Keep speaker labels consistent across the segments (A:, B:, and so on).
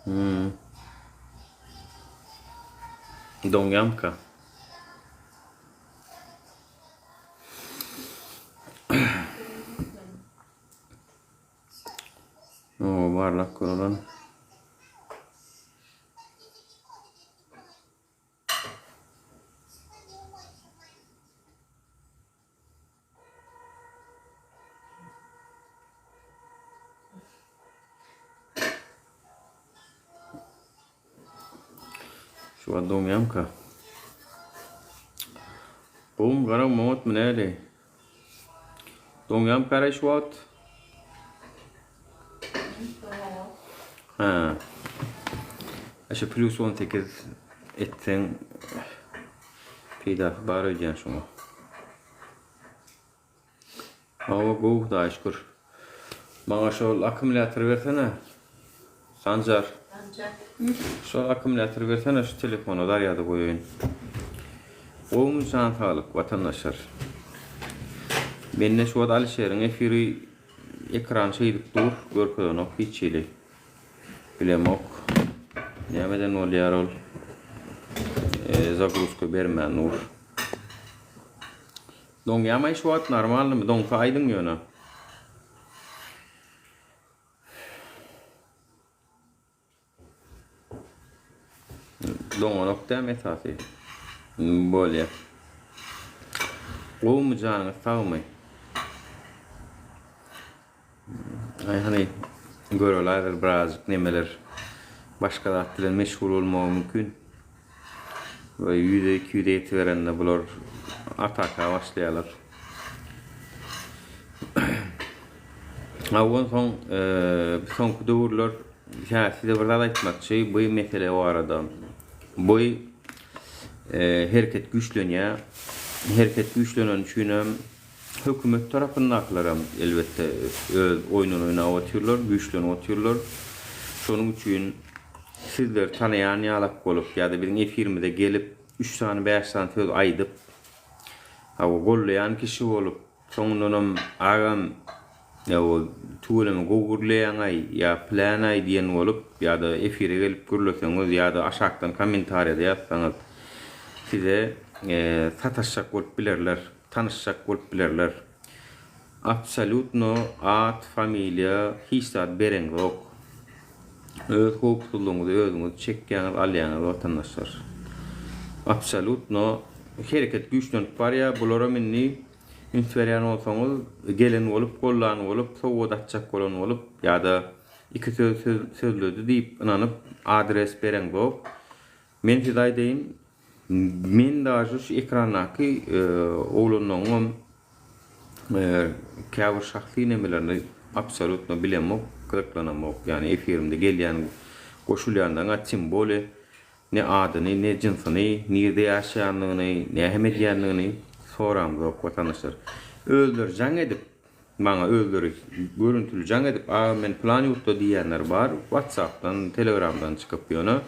A: Hmm. Doňýamka? Oo, barlap görelen. Şu wagt doňýamka? Gowumy garaň oňatmy näli? Doňýamka şu wagt? Ha. Şu plus 18 etseň peýdasy bar öýdýän şoňa. Hawa gowy Hudaýa şükür. Maňa şol akkumulýatory bersene. Sanjar.
B: Sanjar.
A: Şol akkumulýatory bersene şu telefona zarýada goýaýyn. Gowumy jan saglyk watandaşlar. Mende şu wagt Alişeriň efiri ekran şeýdip dur görkezenok hiç hili. Bilemok. Nämeden bolýar ol? Zagruzka bermän dur. Doňýamaý şu wagt normalnymy doňsa aýdyň ýöne. Doňanok dämi esasy. Bolýa. Gowumy janyňyz sagmy? Aý hany göreli häzir birazjyk nemeler başga zat bilen meşgul bolmagy mümkin. We ýüze 200-e ýetiberende bular ataka başlaýarlar. Ondan soň soňky döwürler hä size bir zat aýtmakçy bu mesele barada. Bu hereket güýçlenýär. Hereket güýçleneni üçinem Hökümet tarapyndakylaram elbetde öz oýnuny oýnap otyrlar, güýçlenip otyrlar. Şonuň üçin sizleri tanaýan ýalak bolup ýa-da biziň efirimize gelip üç sany bäş sany söz aýdyp, hawa gollaýan kişi bolup, soňundanam agam ýa tüweleme gowy gürleýäňaý ýa plänaý diýen bolup ýa-da efire gelip gürleseňiz ýa-da aşakdan kommentariýada ýazsaňyz size sataşjak bolup bilerler. Tanyşjak bolup bilerler. Absolýutno at, familiýa hiç zat bereňzok. Öz howpsuzlygyňyzy özüňiz çekýäňiz, alýaňyz watandaşlar. Absolýutno hereket güýçlenip barýar. Bularam indi üns berýän bolsaňyz gelen bolup, gollan bolup, sowgat atjak bolan bolup ýa-da iki söz sözledi diýip ynanyp adres bereňzok. Men size aýdaýyn, Men daže şu ekrandaky oglanlaryňam käbir şahsy nemelerini absolýutno bilemok, gyzyklanamok. Ýagny efirimde gelýän goşulýanlaryň tim bole ne adyny, ne jynsyny, nirde ýaşaýandygyny, näheme edýändigini soramzok watandaşlar. Özleri jaň edip Maňa özleri görüntüli jaň edip, agam men pylan ýurtda diýýänler bar, whatsapdan, telegramdan çykyp ýöne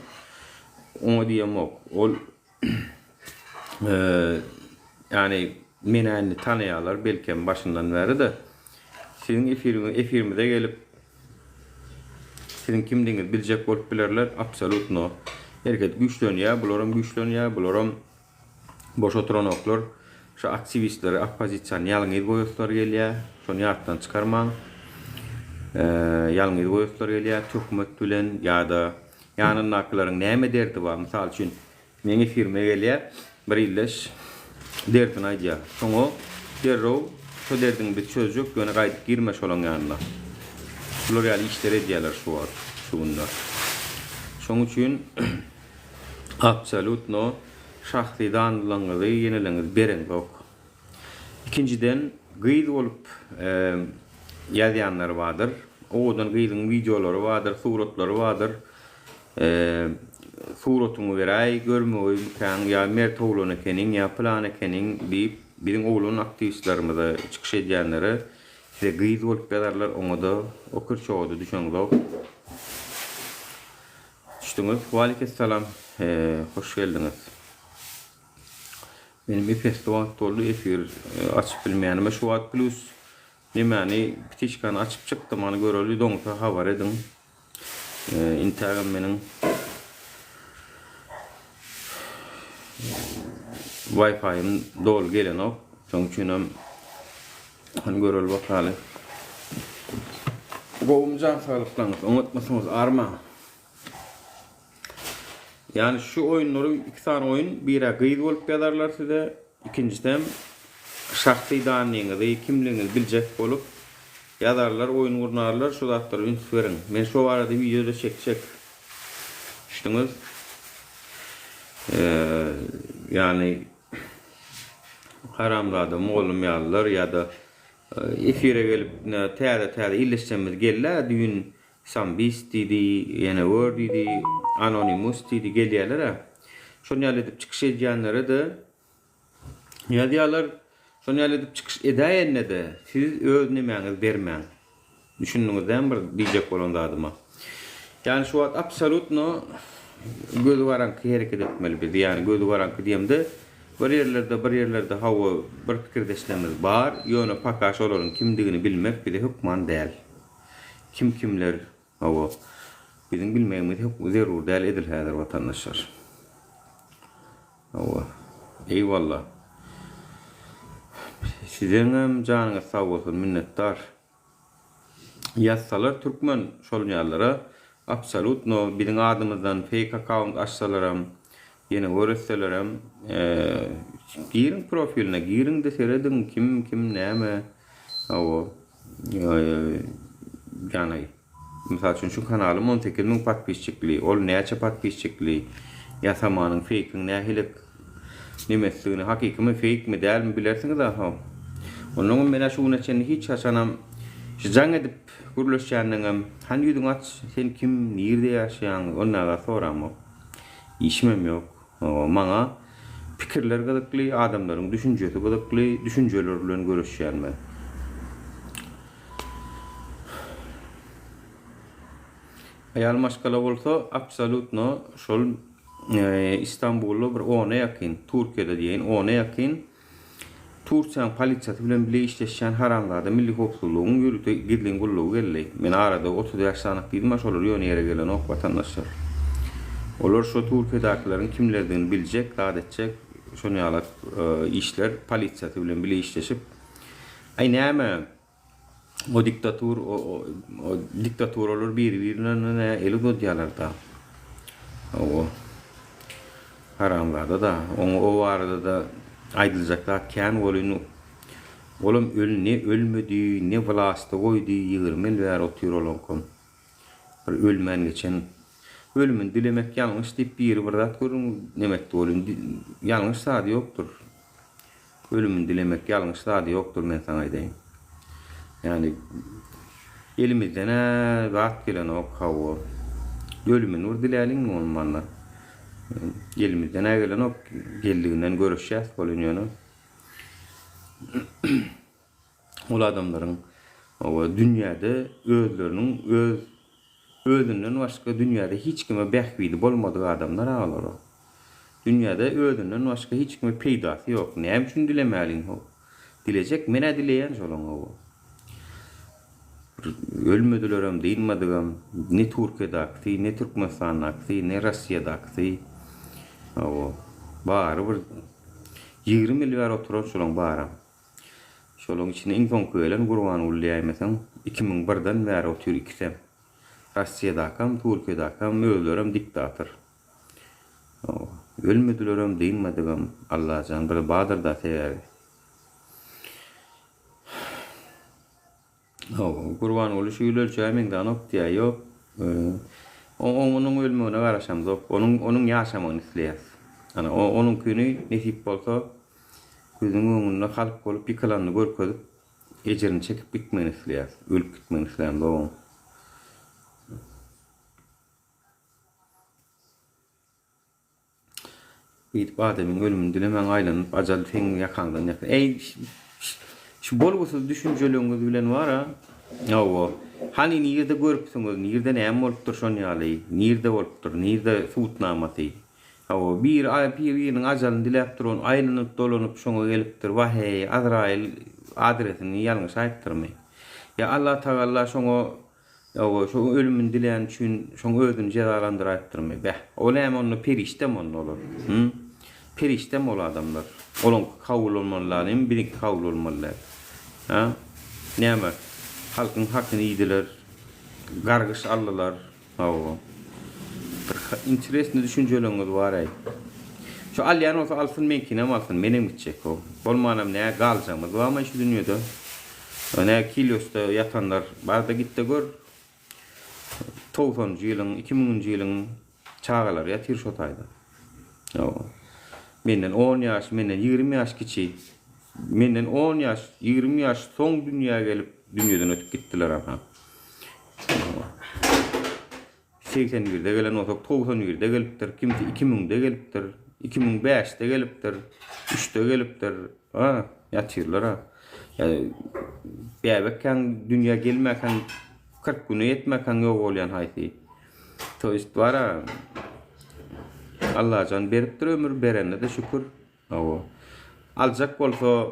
A: oňa diýemok. Ol ýagny menä indi tanaýarlar belkem başyndan bäri-de. Siziň efiriňiz efirimize gelip siziň kimdigiňizi biljek bolup bilerler, absolýutno. Hereket güýçlenýär, bularam güýçlenýär, bularam Boş oturanoklar. Şu aktiwistleri, oppozisiýany ýalňyz goýaslary gelýär. Şony ýatdan çykarmaň. Ýalňyz goýaslary gelýär töhmet bilen ýa-da ýanyndakylaryň näme derdi bar? Mysal üçin, meň efirime gelýär bir ildeş derdini aýdýar. Şoňa derrew şo derdiňi biz çözjek, ýöne gaýdyp girme şolaň ýanyna. Şular ýaly işleri edýärler şu wagt, şu günler. Şoň üçin Absolýutno şahsy danlaňyzy ýeneleňiz bereňzok. Ikinjiden gyz bolup ýazýanlar bardyr. Owadan gyzyň wideolary bardyr, suratlary bardyr. Suratyňy beräý görmegeýmikäň ýa mert oglan ekeniň ýa pylan ekeniň diýip biziň oglan aktiwistlerimize çykyş edýänlere size gyz bolup ýazarlar oňada o kyrçoga-da düşeňzok. Düşdüňiz. Waleykessalam. Hoş geldiňiz. Benim epesli wagt boldy efir açyp bilmeýänime. Şu wagt plus nemäni ptiçkany açyp çykdym. Hany göreli doňsa habar ediň. Intägem meniň Wi-Fi-im doly gelenok. Şonuň üçinem hany göreli bakaly. Gowumy jan saglyklaryňyz, oňatmysyňyz, armaň. Ýani şu oýunlary iki sany oýun birä gyz bolup ýazarlar size, ikinjisem şahsy dannyňyzy, kimligiňizi biljek bolup ýazarlar, oýun gurnarlar, şu zatlara üns beriň. Men şo barada wideo-da çekjek. Düşdüňiz? Ýani haramzada mugallym ýalylar ýa-da efire gelip täze-täze illeşjemiz geldi-ä düýn Sambist diýdi, ýene gör diýdi, Anonymus diýdi, gelýärler-ä. Şon ýaly edip çykyş edýänlere-de ýazýarlar. Şon ýaly edip çykyş edäýende-de siz öz nemäňizi bermäň. Düşündiňiz dämi bir diýjek bolan zadyma? Ýagny şu wagt absolýutno gözi garaňky hereket etmeli biz. Ýagny gözi garaňky diýemde bir ýerlerde bir ýerlerde hawa bir pikirdeşlerimiz bar, ýöne poka şolaryň kimdigini bilmek bize hökman däl. Kim kimler hawa biziň bilmegimiz zerur däl edil häzir watandaşlar. Hawa. Eýwalla. Siziňem janyňyz sag bolsun minnetdar. Ýazsalar türkmen şol ýalylara absolutno biziň adymyzdan fake akkaunt açsalaram ýene göretselerem giriň profiline giriňde serediň kim kim näme hawa Ýagny, mysal üçin, şu kanalym 18 müň podpisçikli, ol näçe podpisçikli, ýasamanyň, feýkiň nähili nemesdigini, hakykymy, feýkmi, dälmi bilersiňiz aho. Onnoňam men-ä şu güne çenli hiç haçanam şu jaň edip gürleşýänleňem, hany ýüzüňi aç, sen kim, nirde ýaşaýaň, onnaga soramok. Işimem ýok. Maňa pikirler gyzykly, adamlaryň düşünjesi gyzykly, düşünjeler bilen göreşýän men. Aýal maşgala bolsa absolýutno şol Istanbulda bir ona ýakyn, Türkiýede diýeýin, ona ýakyn Tursiýanyň polisiýasy bilen bile işleşýän haramzada milli howpsuzlygyň ýörite gizlin gullugy geldi. Men arada 35 sanyk diýdim a şolar ýöne ýere gelenok watandaşlar. Olar şo Turkiýadakileriň kimlerdigini biljek, zat etjek, şon ýalak işler polisiýasy bilen bile işleşip. Aý näme o diktatur o o diktaturalar biri birine nä el uzadýarlar da. Hawa. Haramzada da. Oňa o barada da aýdyljak zat kän welin olam öl ne ölmedi, ne wlasty goýdy, 20 ýyl bäri otyr olaňkam. Bir ölmän geçen ölümini dilemek ýalňyş diýip biri bir zat gürrüň nemetdi welin ýalňyş zady ýokdur. Ölümini dilemek ýalňyş zady ýokdur men saňa aýdaýyn. Ýagny elimizden-ä zat gelenok hawa. Ölümini bir diläliňmi bolmanda. Elimizden-ä gelenok, geldiginden göreşýäs welin ýöne. Ol adamlaryň hawa dünýäde özleriniň öz özünden başga dünýäde hiç kime bähbidi bolmadyk adamlar a olar. Dünýäde özünden başga hiç kime peýdasy ýok. Näme üçin dilemäliň how? Dilejek men-ä dileýän şolaň hawa. Bir ölmedilerem, dynmadygam, ne Türkiýedakisi, ne Türkmenistandakysy, ne Rossiýadakysy. Hawa. Bary bir 20 ýyl bäri oturan şolaň baram. Şolaň içinde iň soňky gelen Gurbanguly diýäýmeseň, 2001-den bäri otyr ikisem. Rossiýadakam, Türkiýedakam özlerem diktator. Ölmedilerem dynmadygam Allajan bir badyrda sebäbi. Hawa, Gurbanguly şu ýyl ölçäge meňzänok diýýär. Ýok. Onuň ölmegine garaşamzok. Onuň onuň ýaşamagyny isleýäs. Ana, onuňkyny nesip bolsa gözüň öňünde halk bolup ýykylanyny görkezip, ejirini çekip gitmegini isleýäs. Ölüp gitmegini islämzok oň. Beýdip adamyň ölümini dilemäň aýlanyp ajal seň ýakaňdan ýaka. Eý şu bolgusyz düşünjeleriňiz bilen bara hawa hany nirde görüpsiňiz nirde näme bolupdyr şon ýaly nirde bolupdyr nirde subutnamasy hawa biri biriniň ajalyny diläp duran aýlanyp dolanyp şoňa gelipdir waheý azraýyl adresini ýalňyş aýypdyrmy ýa Allatagalla şoňa. Hawa, şoň ölümini diläni üçin şoň özüni jezalandyraýypdyrmy? Beh, o näme onda perişdemi onda olar? Hü? Perişdemi ol adamlar? Olaňky kabul bolmaly dälmi, biziňki kabul bolmaly däl? Hä? Näme, halkyň hakyny iýdiler, gargyş aldylar. Hawa. Bir interesny düşünjeleriňiz bar-aý. Şu alýan bolsa alsyn, meňkinem alsyn, menem gitjek-ow. Bolmanam nä galjagymyz barmy şu dünýede? Nä Kiliosda ýatanlar bar-da git-de gör. Togsanynjy ýylyň, iki müňünji ýylyň çagalary ýatyr şo taýda. Hawa. Menden on ýaş, menden 20 ýaş kiçi. Menden on ýaş, 20 ýaş soň dünýä gelip, dünýeden ötüp gitdiler aha. 81-de gelen bolsak, 91-de gelipdir, kimsi 2000-de gelipdir, 2005-de gelipdir, 3-de gelipdir. Ha, ýatyrlar ha. Ýa bäbekkäň dünýä gelmäkäň 40 güne ýetmäkäň ýok bolýan haýsy. To есть bara Allajan beripdir ömür berende-de şükür. Hawa. Aljak bolsa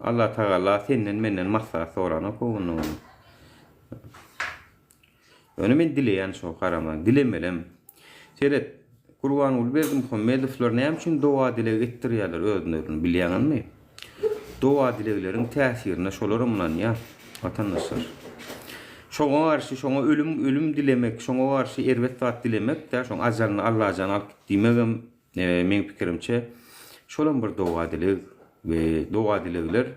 A: Allah Tagala senden menden maslahat soranok onda. Ýöne men dileýän şo garama, dilemelem. Seret, Gurbanguly Berdimuhamedowlar näme üçin doga-dileg etdirýärler özlerini bilýäňizmi? Doga-dilegleriň täsirine şolaram ynanýar, watandaşlar. Şoňa garşy, şoňa ölüm, ölüm dilemek, şoňa garşy erbet zat dilemek, dä, şoň ajalyny Allajan alyp git diýmegem, meň pikirimçe, şolam bir doga-dileg we doga-dilegler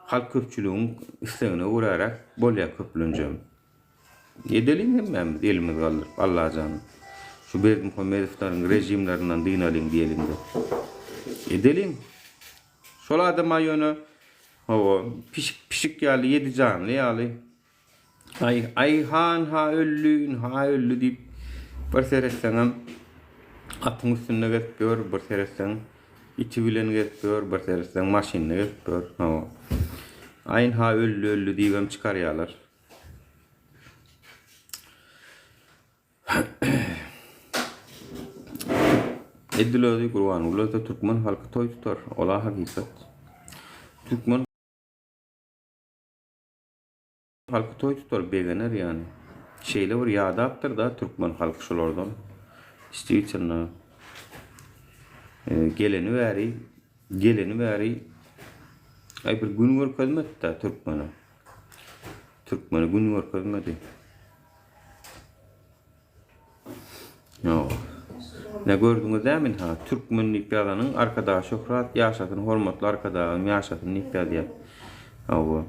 A: halk köpçüligiň islegine göräräk bolýar köplenjem. Edeliň hemmämiz elimizi galdyryp Allajan şu Berdimuhamedowlaryň rejimlerinden dynalyň diýeliňde. Edeliň. Şol adama ýöne hawa pişik pişik ýaly ýedi janly ýaly aý aý han ha öldi ha öldi diýip bir seretseňem atyň üstünde gezip ýör bir seretseň iti bilen gezip ýör bir seretseň maşynda gezip ýör hawa aýyn ha öldi öldi diýibem çykarýarlar. Edil özi Gurbanguly ölse türkmen halky toý tutar. Ola hakykat. Türkmen halky toý tutar, begener ýany. Şeýle bir ýadapdyr da türkmen halky şulardan. Действительно geleni bäri, geleni bäri aý bir gün görkezmedi da türkmene. Türkmene gün görkezmedi. Ýok. Ne gördüňiz dämi ha? Türkmen diýip ýazanyň Arkadag şöhrat ýaşasyn hormatly Arkadagym ýaşasyn diýip ýazýar. Hawa.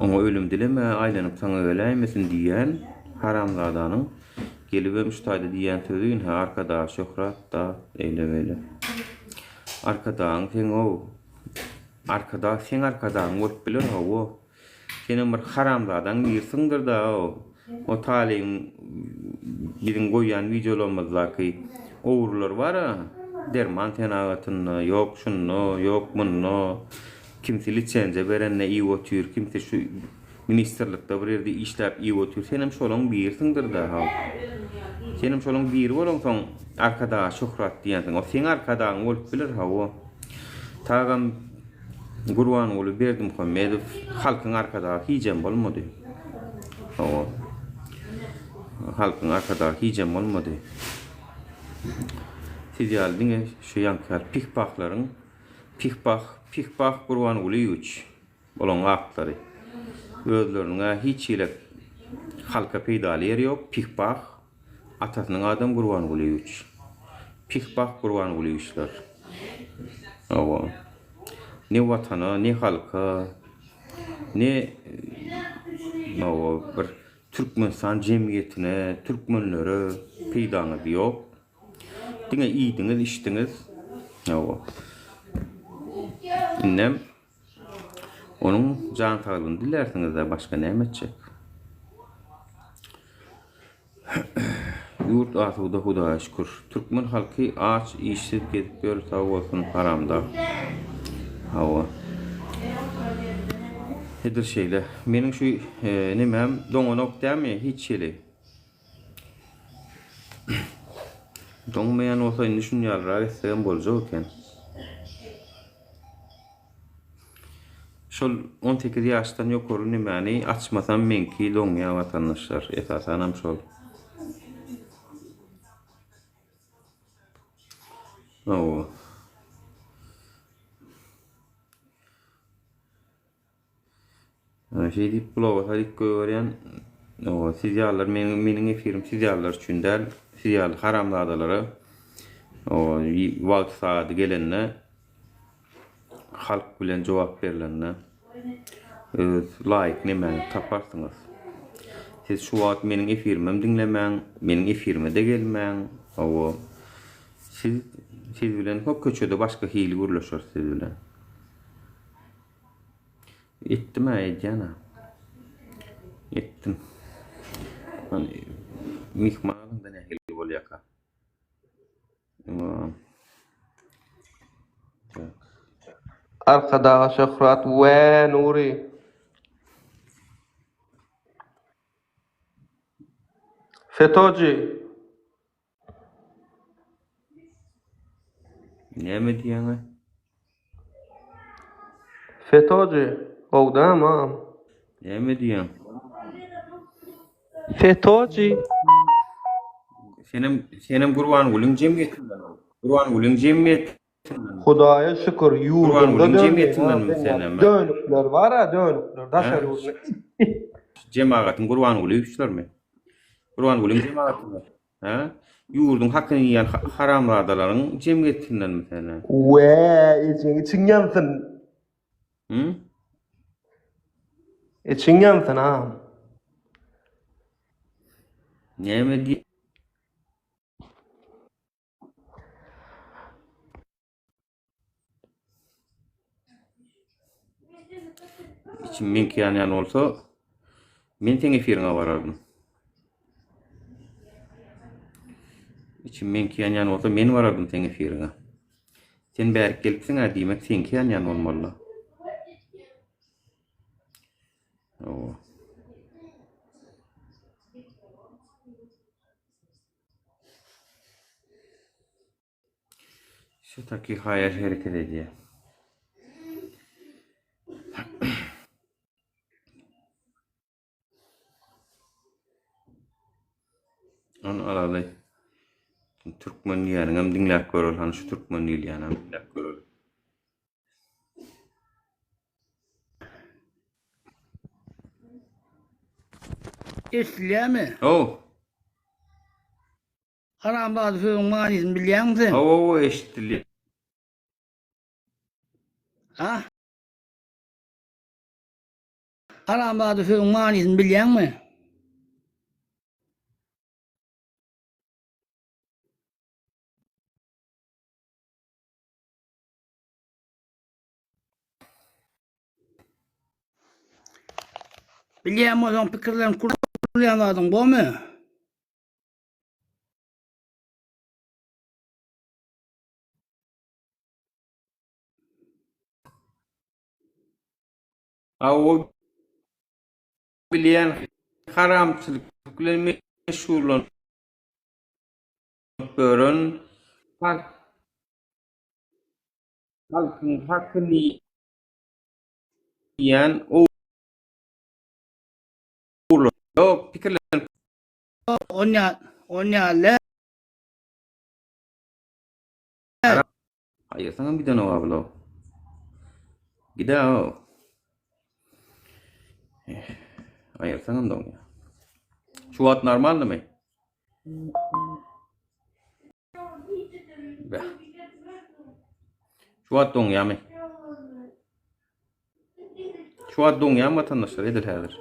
A: Oňa ölüm dileme, aýlanyp saňa geläýmesin diýýän haramzadanyň gelibem şu taýda diýýän sözi ynha Arkadag şöhrat da eýle beýle. Arkadagyň seň ow. Arkadag seň arkadagyň bolup biler hawa. Senem bir haramzadaň birisiňdir da o. O talyň biziň goýýan wideolarymyzdaky ogrular bar-a, derman senagatynda, ýok şunda, ýok munda, kimsi lisenziýa berende iýip otyr, kimsi şu ministrlikde bir ýerde işläp iýip otyr. Senem şolaň birisiňdir-dä haw. Senem şolaň biri bolaňsoň Arkadaga şöhrat diýensiň. O seň arkadagyň bolup biler hawa. Tagam Gurbanguly Berdimuhamedow halkyň arkadagy hijem bolmady. Hawa. Halkyň arkadagy hijem bolmady. Siz ýaly diňe şu ýaňky ýaly pih-pahlaryň pih-pah, pih-pah Gurbangulyýewiç olaň atlary. Özleriniň-ä hiç hili halka peýdaly ýeri ýok, pih-pah. Atasynyň adam Gurbangulyýewiç. Pih-pah Gurbangulyýewiçler. Hawa. Ne watana, ne halka, ne hawa bir Türkmenistan jemgyýetine, türkmenlere peýdaňyz ýok. Diňe iýdiňiz, içdiňiz. Hawa. Indem onuň jan saglygyny dilärsiňiz-de, başga näme etjek? Ýurt asuda Hudaýa şükür. Türkmen halky aç işsiz gezip ýör sag bolsun haramdag. Hawa. Edil şeýle. Meniň şu nemem doňanok dämi hiç hili. Doňmaýan bolsa indi şuny ýalyrak etsegem boljak eken. Şol 18 ýaşdan ýokary nimäni açmasam meňki doňýa watandaşlar. Esasanam şol. Hawa. Şeý diýip bloga salyp goýberýän. Hawa, siz ýalylar meniň meniň efirim siz ýalylar üçin däl. Siz ýaly haramzadalara hawa, wagty sagady gelende halk bilen jogap berlende öz laýyk nemäňizi taparsyňyz. Siz şu wagt meniň efirimem diňlemäň, meniň efirime-de gelmäň. Hawa. Siz siz bilen hok köçede başga hili gürleşeris siz bilen. Etdim-ä edýän-ä. Etdim. Hany myhman alanda nähili bolýarka?
B: Arkadaga şöhrat we Nury. Fetoji.
A: Näme diýýäňä?
B: Fetoji, gowy dämi agam?
A: Näme diýýäň?
B: Fetoji.
A: Senem senem Gurbangulyň jemgyýetinden ol. Gurbangulyň jemgyýetinden.
B: Hudaýa şükür ýurdumda
A: Gurbangulyň jemgyýetindenmi senem?
B: Dönükler bar-a dönükler daşary ýurtda.
A: Jemagatyň Gurbangulyýewiçlermi? Gurbangulyň jemagatyny. Hä? Ýurduň hakyny iýen haramzadalaryň jemgyýetindenmi sen?
B: Wä, ejeň içiň ýansyn.
A: Hı?
B: Içiň ýansyn agam.
A: Näme diý? Içim meňki ýanýan bolsa, men seň efiriňe barardym. Içim meňki ýanýan bolsa, men barardym seň efiriňe. Sen bärik gelipsiň-ä, diýmek seňki ýanýan bolmaly. Hawa. Şu taki haýal hereket edýär. Ony alaly. Türkmen diýýäniňem diňläp göreli. Hany şu türkmen diýilýänem diňläp göreli.
C: Eşidilýärmi?
A: How.
C: Haramzada sözüň manysyny bilýäňmi sen?
A: Hawa hawa eşidilýär.
C: Ha? Haramzada sözüň manysyny bilýäňmi? Bilýän bolsaň pikirlenip gürleýän zadyň bormy?
A: A o bilýän haramçylyk bilen meşgullanyp ýören halkyň hakyny iýen ogurlar. Ýok, pikirlenip
C: Onýa, onýa le.
A: Aýyrsaňam gidenok abla. Gidä-ow. Aýyrsaňam doňýar. Şu wagt normalnymy? Beh. Şu wagt doňýarmy? Şu wagt doňýarmy watandaşlar edil häzir?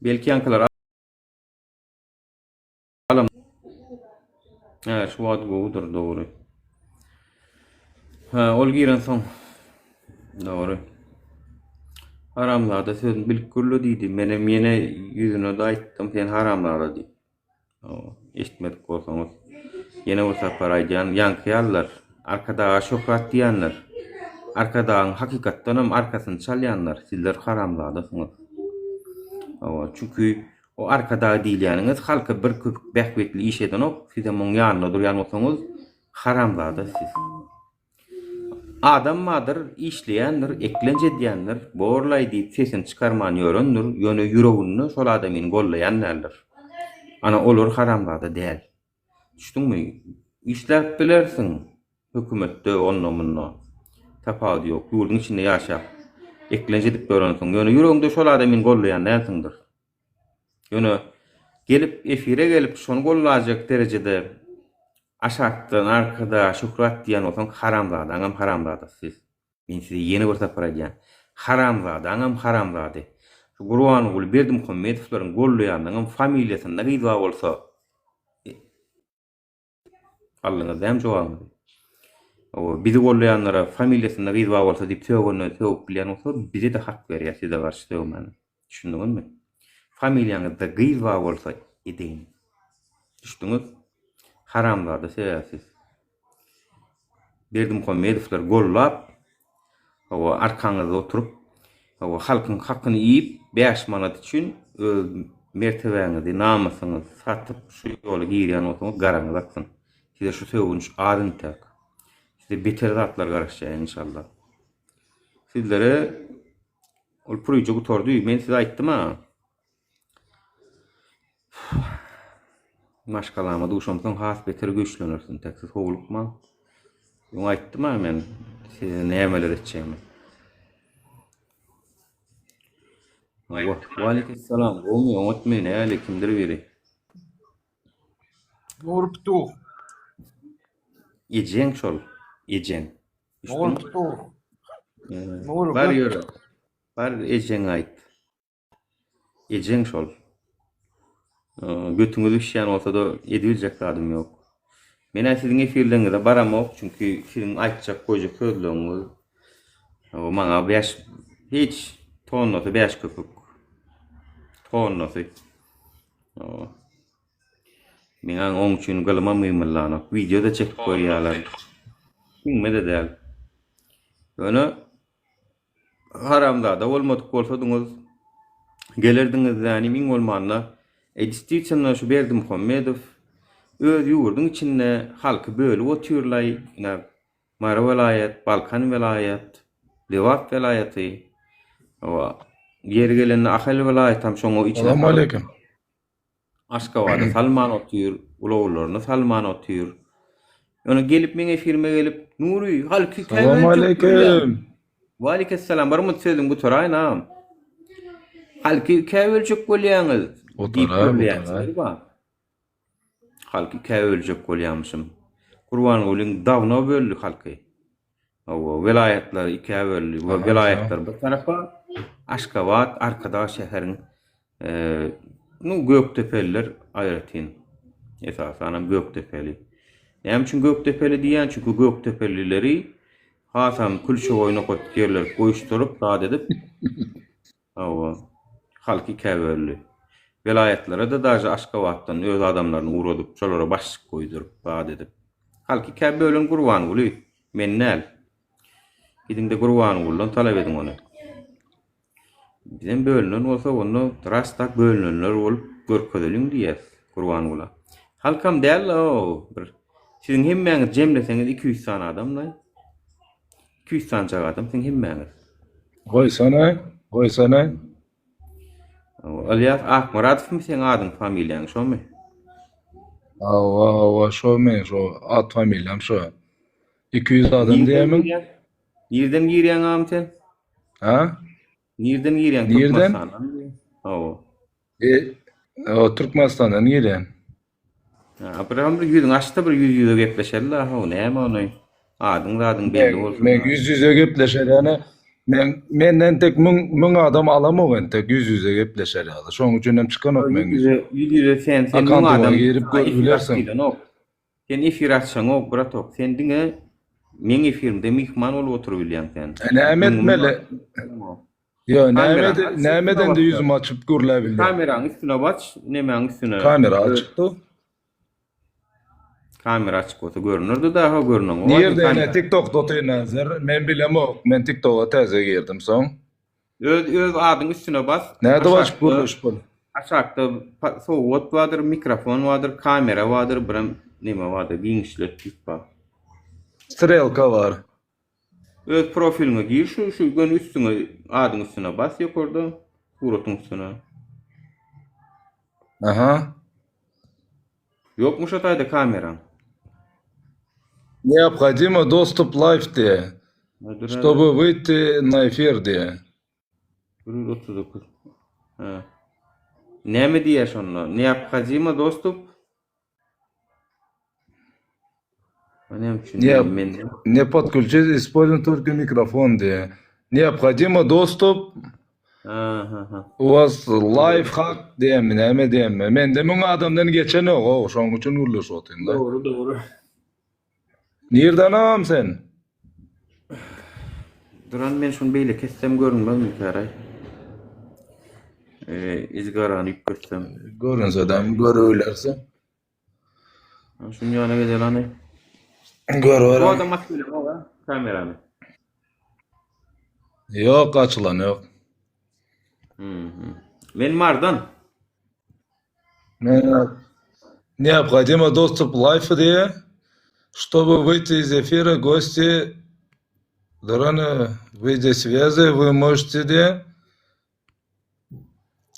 A: Belki ýaňkylar alam. Hä, şu wagt gowudyr, dogry. Hä, ol girensoň dogry. Haramzada sözüni bilip gürle diýdi. Menem ýene ýüzüne-de aýtdym, sen haramzada diýip. Eşitmedik bolsaňyz, ýene bir sapar aýdýan, ýaňky ýalylar, Arkadaga şöhrat diýýänler, Arkadagyň hakykatdanam arkasyny çalýanlar, sizler haramzadasyňyz. Hawa, çünki o Arkadag diýilýäniňiz halka bir köpük bähbitli iş edenok, sizem oň ýanynda durýan bolsaňyz, haramzada siz. Adam bardyr, işleýändir, eklenç edýändir, borlaý diýip sesini çykarman ýörendir, ýöne ýüreginde şol adamyny gollaýan däldir. Ana olar haramzada däl. Düşdüňmi? Işläp bilersiň hökümetde onda-munda. Tapawudy ýok. Ýurduň içinde ýaşap, eklenç edip ýörensiň. Ýöne ýüregiňde şol adamyny gollaýan dälsiňdir. Ýöne gelip efire gelip şony gollajak derejede aşakdan arkada şöhrat diýen bolsaň haramzadaňam haramzadasy siz. Men size ýene bir sapar aýdýan. Haramzadaňam haramzady. Şu Gurbanguly Berdimuhamedowlaryň gollaýanynyňam familiýasynda gyz bar bolsa Aldyňyz dämi jogabyňyzy? Hawa, bizi gollaýanlara familiýasynda gyz bar bolsa diýip sögenden sögüp bilýän bolsa, bize-de hak berýär size garşy sögmäne. Düşündiňizmi? Familiýaňyzda gyz bar bolsa edeýin. Düşdüňiz? Haramzada sebäbi siz. Berdimuhamedowlar gollap, hawa, arkaňyzda oturyp, hawa, halkyň hakyny iýip, 5 manat üçin öz mertebäňizi, namysyňyzy satyp, şu ýola girýän bolsaňyz, garaňyz aksyn. Size şu sögünç az intäk. Size beter zatlar garaşýar enşalla. Sizlere ol puryja gutardy. Men size aýtdym-a. Maşgalama duşamsoň has beter güýçlenersin. Tek siz howlukmaň. Öň aýtdym-a men size nämeler etjegimi. Waleýkim-salam. Gowumy, oňatmy, näli, kimdir biri?
D: Nury Ptuh.
A: Ejeň şol, ejeň.
D: Nury Ptuh. Nury
A: Bar ýör. Bar ejeňe aýt. Ejeň şol. Götüňiz bişýän bolsa-da edibiljek zadym ýok. Men-ä siziň efirleriňize baramok, çünki siziň aýtjak goýjak sözleriňiz maňa bäş hiç tonnasy bäş köpük. Tonnasy. Meňä oň üçin gylymam gymyldanok. Wideo-da çekip goýýarlar. Siňme-de däl. Ýöne Haramzada bolmadyk bolsadyňyz gelerdiňiz dänim iň bolmanda e distwitno şu Berdimuhamedow öz ýurduň içinde halky bölüp otyrlaý ine Mary welaýat Balkan welaýat Lebap welaýaty hawa ýeri gelende Ahal welaýatam şoňa içine salyp
E: Salam aleýkum.
A: Aşgabada salman otyr, ulaglaryny salman otyr. Ýöne gelip meň efirime gelip, Nury, halky
E: Salam aleýkum.
A: Waleýkessalam, bir mut sözüňi gutaraýyn agam. Halky ikä böljek bolýaňyz diýip
E: Gutaraý,
A: gürleýänçiler
E: gutaraý.
A: bar. Halky ikä böljek bolýamyşym. Gurbangulyň dawno böldi halky. Hawa, welaýatlary ikä böldi. We
E: Aha,
A: welaýatlar bir tarapa, Aşgabat, Arkadag şäheriň nu Gökdepeliler aýratyn. Esasanam Gökdepeli. Näme üçin Gökdepeli diýýän? Çünki Gökdepelileri hasam külçe nokat ýerler goýuşdyryp, zat edip, hawa, halky ikä böldi. Welaýatlara-da daže Aşgabatdan öz adamlaryny ugradyp, şolara başlyk goýduryp, zat edip. Halky ikä bölen Gurbanguly, men däl. Gidiň-de Gurbangulydan talap ediň ony. Bizem bölünen bolsak, onda ras tak bölünenler bolup görkezeliň diýýäs Gurbangula. Halkam däl-la o bir. Siziň hemmäňiz jemleseňiz 200 sany adam-la. 200 sanjak adam siziň hemmäňiz.
E: Goýsana, goýsana.
A: Ylýas Akmyradowmy seň adyň, familiýaň şomy?
E: Hawa, hawa, şo men, şo at familiýam şo. 200 adam
A: Nirden
E: diýýämiň?
A: girýäň? Nirden girýäň agam sen?
E: Ha?
A: Nirden girýäň?
E: Nirden?
A: Türkmenistandanmy? Hawa.
E: E, o Türkmenistandan girýän.
A: Ha, bir hem bir ýüzüňi açda bir ýüz ýüze gepleşeli la how näme ony adyň zadyň belli
E: Men,
A: bolsun.
E: men ýüz ýüze gepleşer ýaly men menden tek müň müň adam alamok entek ýüz ýüze gepleşer ýaly. Şonuň üçin hem çykanok
A: Ýüz
E: men ýüzüme.
A: ýüze ýüz ýüze sen sen müň
E: Akkauntyma
A: adam
E: girip
A: sana
E: görüp
A: efir aç
E: bilersiň.
A: diýlenok. Sen efir açaňok bratok. Sen diňe meň efirimde myhman bolup oturybilýäň sen.
E: E, näme
A: Müň müň
E: etmeli?
A: adam çykanok.
E: Ýo, näme
A: Kameraňy
E: ede,
A: aç,
E: näme
A: üstüne
E: edende
A: basýar.
E: ýüzümi açyp gürläbilýän?
A: Kameraň üstüne baç, nemäň üstüne.
E: Kamera
A: Öz
E: açykdy.
A: kamera açyk bolsa görünerdi daha görünen. O
E: Nirde ene
A: kamera.
E: TikTokda otyryn häzir? Men bilemok. Men TikToka täze girdim soň.
A: Öz öz adyň üstüne bas.
E: Nädip açyp
A: Aşakda
E: gürleşip bol?
A: aşakda pa- sowgat bardyr, mikrofon bardyr, kamera bardyr, birem neme bardyr, giňişletlik bar.
E: Strelka bar.
A: Öz profiliňe gir şu şu göni üstüňe adyň üstüne bas ýokarda suratyň üstüne.
E: Aha.
A: Ýokmy şo taýda kameraň?
E: Neobhodimo dostup live diýe. Ştoby wyýti na efir diýe.
A: 139. Ha. Näme diýýär şonda? Neobhodimo dostup Näme üçin
E: Ne,
A: men
E: ne podключить, используем только mikrofon diýe. Neobhodimo dostup
A: Ha ha ha.
E: U was life hack diýenmi näme diýenmi. Mende müň adamdan geçenok o şoň üçin gürleşip otyryn-da.
D: Dogry dogry.
E: Nirden agam sen?
A: Duran men şuny beýle kessem görünmezmikäraý? Eee izgarany üýtgetsem.
E: Görünsedem görübilersiň.
A: Şuny ýana geleli hany.
E: Görüberem.
A: Bu adam aç bilemok ha kamerany.
E: Ýok açylan ýok.
A: Men Mardan.
E: Men Необходимо доступ live diye, чтобы выйти из эфира, гости Дораны, выйдя связи, вы можете diye,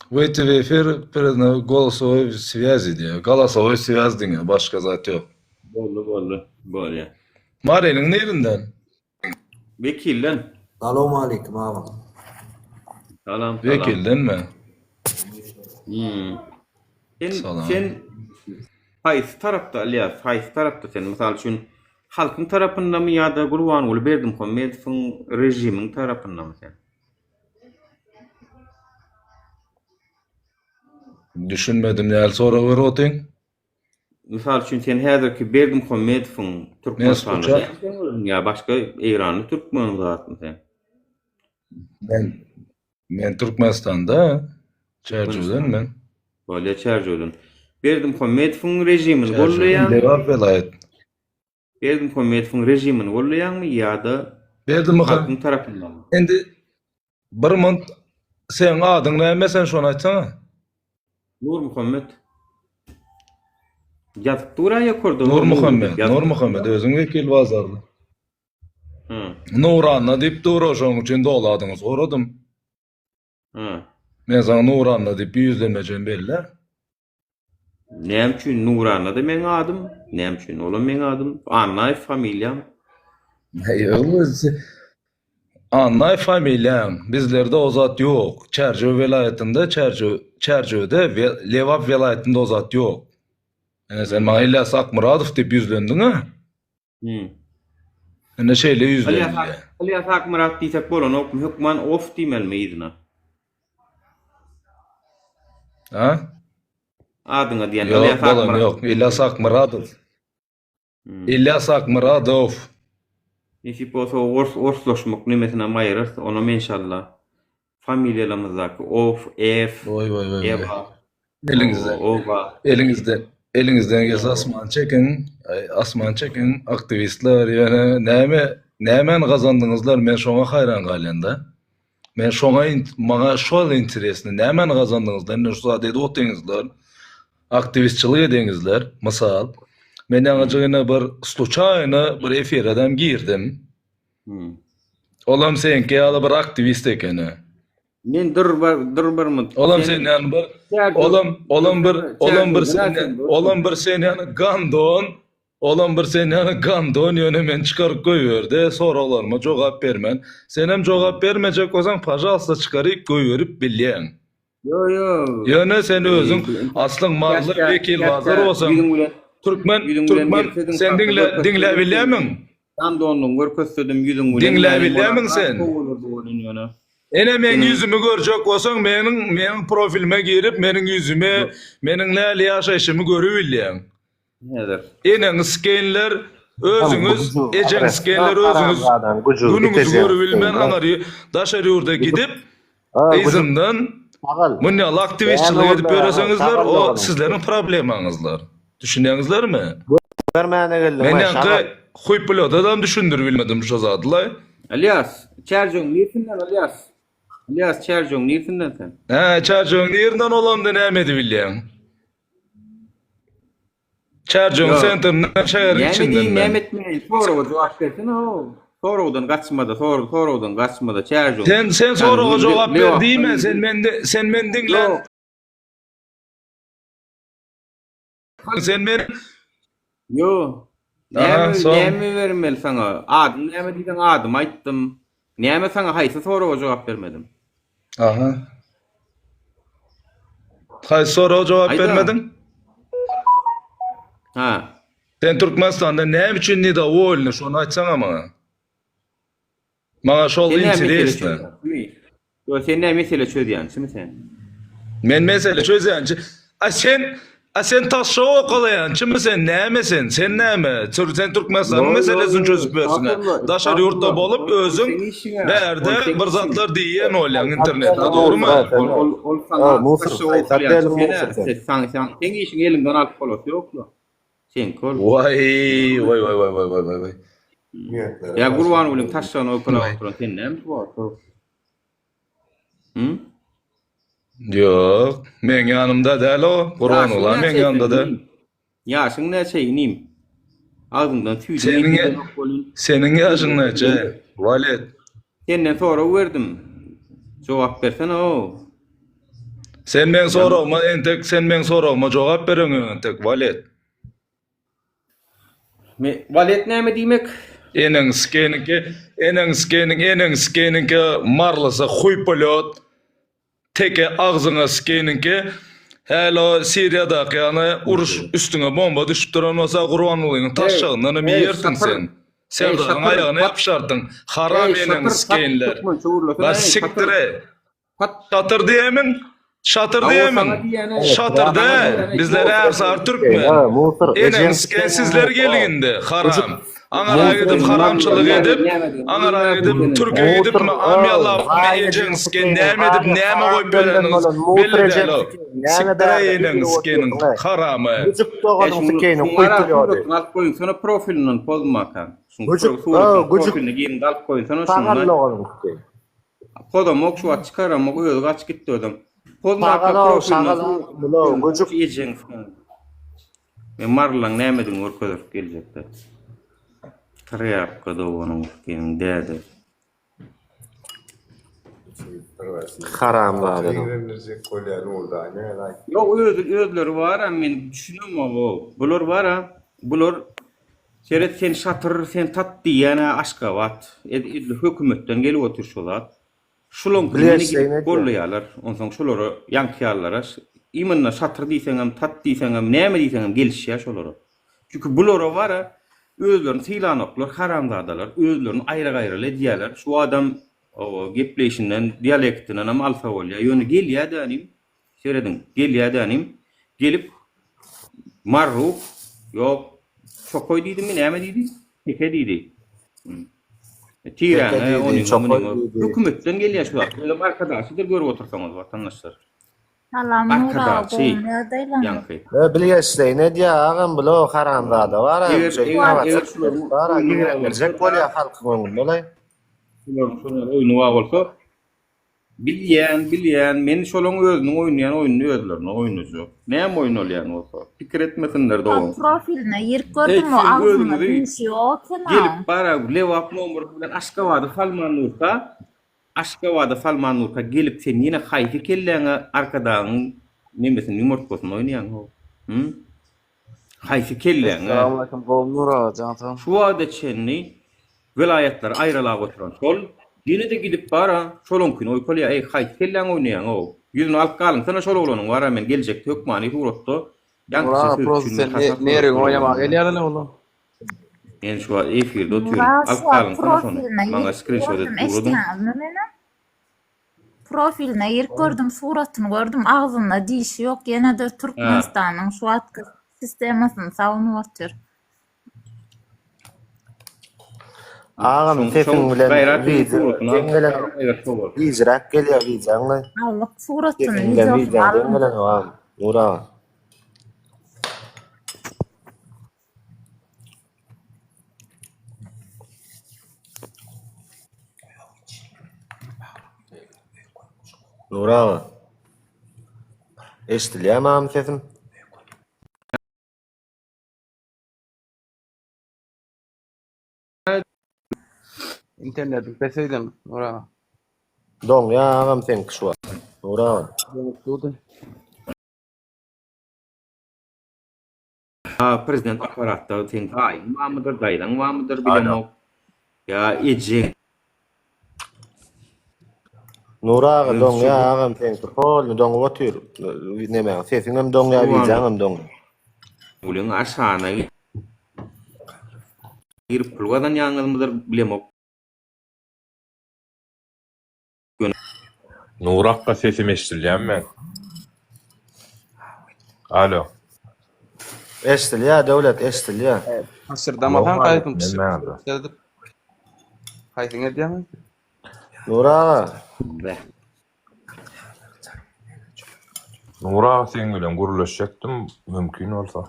E: выйти в эфир перед голосовой связи diye. Голосовой связь diňe, başga zat ýok.
A: Boldy, boldy. Bolýa.
E: Marynyň nirinden?
A: Wekilden.
F: Salowmaleýkim agam.
A: Salam, salam.
E: Wekildenmi?
A: Hmm. Sen,
E: Salam.
A: sen haýsy tarapda Ylýas, haýsy tarapda sen? Mysal üçin, halkyň tarapyndamy ýa-da Gurbanguly Berdimuhamedowyň režimiň tarapyndamy sen?
E: Düşünmedim näl sorag berip otyň?
A: Mysal üçin sen häzirki Berdimuhamedowyň Türkmenistanda dälmi özüň ýa başga Eýranly türkmeniň zatmy sen?
E: Men men Türkmenistanda Çärjewden men.
A: Bolýa Çärjewden. Berdimuhamedowyň režimini goldaýaň.
E: Lebap welaýat.
A: Berdimuhamedowyň režimini goldaýaňmy ýa-da
E: Berdimuhamedow
A: halkyň tarapyndamy?
E: Indi bir munt seň adyň näme sen şony aýtsana.
A: Nurmuhammet. Ýazyp dur-a ýokarda.
E: Nurmuhammet, Nurmuhammet özüň wekil bazarly.
A: Hı.
E: Nuranna diýip dur-a şoň üçin doly adyňy soradym.
A: Hı.
E: Men saňa Nuranna diýip ýüzlenmejem belli.
A: Näme üçin Nuranna-da meň adym? Näme üçin olam meň adym? Annaýew familiýam.
E: Annaýew familiýaň. Bizlerde o zat ýok. Çärjew welaýatynda, Çärjew, Çärjewde, Lebap welaýatynda o zat ýok. Ine sen maňa Ilýas Akmyradow diýip ýüzlendiň-ä?
A: Hmm.
E: Ine şeýle ýüzlenilýär.
A: Ylýas Akmyrat diýsek bolanokmy? Hökman off diýmelimi yzyna?
E: Ha?
A: Adyňa diýen
E: Ýok,
A: Ylýas
E: bolan
A: Akmyrat.
E: ýok. Ylýas Akmyradow.
A: Hmm.
E: Ylýas Akmyradow.
A: Nesip bolsa ors orslaşmak nemesinem aýyrarys. Onam enşalla. Familiýalarymyzdaky of, ef,
E: Oý oý oý.
A: eva,
E: Eliňizden.
A: owa.
E: Eliňizden eliňizden gelse asman çekiň. Aý, asman çekiň aktiwistler ýöne näme nämäni gazandyňyzlar men şoňa haýran galýanda. Men şoňa maňa şol interesni nämäni gazandyňyzlar indi şu zat edip otyňyzlar. Aktiwistçilik edeňizler mysal. Men ýaňyjyk ine bir sluçaýno bir efiredem girdim. Olam seňki ýaly bir aktiwist ekeni.
A: Men dur bir dur bir minut.
E: Olam sen ýaly bir olam olam bir olam bir sen olam bir sen ýaly gandon olam bir sen ýaly gandon ýöne meni çykaryp goýberdi soraglaryma jogap bermän. Senem jogap bermejek bolsaň pažalsta çykaryp goýberip bilýäň.
A: Ýo ýo.
E: Ýöne sen özüň aslyň marzly wekil bazar bolsaň türkmen türkmen sen diňle diňle bilýämiň?
A: Gandonlygyňy görkezsedim ýüzüň bilen.
E: Diňle bilýämiň sen? Ene meň ýüzümi görjek bolsaň meniň meniň profilime girip meniň ýüzümi meniň näli ýaşaýşymy görübilýäň.
A: Häzir.
E: Eneňi skeýinler özüňiz, ejeňi skeýinler özüňiz günüňizi görübilmän aňary daşary ýurda gidip yzyndan munýaly aktiwistçilik edip ýöreseňizler o sizleriň problemaňyzlar. Düşünýäňizlermi?
F: Görmäne geldim.
E: Men ýaňky huýpulodadam düşündirip bilmedim şo zadylaý.
A: Ylýas, Çärjewiň nirsinden Ylýas? Ylýas Çärjewiň nirsinden sen?
E: Hä, Çärjewiň nirinden bolamda näme edibilýäň? Çärjewiň sentrinden şäheriň
A: Näme
E: içinden
A: diýin,
E: men.
A: näme etmeýin? Soraga jogap bersene how. Soragdan gaçmada, sor, soragdan gaçmada, Çärjew.
E: Sen sen soraga jogap ber diýme, sen men sen men diňle. Sen men
A: Ýo. Näme näme bermeli saňa? Adyň näme diýseň adymy aýtdym. Näme saňa haýsy soraga jogap bermedim?
E: Aha. Haýsy soraga jogap bermediň?
A: Ha.
E: Sen Türkmenistanda näme üçin nedowolny şony aýtsaňa maňa. Maňa şol interesno.
A: Ýok, sen näme mesele çözýänçimi sen?
E: Men mesele çözýänçi. A sen a sen taşşa okalaýançymy sen näme sen? Sen näme? Sen Türkmenistanyň meselesini çözüp bersiň. Daşary ýurtda bolup özüň bärde bir zatlar diýýän bolýaň internetde dogrymy?
A: Ol ol ol saňa taşşa okalaýançy. Sen sen seň işiňi eliňden alyp bolasy ýokla. Seňki ol.
E: Waý waý waý waý waý waý waý.
A: Ýa Gurbangulyň taşşagyny okalap oturan sen näme bu wagt? Hı?
E: Ýok, meň ýanymda däl o. Gurbangulam meň ýanymda däl.
A: Ýaşyň näçe inim? Agzyňdan süýdüň
E: Seniň seniň ýaşyň näçe? Walet.
A: Senden sorag berdim. Jogap bersene o.
E: Sen meň soragyma entek sen meň soragyma jogap bereňok entek Walet.
A: Me, walet näme diýmek?
E: Eneň skeniňki, eneň skeniň, eneň skeniňki marlasa huý polýot. Teke agzyňa skeniňki. Häli o Siriýadaky ýaly uruş üstüňe bomba düşüp duran bolsa Gurbangulynyň taşşagyndan hem iýersiň sen. Serdaryň aýagyna ýapyşardyň. Haram eneň skenler. Bar sikdire. Şatyr diýemiň? Şatyr diýemiň? Şatyr däl. Bizler ärsary türkmen. Eneň siken sizler geliň indi, haram. Aňara gidip haramçylyk edip, aňara gidip türke gidipmi, amýalapmy, ejeň siken näme edip, näme goýup bereniňiz belli däl o. Sikdireý eneň sikeniň haramy.
F: Güjük doganyň sikeniň kuýtulýody.
A: Alyp goýuňsana profilinden pozmaka. Şuň profiline girin alyp goýuňsana şuny. Pozamok şu wagt çykaramok özi gaçyp gitdi özem. Pozmaka profilinden
F: Güjük.
A: Ejeň Men marylaň nämedigini görkezerip geljekde. Trýapka doganyň seniň däde.
F: Haramzada.
A: Ýok özi özleri bara men düşünemok o. Bular bara bular seret sen şatyr sen tat diýýän-ä Aşgabat. Edil hökümetden gelip otyr şo zat. Şulaňky ýene gidip gollaýarlar. Onsoň şolara ýaňky ýalylara imенно şatyr diýseňem, tat diýseňem, näme diýseňem gelişýär şolara. Çünki bulara bara özlerini sylanoklar, haramzadalar, özlerini aýra-gaýraly edýärler. Şu adam gepleýşinden, dialektindenem alsa bolýar. Ýöne gelýär-de inim, serediň, gelýär-de inim, gelip Marruk, ýok, çokaý diýdimi, näme diýdi? Teke diýdi. Tiräňe, onyňa, munyňa. Hökümetden gelýär şu zat. Özem arkadaşydyr görüp otursaňyz, watandaşlar.
G: Salam Nura
A: Arkadaşy,
G: gowmy ýagdaýlaryňyz?
A: ýaňky.
F: E, bilgeşleýin edýär agam bul o haramzada bar-a,
A: Eger,
F: şeý
A: eger,
F: gabat
A: eger şularyň
F: bar-a,
A: oýny bar
F: ýigrendirjek
A: bolsa,
F: bolýar halkyň öňünde olaý.
A: şularyň şonuň oýny bar bolsa, Bilýän, bilýän, men şolaň özüniň oýnaýan oýnuny özlerine oýnajak. Näme oýun olýan bolsa, pikir etmesinler
G: Bak
A: dogan.
G: profiline girip
A: Eý,
G: gördüm o
A: siz
G: agzynda
A: özüňizi
G: dişi ýok eken
A: gelip bara Lebap nomeri bilen Aşgabada salman durka, Aşgabada salman durka gelip sen ýene haýsy kelläňe Arkadagyň nemesini ýumurtgasyny oýnaýaň how? Hü? Haýsy kelläňe?
H: Assalamualaikum gowy Nur aga jan sag.
A: Şu wagta çenli welaýatlary aýralap oturan şol, ýene-de gidip bar-a, şolaňkyny oýkalýar, eý, haýsy kelläňe oýnaýaň-ow? Ýüzüni alyp galyňsana şol oglanyň, bar-a, men geljekde hökmany suratda
H: Nur
A: ýaňkyça
H: aga
A: söz
H: prosta
A: üçin
H: sen
A: men hasap
H: nerwiňi
A: sorap
H: oýnamaga
A: oglanyň.
H: gelýärler olar.
A: Men şu wagt efirde
G: Nur
A: otyryn,
G: aga şu
A: alyp
G: wagt
A: galyňsana şony,
G: profiline
A: maňa
G: girip
A: skrinşot
G: gördüm
A: edip ugradyň.
G: eşitýäňizmi meni? Profiline girip gördüm suratyny gördüm agzynda dişi ýok ýene-de
A: Hä.
G: Türkmenistanyň şu wagtky sistemasyny sagynyp otyr.
F: Agam
A: Şoň,
F: sesiň
A: şoň
F: bilen
A: gaýrat edip
F: wideo
A: suratyny
F: deň
A: alyp
F: gelenok.
A: eger şo bolsa.
F: Gijräk gelýär wideoňla.
G: Aldyk suratyny
F: Sesiň bilen
G: wideosyny
F: wideoň deň
G: alyn.
F: gelenok agam. Nur aga. Nur aga. Eşidilýärmi agam sesim?
H: Internetiň pes öýdem, Nur aga.
F: Doňýa agam seňki şu wagt. Nur aga.
H: Doňup durdy.
A: A prezident apparatda seň daýyň barmydyr, daýzaň barmydyr bilemok. Ýa ejeň.
F: Nur aga doňýa agam seňki polny doňup otyr. Nemäň sesiňem doňýa wideoňam doňýa.
A: Ulyň aşagyna girip pul gazanýaňyzmydyr bilemok. Ýöne.
I: Nury akga sesim eşdilýämi meň? Alo.
F: Eşdilýä Döwlet eşdilýä.
H: Pyşyrdamasaň gaýtym pyşyrdap. Haýsyňy edýäň?
F: Nury aga.
A: Beh.
I: Nury aga seň bilen gürleşjekdim mümkin bolsa.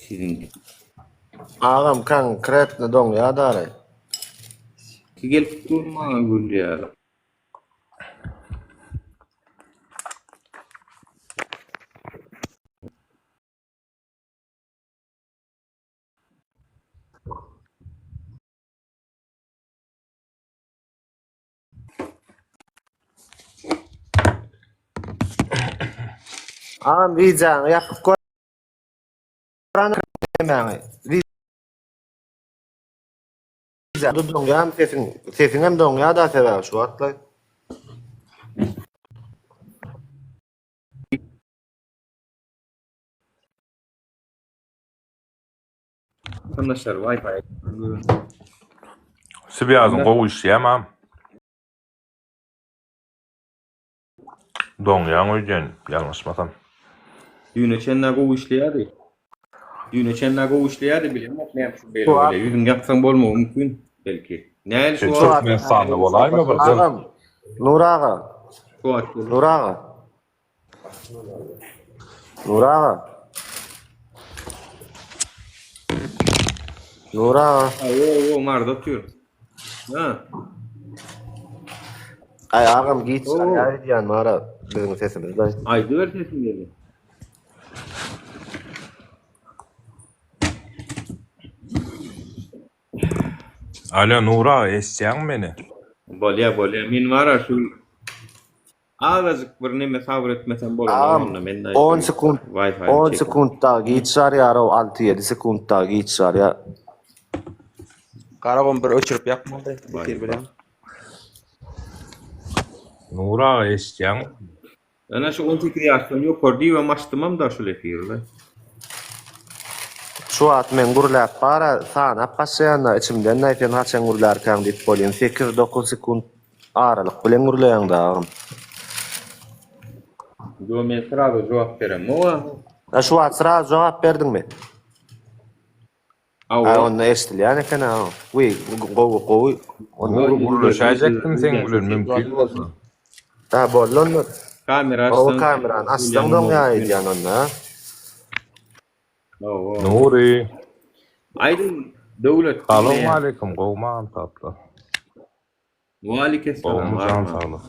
A: Siziň.
F: Agam konkretno doňýa dary.
A: Ki gelip dur maňa gülýär.
F: Agam wideoňy ýapyp gör. Doňýan sesiň, sesiňem doňýa-da sebäbi şu wagtlaý.
A: Watandaşlar Wi-Fi.
I: Swýazyň gowy işleýärmi? Doňýaň öýdýän, ýalňyşmasam.
A: Düýne çenlä gowy işleýärdi. Düýne çenlä gowy işleýärdi, bilemok näme üçin beýle bolýar. Ýüzüňi ýapsaň bolmagy mümkin belki. Nähili şu
I: Sen
A: wagt?
I: Türkmenistanda bolaýma birden.
F: Agam, Nur aga.
A: Şu wagt.
F: Nur aga. Nur aga. Nur aga.
A: Awo, awo, Marda otyr. Ha.
F: Aý agam giç çykýar diýýän mara biziň sesimiz daý.
A: Aýdyber sesiň gelýär.
I: Alo Nur aga eşitýäňmi meni?
A: Bolýa bolýa men bara şu azajyk bir neme sabyr etmesem bolanok
F: Agam
A: onda men
F: 10 sekunt
A: Wi-Fi
F: 10 sekunt dagy giç çarýarow 6-7 sekunt dagy giç çarýar.
H: Garagum bir öçürip ýakmaly efir bilen.
I: Nur aga eşitýäňmi?
A: Ana şu 18 ýaşdan ýokary diýibem açdymam da şul efirle.
F: Şu wagt men gürläp bara sanap başlaýanda içimden näý sen haçan gürlärkäň diýip bolýan 8-9 sekunt aralyk bilen gürleýäňdä agam.
A: Ýo men srazu jogap beremok a.
F: A şu wagt srazu jogap berdiňmi?
A: Hawa.
F: A onda eşdilýän eken a. Wiý gowy gowy. Onda
I: Nury gürleşäýjekdim seň bilen mümkin bolsa.
F: Ha boldy onda.
A: Kamera
F: Gowy
A: açsaň.
F: kamerany açsaň doňýar öýdýän onda.
A: Hawa.
I: Nury.
A: Aýdyň Döwlet.
I: Salowmaleýkim gowmy agam-taplar.
A: Waleýkesselam.
I: Gowmy jan saglyk.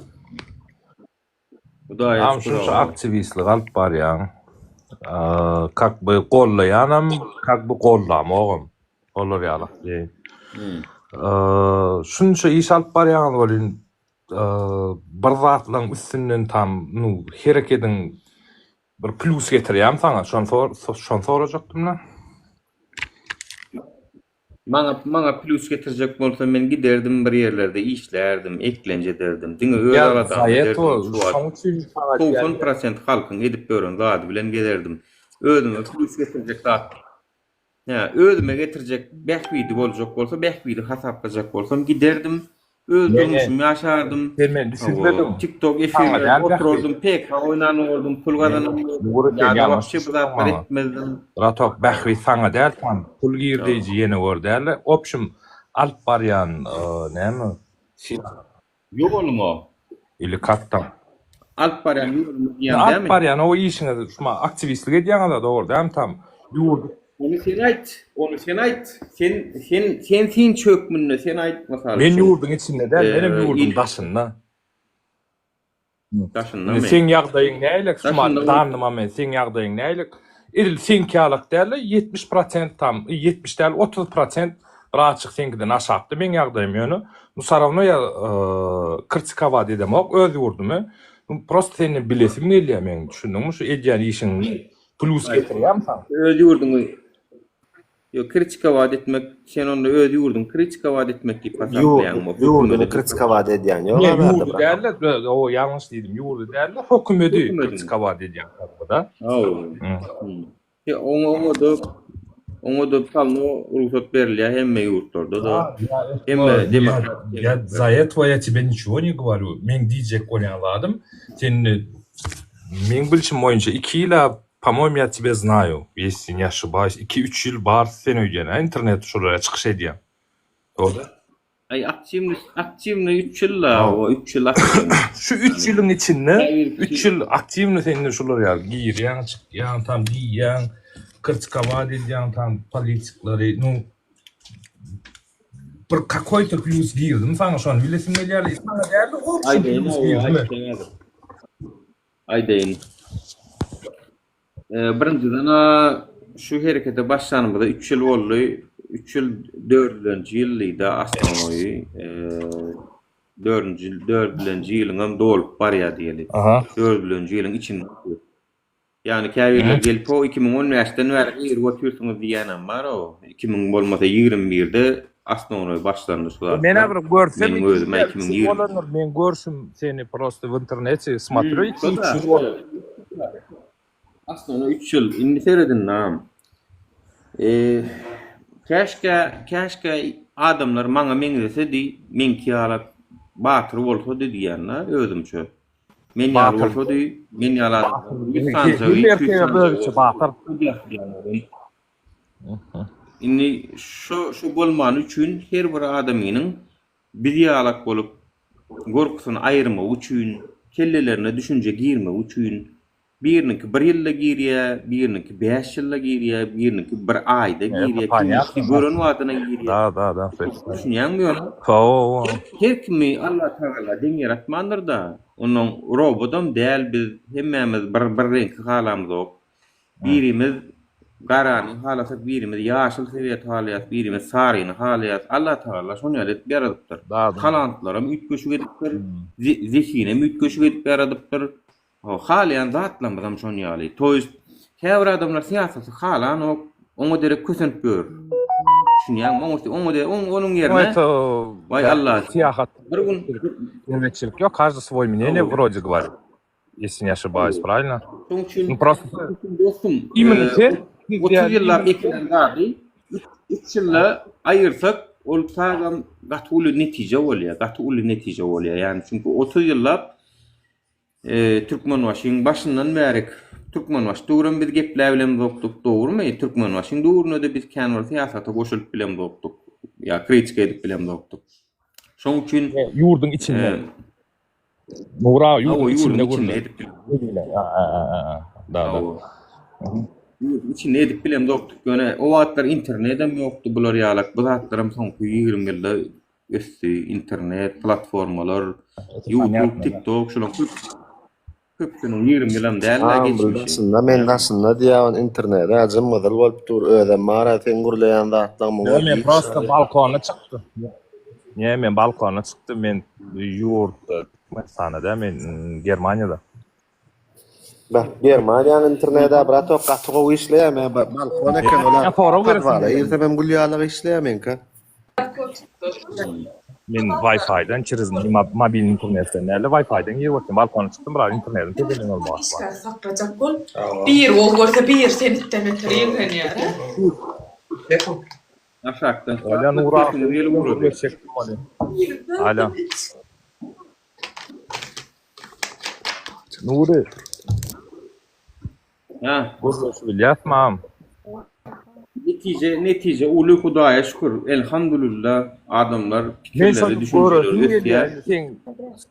A: Hudaýa
I: Agam
A: şükür
I: şunça
A: Alla.
I: aktiwistlik alyp barýaň. Kak by gollaýanam, kak by gollamogam. Olar ýaly. Şunça iş alyp barýaňyz welin bir zatlaryň üstünden tam nu herekediň Bir plýus getirýämi saňa? Şony şony sorajakdym-da.
A: Maňa maňa plýus getirjek bolsa men giderdim bir ýerlerde işlärdim, eklenç ederdim. Diňe öz
I: Ýa
A: aladamy ederdim.
I: zaýeto
A: Şu wagt
I: şoň üçin saňa
A: 90
I: diýýän.
A: prosent halkyň edip ýören zady bilen gezerdim. Özüme plýus getirjek zat Hä, özüme getirjek bähbidi boljak bolsa, bähbidi hasaplajak bolsam giderdim. Öz
I: Ne, ne?
A: durmuşymy ýaşardym.
I: Sen meni
A: Hawa,
I: düşünmediň.
A: TikTok
I: Saňa
A: efirlerinde
I: däl
A: oturardym,
I: bähbit.
A: PK oýnan bolardym, pul
I: Ne,
A: gazanan
I: Nury
A: bolardym.
I: sen
A: Ýa-da
I: ýalňyş
A: wapşe bu
I: düşündiň
A: zatlary
I: maňa.
A: etmezdim.
I: Bratok, bähbit saňa däl, tam pul girdeýji ýene gör däl-de, opşum alyp barýan, näme,
A: Ýoluňa.
I: Ili katda.
A: Alyp barýan ýoluňa diýýäň
I: Alyp
A: dämi?
I: barýan o işiňiz şuma aktiwistlik edýäňiz-a dogry dämi tam ýurdy.
A: Ony sen aýt, ony sen aýt. Sen sen sen synçy hökmünde sen aýt mysal
I: Men
A: üçin.
I: ýurduň içinde däl, menem ýurduň
A: Il
I: daşynda.
A: daşyndamy?
I: Seň ýagdaýyň nälik şuma
A: Daşynda
I: danny moment seň ýagdaýyň nälik? Edil seňki ýalak däl-de 70 prosent tam, 70 däl 30 prosent birazjyk seňkiden aşakda meň ýagdaýym ýöne nu sarawno ýa kritikowat edemok öz ýurdumy. Nu prosto senden bilesim gelýär meň düşündiňmi şu edýän işiň plus getirýärmi saňa?
A: Öz ýurduňy Ýok, kritikowat etmek, sen onda öz ýurduňy kritikowat etmek diýip hasaplaýaňmy?
F: Ýurduny kritikowat edýän ýok
I: Ne, ýurdy däl-de, o ýalňyş diýdim, ýurdy däl-de, hökümedi kritikowat edýän da.
A: Hawa. Oňa oňa-da oňa-da polno rugsat berilýär hemme ýurtlarda-da. Hemme demokratik.
I: Я за этого я тебе ничего не говорю. Meň diýjek bolýan zadym, sen meň bilşim boýunça iki ýyla Po-moýmu ýa tebe znaýu, ýesli ne oşibaýus, iki-üç ýyl bar sen öýdýän a internet şolara çykyş edýäň. Dogry.
A: Aý aktiwnyý aktiwnyý üç ýyl la o üç ýyl aktiwnyý.
I: Şu üç ýylyň içinde üç ýyl aktiwnyý sen indi şular ýaly girýäň çykýaň tam diýýäň krtikowat edýäň tam politiklary nu bir kakoý to plýus girdimi saňa şony bilesim gelýär saňa dälde obşi plýus girdimi.
A: Aýdaýyn. Birinjiden-ä şu herekete başlanymyza üç ýyl boldy. Üç ýyl dördülenji ýyllyda osnownoýy. Dördünji dördülenji ýylyňam dolup barýar diýeli. Dördülenji ýylyň içinde. Ýagny käbirler gelip o 2015-den bäri girip otyrsyňyz diýýänem bar-ow. 2000 bolmasa 21-de Osnownoý başlandy şu zatlar.
I: Menä bir görsem
A: Meniň özüm 2020.
I: bolandyr men görşüm seni prosto w internete smotrю iki üç ýyl boldy.
A: Aslynda 3 ýyl. Indi seredin nam. Eee käşgä käşgä adamlar maňa meňzesedi, meňki ýalak batyr bolsady diýýän-dä özümçe. Men ýaly bolsady, men ýaly adamlar 100 sanjagy, 200 sanjagy
I: batyr.
A: Indi şu şu bolmany üçin her bir adamynyň biz ýalak bolup gorkusyny aýyrmagy üçin, kellelerine düşünje girmegi üçin biriniňki bir ýylda girýär, biriniňki bäş ýylda girýär, biriniňki bir aýda girýär, kimiňki gören badyna girýär.
I: Da da da.
A: Düşünýäňmi ýöne?
I: Hawa.
A: Her kimi Allatagala deň ýaratmandyr-da. Onnoň robodam däl biz hemmämiz bir bir reňki halamyzok. Birimiz garany halasak, birimiz ýaşyl sebet halaýas, birimiz saryny halaýas. Allatagala şony ýaly edip ýaradypdyr. Talantlaram üýtgeşik edipdir, zehinem üýtgeşik edip ýaradypdyr. Halaýan zatlarymyzam şon ýaly. To ýest, käbir adamlar syýasaty halanok, oňa derek kösenip ýör. Düşünýäňmi? Oňa oňa de onuň ýerine Waý Alla,
I: Syýahat
A: bir gün
I: erbetçilik ýok, každy svoý мнение wrode govorit. Если не ошибаюсь, правильно?
A: Şonuň üçin
I: Ну просто
A: dostum,
I: именно
A: e,
I: sen
A: 30 ýyllap ekilen zady 3 ýylda aýyrsak, ol tagam gaty uly netije bolýar, gaty uly netije bolýar. Ýani çünki 30 ýyllap e, Türkmenbaşyň başyndan bäri Türkmenbaşy döwrem biz gepläp bilemzokdyk, dogrumy? Türkmenbaşyň döwründe-de biz kän bir syýasata goşulyp bilemzokdyk, ýa kritika edip bilemzokdyk. Şonuň üçin
I: ýurduň içinde.
A: e,
I: Nura
A: Hawa,
I: ýurduň içinde
A: ýurduň içinde
I: gürle.
A: edip bilemzok.
I: Da da.
A: Hawa. Ýurduň içinde edip bilemzokdyk. Ýöne o wagtlar internetem ýokdy bular ýalak. Bu zatlaram soňky 20 ýylda ösdi. Internet, platformalar, YouTube, TikTok şularyň köp köpüsiniň 20 ýylam däl-de
F: Am bir
A: geçmişi.
F: daşynda men daşynda diýýän internete jym gyzyl bolup dur özem bara seň gürleýän zatlaň muňa
I: Ýa men
F: hiç
I: prosta balkona çykdym. Ýa men balkona çykdym men ýurtda Türkmenistanda däl men Germaniýada.
F: Bak Germaniýanyň interneti bratok gaty gowy işleýär men balkon eken ola
I: Ýa sorag beresim
F: podwala
I: geldi.
F: girsem hem gül ýalyk işleýär meňki.
I: Men Wi-Fi-den çerez mobil internetden däl-de Wi-Fi-den girip otyryn. Balkona çykdym biraz internetiň tezelen bolmagy bar.
J: Işgär saklajak bol. Biri gowy görse biri sen itden beter ýigrenýär.
A: Aşakdan
I: Alýa Nura
A: sesiňiz gelip ugrady.
I: Alýa. Nury.
A: Ha.
I: Gürleşip bilýäsmi agam?
A: Netije netije uly Hudaýa şükür. Elhamdülillah adamlar
I: Men
A: pikirleri,
I: şony
A: düşünjeleri
I: göresim
A: ösýär.
I: gelýär. Sen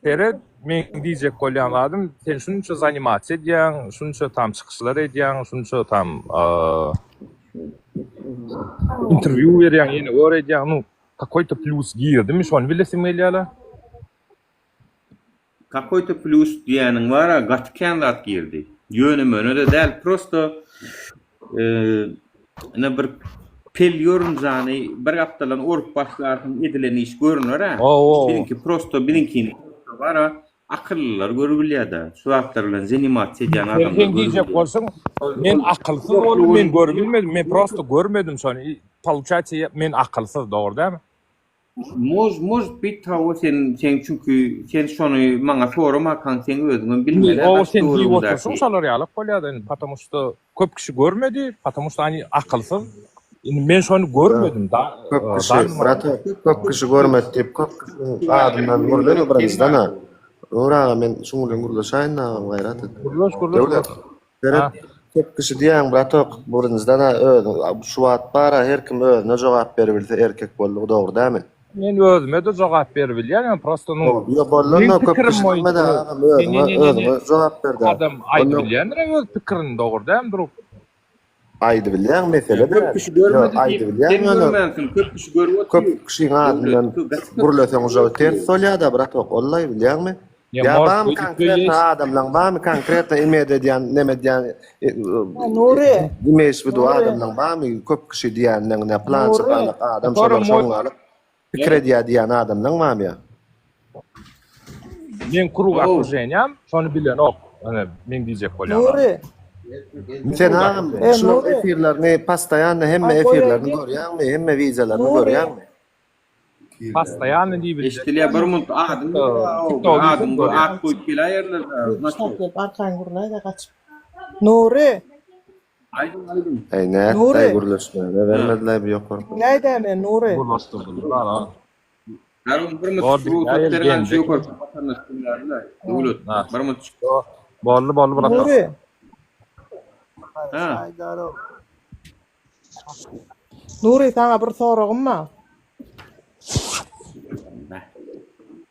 I: seret, meň diýjek bolýan zadym, sen şunça zanimasiýa edýäň, şunça tam çykyşlar edýäň, şunça tam interwýu berýäň, ýene gör edýäň, nu kakoý-to plýus girdimi, şony bilesim gelýär-le.
A: Kakoý-to plýus diýýäniň bar-a, gaty kän zat girdi. Ýöne-möne-de däl, prosto. Ine bir pel ýorunjany bir gapdaldan orup başlarsyň edilen iş görüner-ä. Biziňki prosto biziňkini bar-a akyllylar görübilýär-dä. Şu zatlar bilen zanimatsiýa edýän adamlar
I: Sen diýjek bolsaň, men akylsyz boldum, men görübilmedim, men prosto görmedim şony. Получается, men akylsyz, dogry dälmi?
A: Mož может bit hawa sen sen çünki sen şony maňa soramakaň seň özüňem bilmeli
I: Ow sen diýip otyrsyň şolar ýalak bolýada indi потому что köp kişi görmedi потому что они akylsyz indi men şony görmedim da
F: Köp kişi brat köp kişi görmedi diýip köp kişiniň adyndan gürleme birinjiden a. Nur aga men şuň bilen gürleşäýin agam gaýrat et.
I: Gürleş gürleş
F: Döwlet seret köp kişi diýýäň bratok birinjiden a özüň şu wagt bara her kim özüne jogap beribilse erkek boldugy dogry dämi?
I: Men özüme-de jogap beribilýän ýöne prosto nu
F: Ýok bolanda
I: meň
F: köp
I: pikirim
F: kişi
I: boýunça
F: diýmede agam
I: ne
F: özüňe
I: ne ne ne ne
F: özüňe jogap berdä.
I: adam
F: Onda
I: aýdybilýändir öz pikirini dogry dämi drug?
F: Aýdybilýäň mesele
A: Köp
F: däl.
A: kişi
F: Ýok
A: görmedi diýip,
F: aýdybilýäň
A: sen
F: ýöne
A: görmänsiň, köp kişi görüp otyr.
F: köp kişiň adyndan gürleseň uje ters bolýada bratok ollaý bilýäňmi?
I: Ýa
F: Ýa
I: может
F: barmy
I: быть
F: konkretno adamlaň barmy konkretno imed edýän neme edýän
K: Nury
F: imeýiş widu
K: Nury
F: adamlaň barmy köp kişi diýänleň nä plança
K: Nury
F: panak adam
I: Sonra
F: şolar
I: moý
F: şoň alyp pikir edýä diýän adamlaň barmy ýa?
I: Meň krug
A: Ow.
I: okruženiýam şony bilenok. Ine meň diýjek bolýan zadym.
K: Nury
F: Sen agam
K: E
F: şulaň
K: Nury
F: efirlerini postoýanno hemme
K: Aý
F: efirlerini
K: goýaýyn.
F: görýäňmi hemme wideolaryny
K: Nury
F: görýäňmi?
I: Postoýanno diýip biljek.
A: Eşdilýär bir munt adyň
I: TikTok
A: adyň at goýup geläýerler.
K: Şap gelip arkaýyn gürläý-de gaçyp. Nury.
A: Aýdyň aýdyň.
F: Eý nätdaý
K: Nury.
F: gürleşmäge bermediler bu ýokarky.
K: Diňläý-dä meni Nury.
I: Gürleşdirdiler a.
A: Garun bir
I: Bor
A: munt rugsat
I: diňläýeli
A: bermän şu
I: geljek.
A: ýokarky watandaş diňlärler. Döwlet bir munt.
I: Boldy boldy bratan.
K: Nury.
A: Ha.
K: Nury saňa bir soragym bar.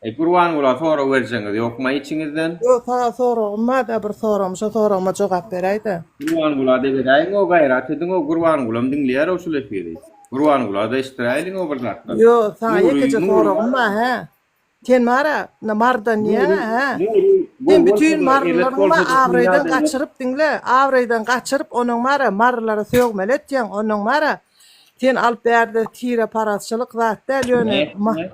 A: Eý Gurbangula sorag berjeňiz ýokma içiňizden?
K: Ýok saňa soragym bar-da bir soragym şo soragyma jogap beräýdä.
A: Gurbangula-da beräýiň-ow gaýrat ediň-ow Gurbangulam diňleýär-ow şul efiri. Gurbangula-da eşitdiräýeliň-ow bir zatlar.
K: Ýok saňa
A: Nury
K: ýekeje
A: Nury
K: soragym bar hä. Sen bara indi Marydan diýýäň-ä hä.
A: Nury
K: Sen
A: gowy
K: bütin
A: bolsa-da erbet
K: marylylaryň bar
A: bolsa-da
K: abraýdan
A: dünýäde
K: gaçyryp diňle abraýdan gaçyryp onuň bara marylara sögmeli etýäň onuň bara sen alyp bärde tireparazçylyk zat däl ýöne
A: Nätdiňaý?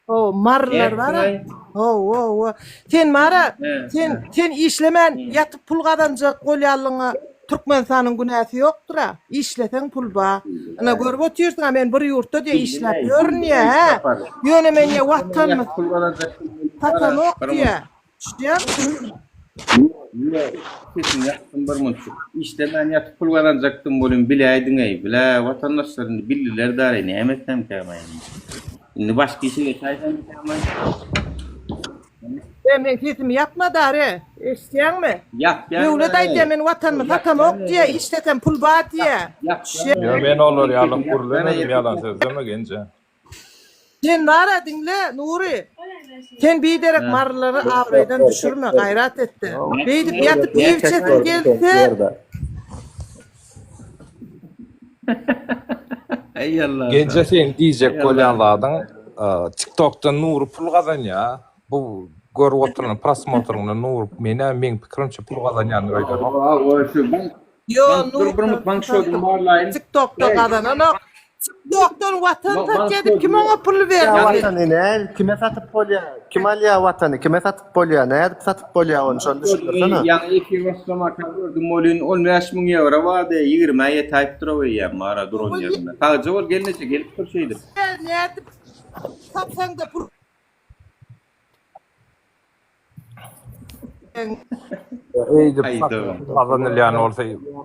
K: Ho, marylar bara.
A: Nätdiňaý?
K: Ho, ho, ho. Sen bara,
A: He,
K: sen
A: he.
K: sen işlemän ýatyp pul gazanjak bolýanlygyňa Türkmenistanyň günäsi ýokdur-a. Işleseň pul ba. Ine görüp otyrsyň-a men bir ýurtda diýe işläp
A: Bildim-äý,
K: ýörün diýe,
A: bildim-äý,
K: hä.
A: sapar.
K: Ýöne men diýe
A: Işlemän
K: Watanymy
A: ýatyp pul gazanjak bara
K: satamok
A: bir
K: diýe.
A: munt.
K: Düşýäňmi?
A: Ýok, sesiňi ýapdym bir munçuk. Işlemän ýatyp pul gazanjakdym welin biläýdiň-eý, bilä, watandaşlar indi bildiler dary, näme etsemkäm-aý indi. Indi başga işe geçäýsemmikäm-aý?
K: E, meň sesimi ýapma dary, eşidýäňmi?
A: Ýapýan
K: Döwlet
A: dary.
K: aýdýar, men watanymy satamok diýýär, işlesem pul bar diýýär.
A: Ýapýan
I: Ýa men olar ýaly gürlemedim ýalan sözleme genje.
K: Sen bara diňle Nury. Sen biderek marylary abraýdan düşürme gaýrat etde. Beýdip ýatyp iýip içesiň gelse.
A: Eý Allah.
I: Genje seň diýjek bolýan zadyň tiktokdan Nury pul gazanýa. Bu görüp oturan prosmotryňdan Nury menä meň pikirimçe pul gazanýandyr öýdenok.
K: Ýo
A: Bank dur bir minut bank şoduny barlaýyn.
K: Tiktokda gazananok. Tiktokdan watan satýa diýip kim oňa pul
F: Ýa
K: berdi?
F: watany näl kime satyp bolýa? Kim alýa watany? Kime satyp bolýa? Nädip satyp bolýa ony şony düşündirsene.
A: Ýaňy efir başlamaka gördüm welin 15 müň ýewro bardy, 20-ä ýetäýip dur eýýäm bara duran ýerinde. Sagja bol gelneje gelip dur şeýdip.
K: Nädip satsaňda pul
I: Eýdip gazanylýan bolsa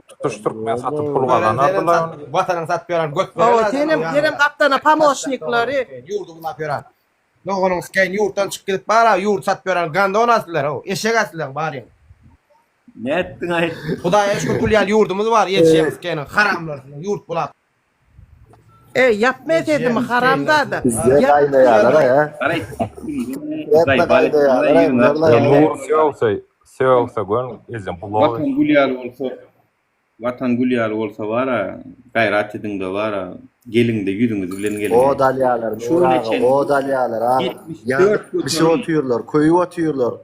I: tutuş türkmen satyp pul gazanardylar.
D: Watanyň satyp ýören göt
K: Hawa senem senem gapdana pomoşniklary.
D: Ýurdy bulap ýören. Doganyň skeýin ýurtdan çykyp gidip bara ýurt satyp ýören gandon aslylar o eşek aslylar baryň.
A: Nätdiň aý?
D: Hudaýa şükür gül ýaly ýurdumyz bar eşegiň skeýiniň haramlar ýurt bulap.
K: Eý ýapma sesimi haramzada.
F: Bizde gaýnaýarlar a. Bizde gaýnaýarlar.
I: Nur sögse sögse gön ejem bulag.
A: Watan gül ýaly bolsa Watan gül ýaly bolsa bara gaýrat ediňde bara geliňde ýüzüňiz bilen geliň.
F: Ot alýarlar
A: Şu
F: Nur
A: güne
F: aga,
A: çenli
F: ot alýarlar aga.
A: 74
F: Ýanyp bişip otyrlar, köýüp otyrlar.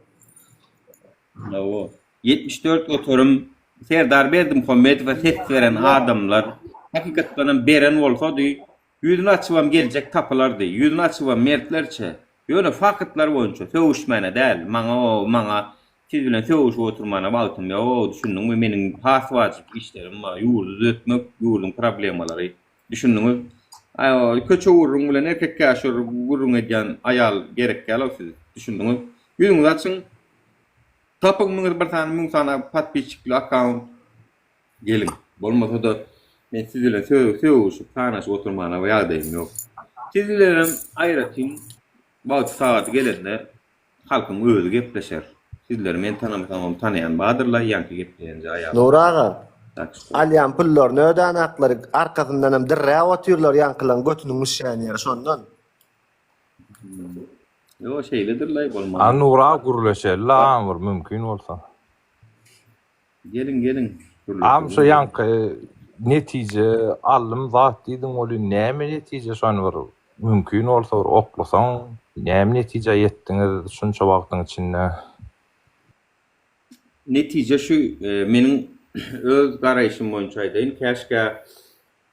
A: Hawa. 74 göterim. Serdar Berdimuhamedowa ses beren adamlar hakykatdanam beren bolsady, ýüzüni açybam geljek tapylardy, ýüzüni açybam mertlerçe, ýöne faktlar boýunça sögüşmäne däl, maňa o maňa siz bilen sögüşip oturmana wagtym ýok, düşündiňmi, meniň has wajyp işlerim bar, ýurdy düzetmek, ýurduň problemalary, düşündiňiz? Aý o köçe gürrüň bilen erkek käşir gürrüň edýän aýal gerek däl-ow siz, düşündiňiz? Ýüzüňizi açyň, Tapyň müňüz bir sany müň sany podpisçikli akkaunt geliň. Bolmasa-da men siz bilen sögüşip sanaşyp oturmana ýagdaýym ýok. Siz bilenem aýratyn wagty sagady gelende halkyň özi gepleşer. Sizleri men tanamasamam tanaýan bardyrla ýaňky gepleýänje aýal.
F: Nury aga, alýan pullaryny ödänaklary arkasyndanam dirräp otyrlar ýaňkylaň götüniň düşýän ýeri şondan.
A: Ýo şeýledirlaý bolmaz.
I: A Nura gürleşeli agam bir mümkin bolsa.
A: Geliň geliň
I: Agam şu ýaňky netije aldym zat diýdiň welin näme netije şony bir mümkin bolsa bir oklasaň näme netijä ýetdiňiz şunça wagtyň içinde.
A: Netije şu meniň öz garaýşym boýunça aýdaýyn käşgä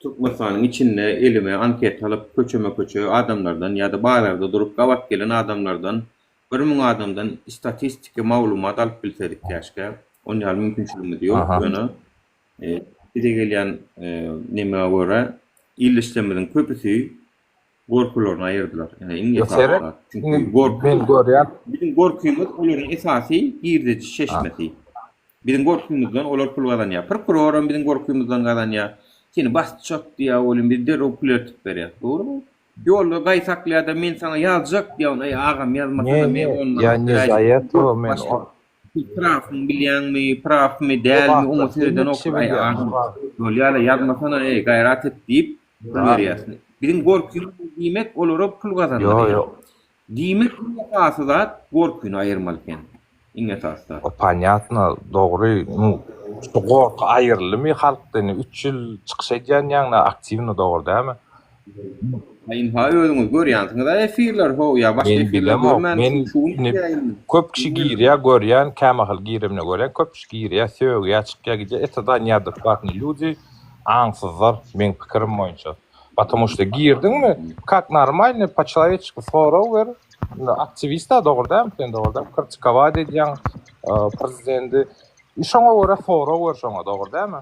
A: Türkmenistanyň içinde elime anket alyp köçeme-köçe adamlardan ýa-da bazarda durup gabat gelen adamlardan 1000 adamdan statistiki maglumat alyp bilsedik käşgä. On ýaly mümkinçiligimiz ýok. Ýöne bize gelýän neme görä ildeşlerimiziň köpüsi gorkularyny aýyrdylar. Ine iň esasy zat. Çünki gorky
I: men görýän
A: biziň gorkymyz olaryň esasy girdeji çeşmesi. Biziň gorkymyzdan olar pul gazanýar. Prokuroram biziň gorkymyzdan gazanýar. Seni basjak diýýär welin biz derrew pul eltip berýäs. Dogrumy? Ýolda gaý saklaýar-da men saňa ýazjak diýýär ony. Eý agam ýazmasana
I: Ne
A: men
I: ne
A: on
I: ýa
A: manat
I: ne
A: beräýjek.
I: za этого men
A: Başga prawmy bilýäňmi, prawmy dälmi oňa
I: Hemme kişi
A: seredenoklar. Aý
I: bilýär.
A: agam bolýa-la ýazmasana eý gaýrat et diýip pul berýäs. Biziň gorkymyz diýmek olara pul
I: Ýo
A: gazandyrýar.
I: ýo.
A: Diýmek iň esasy zat gorkyny aýyrmaly sen. Iň esasy zat.
I: O ponýatno dogry nu şu gorky aýryldymy halkdan indi üç ýyl çykyş edýän ýaňna aktiwno dogry dämi.
A: A ynha özüňiz görýänsiňiz a efirler how ýa başga
I: Men
A: efirler
I: bilemok
A: görmän
I: men
A: şu gün
I: indi
A: gidýäýinmi.
I: köp kişi girýä görýän kämahal giremine görýän köp kişi girýä sögýä çykýa gidýä это da neadekvatnyý ljudi aňsyzlar meň pikirim boýunça. Потому что girdiňmi, как normalny po çelowetski sorag ber. Indi aktiwist-a dogry dälmi sen dogry dälmi? Kritikovать edýäň prezidenti. I şoňa görä sorag ber şoňa dogry dälmi?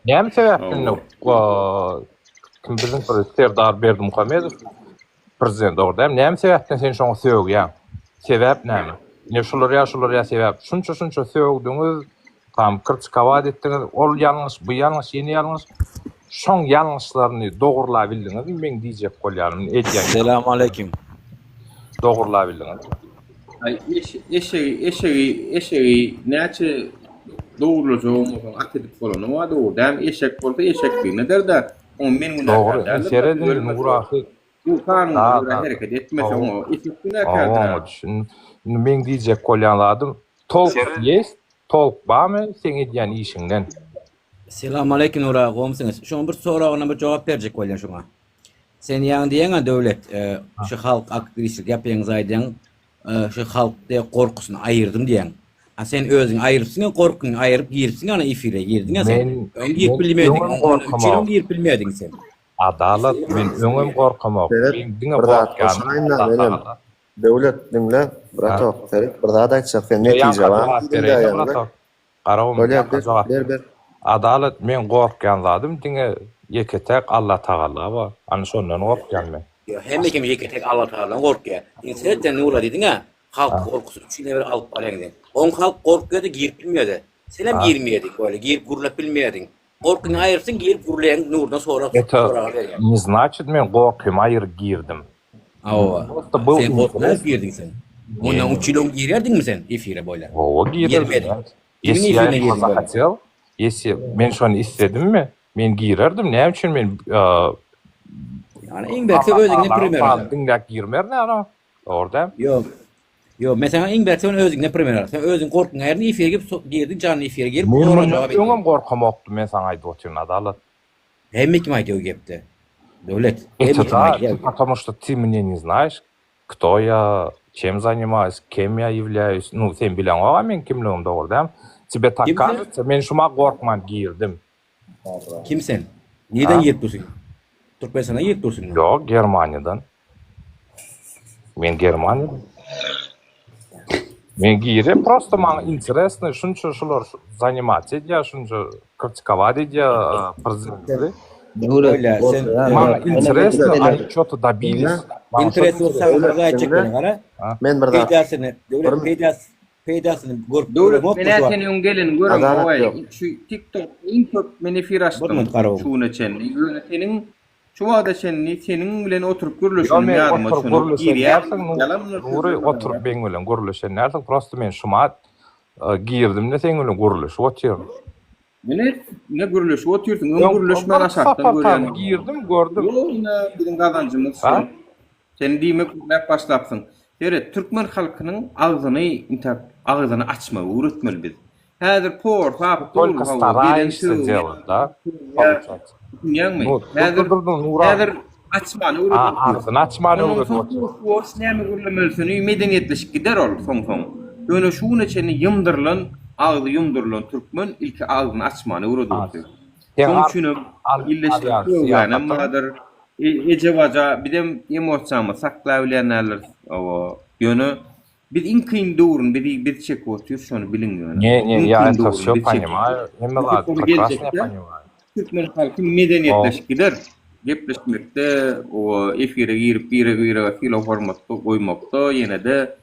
I: Näme sebäpden indi kim biziň Serdar Berdimuhamedow prezident dogry dälmi? Näme sebäpden sen şoňa sögýäň? Sebäp näme? Ine şular ýa şular ýa sebäp. Şunça-şunça sögdüňiz, Tam krtikowat etdiňiz, ol ýalňyş, bu ýalňyş, ýene ýalňyş. Şoň ýalňyşlaryny dogurlabildiňizmi meň diýjek bolýanym, edýän
L: Selam aleýkim.
I: Dogurlabildiňizmi?
A: Aý eşegi eşegi eşegi näçe dogurlajagam bolsaň at edip bolany bar dogry dälmi eşek bolsa eşekligine eder-de oňa men günäkär
I: Dogry,
A: däldir
I: serediň Nurahy
A: Bu kanuna görä hereket etmese oňa eşek günäkärdir.
I: Oňa düşün. Indi meň diýjek bolýan zadym tolk ýest, tolk barmy seň edýän işiňden?
L: Selam aleýkum Nury aga gowmysyňyz? Şoň bir soragyna bir jogap berjek bolýan şoňa. Sen ýaňy diýeňä Döwlet şu halk aktiwistlik ýapýaňyz aýdýaň şu halk diýe gorkusyny aýyrdym diýýäň. A sen özüň aýyrypsyň gorkyňy aýyryp giripsiň ana efire girdiň a sen.
I: Men
L: Öň girip
I: men
L: bilmeýdiň.
I: öňem
L: Üç ýyl öň
I: gorkamok.
L: girip bilmeýdiň sen.
I: Adalat men öňem gorkamok.
F: Seret,
I: Men diňe
F: bir zat
I: gorkýanym
F: goşaýyn-da
I: Allah
F: menem.
I: Tagala.
F: Döwlet, diňle, bratok, seret, bir zat aýtjak, sen netije
I: Ýaňka
F: bar
I: jogap
F: diýdiň-dä
I: bereýin-de,
F: ýaňy.
I: bratok. Garagum,
F: Bolýar,
I: ýaňka
F: ber,
I: jogap
F: ber,
I: ber.
F: ber.
I: Adalat, meň gorkýan zadym diňe ýeke-täk Allatagala bar. Ana şondan gorkýan men.
L: Ýok, hemme kim ýeke-täk Allatagaladan gorkýar. Indi seret sen Nura diýdiň-ä, halk gorkusy üçin bir alyp barýaň diýen. Oň halk gorkýardy, girip bilmeýärdi. Senem girmeýärdiň, böyle girip gürläp bilmeýärdiň. Gorkyňy aýyrsyň girip gürleýäň Nurdan sorag
I: Это
L: soraga berýäň.
I: ne значит men gorkymy aýyryp girdim.
L: Hawa.
I: Просто был
L: Sen gorkyňy aýyryp
I: интересно.
L: girdiň sen. Mundan
I: Не,
L: üç ýyl öň girerdiňmi sen efire boýla?
I: Hawa girerdim.
L: Girmediň. Kimiň
I: Если я
L: efirine
I: этого
L: girdiň boýla?
I: захотел, если men şony isledimmi, men girerdim. Näme üçin men
L: Ýani iň berkse özüňden primer al.
I: Diňläp girmerin ana. Dogry däl?
L: Ýok. Ýok, men saňa iň berkse ony özüňden primer al. Sen özüň gorkyňy aýyrdyň efire girip girdiň janly efire girip
I: Men
L: soraga
I: mundan
L: jogap edýäň.
I: öňem gorkamokdym men saňa aýdyp otyryn Adalat.
L: Hemme kim aýdýar o gepde. Döwlet. Hemme
I: Это
L: kim
I: да,
L: aýdýar.
I: ты потому что ты меня не знаешь, кто я, чем занимаюсь, кем я являюсь. Ну, sen bileňok-a meň kimligimi dogry dälmi? Тебе tak
L: Kim sen?
I: кажется? Men şuma gorkman girdim.
L: Kim sen? Nireden girip dursun? Türkmenistandan girip dursun.
I: Ýok, Germaniýadan. Men Germaniýadan. Men girip prosto maňa interesno şunça şular zanimat edýär, şunça kritikować edýär prezidenti.
L: Öyle sen
I: Maňa interesno, они что-то добились. Maňa şo
L: Interes bolsa
F: Döwlet,
L: bir zat aýtjak
F: diňle.
L: bolýan gara.
F: Men bir zat.
L: Peýdasyny, döwlet
F: Bir-
L: peýdasy peýdasyny görüp
A: Döwlet
L: göremok
A: men seni öň geleni görem
F: Adalat
A: oý.
F: ýok.
A: Şu TikTok iň köp men efir
L: Bir
A: açdym
L: minut garaw.
A: şu güne çenli. Ýöne seniň şu wagta çenli seniň bilen oturyp
I: Ýo
A: gürleşenim
I: men
A: ýadyma
I: oturyp
A: düşenok.
I: gürleşen
A: Girýär,
I: dälsiň,
A: ýalan
I: Nury oturyp meň bilen gürleşen dälsiň, prosto men şumat girdim-de seň bilen gürleşip otyryn.
A: Mene ne gürleşip otyrsyň, öň
I: Öň
A: gürleşmän
I: bir
A: aşakdan
I: sapar
A: görýän.
I: girdim, gördüm.
A: Ýok, ine biziň gazanjymyz
I: Ha?
A: şol. Sen diýmek gürläp başlapsyň. Seret, türkmen halkynyň agzyny intäk agzyny açmagy öwretmeli biz. Häzir porsap dur,
I: Только
A: hawa, gelen
I: стараешься
A: sögýär.
I: делать, да? Получается.
A: Düşünýäňmi?
I: Ну,
A: Häzir
I: dur, dur, dur, Nura.
A: häzir açmany
I: A,
A: öwredip otyr.
I: agzyny açmany
A: Ondan
I: öwredip
A: soň
I: otyr.
A: ýuwaş näme gürlemelisini medeniýetleşip gider ol soň-soň. Ýöne şu güne çenli ýymdyrylan, agzy ýumdurylan türkmen ilki agzyny açmany öwredip otyr.
I: Sen
A: Şoň
I: al-
A: üçinem
I: al-
A: illeşdirip
I: alýan
A: sögýänem
I: syýasatyň
A: bardyr. E- Eje-baja bizem emosiýamyzy saklabilýänlerdir. Hawa. Ýöne biz iň kyn döwrüni bizi biz çekip otyrys, şony biliň ýöne.
I: Не, не,
A: Iň
I: я
A: kyn
I: это
A: döwrüni
I: все
A: biz çekip
I: понимаю.
A: otyrys.
I: Hemme zat
A: Ony
I: прекрасно я
A: geljekde
I: понимаю.
A: türkmen halky medeniýetleşip gider. Gepleşmekde, o efire girip birek-birege sylag-hormat goýmakda ýene-de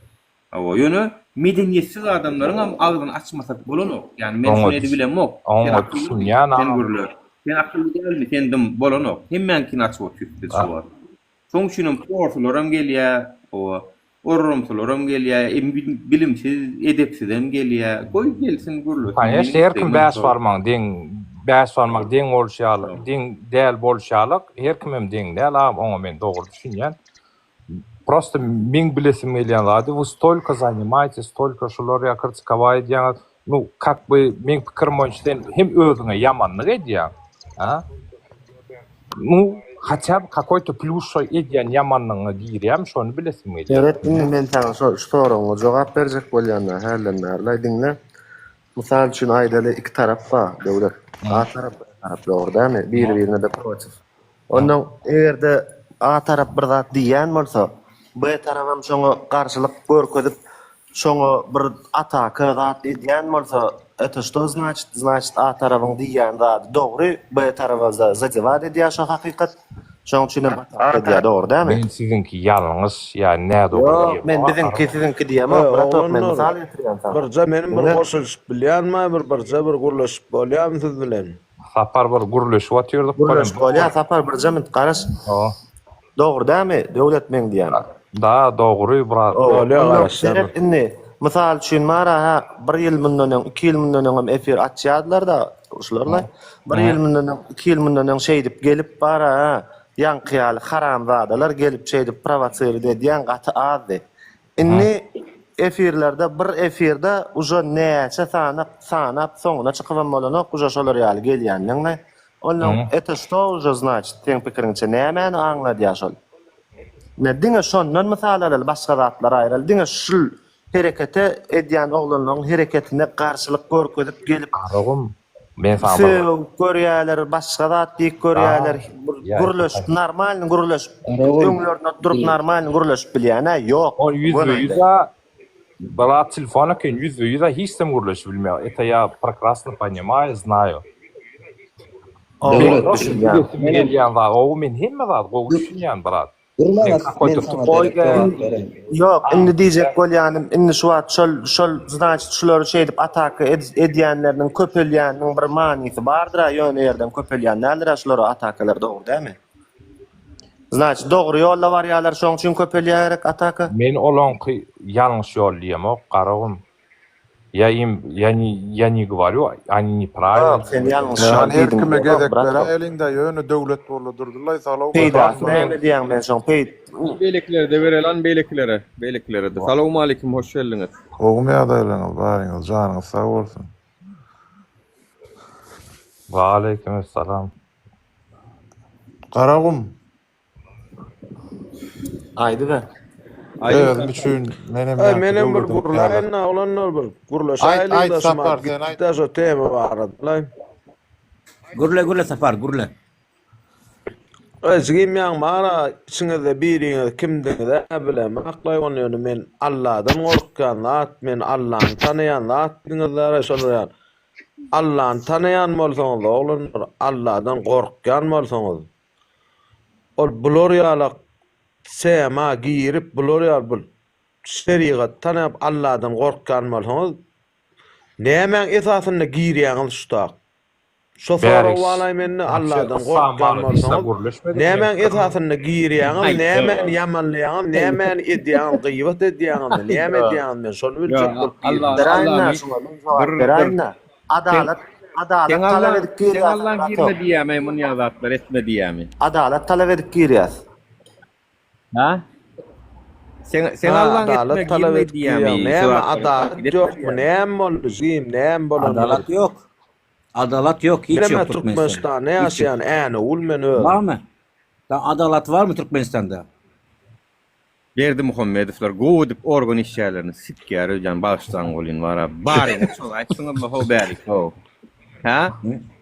A: hawa, ýöne medeniýetsiz adamlaryň hem agzyny açmasak bolanok. Ýani men
I: Oňa
A: şuny edibilemok. Sen
I: oňa
A: akyllymy?
I: düşünýän
A: Sen
I: agam.
A: gürle. Sen akylly dälmi? Sen dym bolanok. Hemmäňkini açyp otyrys biz şu wagt. Şoň üçinem porsularam gelýär, hawa, orramsylaram gelýär, bilimsiz, edepsizem gelýär. Goý gelsin gürlesin.
I: Конечно,
A: Meniň
I: her kim
A: islegim
I: bäş
A: şol.
I: barmagyň deň, bäş barmak deň bolşy ýaly, deň däl bolşy ýaly, her kimem deň däl agam, oňa men dogry düşünýän. Prosto meň bilesim gelýän zady, вы stolko zanimaýtes, stolko şular ýa kritikovать edýäňiz. Nu, как бы meň pikirim boýunça sen hem özüňe ýamanlyk edýäň, a? Nu, хотя бы какой-то plýus şo edýän ýamanlygyňa girýärmi, şony bilesim gelýär.
F: Seret indi men saňa şo şu soragyňa jogap berjek bolýan-da, hälden bäri. Diňle. Mysal üçin aýdaly iki tarap bar, döwlet. A tarap, B tarap dogry dälmi? Biri-birine de protiv. Ondan eger-de A tarap bir zat diýýän bolsa, B tarabam şoňa garşylyk görkezip, şoňa bir ataka zat edýän bolsa, это что значит? Значит, A tarabyň diýýän zady dogry, B taraba zadewat edýär şo hakykat. Şoň üçin hem ataka edýär, dogry dälmi?
I: Men siziňki ýalňyş, ýa nädogry
F: Ýok, men biziňki siziňki diýemok, bratok, men mysal getirýän saňa.
M: Birje menim bir
F: Diňle.
M: goşulyşyp bilýänmi, bir birje bir gürleşip bolýarmy siz bilen?
I: Sapar bir gürleşip otyrdyk.
F: Gürleşip bolýar, Sapar birje minut garaş. Dogry dälmi, Döwlet meň diýýän?
I: Da, dogry, brat.
M: Bolýar,
F: Onda
M: garaşýan.
F: seret indi, mysal üçin mara ha bir ýyl mundan öň, iki ýyl mundan öňem efir açýardylar-da şularla. Bir ýyl mundan öň, iki ýyl mundan öň şeýdip gelip bara ha ýaňky ýaly haramzadalar gelip şeýdip prowosirit edýän gaty azdy. Indi efirlerde bir efirde uje näçe sany sanap soňuna çykybam bolanok uje şolar ýaly gelýänleňle. Ondan это что уже значит seň pikiriňçe nämäni aňladýar şol? Ne diňe şondan mysal alaly başga zatlar aýraly diňe şul herekete edýän oglanlaryň hereketine garşylyk görkezip gelip
I: Garagum men saňa bir
F: sögüp görýäler başga zat diýip görýäler bir gürleşip normalny gürleşip öňlerinde durup normalny gürleşip bilýän-ä ýok
I: Ol ýüzbe ýüz-ä brat telefon eken ýüzbe ýüz-ä hiç kim gürleşip bilmeýär. Это я прекрасно понимаю, знаю.
F: Döwlet düşünýän.
I: Gelýän zat, gowy men hemme zat gowy düşünýän brat.
N: Durma
I: Men
N: men
I: какой-то
N: saňa
I: tupoý
N: derek jogap bereýin.
F: Ýok, indi diýjek bolýanym, indi şu wagt şol şol znaçit şulary şeýdip ataka edýänleriniň köpelýäniniň bir manysy bardyr-a, ýöne ýerden köpelýän däldir-a şulara atakalar dogry dälmi? Znaçit dogry ýolda barýarlar şoň üçin köpelýär gerek ataka?
I: Men olaňky ýalňyş ýol diýemok, Garagum. Я им, я не, я не говорю, они неправильно.
F: Ýok, sen ýalňyş
O: Ýan
F: ýol
O: her
F: diýdiň
O: kime
F: diýemok,
O: gezek
F: brat.
O: beräýeliň-dä, ýöne döwlet boldy durdylaý salaw
F: Peýdasy näme diýýäň men şoň peý
H: Beýlekilere de bereli an beýlekilere, beýlekilere de. Salowmaleýkim, hoş geldiňiz.
O: Gowumy ýagdaýlaryňyz baryňyz janyňyz sag bolsun.
I: Waleýkim essalam.
O: Garagum.
F: Aýdyber.
O: Özüm üçin menem
M: Aý
O: ýaňky
M: menem bir
O: döwletiň
M: gürläýin oglanlar bir
O: Aýt
M: gürleşäýeliň
O: aýt
M: da
O: Sapar
M: şumat
O: sen aýt.
M: gitdi şo tema barada.
L: Gürle gürle Sapar gürle.
M: Aý jigim ýaň bara içiňizde biriňiz kimdiňiz-ä bilemok-laý ony ýöne men Alladan gorkýan zat men Allany tanaýan zat diýdiňizler-ä şolar ýaly. Allany tanaýan bolsaňyz oglanlar Alladan gorkýan bolsaňyz ol bular ýalak tema girip bular ýaly bul şerigat tanap Alladan gorkýan bolsaňyz nämäň esasynda girýäňiz şu tak? Şo sorag balaý mende Alladan gorkýan bolsaňyz nämäň esasynda girýäňiz nämäni ýamanlaýaňyz nämäni edýäňiz gyýbat edýäňizmi näme edýäňiz men şony biljek bolup girdim.
F: Beräýin-dä şuňa men jogap beräýin-dä. Adalat adalat talap edip
A: Seň
F: girýäs
A: Allaň
F: bratok.
A: girme diýýämi munýa zatlar etme diýýämi?
F: Adalat talap edip girýäs.
A: Ha? Sen sen
M: Ha
A: Allaň etme
M: adalat talap
A: girme
M: edip
A: diýýämi?
M: girýäň
A: Şu
M: näme
A: zatlar
M: adalat
A: etme
M: ýokmy
A: diýýämi?
M: näme boldy jigim näme bolany
L: Adalat ýok. Adalat ýok, hiç
M: Menem
L: ýok Türkmenistanda.
M: Türkmenistanda
L: Hiç ýok.
M: ýaşaýan Änewül men özüm.
L: Barmy? Da adalat barmy Türkmenistanda?
A: Berdimuhamedowlar gowy edip organ işgärlerini sikýär öýdýän bagyşlaň bolyn wara baryňyz çozaýypsyňyzla how bärik how hä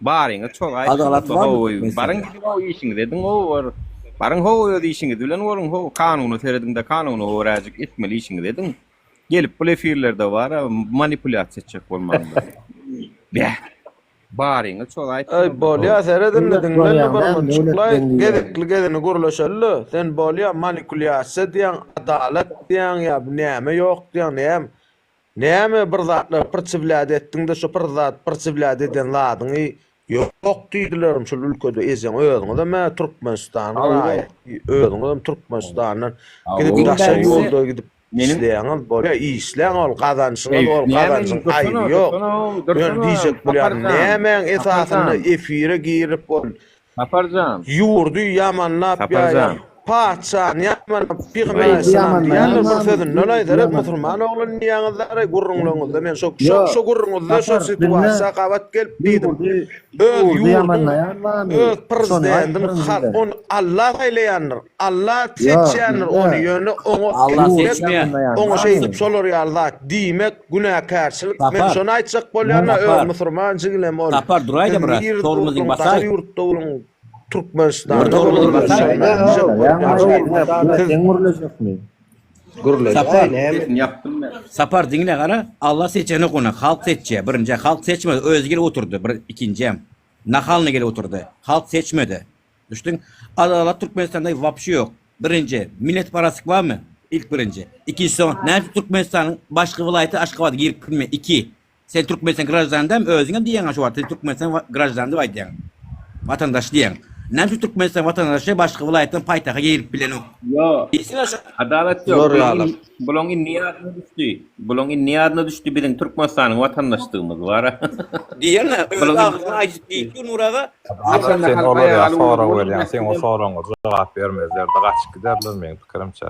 A: baryňyz
L: Adalat
A: çozaýypsyňyzla
L: barmy
A: how baryň
L: Türkmenistanda?
A: gidiň how işiňizi ediň how bir baryň how öz işiňiz bilen boluň how kanuna serediňde kanuna göräjik etmeli işiňizi ediň gelip bul efirlerde wara manipulýasiýa etjek bolmaňda bäh Baryňy çozaýyp
M: Aý bolýa seredin-de
N: Döwlet
M: diňlende
N: bolýaň
M: bir
N: däl, döwlet
M: munçuklaý
N: ben diýýän.
M: gezekli gezini gürleşeli-de sen bolýa manikulýasiýa diýýäň adalat diýýäň ýa näme ýok diýýäň näme näme bir zatlar prçiwlýat etdiňde şo bir zat prçiwlýat eden zadyňy ýok diýdilermi şol ülkede ejeň özüňizem-ä Türkmenistanyň raýaty özüňizem Türkmenistandan gidip
A: Iň
M: daşary
A: bärisi
M: ýurda gidip
A: meniň
M: Işleýäňiz bolýa işläň ol gazançyňyz
A: Eý,
M: ol
A: näme
M: gazanjyň
A: dursana,
M: aýby ýok.
A: dursana,
M: Ýöne
A: dursana,
M: diýjek bolýanym
A: Saparjan,
M: nämäň esasynda
A: Saparjan,
M: efire girip ol
A: Saparjan,
M: ýurdy ýamanlap ýa
A: Saparjan.
M: patyşany ýamanlap pygamber
A: Eý,
N: Ýurdy
M: aleyhissalam diýýändir
N: ýamanlaýan
M: bir
N: barmy?
M: sözünden
N: Ýurdy
M: aýdaryp
N: ýaman.
M: musulman oglan diýýäňizler gürrüňleriňizde men şo şo
N: Ýok,
M: şo gürrüňizde şo
N: Sapar, diňle.
M: situasiýa gabat gelip diýdim.
N: Ýurdy,
M: Öz
N: ýurdy
M: ýurduň
N: ýamanlaýan barmy?
M: öz
N: Şony aýt
M: prezidentiň halk
N: birinjiden.
M: ony Alla saýlaýandyr. Alla
N: Ýok,
M: seçýändir ony
N: diňle.
M: ýöne oňa
L: Allah
M: etmek
L: seçmeýär.
N: Ýamanlaýan
M: oňa
N: barmy?
M: şeýdip şolar ýaly zat diýmek günäkärçilik men
L: Sapar.
M: şony aýtjak bolýan-da öz
L: Sapar.
M: musurman jigilem ol
L: Sapar
M: siz
L: duraýda biraz.
M: nirde
L: Tormozyňy
M: boluň daşary
L: basaý.
M: ýurtda boluň
L: Bir
M: Türkmenistanda
L: tormozyňy
M: boluň
L: basaý.
M: şony aýtjak bolýan şol siz
N: Sen gürlejekmi?
L: Sapar.
A: Sesini ýapdym men.
L: Sapar diňle gara. Allah seçenok ony. Halk seçýär. Birinji halk seçmedi. Özi gelip oturdy. Bir ikinjem. Nahalny gelip oturdy. Halk seçmedi. Düşdüň? Adalat Türkmenistanda wapşe ýok. Birinji, milletparazlyk barmy? Ilk birinji. Ikinjisi soň, näme üçin Türkmenistanyň başga welaýaty Aşgabada girip bilmeýär? Iki. Sen Türkmenistan graždany dälmi? Özüňem diýýäň-ä şu wagt, sen Türkmenistan graždany diýip aýdýaň. Watandaşy diýýäň. Näme üçin Türkmenistan watandaşy başga welaýatdan paýtagta girip bilenok?
A: Ýok.
L: Diýsene şu.
A: Adalat ýok.
M: Bular
A: Bulaň
M: ýaly.
A: bulaň indi ýadyna düşdi. Bulaň indi ýadyna düşdi biziň Türkmenistanyň watandaşdygymyz bar-a.
L: Diýýäň-ä, öz
A: Bulaň indi
L: agzyňdan aýdyp diýip dur Nur aga.
A: Haçanda
I: Sen
A: halk
I: olara
A: aýaly
I: sorag
A: bolup
I: berýäň, seň o
A: mesele.
I: soragyňa jogap bermezler-de gaçyp giderler meň pikirimçe.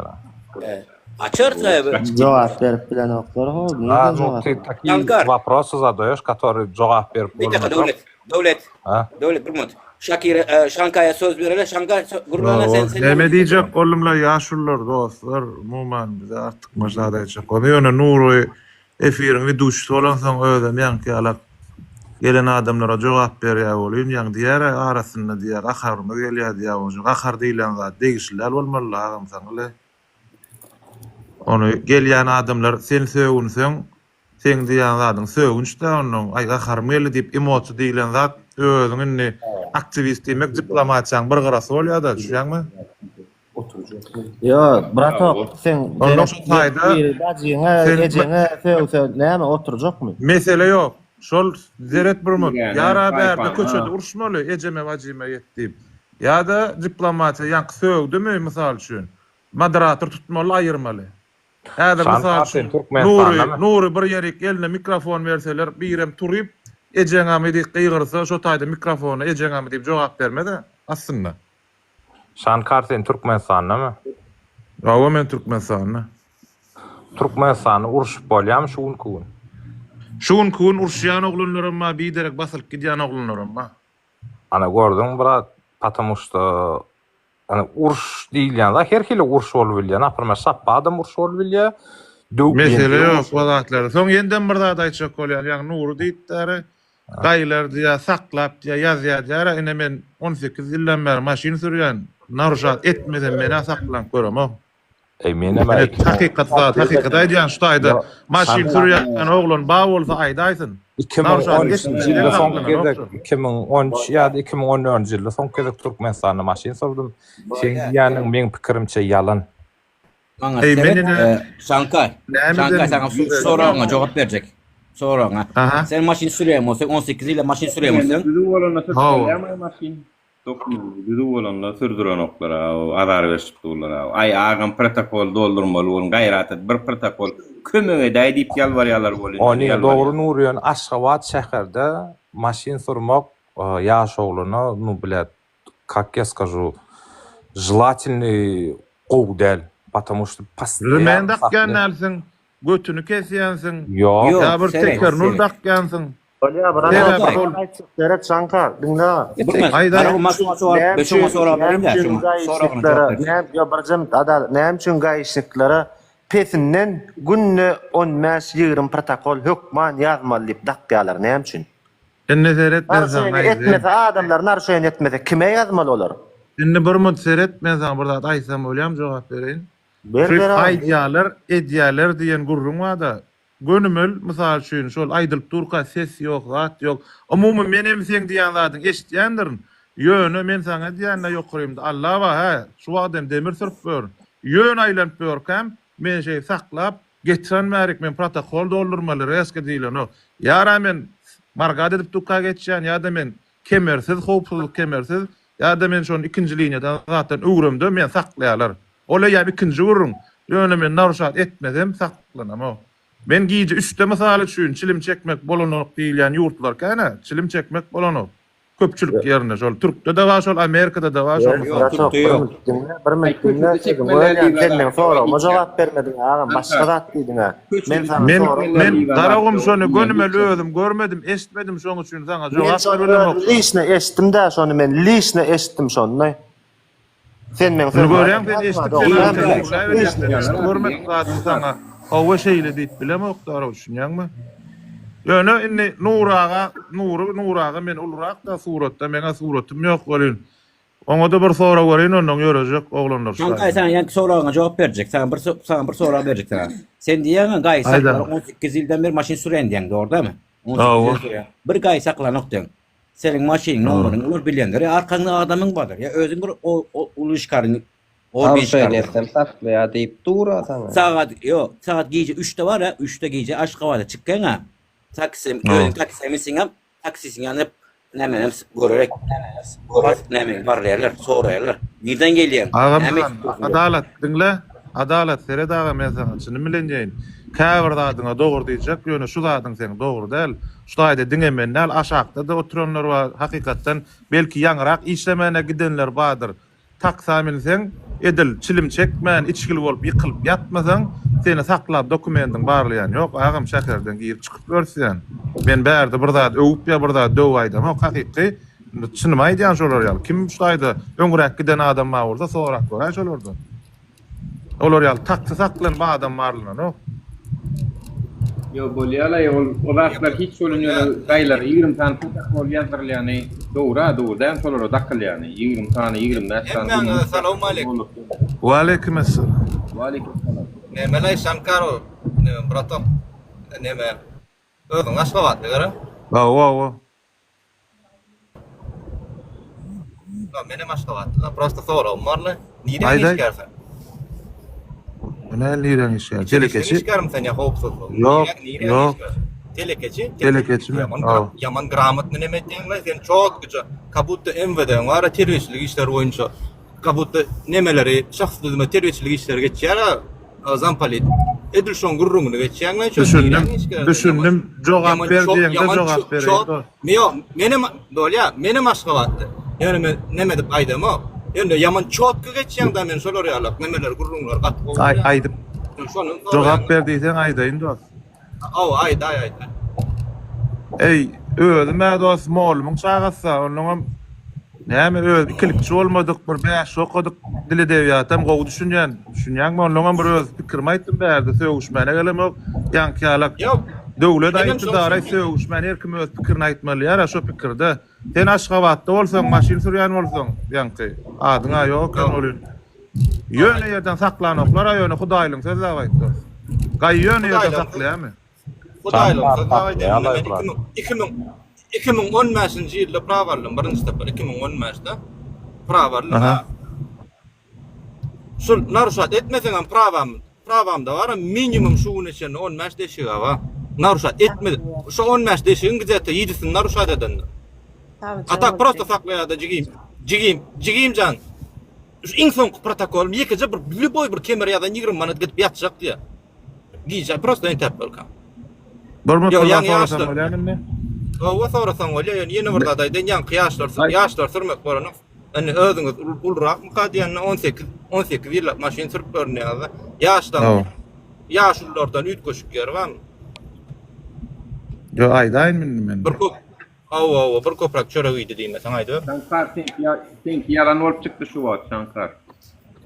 L: Gaçar tabi.
F: Jogap berip bilenoklar ho,
I: A,
F: nirden
I: ну
F: jogap
I: ты
F: berip.
I: такие
L: Şankar.
I: вопросы задаешь, которые jogap berip
L: Bir dakika
I: bolmajak.
L: Döwlet. Döwlet.
I: Ha?
L: Döwlet bir minut. Şakire, e, Şankaya söz bereli. Şankay gürrüňe sen sen
O: Näme diýjek boldumla ýaşulular dostlar umuman bize artykmaç zat aýtjak bolma ýöne Nury efiriň widuşysy bolansoň özem ýaňky ýalak gelen adamlara jogap berýär welin ýaňy diýär arasynda diýär gaharymyz gelýär diýär oňa gahar diýlen zat degişli däl bolmalyla agam saňa ony gelýän adamlar sen sögünseň Seň diýýän zadyň sögünç-dä onnoň, aý gaharym geldi diýip emosiýa diýilen zat özüň indi aktiwist diýmek diplomatiýaň bir gyrasy bolýada düşýäňmi?
F: Ýo, bratok, seň
O: Onnoň şo taýda
F: biri bajyňa,
O: sen
F: ejeňe sögse näme oturjakmy?
O: Mesele ýok. Şol seret bir mut.
A: Ýa
O: Ýara bärde
A: saýpaň,
O: köçede
A: ha.
O: uruşmaly ejeme bajyma ýet diýip. Ýa-da diplomatiýa ýaňky sögdümi mysal üçin moderator tutmaly aýyrmaly. Häzir mysal
I: Şan
O: üçin
I: Türkmenistanda
O: Nury,
I: mı?
O: Nury bir ýerik eline mikrofon berseler, birem turyp, Ejeňami diýip gygyrsa, şo taýda mikrofona Ejeňami diýip jogap bermez-ä, aslynda.
I: Şankar sen Türkmenistanda mı?
O: Hawa men Türkmenistanda.
I: Türkmenistanda urşup bolýamy şu günki gün?
O: Şu günki gün urşýan oglanlaram bar, biderek basylyp gidýän oglanlaram bar.
I: Ana gördüňmi brat, patamu şto. Ýani uruş diýilýän zat her hili uruş bolup bilýär. Naprimer, şapba adam uruş bolup bilýär. Döwük
O: Mesele
I: ýenjek
O: ýok
I: uruş.
O: o zatlara. Soň ýendem bir zat aýtjak bolýan. Ýaňy Nury diýipdäri. Gaýylar diýýär, saklap diýýär, ýazýar diýýär. Ine men 18 ýyldan bäri maşyn sürýän. Naruşat etmesem men-ä saklanyp göremok.
I: Eý menem
O: Ine hakykat zat, hakykat aýdýan şu taýda. Maşyn sürýän oglan bar bolsa aýdaýsyn. Naruşat
I: 2013-nji
O: etmesem
I: ýylda soňky
O: saklananok
I: gezek
O: şol.
I: 2013 ýa-da 2014-nji ýylda soňky gezek Türkmenistanda maşyn sürdüm. Seň diýýäniň meň pikirimçe ýalan.
L: Maňa
O: Eý men
L: seret,
O: ine
L: e, Şankar. Şankar
O: nämeden
L: saňa şu soragyňa jogap berjek. Soragyňa.
O: Aha.
L: Sen maşyn sürýän bolsaň, 18 ýyla maşyn sürýän bolsaň,
A: Düzüw bolanda sürüp
O: Hawa.
A: bolýarmy maşyn? Dokumenti düzüw bolanda sürdürenoklar aw, azar berişip durlar aw. Aý agam protokol doldurmaly bolun, gaýrat et, bir protokol kömek edäý diýip ýalbarýarlar bolýn,
I: Ony dogry
A: ýalbarýar.
I: Nury ýöne Aşgabat şäherde maşyn sürmek ýaş oglana nu blät kak ýa skažu želatelnyý gowy däl patamu şto
O: Remen
I: postoýanno
O: dakýan
I: sakla
O: dälsiň, götüni kesýänsiň,
I: Ýok.
L: Ýok,
O: ýa bir
L: seret,
O: tekerini
L: seret.
O: dakýansyň.
F: Bolýa bir
O: Sebäbi
L: Aýdaý.
O: şol
F: aýtjak seret Şankar, diňle.
L: Bilmez.
O: Aýdaý.
L: Garagum men şoňa jogap,
F: Näme
L: men şoňa
F: üçin,
L: sorag
F: näme
L: bereyim-dä,
F: üçin
L: şoňa. Soragyna jogap
F: gaýyşniklere,
L: berjek.
F: näme, ýo birjem adalat, näme üçin gaýyşniklere pesinden günde 15-20 protokol hökman ýazmaly diýip dakýarlar, näme üçin?
O: Indi seret men saňa
F: Narşoýny
O: aýdaýyn.
F: etmese adamlar narşoýny etmese kime ýazmaly olar?
O: Indi bir munt seret men saňa bir zat aýtsam bolýamy jogap bereýin.
F: Ber
O: Şu
F: ber agam.
O: aýdýarlar edýärler diýen gürrüň barda gönümel mysal üçin şol aýdylyp durka ses ýok zat ýok. Umumy menem seň diýýän zadyňy eşitýändirin. Ýöne men saňa diýýän-de ýokarymda Alla bar hä şu wagt hem demir sürüp ýörün. Ýöne aýlanyp ýörkäm meni şeýdip saklap Getiren bärik men protokol doldurmaly reska diýilenok. Ýara men margat edip duka geçýän ýa-da men kemersiz howpsuzlyk kemersiz ýa-da men şony ikinji liniýadan zatdan öwremde meni saklaýarlar. Ol eýýäm ikinji gürrüň. Ýöne men naruşat etmesem saklanamok. Men gije üçde mysal üçin çilim çekmek bolanok diýilýän ýurtlar kän-ä çilim çekmek bolanok. Köpçülik ýerinde şol türkde-de bar şol Amerikada-da bar şol
A: Ýok,
F: Ýok,
A: türkde
F: bir
A: ýok.
F: minut diňle, bir
A: Aý
F: minut diňle
A: köçede
F: sözüňi
A: çekmeli
F: bölýän.
A: diýip
F: Sen meň
A: azat
F: soragyma
A: ýok
F: jogap bermediň agam, başga
A: Kanka
F: zat diýdiň-ä. Men
A: köçede
F: saňa
O: Men
F: sorag
A: çekmeli
O: men
F: berdim.
A: diýip azat
O: Garagum
A: ýok
O: şony
A: diýýän
O: gönümel
A: hiç ýerde.
O: özüm görmedim, eşitmedim şoň üçin saňa
F: Men
O: jogap
F: şony
O: beremok.
F: özüm lişne eşitdim-dä şony men lişne eşitdim şony. Sen meň
O: Indi
F: sözümi
O: görýäň sen
F: aýdýarsyň-a
O: eşidip
F: dogry
O: sen
F: dälmi?
O: arkaýyn gürläberýäň men
F: Lişne
O: eşidip görmedik zadymy saňa hawa şeýle diýip bilemok dara düşünýäňmi? Ýöne indi Nury aga Nury Nury aga men ulurak-da suratda meňä suratym ýok welin oňa-da bir sorag bereýin ondan ýörejek oglanlar şu
L: Şankay
O: taýda.
L: sen ýaňky soragyňa jogap berjek. Saňa bir saňa bir sorag berjek saňa. Sen diýýäň gaý
O: Aýda.
L: saklar 18 ýyldan beri maşyn sürýän diýýäň, dogry dälmi? 18
O: Hawa.
L: ýyl sürýän. Bir gaý saklanok diýýäň. Seniň maşynyň nomeryňy olar bilýändir. Ýa arkaňda adamyň bardyr. Ýa özüň bir uly işgäriň organ
N: Arşaýyn
L: işgäridir.
N: etsem saklaýar diýip dur-a saňa.
L: Sagat ýok, sagat gije üçde bar-a, üçde gije Aşgabada çykýaň-a. Taksi, özüň taksä minseňem, taksisiň ýanyna nämenem görerek. Bas näme barlaýarlar, soraýarlar. Nirden gelýäň?
O: Agam
L: Näme
O: jan,
L: edip dursuň?
O: Adalat, diňle. Adalat, seret aga men saňa çynym bilen diýeýin. Käbir zadyňa dogry diýjek, ýöne şu zadyň seň dogry däl. Şu taýda diňe men däl, aşakda-da oturanlar bar, hakykatdan belki ýaňyrak işlemäne gidenler bardyr. Taksa minseň, edil çilim çekmän, içgili bolup ýykylyp ýatmasaň, seni saklap dokumendiň barlaýan ýok, agam şäherden girip çykyp ýörsýän. Men bärde bir zat öwüp ýa bir zat döwüp aýdamok, hakyky çynymy aýdýan şolar ýaly. Kim şu taýda öňräk giden adam bar bolsa sorap göräý şolardan. Olar ýaly taksi saklanyp adam barlananok.
A: Ýo bolýalaý ol o zatlar hiç bolan ýöne gaýylara 20 sany protokol ýazdyrylýany dogry a dogry däl şolara dakylýany 20 sany 25 sany
D: Hemmäňize salowmaleýkim.
O: Waleýkim essalam.
A: Waleýkim salam.
D: Nemeleý Şankar neme bratok neme özüň Aşgabatly gerek?
O: Hawa hawa.
D: Ýok, menem Aşgabatly. Prosta soragym barly. Nireden
O: Aýdaý.
D: işgär sen?
O: Näme nireden işgär?
D: Içeri işden
O: Telekeçi.
D: işgärmi sen ýa howpsuzlyk?
O: Ýok,
D: Nireden nireden
O: ýok.
D: işgär? Telekeçi?
O: Telekeçi men.
D: Ýaman
O: Hawa.
D: ýaman gramotny neme etýäň-le sen çotgyja. Kabutda MWD-iň bar-a terbiýeçilik işleri boýunça. Kabutda nemeleri şahsy düzüme terbiýeçilik işleri geçýär-a. Zampolit. Edil şoň gürrüňini geçýäň-le, şo
O: Düşündim,
D: diýýän işgär.
O: düşündim. Jogap
D: Ýaman
O: ber
D: ço-
O: diýeňde
D: ýaman
O: jogap
D: ço-
O: bereýin
D: ço-
O: dost.
D: Ýok, menem bolýa, menem Aşgabatda. Ýöne men neme edip aýdamok. Ýöne ýaman çotky geçýäň-dä men şolar ýalak nemeler gürrüňler gaty gowy
O: Aý,
D: bolýa.
O: aýdyp
D: Şony
O: jogap
D: soraýan.
O: ber diýseň aýdaýyn dost.
D: Hawa, aýdaý, aýdaý.
O: Eý, özüm-ä dost mollumyň çagasy-da, onnoňam. Näme öz ikilikçi bolmadyk bir bäşli okadyk dil edebiýatam gowy düşünýän. Düşünýäňmi onnoňam bir öz pikirimi aýtdym bärde sögüşmäne gelemok. Ýaňky ýalak Döwlet aýtdy daraý sögüşmän her kim öz pikirini aýtmaly ýara şo pikirde. Sen Aşgabatda bolsaň maşyn sürýän bolsaň ýaňky adyňa ýok eken welin. Ýöne ýerden saklanoklara ýöne hudaýlyň sözläp aýt dos. Gaý ýöne ýerden saklaýamy?
D: Hudaýlyň sözläp aýdaýyn men 2000 2015-nji ýylda prawa aldym birinji sapar 2015-de prawa aldym. Şul naruşat etmeseňem prawam prawamda bar minimum şu güne çenli 15 deşigi bar. Naruşat etmedik. Şu 15 deşigiň gidete 7-sini naruşat edendir. A tak prosta saklaýarda jigim. Jigim, jigimjan. Şu iň soňky protokolym ýekeje bir lýuboý bir kemer ýazan 20 manat gidip ýatjak diýýär. Gije prosta entäp bolka.
O: Bir minut
D: Ýok,
O: bir zat
D: ýaňy
O: sorasaň
D: ýaşlar.
O: bolýamy indi?
D: Hawa sorasaň bolýar, ýöne ýene bir zat aýdaýyn, ýaňky ýaşlar, ýaşlar sürmek bolanok. Indi özüňiz ulurakmyka diýende 18, 18 ýyllap maşyn sürüp görünýäňiz-de. Ýaşdan,
O: Hawa.
D: ýaşululardan üýtgeşik ýeri barmy?
O: Ýok, aýdaýyn indi men.
D: Bir köp, hawa, hawa, bir köpräk çörek iýdi diýmeseň aýdyber.
A: Şankar seňki seňki ýalan bolup çykdy şu wagt Şankar.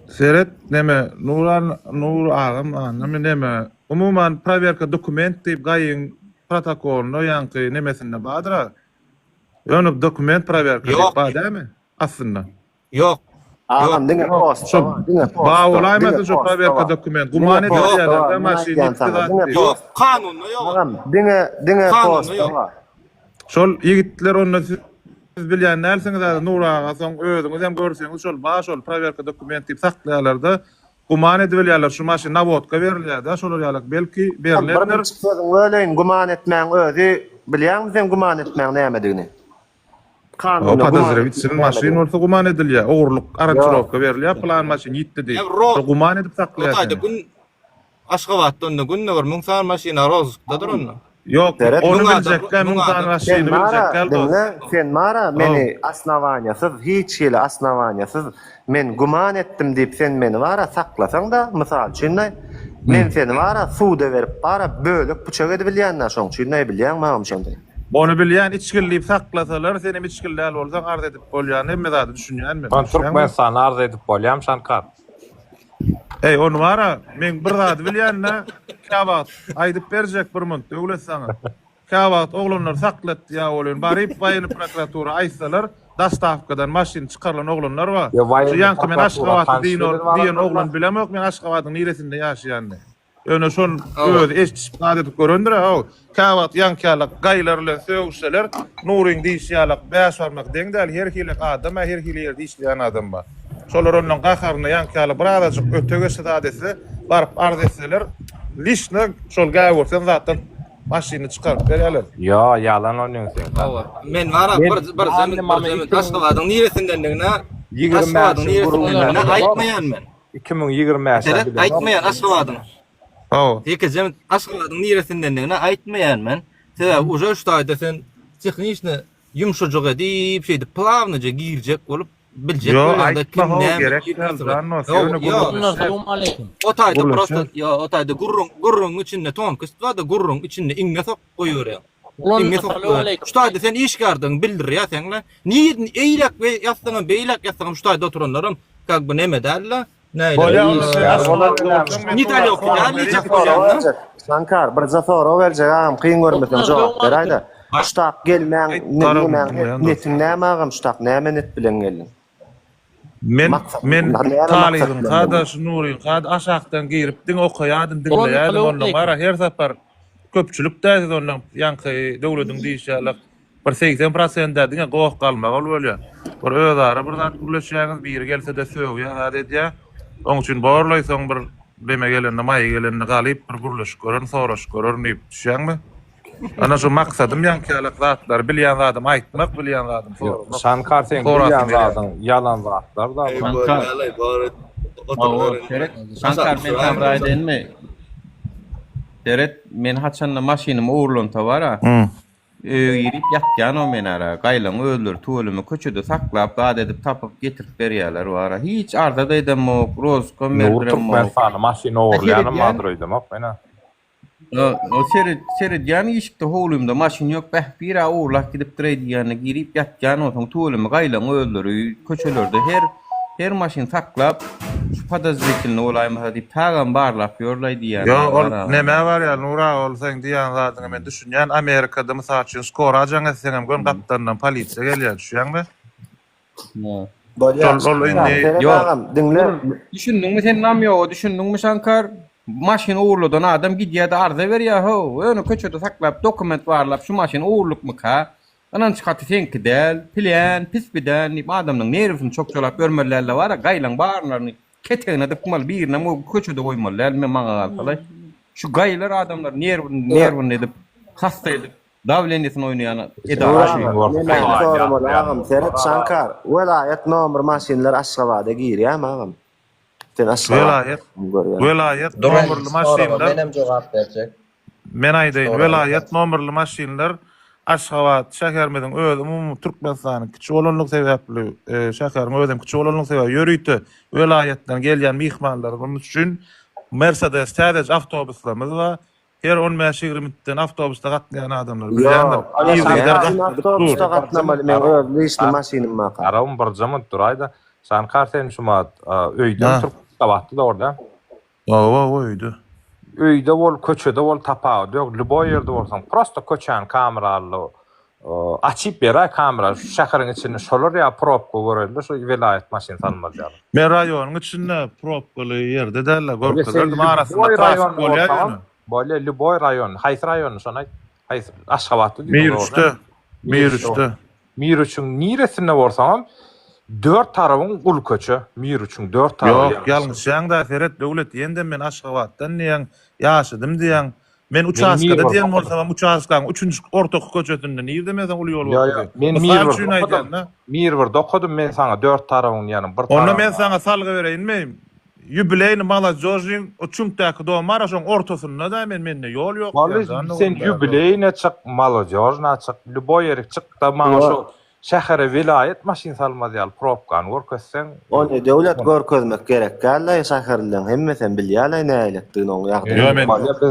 O: Seret neme Nuran Nur agam annamy neme umuman prowerka dokument diýip gaýyň protokolynda ýaňky nemesinde bardyra. Ýöne dokument prowerka diýip
D: Ýok.
O: bar dämi aslynda.
D: Ýok.
F: Agam diňe post.
O: Şo
F: Diňe post.
O: Ba bolaýmasyn şo prowerka dokument. Güman edilýärler-de maşyn ýitdi zat diýip.
D: Ýok, kanunda ýok.
F: Agam diňe diňe
D: Kanunda
F: post
D: ýok.
F: bar.
O: Şol ýigitler onda siz bilýän dälsiňiz hä Nur aga soň özüňiz hem görseňiz şol bar şol prowerka dokument diýip saklaýarlarda güman edibilýärler şu maşyn nawodka berilýärde şolar ýalak belki
F: Bir
O: berilendir.
F: minutjyk sözüňi böleýin güman etmäň özi bilýäňmi sen güman etmäň nämedigini?
O: O
F: Kanunda güman
O: podozrewitsin
F: etmäň
O: maşyn
F: nämedigini.
O: bolsa güman edilýär ogurlyk aranžirowka berilýär pylan maşyn ýitdi diýip şol güman edip saklaýar
D: Hytaýda
O: seni.
D: gün Aşgabatda onda günde bir 1000 sany maşyn rozykdadyr onda.
O: Ýok,
F: Seret.
O: ony
D: Müň adam,
O: biljekkä,
D: müň
O: müň sany
D: adam.
O: maşyny
F: Sen bara,
O: biljekkä dost.
F: diňle, sen bara meni osnowaniýasyz, hiç hili osnowaniýasyz men güman etdim diýip sen meni bara saklasaň-da, mysal üçin-de, men seni bara suda berip bara bölek-büçek edibilýän-dä şoň üçin-de bilýäňmi agam şony?
O: Ony bilýän, içgili diýip saklasalar, senem içgili däl bolsaň arz edip bolýan, hemme zady düşünýän men.
I: Ony
O: Düşünýäňmi?
I: Türkmenistana arz edip bolýamy Şankar?
O: Eý, ony bar-a, meň bir zady bilýän-dä, käwagt aýdyp berjek bir munt, Döwlet saňa. Käwagt oglanlar saklatýar welin, baryp waýenny prokuratura aýtsalar, dostawkadan maşyn çykarylan oglanlar bar.
I: Ýa
O: Şu
I: waýenny
O: ýaňky men
I: prokuratura
O: Aşgabatda
I: tanyş
O: diýen
I: bilen
O: diýen
I: barandyr-la.
O: oglan bilemok men Aşgabadyň niresinde ýaşaýanyny. Ýöne şol
D: Hawa.
O: özi eşidişip zat edip görendir-ä, how. Käwagt ýaňky ýalak gaýylar bilen sögüşseler, Nuryň diýşi ýalak bäş barmak deň däl, her hili adam-a, her hili ýerde işleýän adam bar. Şolar ondan gaharyna ýaňky ýaly birazajyk öte geçse zat etse, baryp arz etseler, liçno şol gäwürsen zatdan maşynyny çykaryp berýärler.
I: Ýo, ýalan onyň seň.
D: Hawa. Men bar-a
I: Men
D: bir bir zemin bir zemin Aşgabadyň niresindendigine
I: 25
D: Aşgabadyň niresindendigine aýtmaýan men.
I: 2025
D: Seret aýtmaýan Aşgabadyň.
O: Hawa.
D: Ýekeje Aşgabadyň niresindendigini aýtmaýan men. Sebäbi uje şu taýda sen tehniçni ýumşajyk edip şeýdip plawnyja girjek bolup biljek
O: Ýo,
D: bolýaňda
O: aýtma
D: kim
O: how,
D: näme
O: gerek däl, jan dost, ýöne gürrüňleşer.
D: O taýda prosta
O: Gürleşer.
D: ýo o taýda gürrüň gürrüň içinde tonkost bar-da gürrüň içinde iňňe sok goýberýäň. Iňňe sok goýberýäň. Şu taýda sen işgärdigiňi bildirýär seňle. Nirden eýläk ýatsaňam beýläk ýatsaňam şu taýda oturanlaram kak by neme däl-de Nähili?
O: Bolýa onda sen Aşgabatda bolsaň men
D: Nedaleko
O: sorag
D: däl
O: berjek.
D: diýjek bolýan-da.
F: Şankar, birje sorag berjek agam, kyn görmeseň jogap beräýdä. Ştak gelmäň, nemäň netiň näme agam ştak näme net bilen geldiň?
O: Men
F: Maksat,
O: men
F: näme maksat
O: Talybyň
F: bilen
O: kada
F: geldiň?
O: şu Nuryň kada aşakdan girip diňe okaýadym diňleýädim ondan bara her sapar köpçülik däl siz ondan ýaňky döwlediň diýişi ýaly Bir 80 prosent-ä diňe goh galmagal bolýar. Bir özara bir zat gürleşýäňiz, biri gelse-de sögýär, zat edýär. Oň üçin borlaý soň bir deme gelende, maýy gelende galyp bir gürleşip görerin, soraşyp görerin diýip düşýäňmi? Ana şu maksadym ýaňky ýalak zatlary bilýän zadymy aýtmak, bilýän zadymy soramak.
I: Şankar seň
O: Sorasym
I: bilýän
O: gelýär.
I: zadyň ýalan zatlar da
D: Eý,
I: bu.
A: Şankar.
D: bolýalaý, bor.
A: Hawa,
D: Oturyberin.
A: seret. Şankar men saňa bir aýdaýynmy? Seret, men haçanda maşynym ogurlanta bar-a. Öýe girip ýatýan o men ara. Gaýlaň özleri tüweleme köçede saklap zat edip tapyp getirip berýäler wara. Hiç arza-da edemok, rozukam
I: Nur
A: berdiremok.
I: Türkmenistanda maşyn
A: Ha
I: ogurlaýanam
A: seredýän
I: bardyr öýdemok men-ä.
A: O seret seredýän işikde howlymda maşyn ýok bäh bir-ä ogurlap gidipdir-eý diýýände girip ýatýan onsoň tüweleme gaýlaň özleri köçelerde her her maşyn saklap şu podozritilny bolaýmasa diýip tagam barlap ýörlaý diýýän
O: Ýok ol nämä barýar Nur aga ol seň diýýän zadyňa men düşünýän Amerikada mysal üçin skora jaň etseňem gön gapdalyndan polisiýa gelýär düşýäňmi?
F: Bolýar.
O: Şol ol indi
F: Seret
A: Ýok.
F: agam, diňle.
A: Düşündiňmi sen namýoga düşündiňmi Şankar? Maşyn ogurladan adam gidýär-de arza berýär how. Ýöne köçede saklap dokument barlap şu maşyn ogurlykmyka? Ynanç haty seňki däl, pilän, pispidän diýip adamlaň nerwisini çokjalap ýörmeli dälde bara gaýlaň barlaryny ketegine dykmaly birinem köçede goýmaly däl men maňa galsalaý. Şu gaýlar adamlary nerwini nerwini edip hassa edip Dawleniýesini oýnaýan edara şu.
F: Nämäni soramaly agam seret Şankar welaýat nomer maşynlar Aşgabada girýämi agam sen Aşgabat
O: Welaýat welaýat nomerli maşynlar
N: Menem jogap berjek.
O: Men aýdaýyn welaýat nomerli maşynlar Aşgabat şäherimiziň özi umumy Türkmenistanyň kiçi bolanlygy sebäpli şäheriň özem kiçi bolanlygy sebäpli ýörite welaýatdan gelýän myhmanlarymyz üçin Mersedes täzeje awtobuslarymyz bar Her on bäş-ýigrimi minutdan awtobusda gatnaýan adamlar bilýändir.
F: Ýok,
O: Yzygider
F: maşyn
O: gatnadyp dur.
F: awtobusda gatnamaly, meň öz lişni maşynym barka.
I: Garawun birje munt duraýda. Şankar sen şumat öýdemi
O: Ha.
I: Türkmenabatda dogry däl.
O: Hawa hawa öýde.
I: Öýde bol köçede bol tapawudy ýok lýuboý ýerde bolsaň prosto köçäni kameraly açyp beräý kamera şu şäheriň içinde şolar ýaly probka görelde şu welaýat maşyn salmaz ýaly.
O: Men raýonyň içinde probkaly ýerde däl-de
I: Bolýa sen
O: görkezerdim arasynda
I: lýuboý
O: trafik
I: raýonda
O: bolýar
I: bolsaňam
O: ýöne.
I: bolýa lýuboý raýon haýsy raýonda şony aýt haýsy Aşgabatda diýdiň dogry
O: Mir üçde Mir üçde.
I: Mir üçiň niresinde bolsaňam dört tarabyň uly köçe Mir üçiň dört taraby
O: Ýok ýalňyşýaňda seret Döwlet ýendem men Aşgabatdan diýýäň ýaşadym diýýäň Men uçastkada diýen bolsamam uçastkaň üçünji ortaky köçesinde nirde men saňa uly ýol görkezeyim.
I: Men
O: Mysal üçin aýdýan-da.
I: Mir birde okadym men saňa dört tarabyň ýanym bir
O: Onda men saňa salgy bereýinmi? Ýubileýny Molodýožnyň o çüňkdäki dom bar-a şoň ortasynda-da men mende ýol ýok
I: Wally
O: diýen
I: sen ýubileýne çyk Molodýožna çyk lýuboý ýerik çyk-da maňa şo Şähere welaýat maşyn salmaz ýaly probkany görkezseň.
F: Ony döwlet görkezmek gerek däldaý şäherlileň hemmesem bilýälaý näýlekdigini oň ýagdaýyny.
O: Ýo men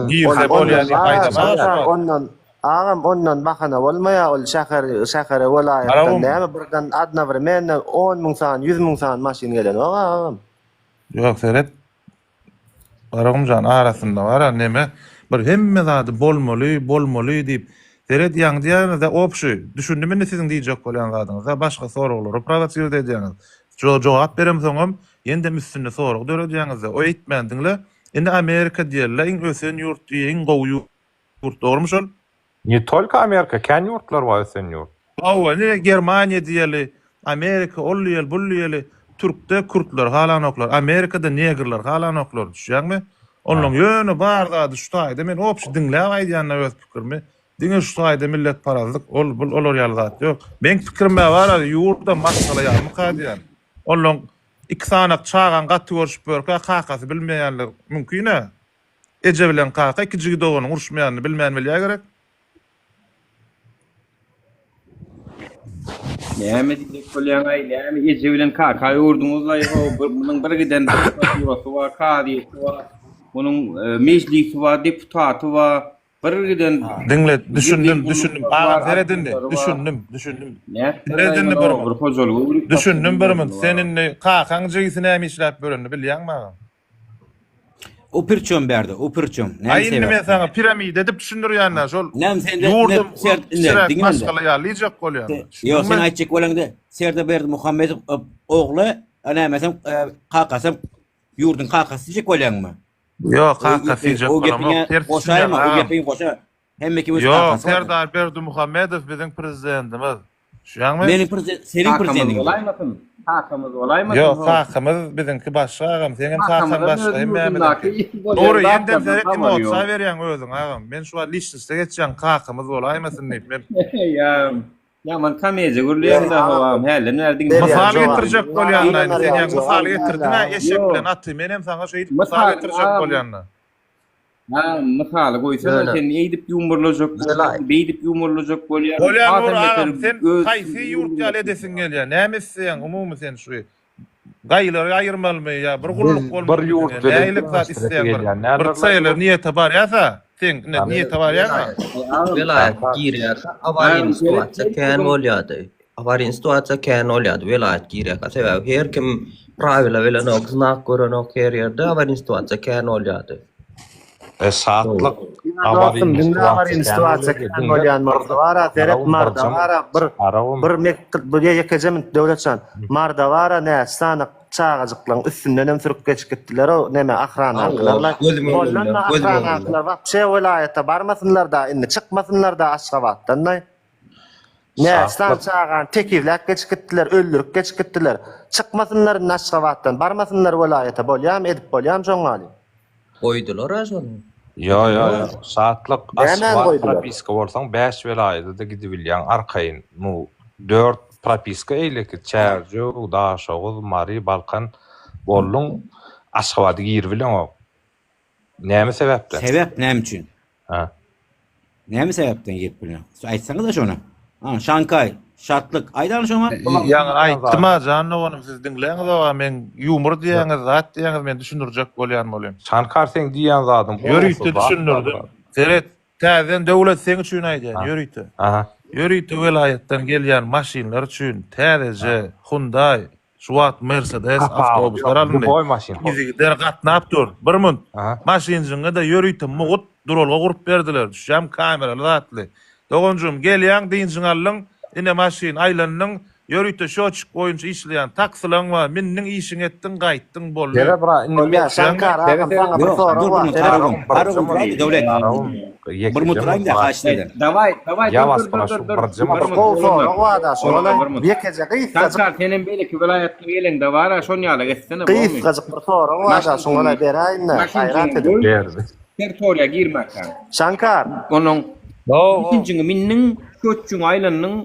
O: girse bolýa diýip aýdamok.
F: Ondan agam ondan bahana bolmaýa ol şäher şähere welaýatdan näme birden adnowremenno on müň sany ýüz müň sany maşyn gelenok agam.
O: Ýok seret Garagumjan arasynda bar-a neme bir hemme zady bolmaly, bolmaly diýip seret ýaňy diýýäňizde obşi düşündim indi siziň diýjek bolýan zadyňyza başga soraglary prowosirowat edýäňiz. Jo jogap beremsoňam ýendem üstünde sorag döredýäňizde o eýtmän diňle indi Amerika diýeli iň ösen ýurt diýe iň gowy ýurt dogrymy şol?
I: Ne tolko Amerika kän ýurtlar bar ösen ýurt.
O: Hawa ine Germaniýa diýeli, Amerika ol diýeli, bul diýeli, türkde kürtler halanoklar, Amerikada negrler halanoklar düşýäňmi? Onnoň ýöne bar zady şu taýda men obşi diňläp aýdýanda öz pikirimi, diňe şu taýda milletparazlyk ol bul olar ýaly zat ýok. Meň pikirimä bar ýurdam maşgala ýalymyka diýýän. Onnoň iki sanak çagaň gaty görşüp ýörkä kakasy bilmeýänler mümkin-ä. Eje bilen kaka iki jigi doganyň uruşmaýanyny bilmän bilýä gerek.
A: Näme diýjek bolýaňaý näme eje bilen kaka öwürdiňizlaý how bir munuň bir giden prokuraturasy bar kazyýeti bar munuň mejlisi bar deputaty bar bir giden
O: Diňle düşündim düşündim agam seret indi düşündim düşündim seret indi bir
A: bir hojalygy öwrüp
O: düşündim bir munt sen indi kakaň jigisi näme işläp ýörenini bilýäňmi agam.
L: O pirçöm bärde, o pirçöm. Näme
O: Aý indi men
L: sebäp?
O: saňa piramida edip düşündirýän-dä şol
L: Näme sen de
O: ýurdum
L: ne ser ne
O: kiçiräk
L: diňle.
O: maşgala ýaly diýjek bolýan.
L: Ýok, sen
O: Düşündiňmi?
L: aýtjak bolaňda Serdar Berdimuhamedow e, ogly, e, näme sen e, kakasam ýurduň kakasy diýjek bolýaňmy?
O: Ýok,
L: O
O: kakasy diýjek
L: o
O: bolamok.
L: gepiňe
O: Ters
L: goşaýma,
O: düşünýäň
L: o
O: agam.
L: gepiňi goşa. Hemme kim öz
O: Ýok,
L: kakasy bardyr.
O: Serdar Berdimuhamedow biziň prezidentimiz. Düşýäňmi?
L: Meniň prezident, seniň
A: Kakamyz
L: prezidentiň.
A: bolaýmasyn? Kakamyz bolaýmasyn?
O: Ýok, kakamyz biziňki başga agam, seňem kakaň
A: Kakamyzam
O: başga,
A: öz
O: hemmämiziňki.
A: ýurdundaky bolýan
O: Dogry, ýendem
A: zatlardan
O: seret
A: habary
O: emosiýa
A: ýok.
O: berýäň özüň agam. Men şu wagt liçniste geçýän kakymyz bolaýmasyn diýip men.
A: Ýa, ýaman komediýa gürleýäň-dä howam, hälden bäri diňläp
O: Mysal
A: ýörün.
O: getirjek bolýan-da indi sen ýaňy mysal getirdiň-ä eşek bilen aty, menem saňa şeýdip mysal getirjek bolýan-da.
A: Ha, mysaly goýsana
N: Ýöne
A: sen eýdip ýumurlajak
N: Jelaý.
A: bolýaň, beýdip ýumurlajak bolýaň.
O: Bolýa
A: Hasam
O: Nury
A: beter
O: agam sen
A: öz
O: haýsy ýurt ýaly edesiň gelýä? Näme isleýäň umumy sen şu gaýylary aýyrmalymy ýa bir gulluk
I: Biz bir
O: bolmalymy
I: ýurt
O: diňe?
I: bilen
O: Nähili zat
I: deňeşdiresi
O: isleýäň bir
I: gelýän
O: bir
I: nälerler
O: çeýle
I: ýok.
O: niýete barýasa. Seň ine niýete barýaň-a.
N: Welaýat girýärkä awaryny situasiýa kän bolýardy. Awaryny situasiýa kän bolýardy welaýat girýärkä. Sebäbi her kim prawila bilenok, znak görenok her ýerde awaryny situasiýa kän bolýardy.
I: E şatlyk
F: Dostum diňle awaryny situasiýa kän bolýan bolsa bara seret Marda bara bir bir bir ýekeje minut Döwletjan Marda bara näçe sany çagajyklaň üstündenem sürüp geçip gitdiler o neme ahranankylarla. Bolanda ahranankylar wapşe welaýata barmasynlar-da indi çykmasynlar-da Aşgabatdan-da. Näçe sany çagany tekizläp geçip gitdiler, öldürip geçip gitdiler. Çykmasynlar indi Aşgabatdan, barmasynlar welaýata bolýamy, edip bolýamy şoň ýaly?
N: Goýdular-a şony.
I: Ýo ýo ýo Şatlyk
F: Nämäni
I: Aşgabat
F: goýdular?
I: propiska bolsaň 5 welaýada-da gidibilýäň arkaýyn. Nu 4 propiska eýleki Çärjew, Daşoguz, Mary, Balkan bolduň Aşgabada giribileňok. Näme sebäpden?
L: Sebäp näme üçin?
I: Ha.
L: Näme sebäpden girip bilenok? Aýtsaňyza şony. Ha, Şankay, Şatlyk, aýdaly şoňa.
O: Ýaňy aýtdym-a jan doganym siz diňläňiz-owa meň ýumur diýýäňiz zat diýýäňiz men düşündirjek bolýan bolýan.
I: Şankar seň diýýän zadyň
O: Ýörite düşündirdim. Seret täzeden Döwlet seň üçin aýdýan ýörite.
I: Aha.
O: Ýörite welaýatdan gelýän maşynlar üçin täzeje Hyundai Şu wagt Mercedes awtobuslar alyndy. Yzygider gatnap dur. Bir munt. Maşynjyňa-da ýörite mugut duralga gurup berdiler. Düşýämi kameraly zatly. Doganjygym, gelýäň, dynjyňy aldyň, ine maşyn, aýlandyň, ýörite şoçik boýunça işleýän taksilaň bar, mindiň, işiňi etdiň, gaýtdyň, boldy.
I: Sere bra, indi
F: Bolýar, Şankar agam saňa bir sorag bar.
L: Garagum, Garagum duraýda Döwlet. Bir minut duraýyn-da haýyş senden.
A: Daway, daway,
I: Ýa
A: dur,
I: was
A: dur, dur,
I: proşu,
A: dur, dur.
I: birjema
A: Bir
I: bir
A: minut,
F: Gowy
A: oglanlar.
F: sorag bar-da,
A: Oglanlar,
F: şoňa
A: bir minut.
F: ýekeje gysgajyk
A: Şankar, senem beýleki welaýatdan geleňde bar-a, şon ýaly etsene, bolmy?
F: gysgajyk bir sorag bar-da, şoňa beräýin-de, gaýrat
A: Maşynjyňy
F: edip.
A: goý,
I: Berdi.
A: territoriýa girmäkäň.
F: Şankar.
A: Onuň maşynjyňy mindiň, köçjüňe aýlandyň,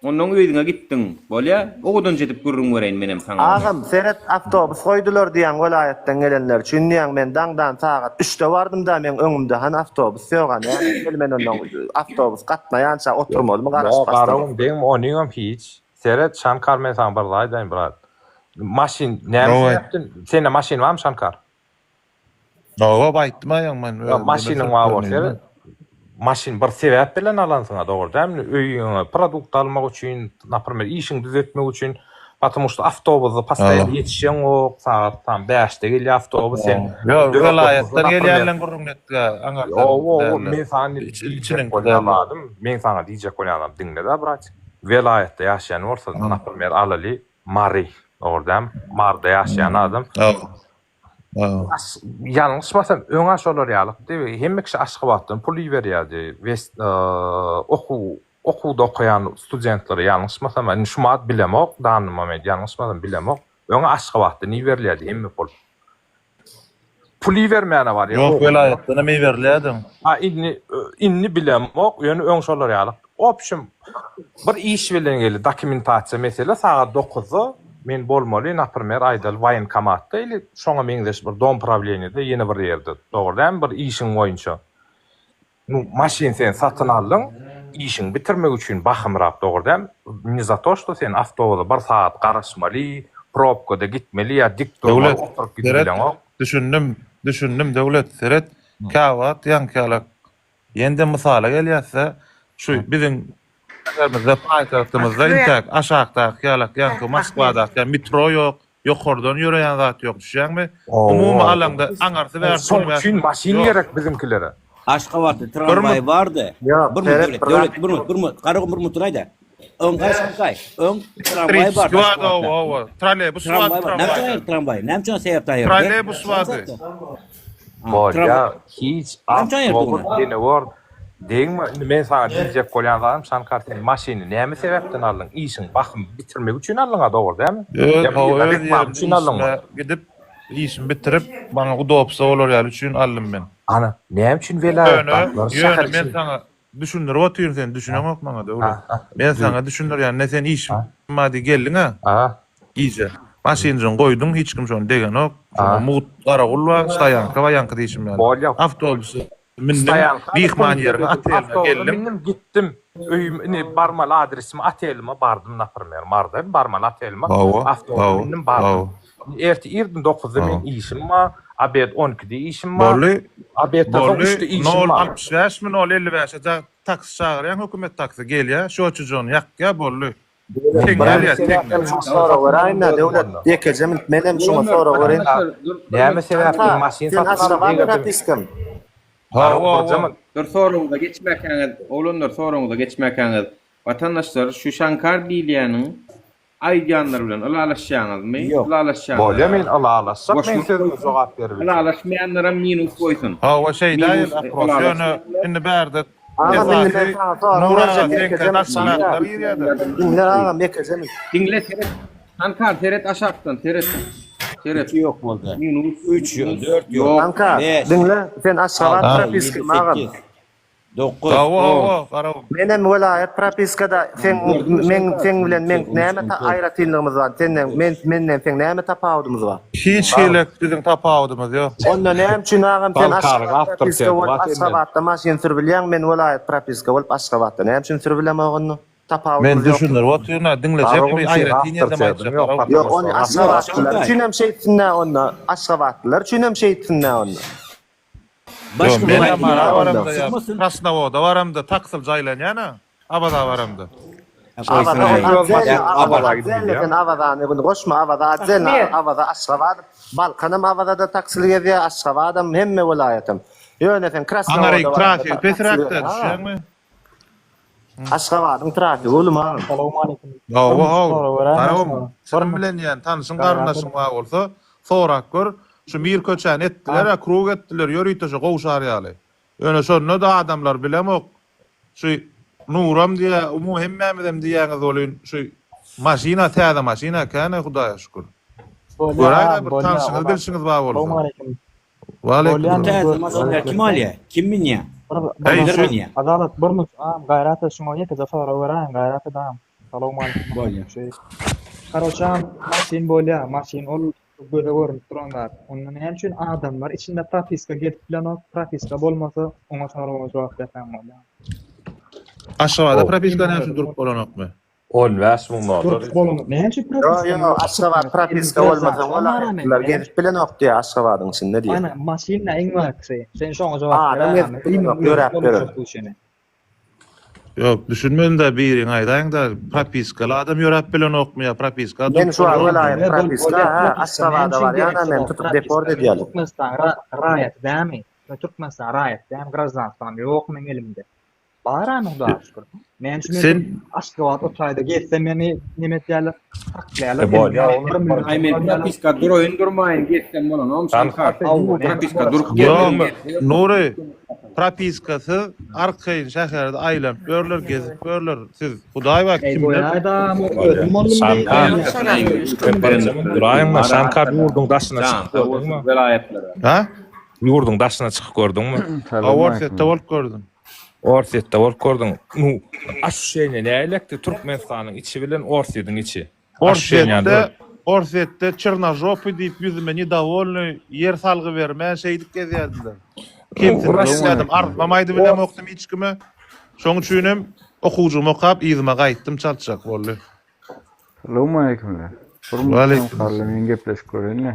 A: Onnoň özüňe gitdiň. Bolýa, owadanjy edip gürrüň bereýin menem saňa ony.
F: Agam, seret, awtobus goýdular diýýäň welaýatdan gelenler üçin diýýäň, men daňdan sagat üçde bardym-da, meň öňümde hany awtobus ýog-a, näme etmeli men onnoň awtobus gatnaýança oturmalymy
I: Ýok,
F: garaşyp
I: Garagum degme onyňam hiç. Seret, Şankar men saňa bir zat aýdaýyn brat. Maşyn näme sebäpden, sende maşyn barmy Şankar?
O: Hawa, aýtdym aýaň men
I: Ýa
O: özüm
I: maşynyň bar bolsa seret. Maşyn bir sebäp bilen alansyňa dogry dälmi? Öýüňe produkt almak üçin, naprimer, işiňi düzetmek üçin. Потому что awtobusda postoýanno ýetişeňok, sagat tam bäşde gelýär awtobus, sen
O: Ýok,
I: dörtde
O: welaýatdan
I: naprimer.
O: gelýänleň gürrüňini etdik-ä, aňardan
I: Ýo,
O: däl-de.
I: men saňa diýjek
O: Içiniňki
I: bolýan
O: däl-de.
I: zadym, meň saňa diýjek bolýan zadym diňle-dä, bratik. Welaýatda ýaşaýan bolsa, naprimer, alaly Mary, dogry dälmi? Maryda ýaşaýan adam Ýalňyşmasam öň-ä şolar ýalykdy. Hemme kişi Aşgabatdan pul iberýärdi. West okuw okuwda okaýan studentlere ýalňyşmasam, indi şu wagt bilemok, danny moment ýalňyşmasam bilemok. Öň Aşgabatdan iberilýärdi hemme pul. Pul ibermäne bar.
O: Ýok, welaýatdan hem iberilýärdi.
I: Ha indi indi bilemok, ýöne öň şolar ýaly. Opşim bir iş bilen geldi, dokumentasiýa mesele sagat dokuzda men bolmaly, naprimer aýdaly woýenkomatda ili şoňa meňzeş bir dom prawleniýede ýene bir ýerde, dogry dälmi bir işiň boýunça. Nu maşyn sen satyn aldyň, işiňi bitirmek üçin bahymrak dogry dälmi? Ne za to što sen awtobusa bir sagat garaşmaly, probkada gitmeli ýa dik durmaly
O: Döwlet,
I: oturyp
O: seret,
I: gidibileňok.
O: düşündim, düşündim Döwlet, seret, käwagt ýaňky ýalak Ýene-de mysala gelýäs-de, şu biziň şäherimizde, paýtagtymyzda intäk aşakdaky ýalak, ýaňky Moskwadaky ýaly metro ýok, ýokardan ýöreýän zat ýok, düşýäňmi? Umumy alaňda aňarsy bärsi
I: Şoň
O: on bäş
I: üçin
O: minut
I: maşyn
O: ýok.
I: gerek biziňkilere.
L: Aşgabatda
O: Bir
L: tramwaý
O: mut.
L: bardy.
F: Ýok,
L: Bir minut
F: seret
L: Döwlet,
F: bir
L: Döwlet,
F: zat.
L: bir minut, bir minut, Garagum bir minut duraýda. Öň Garşykaý, öň tramwaý
O: Elektriçki
L: bardy
O: bardy,
L: Aşgabatda.
O: hawa, hawa. Trolleýbus bardy,
L: Tramwaý bar. Näme üçin
O: tramwaýda.
L: aýyrdy tramwaýy? Näme üçin sebäpden aýyrdy?
O: Trolleýbus bardy.
I: Bolýa, hiç
L: Näme üçin aýyrdy
I: awtobus
L: ony?
I: ýene gör. Degme, indi men saňa diýjek bolýan zadym, Şankar sen maşyny näme sebäpden aldyň? Işiň bahym bitirmek üçin aldyň-a, dogry dälmi?
O: Öz,
I: Ýa
O: hawa,
I: bir
O: öz
I: reklama
O: ýerimde
I: üçin aldyňmy?
O: işime gidip, işimi bitirip, maňa udobstwo bolar ýaly üçin aldym men.
I: Ana, näme üçin
O: Ýöne,
I: welaýatdakylar şäher
O: ýöne men
I: içinde
O: saňa Düşündirip otyryn sen düşüneňok maňa Döwlet. Men saňa düşündirýän ne sen işim bar diý geldiňä gije. Maşynjyňy goýduň hiç kim şony degenok. Şoňa mugt garawul bar stoýanka bar ýaňky diýşim ýaly. Awtobusa mindiň myhman ýeriňe oteline geldiň.
I: Mindim gitdim öýüm indi barmaly adresime otelime bardym naprmer Marda barmaly otelime awtobusa mindim bardym. Erte irden dokuzda meň işim bar. Obed 12-de işim bar.
O: Boldy.
I: Obedden soň
O: Boldy.
I: 3-de işim
O: Nol
I: bar.
O: 65 mi, nol 55-e jag taksi çagyrýaň, hökümet taksi gelýär, şoçujygyny ýakýar, boldy. Teň gelýär, teň.
F: Menem şuňa sorag beräýin-dä, Döwlet. Ýekeje minut, menem şuňa sorag bereýin.
I: Näme sebäpli maşyn
F: Sen
I: satyn alyp
F: Aşgabat
I: egerdim?
F: propiskamy?
A: Hawa, hawa. Dur soragyňyza geçmäkäňiz, oglanlar soragyňyza geçmäkäňiz, watandaşlar şu Şankar diýilýäniň aýdýanlary bilen ylalaşýaňyzmy?
I: Ýok.
A: Ylalaşýanlara
I: Bolýa men ylalaşjak men
A: goşmak
I: sözüme
A: goýsun,
I: jogap berip.
A: ylalaşmaýanlara minus goýsun.
O: Hawa şeýdäýeli
A: Minus
O: opros ýöne
A: ylalaşmaýanlar
O: indi bärde
F: Agam indi men
O: esasy
F: saňa sorag
O: Nur aga
F: berjek
O: seňkä
F: ýekeje minut
O: daşyndakylar girýärde.
F: Diňle agam ýekeje minut.
A: Diňle seret. Şankar seret aşakdan seret. Seret.
L: 2 ýok boldy.
A: Minus
L: 3 ýok, 4 ýok.
A: Ýok.
F: Şankar
L: 5.
F: diňle sen Aşgabat
L: 6, 7,
F: propiskamy agam?
L: 8, 9,
O: Hawa
L: 10.
O: hawa Garagum.
F: Menem welaýat propiskada seň meň seň bilen meň näme aýratynlygymyz bar senden men menden seň näme tapawudymyz bar?
O: Hiç hili biziň tapawudymyz ýok.
F: Onda näme üçin agam sen
I: Balkanyň
F: Aşgabat propiska
I: awtoriteti
F: bolup
I: bar senden.
F: Aşgabatda maşyn sürübilýäň men welaýat propiska bolup Aşgabatda näme üçin sürübilemok onda?
O: Men
F: Tapawudymyz ýok.
O: düşündirip otyryn-a diňlejekmi
I: Garagum seň
O: aýratyn ýerdem
I: awtoritetin
O: aýtjak
I: ýok,
O: Garagum.
F: Ýok ony
I: потому что
F: aşgabatlylar üçinem şeýtsin-dä onda aşgabatlylar üçinem şeýtsin-dä onda.
O: Ýok
L: Başga
O: men
L: welaýata
O: Mara
L: gidip
O: baramda ýa
L: çykmasyn.
O: Krasnowoda baramda taksyl jaýlanýan-a Awaza baramda.
F: Awaza
I: Öz
F: otdelno
I: maşynyň
F: Awaza
I: Awaza gidip
F: otdelno
I: bilýär.
F: sen Awazany bunu goşma Awaza otdelno
K: Ahmet.
F: Awaza Aşgabat Balkanam Awazada taksili gezýär Aşgabadam hemme welaýatam ýöne sen
O: Aňaryk
F: Krasnowoda baranda
O: trafigi
F: taksili
O: pesräkdä
F: ha
O: düşýäňmi?
F: Aşgabadyň trafigi uly magam.
P: Salowmaleýkim.
O: Hawa
P: Bir
O: haw
P: sorag beräýmä
O: Garagum
P: şuňa.
O: çynym
P: Bir
O: bilen diýýän tanşyň
P: gaýrat
O: garyndaşyň
P: et.
O: bar bolsa sorap gör şu Mir köçäni etdiler-ä krug etdiler ýörite şu gowşar ýaly ýöne şonda-da adamlar bilemok Şu Nuram diýä, umumy hemmämizem diýýäňiz welin, şu maşyna täze maşyna kän-ä Hudaýa şükür.
P: Bolýa
O: Göräýdä
P: agam
O: bir
P: bolýa
O: tanşyňyz
P: olar.
O: bilşiňiz bar bolsa.
P: Salowmaleýkim.
O: Waleýkim
P: Bolýa
O: salam.
L: Täze maşynlar kim alýar? Kim münýär?
P: Bir bir
O: Äý
L: Kimler
O: şu
L: münýär?
P: Adalat bir minut agam gaýrat et şuňa ýekeje sorag beräýiň gaýrat et agam. Salowmaleýkim.
L: Bolýar.
P: Şu Karoçe agam maşyn bolýa maşyn ol göze görünip duran zat. Onda näme üçin adamlar içinde propiska gezip bilenok, propiska bolmasa oňa soraga jogap berseň bolýar.
O: Aşgabada propiska näme üçin durup bolanokmy?
I: 15 müň dollar.
P: Durup bolanok. Näme üçin
F: Ýok
P: propiska
F: ýok Aşgabat propiska bolmasa welaýatlylar gezip bilenok diýýär Aşgabadyň içinde diýýär.
P: Ana maşyn iň bärkisi. Sen şoňa jogap
F: Adam
P: ber
F: gezip bilenok ýöräp ýören.
O: Ýok, düşünmedim-dä biriň aýdaýyň-da, propiskaly adam ýöräp bilenokmy ýa propiska
F: Men
O: durup
F: şu wagt
O: bolanokmy?
F: welaýat propiska hä Aşgabada barýan-a meni tutup deport edýärler.
P: Türkmenistan raýaty dämi? Men Türkmenistan raýaty dämi? Graždanstwam ýok meň elimde. Bar-a Hudaýa şükür. Näme üçin men
O: Sen
P: Aşgabat o taýda gezsem meni neme etýärler? Saklaýarlar.
I: E bolýa
P: Bir million
A: Aý men propiska duraýyn durmaýyn gezsem bolanokmy Şankar? Propiska durup
O: Ýok,
A: gezmeli.
O: Nury, Propiskasyz arkaýyn şäherde aýlanyp ýörler, gezip ýörler. Siz Hudaý bar kimler?
I: Şankar. Duraýyňda Şankar ýurduň daşyna çykyp gördüňmi?
A: Welaýatlara.
O: Ha?
I: Ýurduň daşyna çykyp gördüňmi?
O: Ha, Orsýetde bolup gördüm.
I: Orsýetde bolup gördüň. Nu, aşuşeniýe nälektdi Türkmenistanyň içi bilen Orsýetiň içi?
O: Orsýetde Orsýetde çernožopy diýip ýüzüme nedowolnyý ýer salgy bermän şeýdip gezýärdiler. Kemsinip gezýärdim. Arzymam aýdybilemokdym hiç kime. Şoň üçinem okuwjygymy okap yzyma gaýtdym çaltjak boldy.
Q: Salowmaleýkimler. Bir
O: Waleýkim.
Q: Garly men gepleşip göreýinle.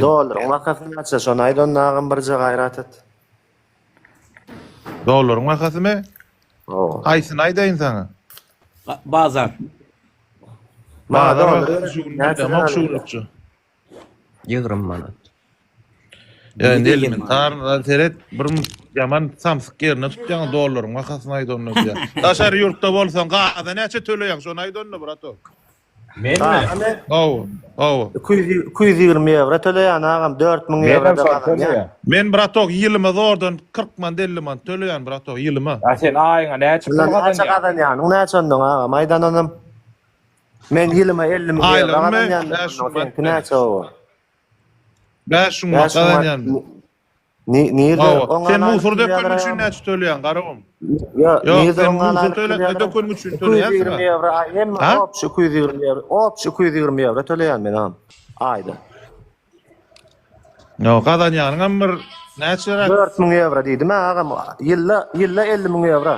F: Dollaryň bahasy näçe şony aýt onda agam birje gaýrat et.
O: Dollaryň bahasymy?
F: Hawa.
O: Haýsyny aýdaýyn saňa?
L: Bazar.
O: Bazar
F: Dollar
O: bahasy şu gün
F: näçe
O: bilemok şu
F: alýar?
O: günlükçe.
N: 20 manat.
O: Ýa indi
L: Nede
O: elementar seret bir ýaman samsyk ýerine tutýaň dollaryň bahasyny aýt onda diýýär. Daşary ýurtda bolsaň gaza näçe töleýäň şony aýt onda bratok.
I: Menmi?
F: Gazamy?
O: Hawa, hawa.
F: 200 220 ýewro töleýän agam 4000
I: Menem
F: ýewro-da
I: şony
F: gazanýan.
I: töleýän.
O: Men bratok ýylyma zordan 40 manat 50 manat töleýän bratok ýylyma.
I: A sen aýyňa näçe pul
F: Bundan näçe
I: gazanýaň?
F: gazanýanyň näçe ondan agam aýdan onam. Men ýylyma 50 müň ýewro
O: Aýlygymy
F: gazanýan
O: 5 müň manat
F: seňki näçe oba?
O: 5 müň manat
F: 5 müň manat
O: gazanýan men.
F: Ni nirde
O: Hawa.
F: oňa
O: Sen
F: laýyk
O: musur
F: pul
O: dökeniň üçin
F: ýazdyraýaň?
O: näçe töleýäň Garagum?
F: Ýok,
O: Ýok,
F: nirde
O: sen
F: oňa
O: musur
F: laýyk pul
O: töle
F: ýazdyraýaň?
O: dökeniň üçin töleýänsiň
F: 220 ýewro aý hemme
O: Ha?
F: opşy 220 ýewro, opşy 220 ýewro töleýän men agam aýda.
O: Ýok, gazanýanyňam bir näçeräk?
F: 4000 ýewro diýdim agam, ýylda ýylda 50 müň ýewro.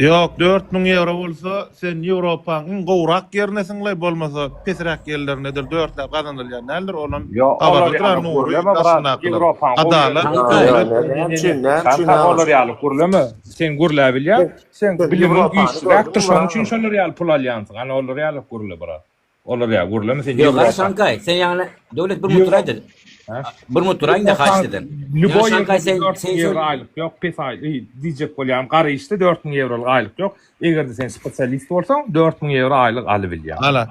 O: Ýok, 4000 ýewro bolsa, sen Ýewropaň iň gowrak ýerinesiňlaý, bolmasa pesräk ýerlerindedir, dörtläp gazanylýan däldir, onam
I: Ýok, olar
O: habarlydyr
I: ýaly
O: Nury
I: gürleme brat,
O: daşyndakylar.
I: Ýewropaň gowy
O: Adalat,
I: ýerinde.
O: döwlet.
F: Näme üçin, näme üçin
I: Şanka
F: agam?
I: olar ýaly gürleme. Sen gürläp bilýäň.
F: Sen
I: Sen bilimiň
F: Ýewropany
I: güýçlüräkdir,
F: gördüňmi
I: şonuň üçin
F: agam?
I: şolar ýaly pul alýansyň. Ana olar ýaly gürle brat. Olar ýaly gürleme sen
L: Ýok,
I: Ýewropa.
L: Şankay, sen ýaňy döwlet bir minut duraýda. Bir minut duraýyň-da haýyşt eden. Ýa
I: Lýuboý
L: Şankay
I: ýerde
L: sen
I: 4000
L: sen
I: ýewro aýlyk ýok, pes aýlyk diýjek bolýan. Gara işde 4000 ýewrolyk aýlyk ýok. Eger-de sen spesialist bolsaň, 4000 ýewro aýlyk alybilýäň.
O: Ala.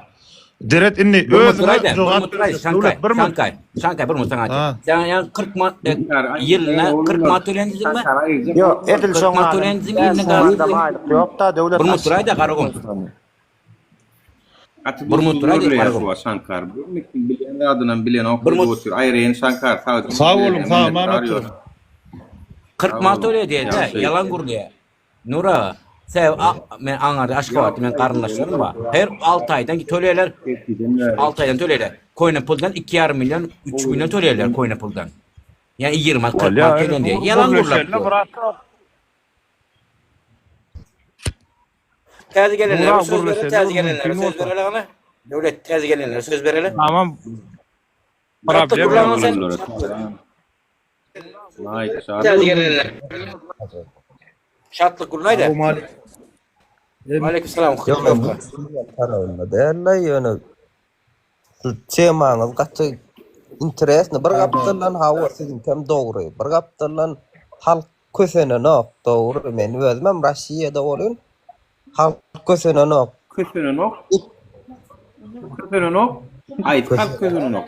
O: Deret indi
L: Bir minut
O: özüňe
L: duraýda, bir
O: jogap
L: minut duraý,
O: berjek.
L: Şankay,
O: Döwlet bir minut.
L: Şankay, Şankay bir minut saňa
O: Ha.
L: aýtýan. Sen ýaňy 40 manat ýylyna 40 manat töleýän diýdiňmi?
F: Ýok, edil
L: 40
F: şoň
L: manat
F: ýaly.
L: töleýän diýdiň, ýylyna
F: 5000 manat aýlyk ýok-da, döwlet
L: Bir minut duraýda, Garagum.
A: Gaty
L: Bir minut
A: gurply
L: duraý diýip
A: gürleýär
L: Garagum.
A: şu wagt Şankar. Bu kim bilýän zadynam bilenok
L: Bir
A: diýip
L: minut
A: otyr. Aýraýyn Şankar sagja
O: Sag boluň, sag aman
A: minnetdar
O: oturyň.
A: ýör.
L: 40
A: Sag
L: manat
A: boluň.
L: töleýär diýdi,
A: Ýagşy.
L: ýalan gürleýär. Nur aga, sebäbi men aňarda Aşgabatda meň garyndaşlarym bar. Her 6 aýdan töleýärler. 6 aýdan töleýärler. Köne puldan 2,5 million, 3 million töleýärler köne puldan. Ýa 20 manat, 40 manat töleýän diýýär. Ýalan gürläp dur. Täze gelenlere
I: Nura
L: söz bereli,
I: gürleşeli
L: täze gelenlere
I: mümkin
L: söz
I: bolsa.
L: bereli gana. Döwlet täze gelenlere söz bereli.
I: Tamam.
L: Şatlyk
I: Problem
L: gürläň
I: ýok.
L: sen.
A: Laýk,
L: Täze gelenler. Şatlyk gürläýde. Aleyküm selam.
N: Ýok, men tarapynda däl-de, ýöne şu temaňyz gaty interesny. Bir gapdaldan hawa siziňkem dogry. Bir gapdaldan halk kösenenok, dogry. Men özümem Rossiýada bolyn. Halk kösenenok.
A: Kösenenok. Kösenenok. Aýt, halk kösenenok.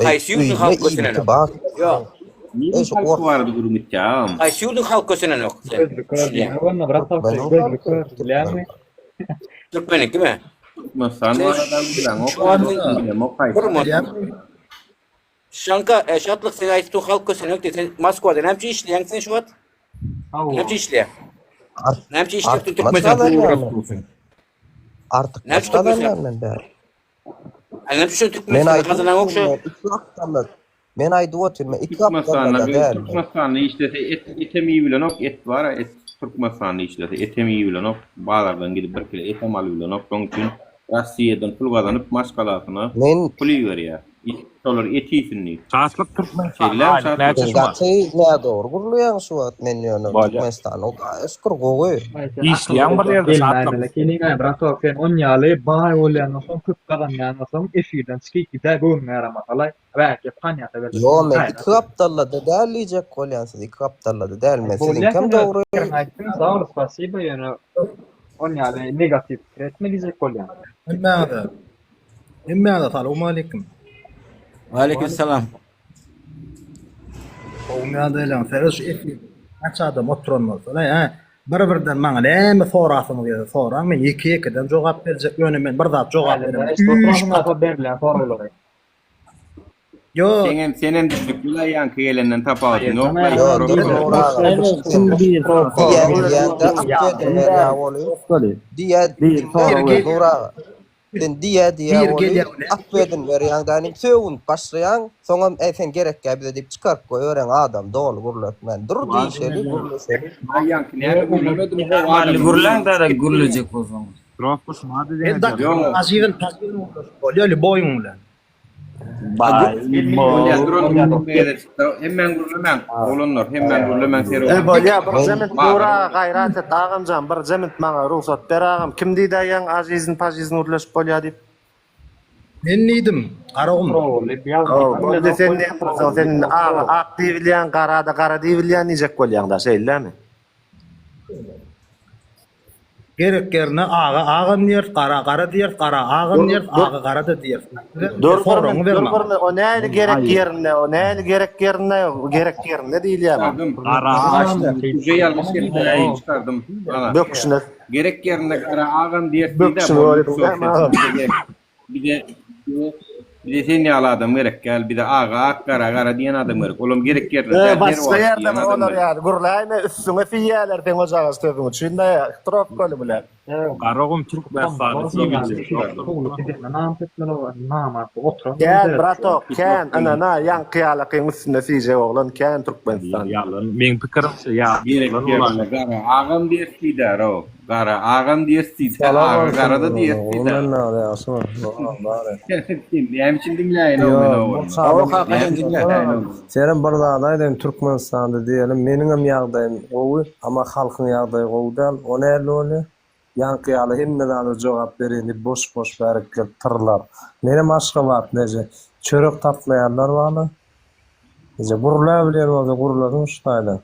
L: Haýsy ýurduň halky kösenenok? Ýok.
A: Niýe halk barada gürrüň etýär agam?
L: Haýsy ýurduň halky kösenenok sen?
P: Gözli kör diýýän. Onda brat gözli kör bilýäňmi?
L: Türkmeniňkimi?
A: Türkmenistan barada bileňok. Bilemok haýsy.
L: Şanka, e, Şatlyk sen aýdyp dur halk kösenok diýip. Sen Moskwada näme üçin işleýäň sen şu wagt? Näme üçin işleýäň? Näme üçin işläp dur Türkmenistan?
N: Artyk
L: Näme üçin Türkmenistan?
N: men bäri.
L: Näme üçin
N: Men
L: Türkmenistanda
N: aýdyp
L: gazanaňok şu?
N: otyryn, iki gapdalda. Men aýdyp otyryn, men iki gapdalda
A: Türkmenistanda
N: däl.
A: Türkmenistanda işlese et etem iýibilenok, et bar et Türkmenistanda işlese etem iýibilenok, bazardan gidip bir kilo etem alybilenok, şonuň üçin Rossiýadan pul gazanyp maşgalasyna
N: Men
A: pul iberýär. Şolar et iýsin diýip.
I: Şatlyk Türkmenistanda
A: Şeýle
I: aýlyk
A: şatlyk.
I: näçe
N: Sen
I: şu wagt?
N: gaty nädogry gürleýäň şu wagt men ýöne
I: Bolýar.
N: Türkmenistan Hudaýa şükür gowy.
I: Işleýäň bir ýerde Şatlyk.
P: Keliňä bratok sen on ýaly baý bolýan bolsaň köp gazanýan bolsaň efirden çykyp gidäý göwnüňe ýaramasalaý bäke panýata berjek
N: Ýo men iki gapdallada däl diýjek bolýan siz iki gapdallada däl men
P: Bolýa
N: siziňkem
P: sen öz
N: dogry.
P: pikiriňi aýtdyň sag bol spasiba ýöne on ýaly negatiw pikir etme diýjek bolýan.
R: Hemmäňize Hemmäňize salowmaleýkim.
L: Waleýkim salam.
R: Gowymy ýagdaýlaryň seret şu efir näçe adam oturan bolsa la hä bir birden maňa näme sorasyňyz gelse soraň men ýeke ýekeden jogap berjek ýöne men bir zat jogap beremok üýşüp
P: berilýän soraglary.
R: Ýok.
A: Seňem senem düşnükli la ýaňky gelenden tapawudyň ýok la
N: Ýok dur dur aga. Diýýän diýýän-de atwedin berýär welin. Diýýä diňle Nur aga. Sen diýýä diýýä welin atwedin berýäň dänim sögünip başlaýaň soňam äý sen gerekgä bize diýip çykaryp goýbereň adam doly gürletmän dur diýişeli gürleşeli.
A: Ýaňky näme gürlemedim how
S: Normalny gürläň dada gürlejek bolsaň.
R: Ýok. Pajygyn pajygyn gürleşip bolýa lýuboýyň bilen.
A: Bolýa duran hemmäň gürlemäň oglanlar hemmäň gürlemäň
F: E bolýa birje minut dur aga gaýrat et agamjan birje minut maňa rugsat ber agam kim diýdi aýaň ažizin pažizin gürleşip bolýa diýip.
R: Men diýdim Garagum.
F: Boldy sen diýip bolsaň sen indi aga ak diýibilýäň garada gara diýibilýän diýjek bolýaňda şeýlemi.
R: Gerek ýerine aga agam diýeris, gara gara diýeris, gara agam diýeris, aga gara-da diýeris.
F: Dur bir
R: Soragyňy
F: minut,
R: ber
F: dur
R: maňa.
F: bir minut, o nähili gerek ýerinde, o nähili gerek ýerinde, gerek ýerinde diýilýär.
A: Gara agam. Uje ýalňyş gepleýin çykardym. Ana.
F: Böküşine.
A: Gerek ýerinde gara agam diýeris diýdä.
F: Böküşine bolýar.
A: Bize bize. Bize sen ýaly adam gerek däl. Bize aga ak, gara gara diýen adam gerek. Olam gerek ýerinde däl, her
F: Başga
A: wagt
F: ýerde
A: diýen adam
F: olar
A: gerek.
F: ýaly gürläýme üstüňe siýýäler seň ojagaz sözüň üçin-de trobkaly bilen.
I: Garagum Türkmenistany
F: Kän bratok kän ynana ýaňky ýalakyň üstünde siýjek oglan kän Türkmenistan.
I: Ýalan meň pikirimçe
A: Gerek
I: ýalan
A: ýerinde gara agam diýesi diýdär-ow. Gara agam diýesi diýdär,
T: Salam
A: aga
T: olsun.
A: gara-da diýesi diýdär.
T: Ondan nâ ýagşymy? Dogan bary.
A: Sen näme üçin diňläýin-ow
T: Ýok,
A: men
T: bu
A: ogluny?
T: kadam
A: Näme üçin diňläýin-ow?
T: Senem bir zat aýdaýyn, Türkmenistanda diýelim, meniňem ýagdaýym gowy, amma halkyň ýagdaýy gowy däl. O nähili bolýar? Ýaňky ýaly hemme zada jogap bereýin diýip boş-boş bärik gelip tyrlap. Menem Aşgabatly eje. Çörek taplaýanlar bar-la. Eje, gürläbilýän bolsa gürlesin şu taýda.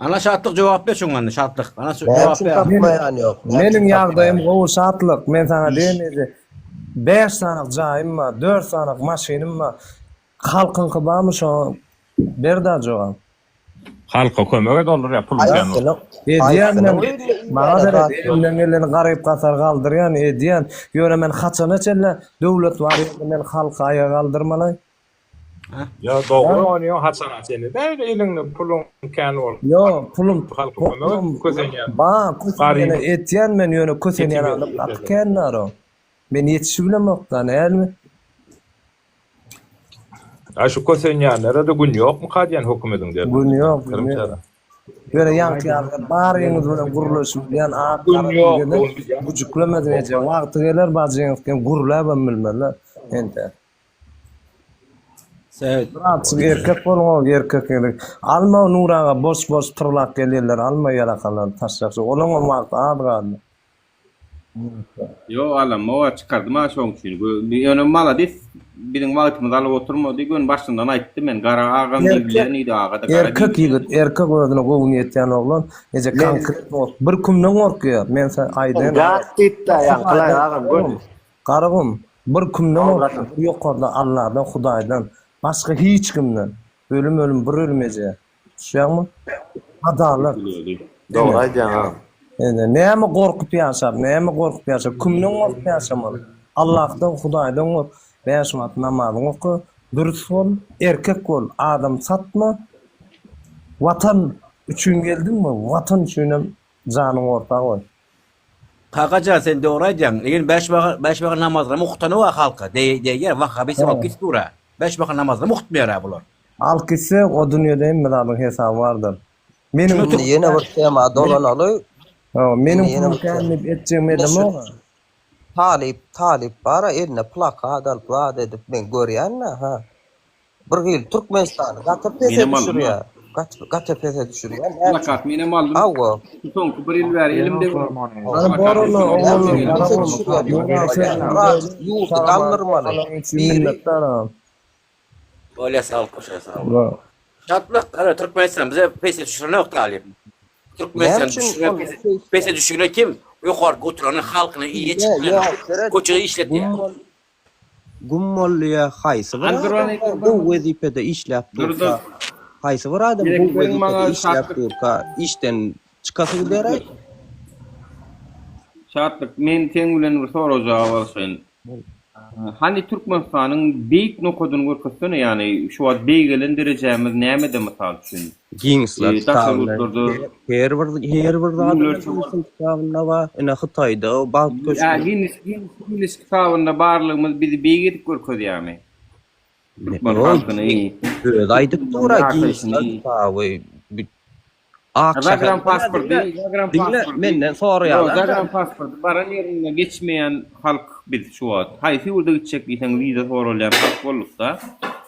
L: Ana Şatlyk jogap ber şoňa indi Şatlyk. Ana şu
N: Näme
L: jogap
N: üçin
L: ber.
N: tapmaýan ýok? Näme
T: Meniň
N: üçin
T: ýagdaýym
N: tapmaýan?
T: gowy Şatlyk. Men saňa
N: Iş.
T: diýen eje. Bäş sanak jaýym bar, dört sanak maşynym bar. Halkyňky barmy şoňa ber-da jogap.
I: Halka kömek et olar ýa puluň kän bolsa.
T: Edýän men,
N: Aýtsyna
T: maňa
N: öýünde
T: seret,
N: zat ýok.
T: elimden geleni garyp-gasar galdyrýan, edýän. Ýöne men haçana çenli döwlet bar ýerde men halky aýaga galdyrmalaý?
I: Ýa dogry ony ýok haçana çenli däl eliňde puluň kän bolsa.
T: Ýok, pulum,
I: Halka kömek et,
T: pulum
I: kösenýän.
T: bar, kösenýäne
I: Garyp.
T: etýän men, ýöne kösenýän
I: Ýetim
T: adam gaty
I: ýetim.
T: kän-dä-row. Men ýetişibilemok-da, näme?
I: Aý şu kösenýänlere-de gün ýokmuka diýen hökümediň derdi.
T: Gün ýok, gün ýok. Ýöne ýaňky ýaly baryňyz bilen gürleşip bilýän ak
I: Gün
T: gara
I: ýok,
T: diýgene
I: gün ýok.
T: güjüklemedin eje. Wagty geler bajyňyz hem gürläbem bilmezler. Entäk. Birazjyk erkek boluň-ow erkek ýigit. Alma Nur aga boş boş pyrlap gelýänleri alma ýalakalary taşlap. Olaňam wagty az galdy.
A: Ýok alamok çykardym ha şoň üçin. Ýöne malades biziň wagtymyzy alyp oturmady. Göni başyndan aýtdy men gara agam diýip bilen idi agada gara
T: Erkek ýigit erkek özüne göwni ýetýän oglan eje konkret bolup bir kümden gorkýar men sa aýdaýyn
F: Gat diýipdä ýaňkylaý agam göni.
T: Garagum bir kümden gorkýar bir ýokarda Alladan Hudaýdan başga hiç kimden ölüm ölüm bir ölüm eje Düşýäňmi? Adalat.
F: Dogry aýdýaň agam.
T: Ine, näme gorkup ýaşap, näme gorkup ýaşap, kimden gorkup ýaşamaly? Allahdan, Hudaýdan gork, bäş wagt namazyňy oka, dürüst bol, erkek bol, adam satma, Watan üçin geldiňmi, Watan üçinem janyňy orta goý.
L: Kakajan sen dogry aýdýaň. Lekin bäş wagt bäş wagt namazlaram okutanoga halka. Deýýär wahhabist bolup git dura. Bäş wagt namazlaram okutmaýar bular.
T: Alyp gitse o dünýede hemme zadyň hesaby bardyr. Meniň
N: Indi ýene bir tema dolanaly.
T: Hawa, meniň
N: Indi ýene
T: pulum
N: bir
T: kän
N: tema.
T: diýip etjegimi
N: Ine şu
T: edemok-a.
N: talyp, talyp bar-a eline plakat alyp zat edip men görýän-dä, ha. Bir hili Türkmenistany gaty pese
A: Menem aldym-a.
N: düşürýär. Gaty, gaty pese düşürýär. Näme üçin?
A: Plakat menem aldym.
N: Hawa.
A: Şu soňky bir ýyl bäri elimde
T: Hany bor
A: plakat
T: onda,
N: Näme
T: oglanlar,
N: üçin pese
T: Garagum,
N: düşürýär?
T: Nurhan sen
N: Birazajyk ýurdy
T: sag-aman
N: galdyrmaly.
T: alaň üçin
N: Biri
T: minnetdar agam.
L: Bolýa sag bol goşa sag bol. Şatlyk gara Türkmenistan bize pese düşürenok talyp.
N: Näme
L: Türkmenistan
N: üçin
L: düşüren
N: ol
L: pese,
N: şeýtýär?
L: pese düşüren kim? Ýokarda oturany halkyna iýe
N: Ýa,
L: çykmaýan
N: ýok, seret,
L: köçede işletýär.
N: güm bol, güm bolýa, haýsy bir
A: Hany dur
N: adam
A: hany dur
N: gowy wezipede işläp
A: Dur dur.
N: durka, haýsy bir adam
A: Gerek
N: gowy
A: beriň maňa
N: wezipede işläp
A: şatlyk.
N: durka, işden çykasy gider-aý?
A: Şatlyk, men seň bilen bir sorag-jogap alşaýyn. Hany Türkmenistanyň beýik nokadyny görkezsene, ýagny şu wagt beýgelen derejämiz nämede mysal üçin?
N: Giňişler
A: Daşary
N: kitabynda
A: ýurtlarda
N: her bir her bir zadyň
A: müňlerçe bolup.
N: Giňişiň kitabynda bar. Ine Hytaýda bagt
A: Ýa
N: köşgi.
A: Ginnis Ginnis kitabynda barlygymyz bizi beýik edip görkezýärmi? Türkmen
N: Ýok,
A: halkyny,
N: özi aýdyp dur-a Giňişler
A: ýaşaýşyny.
N: kitaby. Ak şäher.
A: Zagran pasporty,
N: Diňle,
A: zagran
N: diňle,
A: pasporty.
N: menden
A: Ýok,
N: soraýarlar.
A: zagran pasporty baran ýerinde geçmeýän halk biz şu wagt. Haýsy ýurda gitjek diýseň wiza soralýan halk boldukda.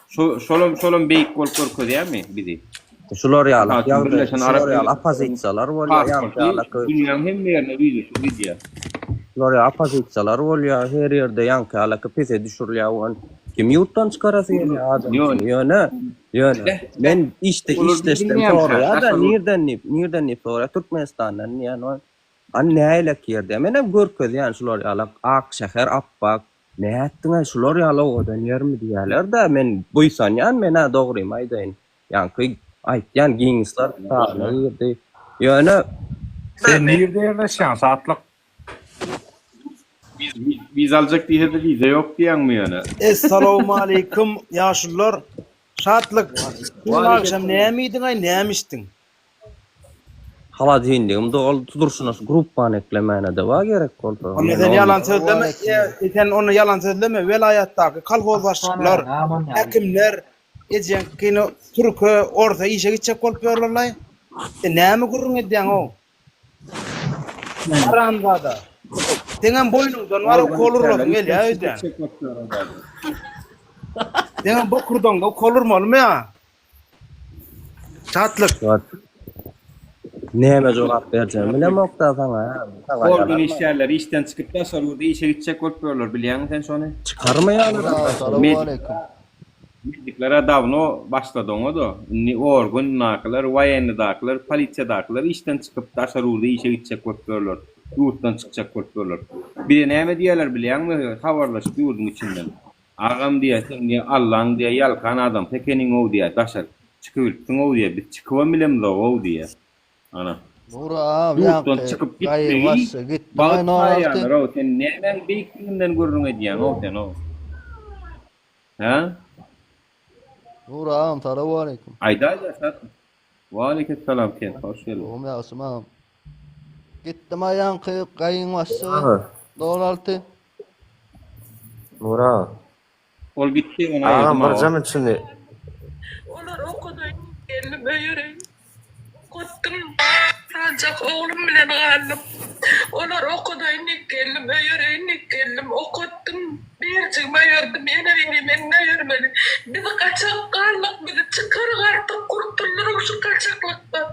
A: Şo şolam şolam beýik bolup görkezýärmi bizi?
N: Şular ýaly
A: Mysal üçin
N: ýagdaý,
A: Birleşen Arap
N: şular ýaly
A: Emirlikleriniň
N: oppozisiýalar bolýar, ýaňky
A: pasporty
N: ýalaky
A: dünýäň hemme ýerine wizasyz gidýär.
N: Şular ýaly oppozisiýalar bolýar, her ýerde ýaňky ýalaky pese düşürilýär, ony kim ýurtdan çykarasy gelýär
A: Ýok.
N: adamsyny, ýöne Ýöne, men işde
A: Olar
N: işdeşden
A: bilmeýärmiş-ä,
N: soraýar-da,
A: daşary ýurt.
N: nirden diýip, nirden diýip soraýar, Türkmenistandan diýýän ol. Hany nähilek ýer diýýär. Menem görkezýän şular ýalak ak şäher, apbak. Nätdiň-aý, şular ýaly owadan ýermi diýýärler-de, men buýsanýan men-ä dogrymy aýdaýyn. Ýaňky aýtýan Ginnisler kitabyna girdi. Ýöne
I: Sen nirde ýerleşýäň, Şatlyk?
A: Wiza aljak diýse-de wiza ýok diýýäňmi ýöne?
C: Essalawmaleýkum ýaşulular. Şatlyk, düýn agşam näme iýdiňaý, näme içdiň?
N: Holodilnigim doldy durşuna şu gruppany eklemäne-de bar gerek bolsa.
C: Onda sen ýalan sözleme, sen onda ýalan sözleme, welaýatdaky kolhoz başlyklar, häkimler ejeňkini türke, orsa işe gitjek bolup ýörlerlaý. Sen näme gürrüň edýäň-ow? Haramzada. Seňem boýnuňdan bar ukol urlasyň gelýä öýdýän. Seňem bokurdaňda ukol urmalymy ýa? Şatlyk.
N: Näme jogap berjegimi bilemok-da saňa. Saňa
A: Organ işgärleri işden çykyp daşary ýurda işe gitjek bolup ýörler bilýäňmi sen şony?
N: Çykarmaýarlar.
A: Medik Mediklere dawno başlady oňa-da. Indi organdakylar, woýennydakylar, polisiýadakylar işden çykyp daşary ýurda işe gitjek bolup ýörler. Ýurtdan çykjak bolup ýörler. Bize näme diýýärler bilýäňmi habarlaşyp ýurduň içinden. Agam diýýär sen diýýär Allaň diýýär ýalkan adamsy ekeniň-ow diýýär daşary çykybilipsiň-ow diýýär biz çykybam bilemzog-ow diýýär. Ana.
U: Nura agam
A: Ýurtdan
U: ýaňky
A: çykyp
U: gaýy
A: gitmegi
U: başy gitdi
A: bagt
U: nolagty.
A: saýýarlar-ow sen nämäň beýikliginden gürrüň edýäň-ow sen-ow. Hä?
U: Nura agam salowaleýkim.
A: Aýdaýda şat. Waleýkessalam Ken hoş geldiň.
U: Gowmy ýagşymy agam. Gitdim-aý ýaňky gaýyň başy nolagty.
F: Nura.
A: Ol gitdi ony
F: Agam
A: aýyrdym awa.
F: birjam içini.
J: Olar okadaýyn geldim öýereýin. Okatdym. Saljak oglum bilen galdym. Olar okadaýyn diýip geldim öýereýin diýip geldim. Okatdym. Birjigimi öýerdim. Ýene biri meni öýermeli. Biz gaçak galdyk bizi çykaryň artyk kurtuldyryň şu gaçaklykdan.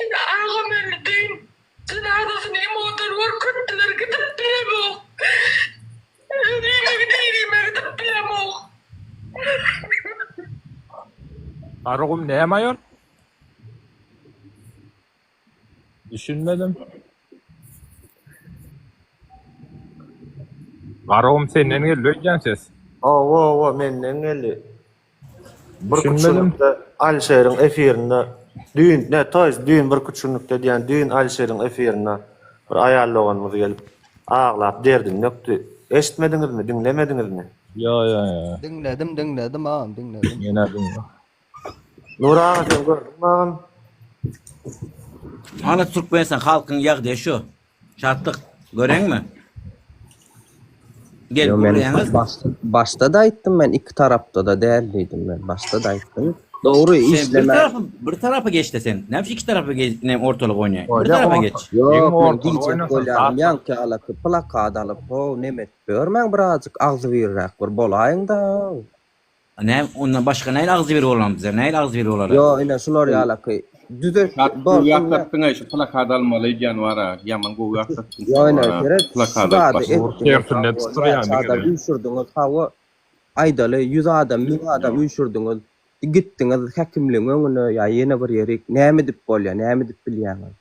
J: Ine agam öldi düýn. Jynazasyny emodan görkezdiler gidip bilemok. Ölime dirime gidip bilemok.
I: Garagum näme aýol? Düşünmedim. Garagum senden geldi öýdýän ses.
F: Hawa hawa menden geldi. Bir
I: Düşünmedim.
F: küçünlikde Alişeriň efirinde düýn ne to ýest düýn bir küçünlikde diýen düýn Alişeriň efirinde bir aýal doganymyz gelip aglap derdini dökdi. Eşitmediňizmi diňlemediňizmi?
I: Ýo ýo ýo.
U: Diňledim diňledim agam diňledim.
I: Menä diňle.
F: Nury aga sen gördüňmi agam?
L: Ana Türkmenistan halkyň ýagdaýy şu. Şatlyk göreňmi? Gel
N: Ýo men
L: gürleýäňiz.
N: başda başda-da aýtdym men iki tarapda-da däl diýdim men başda-da aýtdym. Dogry
L: Sen bir
N: işlemän
L: tarapy bir tarapa geçde sen. Näme üçin iki tarapa ge ne ortalyk oýnaýaň? Bir
N: Bolýa
L: tarapa
N: orta
L: geç.
N: Ýok
I: Ýeňme
N: men
I: ortalyk
N: diýjek
I: oýnasaň
N: bolýanym
I: sat.
N: ýaňky ýalaky plakat alyp how neme edip ýörmäň birazjyk agzybirräk bir bolaýyňda.
L: Näme ondan başga nähili agzybir bolam bize? Nähili agzybir bolara?
N: Ýo ine şular ýalaky düzet
A: Şat
N: dor
A: gowy
N: diňle.
A: ýatlatdyňaý şu plakady almaly öýdýän wara ýaman gowy ýatlatdyň
N: Ýo ine
A: wara
N: seret şu
A: plakady alyp
N: zady
A: başla.
N: etdiňiz
I: Tersinden
N: hawa
I: tutdurýan
N: näçe adam
I: diňe.
N: üýşürdiňiz hawa aýdaly ýüz adam müň adam üýşürdiňiz gitdiňiz häkimligiň öňüne ýa ýene bir ýerik näme edip bolýa näme edip bilýäňiz.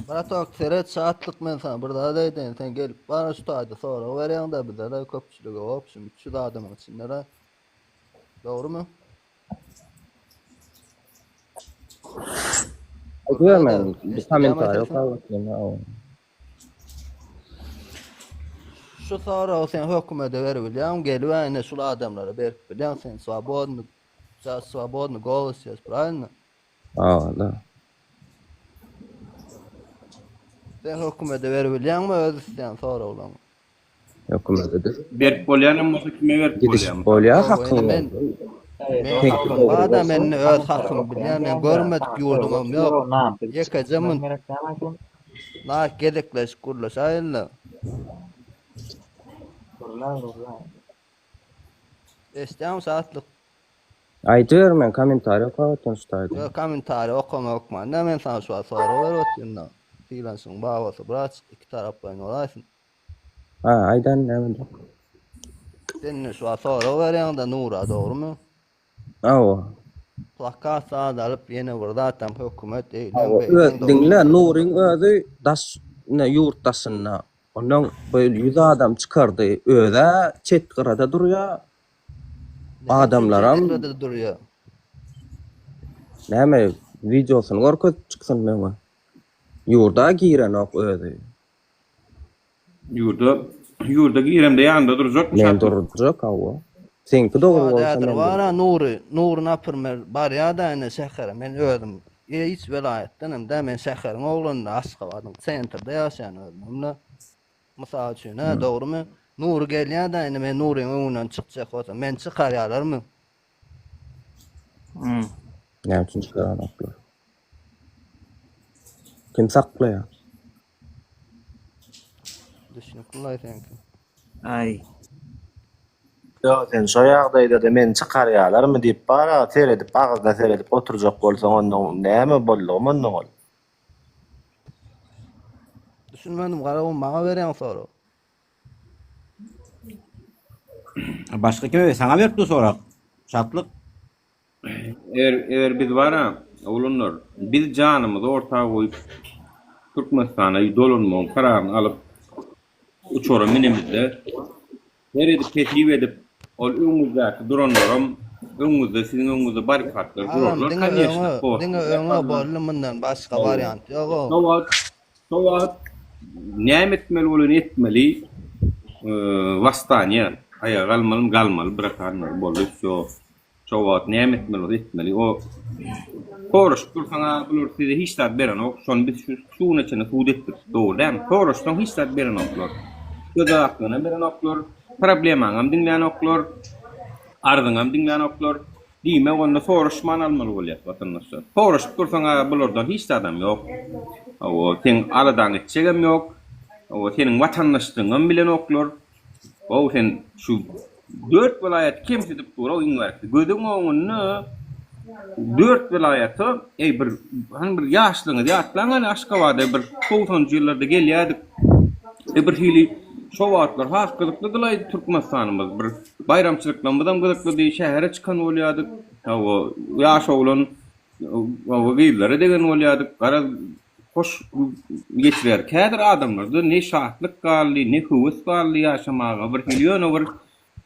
U: Bratok seret şatlyk men saňa bir zat aýdaýyn sen gelip bana şu taýda sorag berýäňdä bizede köpçülige wobşim 300 adamyň içindede dogrymy?
N: Aýdybermäň bir
U: Eşidýämi
N: kommentariý
U: sesiň?
N: okap otyryn hawa.
U: Şu soragy sen hökümede beribilýäň gelibä ine şul adamlara berip bilýäň sen swobodny swobodny golos ýaz pravilno?
N: Hawa-da.
U: Sen hökümede beribilýäňmi öz isleýän soraglaryňy?
N: Hökümede-de.
A: Berip bolýanam bolsa kime berip
N: Gidişip
A: bolýar?
N: bolýar
U: Ýok,
N: hakyň
U: indi men
N: bolsa.
U: men
N: Seňki
U: hakym
N: dogry
U: bar-da,
N: bolsa.
U: men indi öz hakymy bilýän, men görmedik ýurdumam ýok. Ýekeje munt Naýk gezekleşip gürleşäýeli-le. Eşidýäňmi Şatlyk?
N: Aýdyber men kommentariý okap otyryn şu taýda.
U: Ýok kommentariý okama hökman däl men saňa şu wagt sorag berip otyryn-da. Sylanşygyň babasy braçyk iki taraplaýyn bolaýsyn.
N: Ha aýdan näme diýip.
U: Sen indi şu wagt sorag berýäň-de Nura dogrymy?
N: Hawa.
U: Plakat zat alyp ýene bir zatam hökümet eýleň
N: Hawa
U: beýleň
N: öz
U: dogrymy?
N: diňle Nuryň özi daş ine ýurt daşynda. Ondan bu ýüz adam çykardy özä çet gyrada durýa Adamlaram
U: durýar.
N: Näme wideosyny görkezip çyksyn öňe. Ýurda girenok özi.
A: Ýurda ýurda giremde ýanynda durjakmy
N: Men
A: Şatlyk?
N: durjak hawa. Seňki dogry
U: Ýa
N: bolsa
U: häzir
N: men
U: bar-a
N: durjak.
U: Nury, Nury naprimер barýa-da ine şähere. Men özüm hiç welaýatdan hem däl, men şäheriň oglany-da, Aşgabadyň sentrde ýaşaýan özüm hem-de. Mysal üçin, hä, dogrumy? Nury gelýä-de indi men Nuryň öňünden çykjak bolsam, meni çykarýarlarmy?
N: Näme üçin çykaranoklar? Kim saklaýar?
U: Düşnükli-laý seňki.
S: Aý.
F: Ýok, sen şo ýagdaýda-da meni çykarýarlarmy diýip bar-a seredip agyzyna seredip oturjak bolsaň onda näme boldugymy onda ol?
U: Düşünmedim Garagum maňa berýäň sorag.
L: Başga kime saňa beripdi sorag. Şatlyk.
A: Eger eger biz bara oglanlar biz janymyzy orta goýup Türkmenistana dolanmagyň kararyny alyp uçara minemizde Her edip hesip edip ol öňüňizdäki duranlaram öňüňizde siziň öňüňizde barrikadlar
U: Agam
A: gurarlar
U: diňe
A: konýeçno
U: öňe
A: post
U: diňe öňe boldy mundan başga wariant ýogow.
A: Şo wagt şo wagt näme etmeli bolany etmeli wostaniýa aýaga galmalymy galmaly bratanlar boldy wsýo. Şo wagt näme etmeli bolsa etmeli. O soraşyp dursaň-a bular size hiç zat berenok. Şony biz şu şu güne çenli subut etdik. Dogry dälmi? Soraşsaň hiç zat berenoklar. Söz azatlygynam berenoklar, problemaňam diňlänoklar, arzyňam diňlänoklar. Diýmek onda soraşman almaly bolýas watandaşlar. Soraşyp dursaň-a bulardan hiç zadam ýok. Hawa, seň aladaňy etjegem ýok. Hawa, seniň watandaşlygyňam bilenoklar. Gowy sen şu dört welaýaty kemsidip dur-ow iň bärkisi. Gözüň öňünde dört welaýata eý bir hany bir ýaşlygyňyzy ýatlaň hany Aşgabada bir togsanjy ýyllarda gelýädik. E bir hili şo wagtlar has gyzyklydylaý Türkmenistanymyz bir baýramçylyklarymyzam gyzyklydy şähere çykan bolýadyk. Hawa ýaş oglan hawa gyzlara degen bolýadyk garaz Hoş geçirer. Käbir adamlarda ne şatlyk galdy, ne höwes galdy ýaşamaga. Bir hili ýöne bir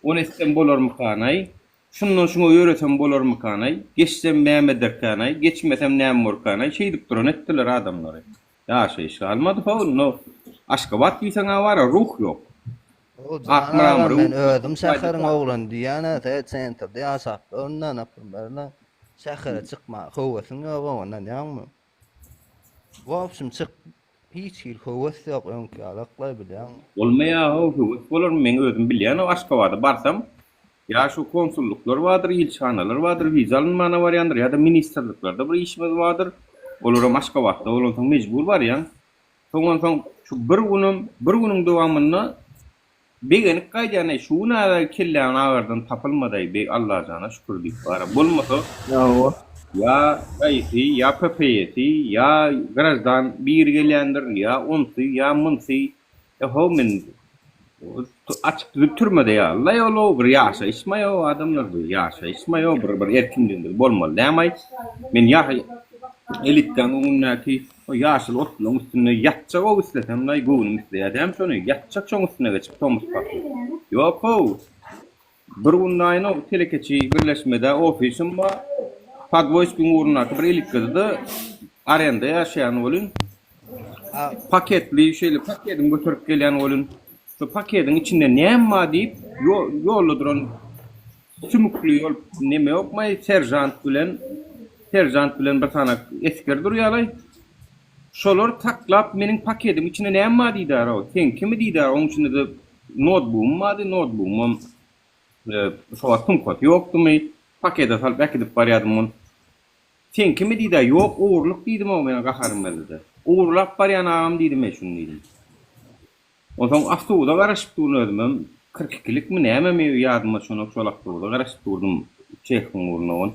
A: ony etsem bolarmykanaý, şundan şuňa ýöresem bolarmykanaý, geçsem näme ederkänaý, geçmesem näme borkanaý şeýdip duran etdiler adamlary. Ýaşaýyş galmady how indi Aşgabat diýseň-ä bar-a ruh ýok.
U: O
A: Ak
U: jan agam
A: mramyry
U: men özüm şäheriň oglany diýýän-ä se sentrde ýaşap dur-da naprimr şähere çykmaga höwesiň ýok oňa ynanýaňmy? Wobşim çyk hiç hili höwes ýok öňki ýalyklaý bilýäňmi.
A: Bolmaýa-how höwes bolarmy meň özüm bilýän-ow Aşgabada barsam ýa şu konsullyklar bardyr ilçihanalar bardyr wiza alynmana barýandyr ýa-da ministrliklerde bir işimiz bardyr olaram Aşgabatda bolansoň mejbur barýaň soň onsoň şu bir günüm bir günüň dowamynda Begenip gaýdýan-aý şu gün ara kelläňi agyrdan tapylmadaý beg Allajana şükür diýip bara bolmasa ýa daýysy ýa PPS-i ýa graždan biri gelýändir ýa onsy ýa munsy e-how men açyk düzüp türmede ýalylaý ol-ow bir ýaşaýyşmaý-ow adamlar bu ýaşaýyşmaý-ow bir bir erkinligimiz bolmaly dämaý men ýa elitkaň öňündäki O ýaşyl otlaň üstünde ýatjag-ow islesemlaý göwnüm isleýär dämi şony, ýatjak şoň üstüne geçip tomus pasly. Ýok-ow. Bir gün daýynow telekeçi birleşmede ofisim bar. Podwoýskiň ugrundaky bir elitkada-da arenda ýaşaýan welin, paketli şeýle pakedimi göterip gelýän welin, şo pakediň içinde näme bar diýip, ýolda duran sümükli ol neme ýokmaý seržant bilen seržant bilen bir sany esger durýalaý. Şolar saklap meniň pakediň içinde näme bar diýdärow. Seňkimi diýdär oň içinde-de notbugym bardy notbugymam şo wagt sumkasy ýokdumy pakede salyp äkidip barýadym ony. Seňkimi diýdä ýok ogurlyk diýdim-ow meniň gaharym geldide. Ogurlap barýan agam diýdim-eý şuny diýdim. Onsoň awtobusa garaşyp durun özümem, 40 ikilikmi nämemi ýadyma düşenok şol awtobusa garaşyp durdum çehiň ugruna ol.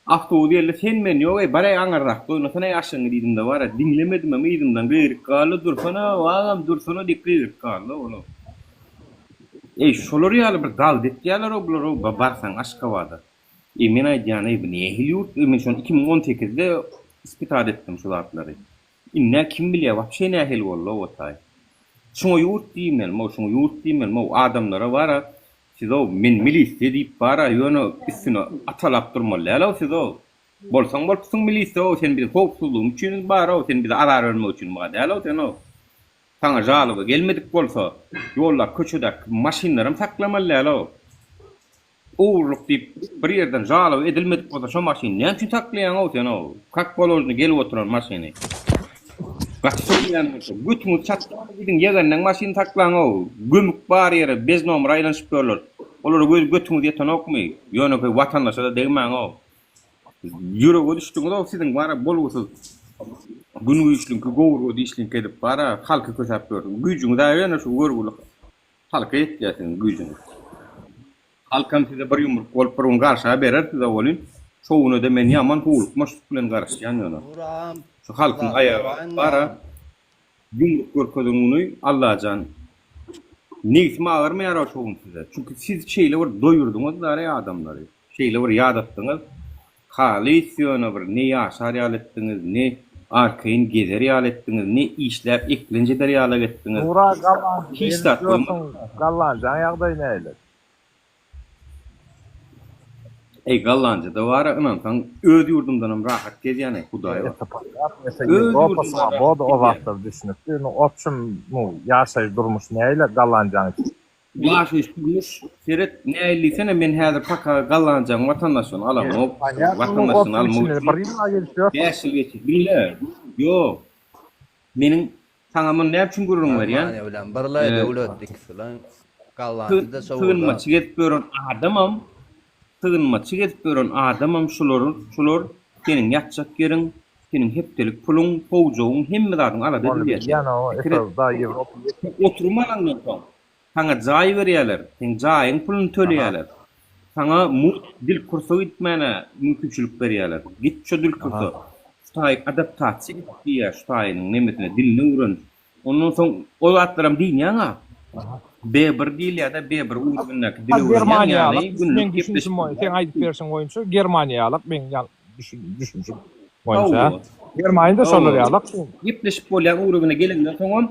A: Awtobus geldi sen men ýok eý bareý aňyrrakda oýnasana aşygyňy diýdimde bara diňlemedimem yzymdan gygyryp galdy dursana agam dursana diýip gygyryp galdy olam. Eý şolar ýaly bir dalda etýäler-ow bular-ow barsaň Aşgabada. Eý men aýdýan eý bu nähili ýurt eý men şony 2018-de ispitat etdim şu zatlary. Indä kim bilýär wapşe nähili boldy o taý. Şuňa ýurt diýmelimow şuňa ýurt diýmelimow adamlara bara sizow men milisiýa diýip bara ýöne üstüne atalap durmaly dälow sizow. Bolsaň bolupsyň milisiýaow sen biziň howpsuzlygymyz üçin barow sen bize azar bermek üçin ba dälow senow. Saňa žaloba gelmedik bolsa, ýoldaky köçedäki maşynlaram saklamaly däl-ow. Ogurlyk diýip bir ýerden žaloba edilmedik bolsa şo maşyny näme üçin saklaýaň-ow sen-ow? Kak položno gelip oturan maşyny. Gaty sögýän bolsa, götüňizi çatdyrma gidiň ýegenleň maşyny saklaň-ow. Gömük bar ýere bez nomer aýlanyşyp ýörler. Olara göz götüňiz ýetenokmy? Ýönekeý watandaşa-da degmäň-ow. Ýürege düşdüňiz-ow siziň bara bolgusyz gün güýçliňki gowurga dişliňki edip bara halky kösäp ýörsüňiz. Güýjüňiz-ä ýöne şu görgüli halka ýetýär siziň güýjüňiz. Halkam size bir ýumruk bolup bir gün garşa berer size welin şo güne-de men ýaman howlukmaçlyk bilen garaşýan ýöne.
U: Uram
A: Şu halkyň
U: zat
A: aýagy
U: soraýyn
A: bara
U: agam.
A: Ýumruk görkezen güni Allajan nebsim agyrmaýar-ow şo gün size. Çünki siz şeýle bir doýurdyňyz dary adamlary. Şeýle bir ýadatdyňyz. Halys ýöne bir ne ýaşar ýaly etdiňiz, ne arkaýyn gezer ýaly etdiňiz, ne işläp eklenç eder ýalak etdiňiz.
I: Nura Gallanjyda
A: Hiç
I: gezip
A: zat
I: ýörsüň,
A: goýmadyňyz.
I: Gallanjaň ýagdaýy nähili?
A: Eý Gallanjada bara ynansaň öz ýurdumdanam rahat gezýän-eý Hudaý bar.
I: Ete ponýatno, ete
A: Öz
I: Ýewropa
A: ýurdumdan rahat
I: swoboda o
A: gezýän.
I: zatlar düşnükli. Nu opşum nu ýaşaýyş durmuş nähili Gallanjaň içinde?
A: Ýaşaýyş durmuş seret nähili diýsene men häzir paka Gallanjaň watandaşlygyny alamok.
I: Ponýatno nu
A: Watandaşlygyny
I: opşum
A: almak
I: içinde
A: üçin
I: bir ýyl-a gezip ýörsüň.
A: 5 ýyl geçdi. Diňle. Ýok. Meniň saňa muny näme üçin gürrüň berýän?
U: Germaniýa bilen birlaý döwlet ikisileň Gollandiýada şo
A: Sygynmaçy gezip ýören adamam, sygynmaçy gezip ýören adamam şular, şular seniň ýatjak ýeriň, seniň hepdelik puluň, sowjagyň, hemme zadyň alada
I: Ony
A: edilýär.
I: bilýän o
A: Pikir et.
I: esasda Ýewropa
A: Sen oturum alaňdan soň, saňa jaý berýärler, seň jaýyň puluny töleýärler. Saňa mugt dil kursa gitmäne mümkinçilik berýärler. Git şo dil kursa. Şu taýy adaptasiýa et diýýär şu taýynyň nemesine, dilini öwren. Ondan soň o zatlaram diýinýäň-a. B1 diýilýär-de, B1 ugrundäki dili öwrenýäň, ýagny
I: Germaniýalyk,
A: günlük
I: meň
A: gepleşip
I: düşünişim boýunça, seň
A: bilýän.
I: aýdyp berşiň boýunça Germaniýalyk meň ýa düşünişim boýunça.
A: Hawa.
I: Germaniýada şolar
A: Hawa.
I: ýalyk.
A: Gepleşip bolýan ugruna gelenden soňam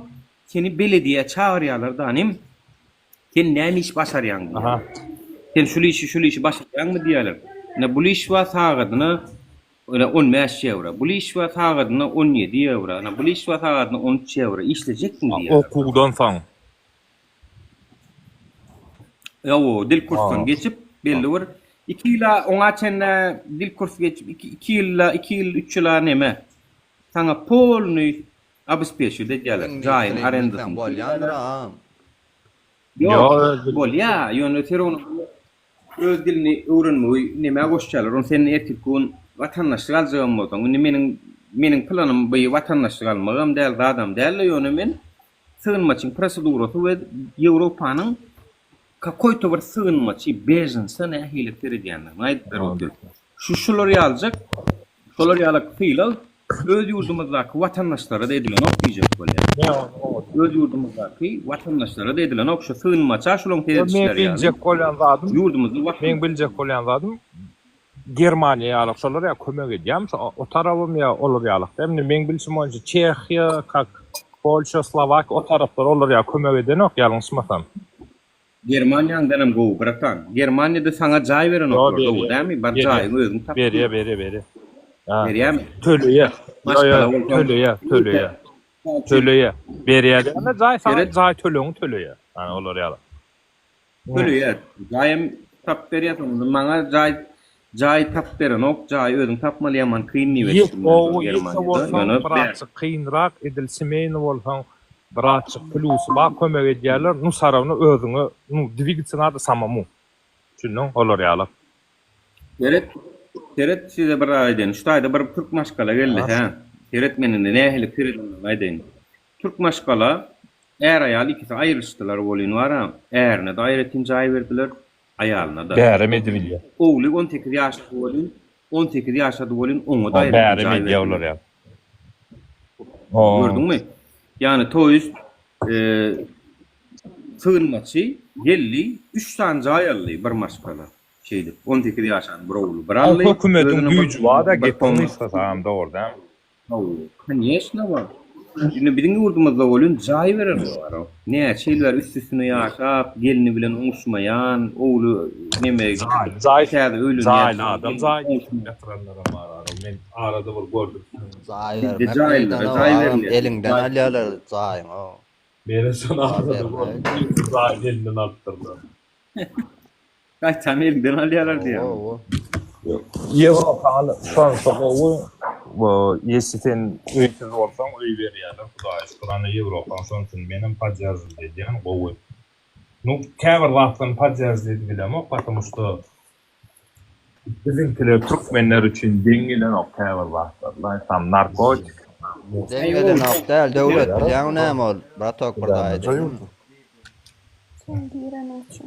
A: seni belediýä çagyrýarlar danym. Sen näme iş başarýaň diýýärler. Sen şul işi, şul işi başarýaňmy diýýärler. Ine bul iş bar sagadyna ine 15 ýewro. Bul iş bar sagadyna 17 ýewro. Ine bul iş bar sagadyna 13 ýewro. Işlejekmi diýýärler.
I: Okuwdan soň.
A: Ýo, dil kursdan geçip belli bir 2 ýyla oňa çenli dil kursy geçip 2 ýyla, 2 ýyl, 3 ýyla neme. Saňa polny obespeçiwt edýärler.
U: Iňlis
A: Jaýyň
U: dilini bilseň
A: arendasyny
U: bolýandyr agam.
A: Ýok, bolýa, ýöne ser ony öz dilini öwrenmegi nämä goşýarlar, ony sen ertirki gün watandaşlyk aljagam bolsaň, indi meniň meniň planym bu watandaşlyk almagam däl, zadam däl-de, ýöne men sygynmaçyň prosedurasy we Ýewropanyň kakoýto bir sygynmaçy, bežensa nähili seredýändigini aýdyp berip otyr. Şu şular ýalyjak, şolar ýalak sylag öz ýurdumyzdaky watandaşlara-da edilenok diýjek bolýan. Öz ýurdumyzdaky watandaşlara-da edilenok şu sygynmaça şulaň
I: Meň
A: seredişleri ýaly.
I: biljek bolýan zadym,
A: Ýurdumyzda watan.
I: meň biljek bolýan zadym Germaniýa ýalak şolar ýa kömek edýärmi şo o tarabam ýa olar ýalak däl. Indi meň bilşim boýunça Çehiýa, kak Polşa, Slowakiýa o taraplar olar ýa kömek edenok ýalňyşmasam.
A: Germaniýaňdanam gowy bratan. Germaniýada saňa jaý
I: Ýo
A: berenoklar dogry
I: berýär.
A: dämi? Bar
I: Berýär.
A: jaýyňy özüň tapdyň.
I: Berýär, berýär, berýär. Ha.
A: Berýärmi?
I: Töleýär. Ýo, ýo,
A: Maşgala bolsaň
I: töleýär, töleýär. Töleýär. Berýär däl-de jaý saňa
A: Seret.
I: jaý tölegiňi töleýär. Ýani olar ýaly.
A: Töleýär. Jaýam tapyp berýär soňunda. Maňa jaý jaý tapyp berenok. Jaýy özüň tapmaly ýaman kyn diýip
I: Ýek
A: eşitdim men
I: gowy ýeke
A: Germaniýada.
I: bolsaň
A: Ýöne
I: birazjyk kynrak edil semeýny bolsaň birazjyk plusy bar kömek edýärler nu sarawno özüňe nu dwigitsa nada samamu düşündiň olar ýaly.
A: Seret seret size bir zat aýdaýyn şu taýda bir türk maşgala geldi hä seret men indi nähili seredendigini aýdaýyn türk maşgala är aýal ikisi aýrylyşdylar welin bara ärine-de aýratyn jaý berdiler aýalyna-da.
I: Bärem edibilýär.
A: Ogly 18 ýaşady welin, 18 ýaşady welin oňa-da aýratyn
I: Bärem
A: jaý
I: edýär olar
A: berdiler.
I: ýaly.
A: Gördüňmi? Ýagny to ýest sygynmaçy geldi, üç sany jaý aldy bir maşgala. Şeýdip, 18 ýaşan bir ogly bir aldy.
I: Hökümetiň
A: özüne bir-
I: güýji bar-da,
A: bir
I: gepiň
A: komnat.
I: gysgasy agam dogry dämi?
A: Hawa, konýeçna bar. Indi biziň ýurdumyzda welin jaý berenler bar. Näçe ýyl bäri üst-üstüne ýaşap, gelni bilen oňuşmaýan, ogly neme
I: Jaý,
A: täze öýlenýän.
I: jaýly adam jaý ýatyranlaram bar ara. Men arada bir gördüm.
U: Jaý
A: Bizde
U: bermek
A: jaýlylara
U: meýdana
A: jaý
U: agam
A: berilýär.
U: eliňden alýarlar jaýyňy.
I: Meni şony arada gördüm. Jaýyny elinden alypdyrlar.
A: Gaýtam elinden alýarlar diýýär.
I: Ýewropany şonsy gowy. Ýesi sen öýsüz bolsaň öý berýärler Hudaýa şükür ana Ýewropaň şonsyny menem podýaržit edýän gowy. Nu käbir zatlaryny podýaržit edip bilemok потому что biziňkiler türkmenler üçin deň gelenok käbir zatlar la tam narkotik.
U: Deň gelenok däl döwlet bilýäňmi näme ol bratok bir zat aýdaýynmy.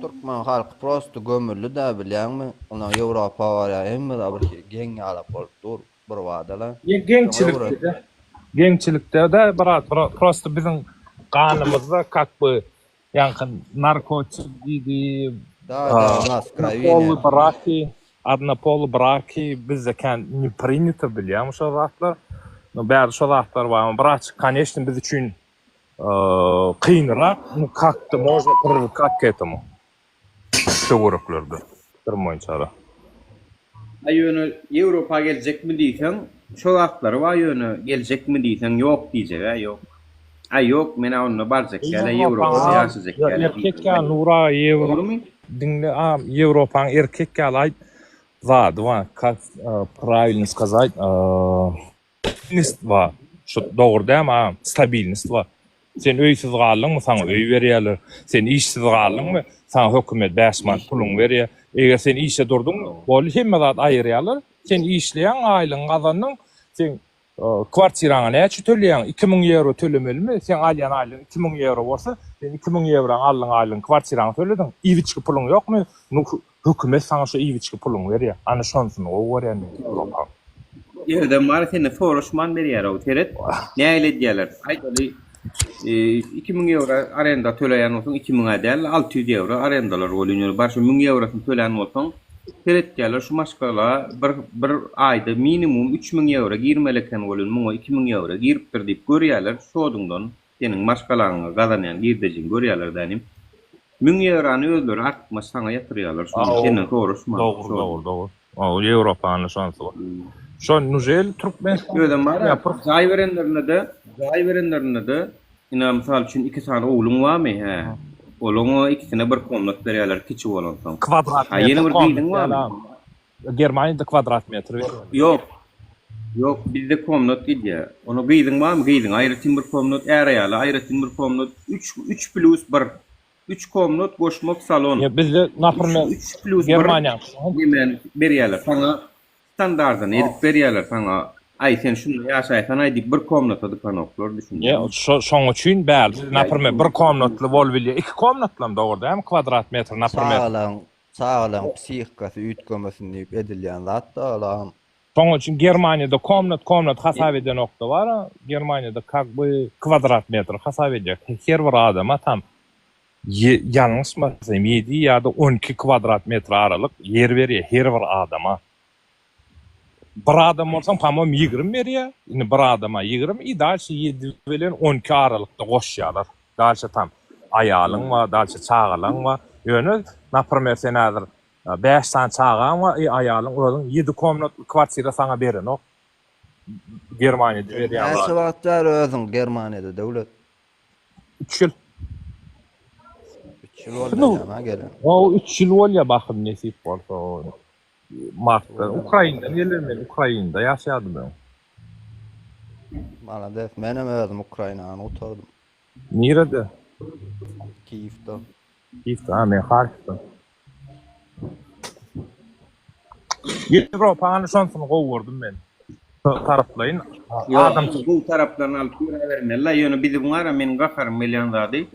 U: Türkmen halky prosto gömüldi dä bilýäňmi ondan ýewropa barýar hemme zat bir hili geň ýalak bolup dur bir badala.
I: Geňçilikde geňçilikde de brat prosto biziň ganymyzda kak by ýaňky narkotik diýdi
U: Da da u nas krawi
I: Odnopolly braki odnopolly braki bizde kän ne prinýato bilýäňmi şo zatlar no bärde şo zatlar bar braçik koneçno biz üçin Kynrak, nu kak-to można prywykak k etomu. Töwereklerde, pikirim boýunça-da.
A: A ýöne Ýewropa geljekmi diýseň, şo zatlary bar ýöne geljekmi diýseň ýok diýjeg-ä ýok. Aý ýok men-ä onda barjak däl-ä Ýewropada ýaşajak däl-ä
I: Erkek ýaly Nur aga Ýewro
A: Dogrumy?
I: Diňle agam Ýewropaň erkek ýaly aýt zady bar kak prawilno skazat Stabilnost bar. Şu dogry dälmi agam? Stabilnost bar. Sen öýsüz galdyňmy, saňa öý berýärler. Sen işsiz galdyňmy, saňa hökümet 5 manat puluňy berýär. Eger sen işe durduňmy, boldy hemme zat aýyrýarlar. Sen işleýäň, aýlygyňy gazandyň. Sen kwartiraňa näçe töleýäň? 2000 ýewro tölemelimi? Seň alýan aýlygyň 2000 ýewro bolsa, sen 2000 ýewraň aldyň aýlygyň kwartiraňy tölediň. Iýip-içgi puluň ýokmy? Hökümet saňa şo iýip-içgi puluňy berýär. Ana şonsyny gowy görýän men Ýewropaň.
A: Ýerden bar senden soraşman berýär-ow. Seret, nähili edýärler. Aýdaly, 2000 ýewro arenda töleýän bolsaň, 2000-ä däl-de, 600 ýewro arendalar bolýan. Ýöne bar şo 1000 ýewrosyny tölän bolsaň, seretýärler şu maşgala bir bir aýda minimum 3000 ýewro girmeli eken welin, muňa 2000 ýewro giripdir diýip görýärler şoduňdan. Seniň maşgalaňa gazanýan girdejiňi görýärler dänim. Müň ýewrany özleri artykmaç saňa ýatyrýarlar şony senden soraşman.
I: Dogry dogry dogry. O Ýewropany şonsy bar. Şo nujel Türkmenistan.
A: Özem bar jaý berenlerinde-de jaý berenlerinde-de ine mysal üçin iki sany ogluň barmy hä olaňa ikisine bir komnat berýärler kiçi bolansoň.
I: Kwadrat
A: Ha ýene
I: metr
A: bir gyzyň
I: komnat
A: barmy?
I: däl Germaniýada kwadrat metr berýärler.
A: Ýok. Ýok, bizde komnat gidýär. Onda gyzyň barmy? Gyzyňa aýratyn bir komnat, är-aýala aýratyn bir komnat. Üç, üç plýus bir. Üç komnat goşmak salon.
I: Ýa bizde
A: Üç,
I: naprmer
A: üç plýus bir
I: Germaniýa.
A: nemäni berýärler saňa standardyny edip berýärler saňa. Aý sen şunda ýaşaýsanaý diýip bir komnata dykanoklar
I: Ýa
A: düşünýäňmi?
I: şo şoň üçin bärde naprmer bir komnatly bolup bilýär. Iki komnatlam dogry dälmi kwadrat metr naprmer.
U: Çagalaň çagalaň psihikasy üýtgemesin diýip edilýän zat da olam.
I: Şoň üçin Germaniýada komnat komnat hasap edenokda bar Germaniýada kak by kwadrat metr hasap edýär. Her bir adama tam ýalňyşmasam ýedi ýa-da 12 kwadrat metr aralyk ýer berýär her bir adama. Bir adam bolsaň pamom 20 berýär. Indi bir adama 20 i dalşe 7 bilen 12 aralykda goşýarlar. Dalşe tam aýalyň bar, dalşe çagalaň bar. Ýöne naprimer sen häzir Bäş sany çagaň bar, i aýalyň özüň ýedi komnatly kwartira saňa berenok. Germaniýada berýän
U: Näçe
I: zat.
U: wagt bäri özüň Germaniýada Döwlet?
I: Üç ýyl.
U: Üç ýyl boldy eýýäm-a gelen.
I: Hawa, üç ýyl bolýar bahym nesip bolsa. Martda Ukrainadan gelen men Ukrainada ýaşaýardym öň.
U: Malades, menem özüm Ukrainany gutardym.
I: Nirede?
U: Kiýewde.
I: Kiýewde, ha men Harkowda. Ýewropany şonsyny gowy gördüm men. Taraplaýyn
A: adam gowy taraplaryny alyp ýöräbermeli-la, ýöne biziň bar-a meniň gaharym gelýän zady,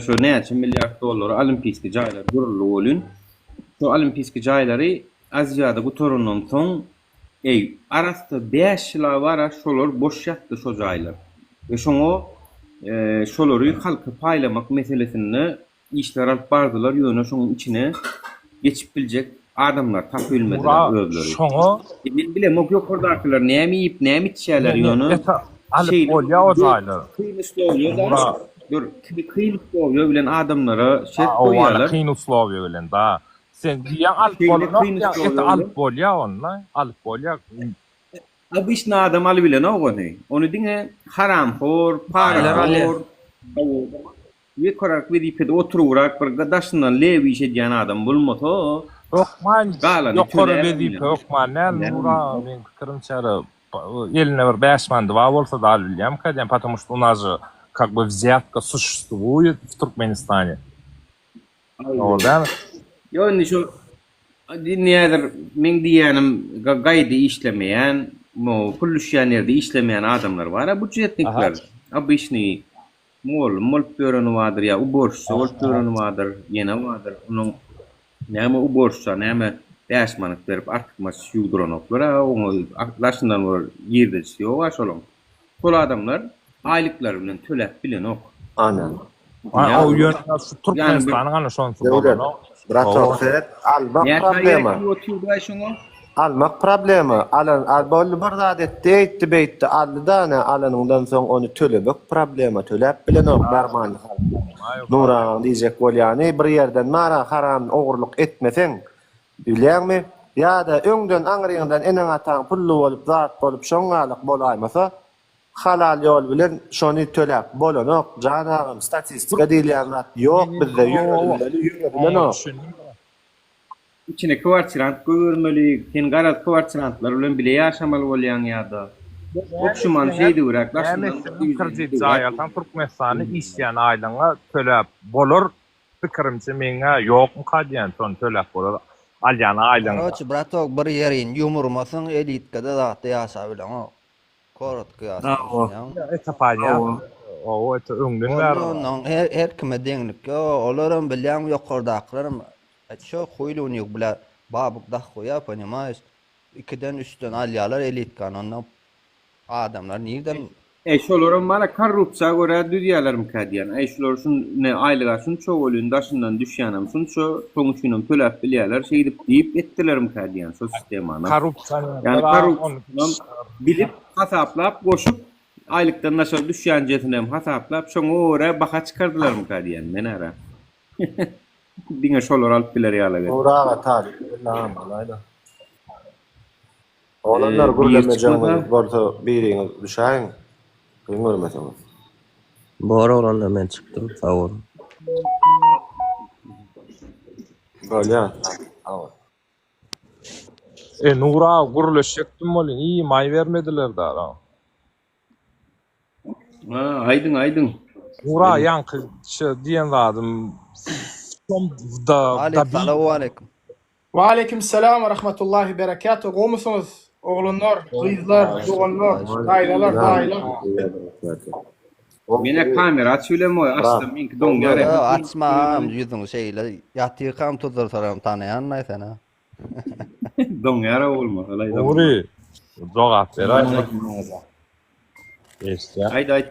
A: şu näçe milliard dollara olimpiýski jaýlar guruldy welin, şu olimpiýski jaýlary Aziada gutarandan soň Eý, arassa bäş ýyla bara şolar boş ýatdy şo jaýlar. We şoňa şolary halka paýlamak meselesinde işler alyp bardylar ýöne şoň içine geçip biljek adamlar tapylmadylar
I: Mura
A: özleri.
I: şoňa
A: E men bilemok ýokardakylar näme iýip näme içýäler
I: Ne ne
A: ýöne
I: eta alyp
A: şeýle
I: bolýa o jaýlary.
A: kyn uslowiýada
I: Mura
A: dur kyn uslowiýa bilen adamlara şert
I: A owana
A: goýýalar.
I: kyn uslowiýa bilen da. Sen diýýäň alyp
A: Şeýle
I: bolanok
A: kyn
I: diýýäň, eti
A: uslowiýa
I: alyp bolýa onda, alyp bolýa.
A: Obyçny adam alybilenok ony. Ony diňe haramhor,
S: Baýlar alýar.
A: parahor. Ýokarak wezipede oturybrak bir daşyndan lew iş edýän adam bolmasa,
I: Hökman
A: galany
I: ýokary
A: töläp
I: wezipe hökman däl Nura meň pikirimçe eline bir 5 manady bar bolsa da alyp bilýärmikä diýýän потому что у нас же как бы взятка существует в Туркменистане. Dogry dälmi?
A: Ýok indi şu indi häzir meň diýýänim gaýdy işlemeýän, pul düşýän ýerde işlemeýän adamlar bar-a býujetnikler. Obyçnyý Mugallym bolup ýöreni bardyr ýa uborşça bolup ýöreni bardyr, ýene bardyr. Onuň näme uborşça näme 5 manat berip artykmaç ýuwduranoklar-a, oňa daşyndan bir girdejisi ýog-a şolaň. Şol adamlar aýlyklary bilen töläp bilenok.
F: Ana.
I: A o ýöne şu Türkmenistanyň ana şonsy bolanok.
F: Bratok seret almak problema. Almak problema. Alan al boldy bir zat etdi eýtdi beýtdi aldy da ana alanyňdan soň ony tölemek problema töläp bilenok normalny halk. Nury agaň diýjek bolýany bir ýerden mara haram ogurlyk etmeseň bilýäňmi ýa-da öňden aňryňdan eneň ataň pully bolup zat bolup şoň galak bolaýmasa Halal ýol bilen şony töläp bolanok jan agam statistika diýilýän zat ýok bizde ýöredilmeli ýöredilenok.
A: Içine kwartirant goýbermeli, sen garaz kwartirantlar bilen bile ýaşamaly bolýaň ýa-da. Opşuman şeýdibiräk
I: Näme etseňem kredit jaý alsaň Türkmenistanda işleýän aýlygyňa töläp bolar pikirimçe meňä ýokmyka diýýän şony töläp bolar alýan aýlygyňa.
U: Karoçi bratok bir ýerini ýumurmasyň elitkada zatda ýaşabileňok. Korotko ýaşaýan.
I: Ete ponýatno. Owo, ete öňden bäri.
U: Ondan her her kime deňlik ýok. Olaram bilýäň ýokardakylaram ço huýly u nich bla babuk dahuýa ponimaýeş. Ikiden üçden alýalar elitkany onda adamlar nirden
A: Eý şolaram bara korrupsiýa görä düzýälermikä diýýän. Eý şular şun ne aýlyga şunça welin daşyndan düşýänem şunça şoň üçinem töläp bilýäler şeýdip diýip etdilermikä diýýän şo sistemany. Ýagny korrupsiýanam bilip hasaplap goşup aýlykdan daşary düşýänjesinem hasaplap şoňa görä baha çykardylarmyka diýýän men ara. Diňe şolar alyp biler ýaly edip.
F: Nury aga talyp bolaýda. Oglanlar gürlemejegiňiz bolsa biriňiz düşäýiň. Kyn görmeseňiz.
N: Bor oglanlar men çykdym sag boluň.
F: Bolýa. Sag bol.
I: E Nury aga gürleşjekdim welin imaý bermediler dara.
A: Ha, aýdyň aýdyň.
I: Nury aga ýaňky şu diýen zadym da
U: Aleýkum salowmaleýkum.
B: Waleýkim salam we rahmetullahi berekatuh gowmysyňyz oglanlar gyzlar doganlar daýzalar daýylar.
A: Menä kamera aç bilemok açsam meňki doňýar
U: Ýok açma agam ýüzüňi şeýle ýatyrkam tuzdursaram tanaýanlaý seni.
A: Doňýar bolmasa laý.
I: Nury jogap beräý. Eşitýän.
A: Aýt aýt.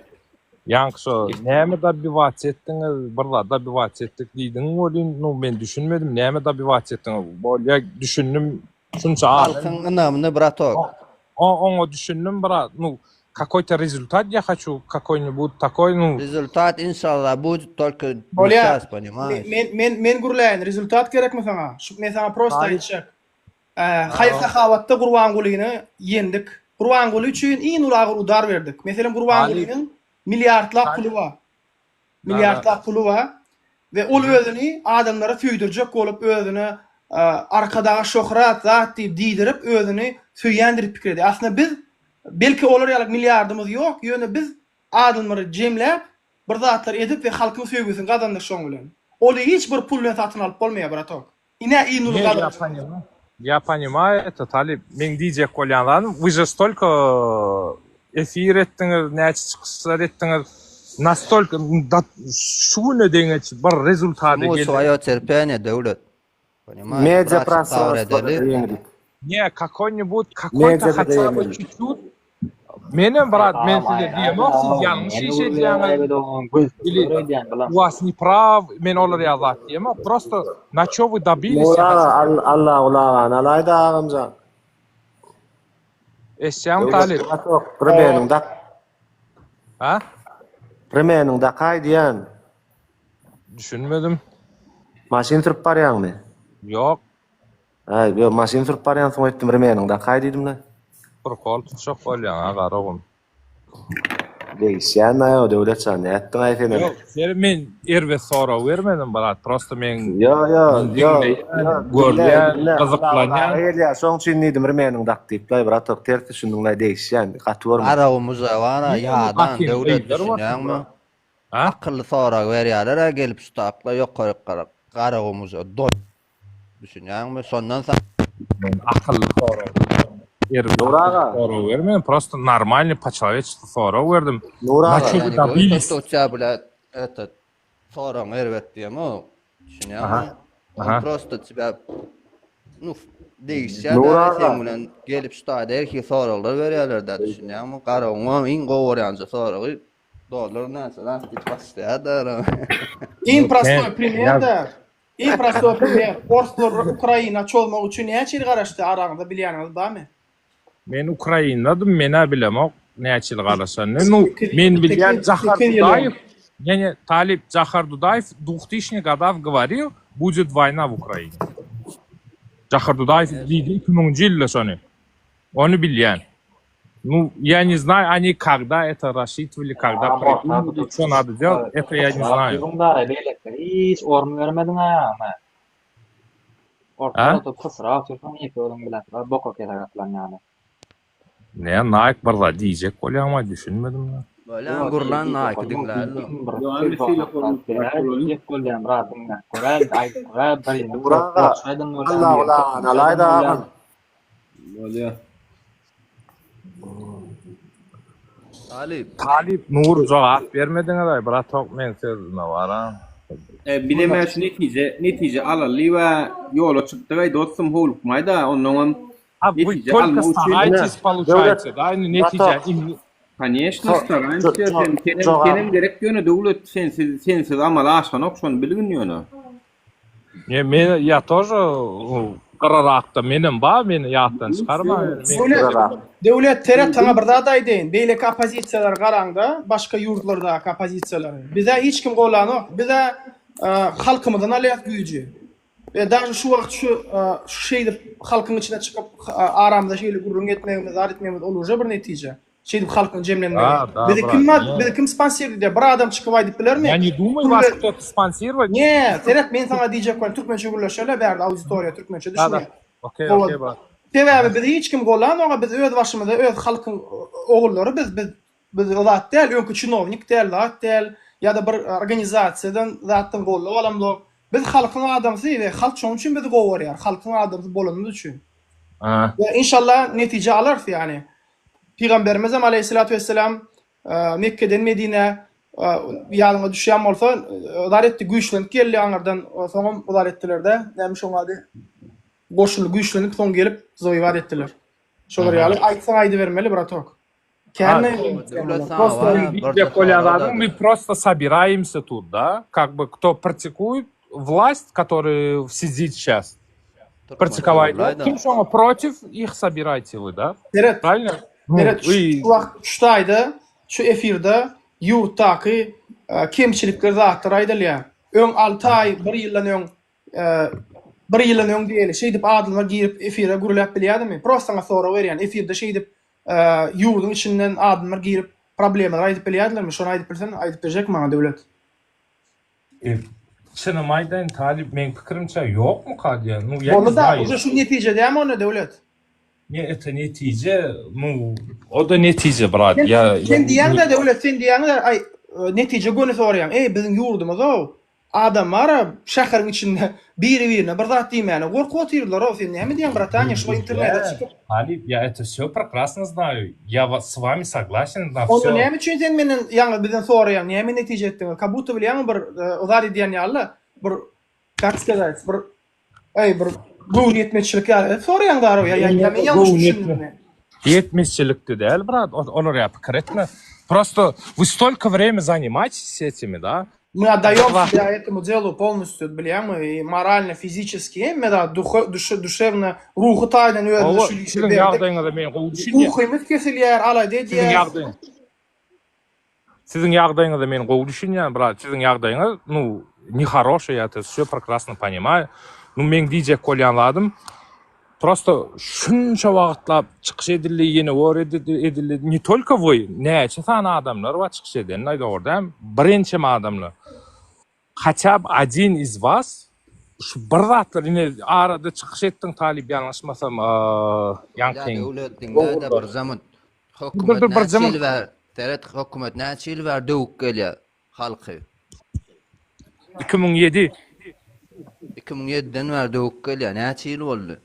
I: Ýaňky şo näme dobivats etdiňiz, bir zat dobivats etdik diýdiň welin, nu men düşünmedim, näme dobivats etdiňiz? Bolýa düşündim, şunça adam.
U: Halkyň ynamyny bratok.
I: O oňa düşündim brat, nu kakoý-to rezultat ýa haçu kakoý-nibud takoý nu.
U: Rezultat inşallah будет tolko ne
B: Bolýa.
U: şas ponimaýeş.
B: Men men men gürläýin. Rezultat gerekmi saňa? Şu men saňa prosta aýtjak. Haýyr-sahawatda Gurbangulyny ýendik. Gurbanguly üçin iň uly agyr udar berdik. Meselem, Gurbangulynyň milliardlap puly bar. Milliardlap puly bar we ol özüni adamlara söýdürjek bolup, özüne Arkadaga şöhrat zat diýip diýdirip, özüni söýýändir diýip pikir edýär. Aslynda biz, belki olar ýaly milliardymyz ýok, ýöne biz adamlary jemläp, bir zatlar edip we halkyň söýgüsini gazandyk şoň bilen. Ony hiç bir pul bilen satyn alyp bolmaýar, bratok. Ine iň uly
I: Ne, я
B: gazanç.
I: понимаю. Я понимаю это, Talip. Meň diýjek bolýan zadym, вы же stolko efir etdiňiz, näçe çykyşlar etdiňiz. Nastolko da, şu güne deňeç bir rezultada
U: Mu
I: geldi.
U: svoýo terpeniýe döwlet. Ponimaýeş,
F: Media
U: braçik sabr
F: prostranstwoda
U: edeli.
F: ýeňdik.
I: Ne, какой-нибудь, какой-то
F: Mediada
I: хотя бы
F: ýeňildik.
I: чуть-чуть. Menem brat, men size diýemok, siz ýalňyş iş edýäňiz. Ili u was ne prav, men olar ýaly zat diýemok. Prosto na ço вы добились,
F: Nury
I: я
F: aga,
I: хочу.
F: Al- Allah ulagany alaýda agamjan.
I: Eşitýäňmi
F: Döwlet
I: Talyp?
F: bratok, Remeniň dak.
I: Ha?
F: Remeniň dakaý diýýän.
I: Düşünmedim.
F: Maşyn sürüp barýaňmy?
I: Ýok.
F: Aý, ýok, maşyn sürüp barýansyň öýtdüm, remeniň dakaý diýdim-le.
I: Prikol tutjak bolýaň a garagum.
F: Degişýän aýo Döwletjan nätdiňaý senem.
I: Ýok, seri men erbet sorag bermedim brat, prosta men
F: Ýo ýo ýo
I: görýän, gyzyklanýan.
F: Gelýär, şoň üçin diýdim rimeniň dak diýip-laý bratok ters düşündiňlaý degişýän, gaty görme.
U: Garagumuza bar-a ýadan Döwlet düşünýäňmi? Akylly sorag berýärler-ä gelip şu takla ýokaryk garap Garagumuza doý Düşünýäňmi? Şondan soň
I: Men akylly sorag erbet
F: Nur aga.
I: sorag bermedim, prosta normalny po-çelowečeski sorag berdim.
F: Nur aga.
I: Na ço
U: Я
I: вы
U: не говорю то,
I: добились?
U: что у тебя, блядь, этот soragyň erbet diýemok. Düşünýäňmi?
I: Aha.
U: On
I: Aha.
U: prosto тебя nu degişýär
F: Nur
U: da
F: aga.
U: seň bilen gelip şu taýda her hili soraglar berýärler-dä, düşünýäňmi? Garagumuň iň gowy görýänje soragy dollar näçe zat diýip başlaýar-da.
B: Iň prostoý primer-de, iň prostoý primer, orslar Ukraina çozmak üçin näçe ýyl garaşdy araňyzda bilýäniňiz barmy?
I: Men Ukrainadym, men-ä bilemok näçe ýyl garaşanyny. Nu, men bilýän Jahar Dudaýew, ne ne, Talyp Jahar Dudaýew dwuhtysçnyh godaf goworil, budet woýna w Ukraine. Jahar Dudaýew diýdi 2000-nji ýylda şony. Ony bilýän. Nu, ýa ne znaýu, oni kogda eto raşitwali, kogda pridumali, ço nado delat, eto ýa ne znaýu.
P: Beýlekilere hiç orun bermediň aýagyna. Ortada oturyp hysyrap otyrsyň ýeke özüň bilen boka kesek atylan ýaly.
I: Ne Nike bir zat diýjek bolýaňmy düşünmedim men.
U: Bolýan gurlan Nike diňläli.
P: Diýjek bolýan biraz diňläp göräý aýdyp göräý bir ýyl
F: Nur aga Allah gulagyny alaýda agam.
A: Bolýa.
U: Talyp.
I: Talyp Nur jogap bermediňizaý bratok men sözüme baran.
A: E, bizem şu netije, netije alaly we ýola çykdyk-aý dostum howlukmaý-da, onnoňam
I: A вы
A: netije
I: только
A: almak üçin
I: старайтесь получается, da indi netije indi
A: Koneçno staraýmsýa sen senem senem gerek ýöne Döwlet sensiz sensiz amala aşanok şony bilgin ýöne.
I: Ne men ýa тоже gyrarakda menem bar meni ýatdan çykarma.
B: Döwlet Döwlet seret saňa bir zat aýdaýyn beýleki oppozisiýalara garaňda başga ýurtlardaky oppozisiýalary bizä hiç kim golanok bizä halkymyzdan alýas güýji we daže şu wagt şu şu şeýdip halkyň içine çykyp aramyzda şeýle gürrüň etmegimiz zat etmegimiz ol uje bir netije. Şeýdip halkyň jemlenmegi.
I: Da, da,
B: Bizi
I: brat,
B: kim
I: ne.
B: bizi kim sponsir edýär? Bir adam çykyp aýdyp bilermi?
I: Ya ne думаю, вас кто-то спонсировать.
B: Ne, seret men saňa diýjek bolýan türkmençe gürleşeli bärde auditoriýa türkmençe
I: Da, da.
B: düşünýär.
I: Okey,
B: Gowy.
I: okey, brat.
B: Sebäbi bizi hiç kim gollanok, biz öz başymyza öz halkyň ogullary biz biz biz o zat däl, öňki çinownik däl, zat däl ýa-da bir organizasiýadan zatdan goldaw alamzok. Biz halkyň adamsy we halk şonuň üçin bizi gowy görýär, halkyň adamsy bolanymyz üçin.
I: Ha.
B: We inşallah netije alarys ýani. Pygamberimizem aleýhissalatu wesselam Mekgeden Medinä ýadyňa düşýän bolsa zar etdi, güýçlenip geldi aňyrdan, soňam zar etdiler-de, näme şoň ady? Goşuny güýçlenip soň gelip zawiwat etdiler. Şolar ýaly aýtsaň aýdybermeli bratok. Kände
I: Мы просто собираемся тут, да? Как бы кто практикует власть, который сидит сейчас, практиковать. Kim şoňa против, их собирайте вы, да?
B: Seret.
I: Правильно?
B: Seret, şu wagt şu taýda, şu efirde ýurtdaky kemçilikler zatlar aýdylýar. Öň 6 aý, 1 ýyldan öň, bir ýyldan öň diýeli, şeýdip adamlar girip efire gürläp bilýärdimi? Prosta saňa sorag berýän, efirde şeýdip ýurduň içinden adamlar girip problemalar aýdyp bilýärdilermi? Şony aýdyp bilseň, aýdyp berjekmi maňa Döwlet?
I: Çynymy aýdaýyn Talyp meň pikirimçe ýokmuka diýen. Nu ýa
B: Boldy da, uje şu netije dämi onda Döwlet?
I: Ne это netije, nu o da netije brat. Ýa
B: Sen diýýäň-de Döwlet, sen diýýäň-de aý netije göni soraýaň. Eý biziň ýurdumyz-ow. Adam bar-a şäheriň içinde biri-birine bir zat diýmäne gorkup otyrdylar-ow. Sen näme diýýäň brataniýa şo internete çykyp.
I: Talyp ýa это все прекрасно знаю. Ýa s wami soglasен na
B: Onda
I: все.
B: näme üçin sen menden ýaňy bizden soraýaň näme netije etdiňiz? Ka budto bilýäňmi bir zat edýän ýaly-da bir kak skazat bir eý bir göwün ýetmezçilik ýaly edip soraýaň darow ýa ýa men ýalňyş düşündimmi?
I: Ýetmezçilikde däl brat olar ýa pikir etme. Prosto вы stolko vremя zanimaetесь etimi da.
B: Мы отдаем себя этому делу полностью bilýäňmi i moralno fiziçeski hemme zat duha duşewno ruhy taýdan özümizi
I: Hawa,
B: şu işe
I: siziň
B: berdik.
I: ýagdaýyňyza men gowy düşünýän.
B: Ukyymyz kesilýär, alada
I: Siziň
B: edýäs.
I: ýagdaýyň Siziň ýagdaýyňyza men gowy düşünýän, brat. Siziň ýagdaýyňyz, nu, ne хороший, я это все прекрасно понимаю. Nu, meň diýjek bolýan zadym, Prosto şunça wagtlap çykyş edildi, ýene gör edildi, edildi. Ne tolko вы, näçe sany adamlar bar çykyş edenler, dogry dälmi? Birençeme adamlar. Haça by odin iz was şu bir zatlar ine arada çykyş etdiň talyp ýalňyşmasam
U: Ýa
I: ýaňkyň
U: döwlet diňle-de bir zamut.
I: Dur
U: Hökümet
I: dur bir
U: näçe
I: zamut
U: ýyl bäri seret hökümet näçe ýyl bäri döwüp gelýär halky.
I: 2007
U: 2007-den bäri döwüp gelýär näçe ýyl boldy.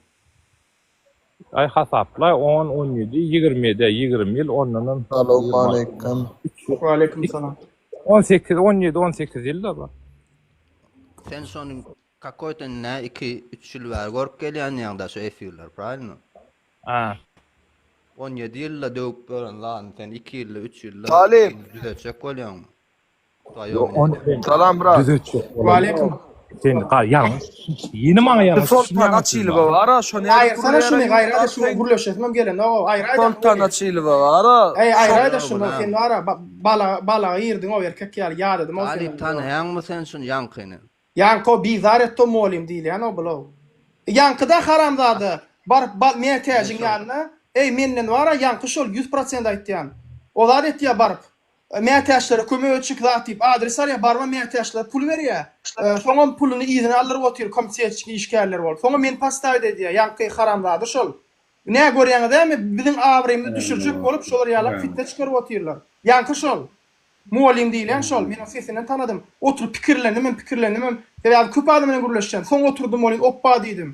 I: Aý hasapla on on ýedi ýigrimi ýedi ýigrimi ýyl ondanam
O: Salowmaleýkim.
B: Waleýkim salam.
I: 18 17 18 ýyl da bar.
U: Sen şony kakoýto nä iki üç ýyl bäri görüp gelýän ýaňda şu efirleri pravilno?
I: A.
U: 17 ýylda döwüp ýören zadyny sen iki ýylda üç ýylda
M: Talyp.
U: düzetjek bolýaňmy?
I: Ýok, ony sen
M: Salam brat.
I: düzetjek
B: Waleýkim.
I: Sen ga ýalňyş. Ýene maňa ýalňyş
M: Soltan
I: düşünýäň
M: Açylowa bara şo nädip
B: Aýyrsana
M: gürleýär
B: şuny gaýrat
M: ýurtda
B: et şuny gürleşesimem gelenok aýraýda
M: Soltan Açylowa bara
B: Eý aýraýda
U: Şo
B: şuny sen bara bala balaga girdiň o erkek ýaly ýadadym o
U: Talyp
B: seni.
U: tanaýaňmy sen şuny ýaňkyny?
B: Ýaňky bizar etdi o molim diýilýän o bulow. Ýaňkyda haramzada baryp ba mätäjiň ýanyna eý menden bara ýaňky şol 100% aýtýan. O zat etýä baryp. Mätäçlere kömek etjek zat diýip adres alýar barybam mätäçlere pul berýär. Soňam puluny yzyna aldyryp otyr komitetçiki işgärler bolup. Soňam meni postawiýt edýär ýaňky haramzada şol. Nä görýäňiz dämi biziň abraýymyzy düşürjek bolup şolar ýalak fitne çykaryp otyrlar. Ýaňky şol. Mugallym diýilýän şol. Men oň sesinden tanadym. Oturyp pikirlendimem pikirlendimem. Sebäbi köp adam bilen gürleşýän. Soň oturdym welin opba diýdim.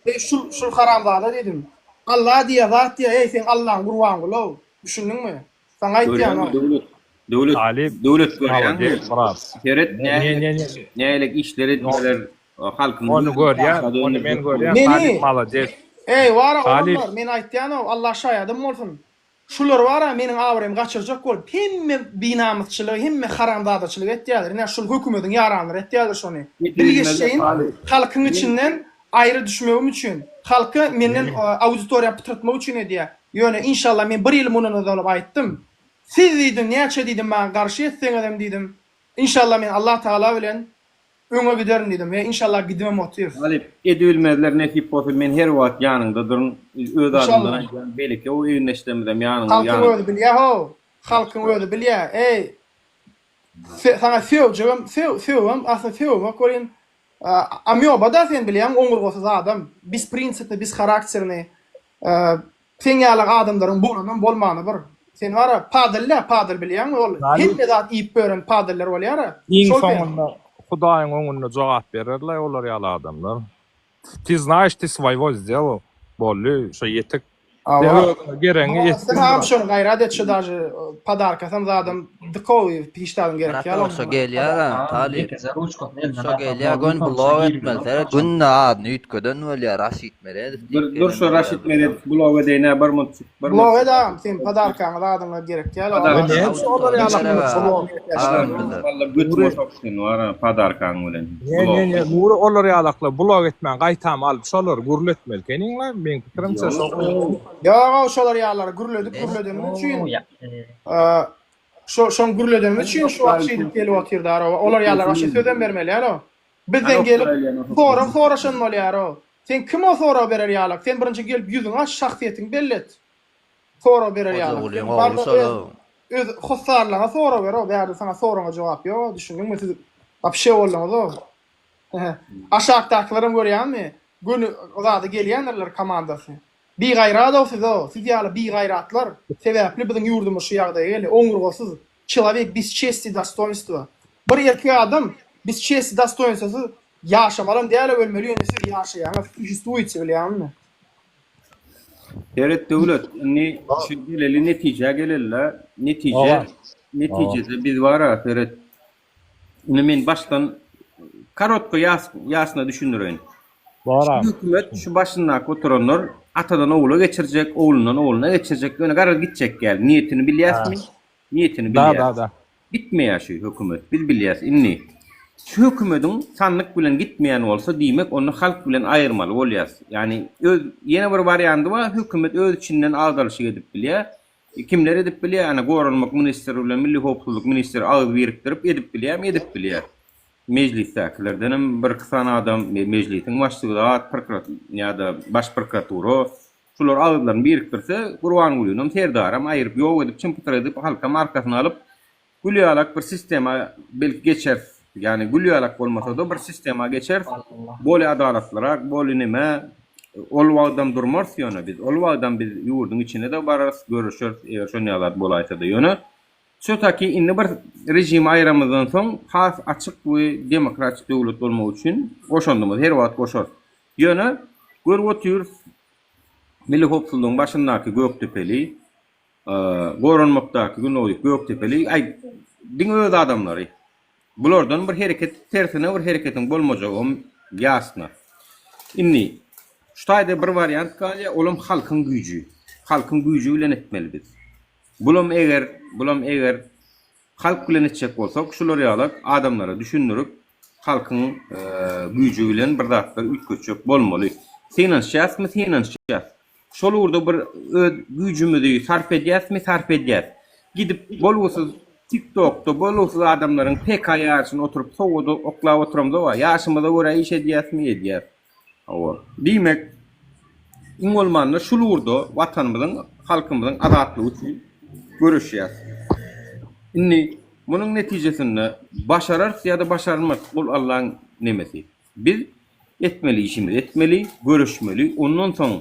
B: Eý şul şul haramzada diýdim. Alla diýýär zat diýýär eý seň Allaň Gurbangulow. Düşündiňmi? Saňa aýtýan
A: Görýäňmi Döwlet? Döwlet
I: Talyp
A: Döwlet görýäňmi?
I: Malades brat.
A: Seret
I: Ne ne
A: nähili
I: ne ne.
A: nähili işler edýärler halkyň
I: Ony
A: gözüni
I: görýän,
A: çaşa
I: ony men
A: dönderjek
I: görýän.
A: bolup.
B: Meni
I: Talyp malades.
B: Eý wara
I: Talyp
B: oglanlar men aýtýanow Allah şaýadym bolsun. Şular wara meniň abraýymy gaçyrjak bolup hemme binamysçylygy hemme haramzadaçylygy etýärler. Ine şul hökümediň ýaranlary etýärler şony.
A: Bilmezler
B: Bilgeşleýin
A: Talyp.
B: halkyň
A: Men
B: içinden aýry düşmegim üçin, halky menden auditoriýa pytratmak üçin edýär. Ýöne inşallah men bir ýyl mundan ozalyp aýtdym. Siz diýdim näçe diýdim maňa garşy etseňizem diýdim. Inşallah men Allah Tagala bilen öňe giderin diýdim we inşallah gidibem otyrys.
A: Talyp, edibilmezler nesip bolsa men her wagt ýanyňdadyryn. Öz adymdan
B: Inşallah.
A: aýdýan beýleki o egindeşlerimizem ýanyňda
B: Halkyň
A: ýanyňda.
B: özi bilýä how. Halkyň özi bilýä. Eý saňa sögjegem sög sögem aslynda sögmek welin Amýoba-da sen bilýäň oňurgasyz adam, besprinsipny, besharakterny, seň ýaly adamlaryň bolanam bolmany bir. Sen bara padal-dä, padal bilýäňmi ol hemme zat iýip ýören padaller bolýar-a.
I: Iň
B: Şol sen.
I: soňunda Hudaýyň öňünde jogap bererler olar ýaly adamlar. Ty znaýyş ty svoýwo sdelal. Boldy, şo ýetik. Sen
B: Hawa.
I: özüňe geregiňi
B: Sen
I: etdiň
B: agam
I: brat.
B: şony gaýrat et şu daže podarkasam zadam dykowy hiç zadyň gerek
U: Brat
B: ýaly
U: ol şo gelýär-ä Talyp.
P: Ýekeje ruçkasyny elinden
U: Şo
P: alsaň
U: gelýär
P: boldy,
U: göni
P: soň şo
U: blok
P: girizip
U: etmeli. Seret
P: otursaň.
U: günde adyny üýtgeden bolýar Raşid Meredow
A: Dur
U: diýip
A: dur
U: gelen
A: şu
U: bolýar
A: Raşid
U: bir
A: Meredow blok edeýin-ä bir munçuk bir
B: Blok
A: munçuk.
B: et agam sen podarkaňy zadyňa gerek däl
A: Podarka.
B: Allah
I: Näme üçin olar
U: Auditoriýa
I: ýaly
U: gerek
I: blok
U: agam bize.
A: Walla götüme
I: Nury
A: soksun wara podarkaň bilen.
I: Ne ne ne Nury olar ýalaklar blok etmän gaýtam alyp şolary gürletmeli ekeniňle meň pikirimçe şo
B: Ýog-ow şolar ýalary gürledip gürledenimiz üçin şo şoň gürledenimiz üçin şu wagt şeýdip gelip otyrdarow olar ýalara waşe sözem bermeli ýaly bizden gelip sorag soraşan bolýarow sen kim o sorag berer ýalak sen birinji gelip ýüzüňi aç şahsyýetiňi belli et sorag berer ýalak
U: Hojagulyň
B: sen
U: ogly
B: barda öz
U: şol-ow.
B: öz hossarlaryňa sorag ber-ow bärde saňa soraňa jogap ýog düşündiňmi siz wapşe bolduňyz-ow Aşakdakylaram görýäňmi göni zada gelýändirler komandasy. Bigaýradow siz-ow, siz ýaly bigaýratlar sebäpli biziň ýurdumyz şu ýagdaýa geldi. Oňurgasyz, çelowek bez çesti dostoýnstwa. Bir erkek adam bez çesti dostoýnstwasyz ýaşamalam däl ölmeli ýöne siz ýaşaýaňyz, suşestwuýete bilýäňmi?
A: Seret Döwlet, indi şu geleli netijä geleli-le, netije, netijede biz bar-a seret, Indi men başdan korotko ýas ýasyna düşündireýin.
I: Bar
A: Şu hökümet şu başyndaky oturanlar atadan ogula geçirjek, oglundan ogluna geçirjek, ýöne garaz gitjek ýaly. Niýetini bilýäsmi? Niýetini
I: Da
A: bilýäs.
I: da da.
A: Gitmeýär şu hökümet. Biz bilýäs. Indi şu hökümediň sandyk bilen gitmeýän bolsa, diýmek onda halk bilen aýyrmaly bolýas. Ýagny öz ýene bir wariandy bar, hökümet öz içinden agdaryşyk edip bilýär. Kimler edip bilýär? Ana goranmak ministri bilen milli howpsuzlyk ministri agyz birikdirip edip bilýärmi? Edip bilýär. Mejlisdäkilerdenem birki sany adam, Mejlisiň başlygy zat, prokurat ýa-da baş prokuratura, şular agyzlaryny birikdirse, Gurbangulynyam, Serdaram aýyryp, ýok edip, çym-pytrak edip, halkam arkasyna alyp, gül ýalak bir sistema belki geçeris. Ýagny gül ýalak bolmasa-da bir sistema geçeris. Boly adalatlyrak, boly neme, ol wagtam durmarys ýöne biz. Ol wagtam biz ýurduň içine-de bararys, görüşeris, eger şon ýaly zat bolaýsa-da. Ýöne Wsýotaki indi bir režimi aýramyzdan soň has açyk we demokratik döwlet bolmak üçin goşandymyzy her wagt goşarys. Ýöne görüp otyrys Milli howpsuzlygyň başyndaky Gökdepeli, goranmakdaky Gündogaryk Gökdepeli aý diňe öz adamlary. Bulardan bir hereket tersine bir hereketiň bolmajagam ýasna. Indi şu taýda bir wariant galýar olam halkyň güýji. Halkyň güýji bilen etmeli biz. Bulam eger, bulam eger halk bilen etjek bolsak, şular ýalak adamlara düşündirip, halkyň güýji bilen bir zatlar üýtgetjek bolmaly. Synanyşýasmy, synanyşýas. Şol ugurda bir öz güýjümizi sarp edýäsmi, sarp edýäs. Gidip bolgusyz TikTokda bolgusyz adamlaryň PK ýaryşyny oturyp sowuda oklap oturamzog-a, ýaşymyza görä iş edýäsmi, edýäs. Hawa. Diýmek, iň bolmanda şul ugurda Watanymyzyň, halkymyzyň azatlygy üçin göreşýäs. Indi munuň netijesinde başararys ýa-da başarmarys, ol Allaň nemesi. Biz etmeli işimizi etmeli, göreşmeli, ondan soň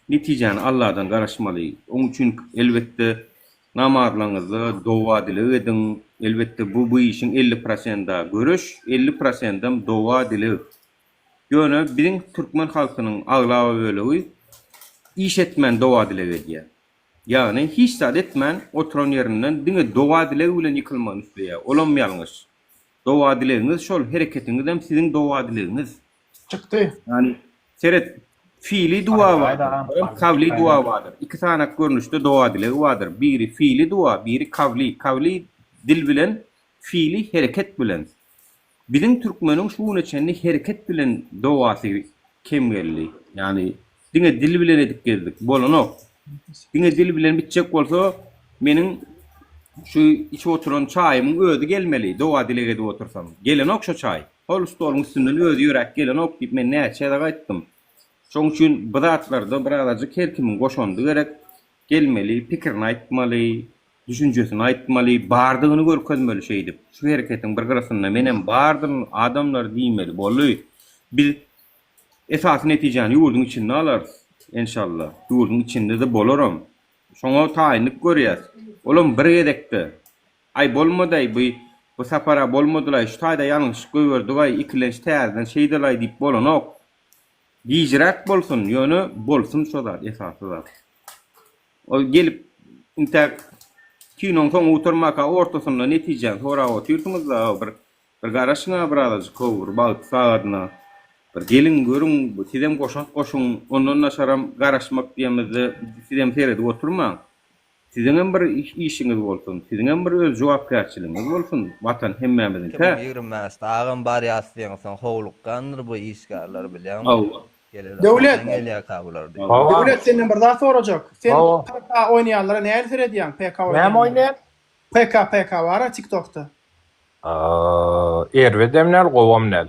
A: netijäni Alladan garaşmaly. Oň üçin elbetde namazlaryňyzda doga-dileg ediň. Elbetde bu bu işiň 50 prosenda göreş, 50 prosendem doga-dileg. Ýöne biziň türkmen halkynyň aglaba bölegi iş etmän doga-dileg edýär. Ýagny hiç zat etmän oturan ýerinden diňe doga-dileg bilen ýykylmagyny isleýär. Olam ýalňyş. Doga-dilegiňiz şol hereketiňizem siziň doga-dilegiňiz.
B: Çykdy.
A: Ýagny seret fili duwa bardyr, birem kawli duwa bardyr. Iki sanak görnüşde doga-dileg bardyr. Biri fili duwa, biri kawli. Kawli dil bilen, fili hereket bilen. Biziň türkmeniň şu güne çenli hereket bilen dogasy kem geldi. Ýagny diňe dil bilen edip gezdik. Bolanok. Diňe dil bilen bitjek bolsa meniň şu içip oturan çaýymyň özi gelmeli doga dileg edip otursam. Gelenok şo çaý. Hol stoluň üstünden özi ýöräp gelenok diýip men näçe gezek aýtdym. Şoň üçin bu zatlarda birazajyk her kimiň goşandy gerek. Gelmeli, pikirini aýtmaly. Düşünjesini aýtmaly, bardygyny görkezmeli şeýdip. Şu hereketiň bir gyrasynda menem bardyryn, adamlar diýmeli. Boldy. Biz esasy netijäni ýurduň içinde alarys, enşalla. Ýurduň içinde-de bolaram. Şoňa taýynlyk görýäs. Olam bir gezekde. Aý bolmady-aý, bu bu sapar-a bolmadylaý, şu taýda ýalňyşyk goýberdik-aý, ikilenç täzeden şeýdelaý diýip bolanok. Gijräk bolsun, ýöne bolsun şo zat, esasy zat. Ol gelip intäk kinoň soňy gutarmaka ortasynda netijäni sorap otyrsyňyzda bir bir garaşyňa birazajyk how bir wagt sagadyna bir geliň görüň sizem goşant goşuň ondan daşaram garaşmak diýemizde sizem seredip oturmaň siziňem bir işiňiz bolsun siziňem bir öz jogapkärçiligiňiz bolsun watan hemmämiziňkä.
U: 2025-de agam barýas diýeňsoň howlukgandyr bu işgärler bilýäňmi?
A: Hawa.
B: Döwlet. Döwlet senden bir zat sorajak. Sen PK oýnaýanlara nähili seredýäň? PK oýnaýanlara.
E: Näme oýnaýan?
B: PK PK bara TikTokda.
I: Erbedem däl, gowam däl.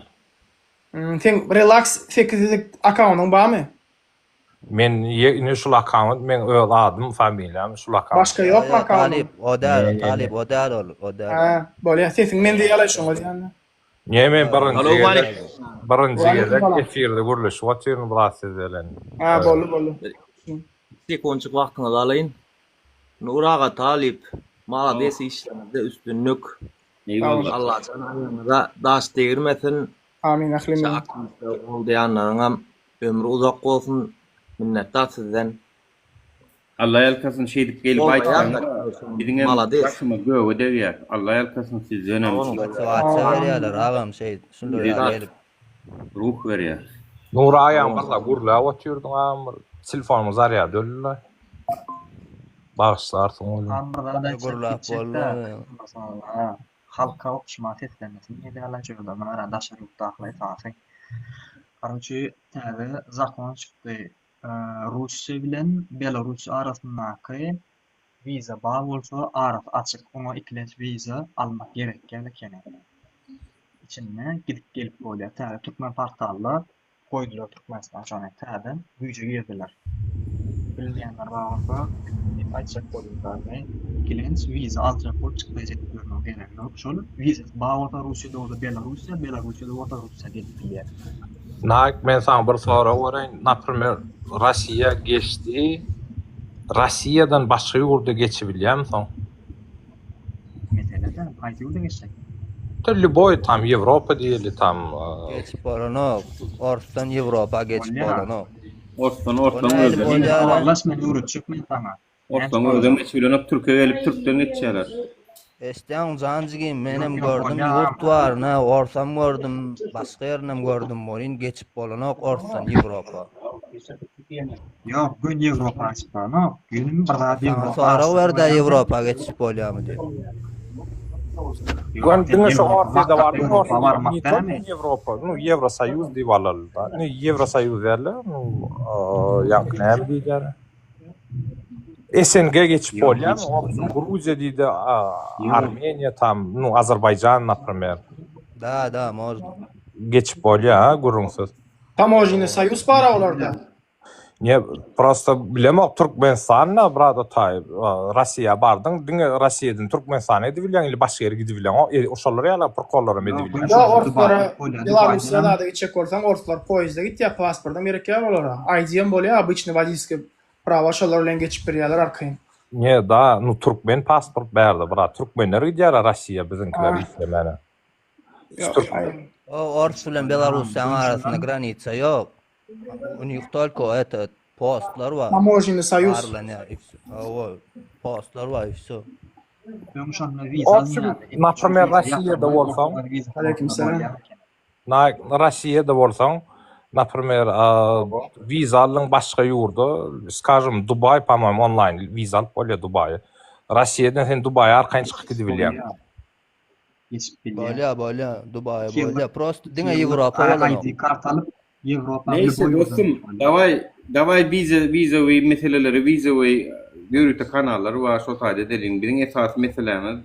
B: Seň relax sekizlik akkauntyň barmy?
I: Men ine şul akkaunt meň öz adym, familiýam şul akkaunt.
B: Başga ýokmy akkauntyň?
U: Talyp o däl, talyp o däl ol, o däl.
B: Hä, bolýa. Sesiň menzeýälaý şoňa diýende.
I: Niye men birinji
B: Salowmaleýkim.
I: gezek birinji
B: Waleýkim
I: gezek
B: salam.
I: efirde gürleşip otyryn biraz siz bilen.
B: Ha boldy boldy.
S: Sekuntjyk wagtyňyzy alaýyn. Nur aga talyp, malades işleriňizde üstünlik.
A: Eyvallah.
S: Allajan aýagyňyza daş degirmesin.
B: Amin ählimiziň.
S: Şu aktiwistleri goldaýanlaryňam ömri uzak bolsun. Minnetdar sizden.
A: Alla ýalkasyn şeýdip gelip aýtsaňyz biziňem
S: Malades.
A: başymyz göge degýär. Alla ýalkasyn sizdenem.
U: Motiwasiýa berýärler agam şeýdip şular ýaly gelip.
A: Ruh berýär.
I: Nury agaň bir zat gürläp otyrdyň agam bir telefonymyň zarýady öldi. Bagyşlarsyň welin.
P: Agam bir zat aýtjak
U: Gürläp
P: gitjek-dä.
U: boldy.
P: Halka okuşma seslenmesin gelýärler şu ýerde nara daşary ýurtdakylar esasy. Karoçi täze zakon çykdy. Russiýa bilen Belarus arasyndaky wiza bar bolsa arasy açyk oňa ikilenç wiza almak gerek däl ekeni. içinde gidip gelip bolýar. Täze türkmen portalda goýdular Türkmenistan şony täzeden güýje girdiler. Bilmeýänler bar bolsa diýip aýtjak boldum zaten. Ikilenç wiza aljak bolup çykdaýjy edip ýörmegiň geregi ýok. Şol wizasy bar bolsa Russiýada bolsa Belarussiýa, Belarussiýada bolsa Russiýa gelip bilýär.
I: Naik men saňa bir sorag bereýin. Naprimer Rossiýa geçdi. Rossiýadan başga ýurda geçibilýärmi soň?
P: Mesele däl, haýsy ýurda geçjek?
I: Da lýuboý tam Ýewropa diýeli tam.
U: Geçip bolanok. Orsdan Ýewropa geçip bolanok.
A: Orsdan orsdan özem.
P: Habarlaş men öwretjek men saňa.
A: Orsdan özem geçip bilenok türke gelip türkden geçýärler.
U: Eşdýäň jan jigim menem gördüm ýurt baryny orsam gördüm başga ýerinem gördüm welin geçip bolanok orsdan Ýewropa.
P: Ýok, göni Ýewropa geçip bolanok. Göni bir zat
U: Saňa
P: Ýewropa
U: sorag
P: aşyp
U: berdä
P: bolýar.
U: Ýewropa geçip bolýamy diýip.
I: Göni diňe şu
P: Ýewropa
I: Orsýede
P: maksat
I: bardy,
P: Ýewropa
I: Orsýede
P: barmak
I: ne tolko
P: dälmi?
I: Ýewropa, nu Ýewrosoýuz diýip alaly-da. Ne Ýewrosoýuz däl-de, nu ýaňky näme diýilýär? SNG geçip
P: Ýok,
I: bolýarmy?
P: geçip
I: Opsiýa
P: bolýar.
I: Gruziýa diýdi,
P: Ýok.
I: Armeniýa tam, nu Azerbaýjan naprimer.
U: Da, da, można.
I: Geçip bolýar, ha, gürrüňsiz.
B: Tamožnyý soýuz bar olarda.
I: Ne, prosta bilemok Türkmenistanda brat otaý Rossiýa bardyň diňe Rossiýadan Türkmenistana edibilýäň ili başga ýere gidibilýäň o şolar ýaly prikollaram edibilýäň.
B: Ýok orslara Belarussiýa zada gitjek bolsaň orslar poýezde gitýär pasportam gerek ýok olara ID-em bolýar obyçnyý wodilskiý prawa şolar bilen geçip birýärler arkaýyn.
I: Ne da nu türkmen pasport bärde brat türkmenler gidýärä Rossiýa biziňkiler işlemäne.
U: O ors bilen Belarussiýanyň arasynda granica ýok. U nich tolko eto postlar bar.
B: Tamožnyý soýuz.
U: Barlanýar i wsё. Hawa, postlar bar i wsё.
P: Öň şonda wiza
I: Opşim,
P: alynýardy.
I: naprimer Rossiýada bolsaň,
B: Aleýkum salam.
I: na Rossiýada bolsaň, naprimer wiza aldyň başga ýurda, skažem Dubaý, po-moýemu onlaýn wiza alyp bolýar Dubaýa. Rossiýadan sen Dubaýa arkaýyn çykyp gidibilýäň.
P: Geçip bilýär.
U: Bolýa, bolýa, Dubaýa
P: Iki ýyllyk
U: bolýa. Prosto diňe
P: ýyllyk
U: Ýewropa bolanok.
P: ID kart alyp Ýewropa
A: Neyse
P: lýuboý ýurda
A: dostum,
P: geçip bolýar.
A: daway daway wiza wizawy meseleleri wizawy ýörite kanallar bar şo taýda edeliň. Biziň esasy meselämiz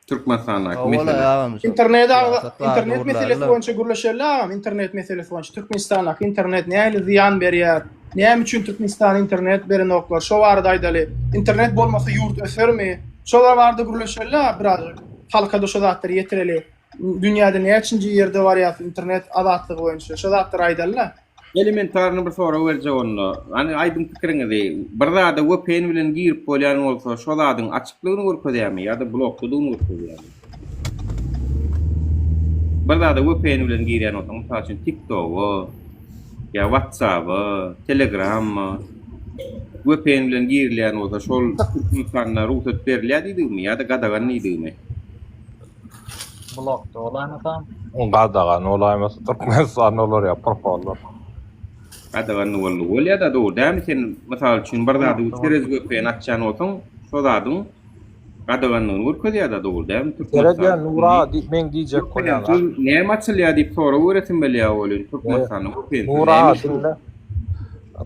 A: Türkmenistandaky
U: Hawa
A: mesele.
U: agam şo
B: Internet agza
U: syýasat barada
B: internet meselesi
U: gürlärler.
B: boýunça gürleşeli agam internet meselesi boýunça Türkmenistandaky internet nähili zyýan berýär? Näme üçin Türkmenistana internet berenoklar? Şo barada aýdaly. Internet bolmasa ýurt ösermi? Şolar barada gürleşeli birazajyk. Halka-da şo zatlary ýetireli. Dünýäde näçinji ýerde barýas internet azatlygy boýunça? Şo zatlary aýdaly-da.
A: Elementarny bir sorag berjek onda. Hany aýdyň pikiriňizi. Bir zada vpn bilen girip bolýan bolsa, şo zadyň açyklygyny görkezýärmi ýa-da bloklydygyny görkezýärmi? Bir zada vpn bilen girýän bolsaň, mysal üçin TikToga ýa WhatsApp-a, Telegram-a vpn bilen girilýän bolsa, şol Türkmenistanda rugsat berilýär diýdigimi ýa-da gadagan diýdigimi?
P: Blokda bolaýmasam.
I: Gadagan bolaýmasa Türkmenistanda olar ýa prokollar.
A: Gadagan boldy. Bolýa-da dogry dälmi sen mysal üçin bir zady çerez vpn açýan bolsaň, şo zadyň gadaganlygyny görkezýär-de dogry dälmi
I: Seredýän
A: Türkmenistan
I: Nura diýip meň diýjek bolýan
A: VPN-siz näme açylýar diýip sorag beresim gelýär welin Türkmenistanda VPN-siz
I: Nura
A: näme iş
I: diňle.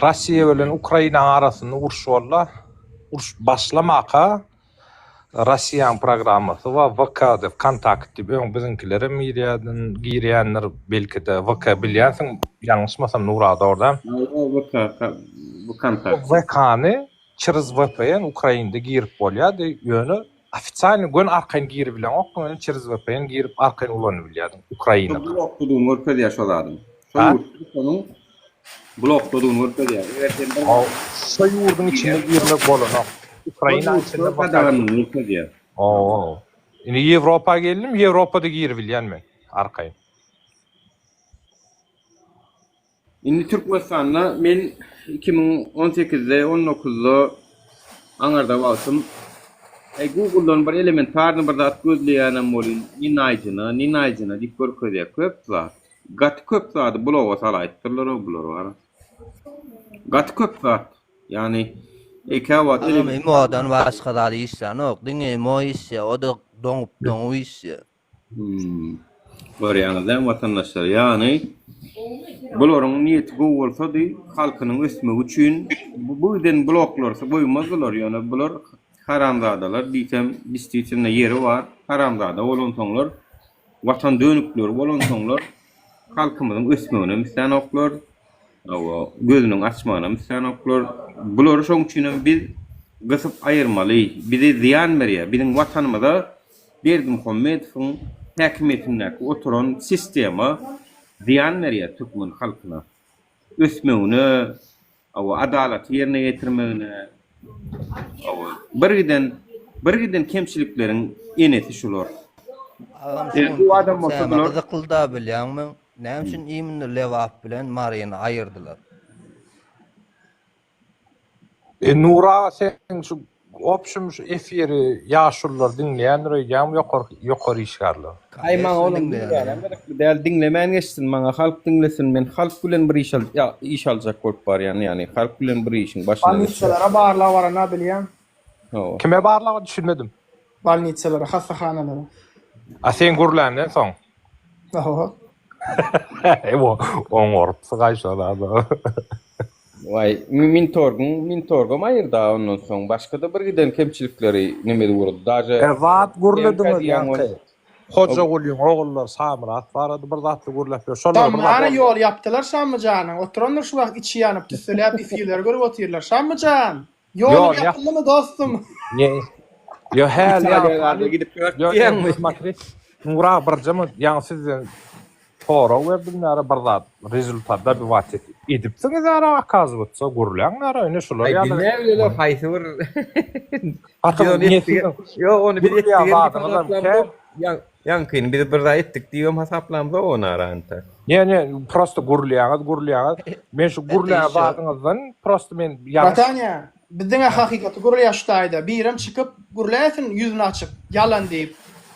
I: Russiýa bilen Ukrainanyň arasynda uruş boldy. Uruş başlamaka Russiýanyň programmasy bar VK diýip kontakt diýip öň biziňkilerem girýärdi girýändir belki-de VK bilýänsiň ýalňyşmasam Nura dogry dälmi?
A: Hawa VK bu kontakt.
I: VK-ny Çrz vpn Ukrainda girip bolýardy, ýöne ofitsialny göni arkaýyn giribileňokdyň, ýöne çrz vpn girip arkaýyn ulanybilýärdiň Ukrainada.
A: Şo blokdadygyny görkezýär şo zadyň. Şo ýurtda şonuň blokdadygyny görkezýär. Eger sen bir
I: Şo ýurduň içinde girmek bolanok. Ukraina içinde
A: gadaganlygyny görkezýär.
I: Hawa. Indi Ýewropa geldim, Ýewropada giribilýän men arkaýyn.
A: Indi Türkmenistanda men 2018-de, 19-da aňarda wagtym Eý Google-dan bir elementarny bir zat gözleýänem bolyn, ni naýjyna, ni naýjyna diýip görkezýär. Köp zat. Gaty köp zady bloga salaýypdyrlar-ow bular wara. Gaty köp zat. Ýagny eý käwagt
U: Agam imodan başga zat işlänok. Diňe imo işýär. O-da doňup doňup işýär.
A: Hmm. Görýäňiz dämi watandaşlar? Ýagny bularyň niýeti gowy bolsady, halkynyň ösmegi üçin bu bu giden bloklary goýmazdylar. Ýöne bular haramzadalar diýsem, distwitelno ýeri bar. Haramzada bolansoňlar. Watan dönükleri bolansoňlar halkymyzyň ösmeginem islänoklar, hawa, gözüniň açmagynam islänoklar. Bulary şoň üçinem biz gysyp aýyrmaly. Bize zyýan berýär. Biziň Watanymyza Berdimuhamedowyň häkimiýetindäki oturan sistema zyýan berýär türkmen halkyna. Ösmegine, Hawa, adalaty ýerine getirmegine, hawa, birgiden, birgiden kemçilikleriň enesi şular.
U: Agam
A: Eger
U: şu
A: bu adam
U: günki
A: bolsa
U: tema
A: bular
U: gyzyklyda bilýäňmi? Näme üçin imенно Lebap bilen Maryny aýyrdylar?
I: E Nury aga sen şu opşum şu efiri ýaşulular diňleýändir öýdýäňmi ýokarky ýokary işgärler.
A: Aý maňa
U: Koneçno
A: olam
U: diňleýärler.
A: diňleýänem gyzykly däl diňlemän geçsin maňa halk diňlesin men halk bilen bir iş al iş aljak bolup barýan ýagny halk bilen bir işiň başyna geçjek.
B: Bolnitsalara barlag barana bilýän.
A: Hawa.
I: Kime barlaga düşünmedim.
B: Bolnitsalara, hassahanalara.
I: A sen gürländen soň.
B: Hawa.
I: Ewo, oňarypsyň-aý şo zady.
A: Waý, Mintorgyň, Mintorgam aýyrda ondan soň başga-da bir giden kemçilikleri neme urdy. Daže
I: E zat gürlediňiz
A: diýýän
I: ýaňky. Hojagulyň ogullary Şamyrat barada bir zatly gürläp ýör. Şolara bir zat
B: Şammyjana ýol ýapdylar Şammyjanyň. Oturandyr şu wagt içi ýanyp tüsseläp efirleri görüp otyrlar. Şammyjan! Ýoluň
I: Ýol ýap.
B: ýapyldymy dostum?
I: Ne? Ýo häli
H: Italiýa
I: ýaňky
H: garda gidip ýört
I: Ýo
H: diýýäňmi?
I: Смотри. Nura birje minut ýaňy sizden sorag berdim näre bir zat rezultat dobivать edipsiňiz näre okazywatsa gürläň näre ine şular
H: Aý
I: ýaly
H: biz näme bilelim haýsy bir
I: Gaty
H: Biz ony etdik. Ýok ony biz
I: gürleýän
H: etdik
I: zadyňyzam kän.
H: Ýaňkyny biz bir zat etdik diýibem hasaplamzok ony aranta.
I: Ne ne prosto gürleýäňiz gürleýäňiz. Men şu gürleýän zadyňyzdan prosto men ýalňyş
B: Brataniýa, biz diňe hakykaty gürleýäs şu taýda. Birem çykyp gürläýsin ýüzüni açyp, ýalan diýip.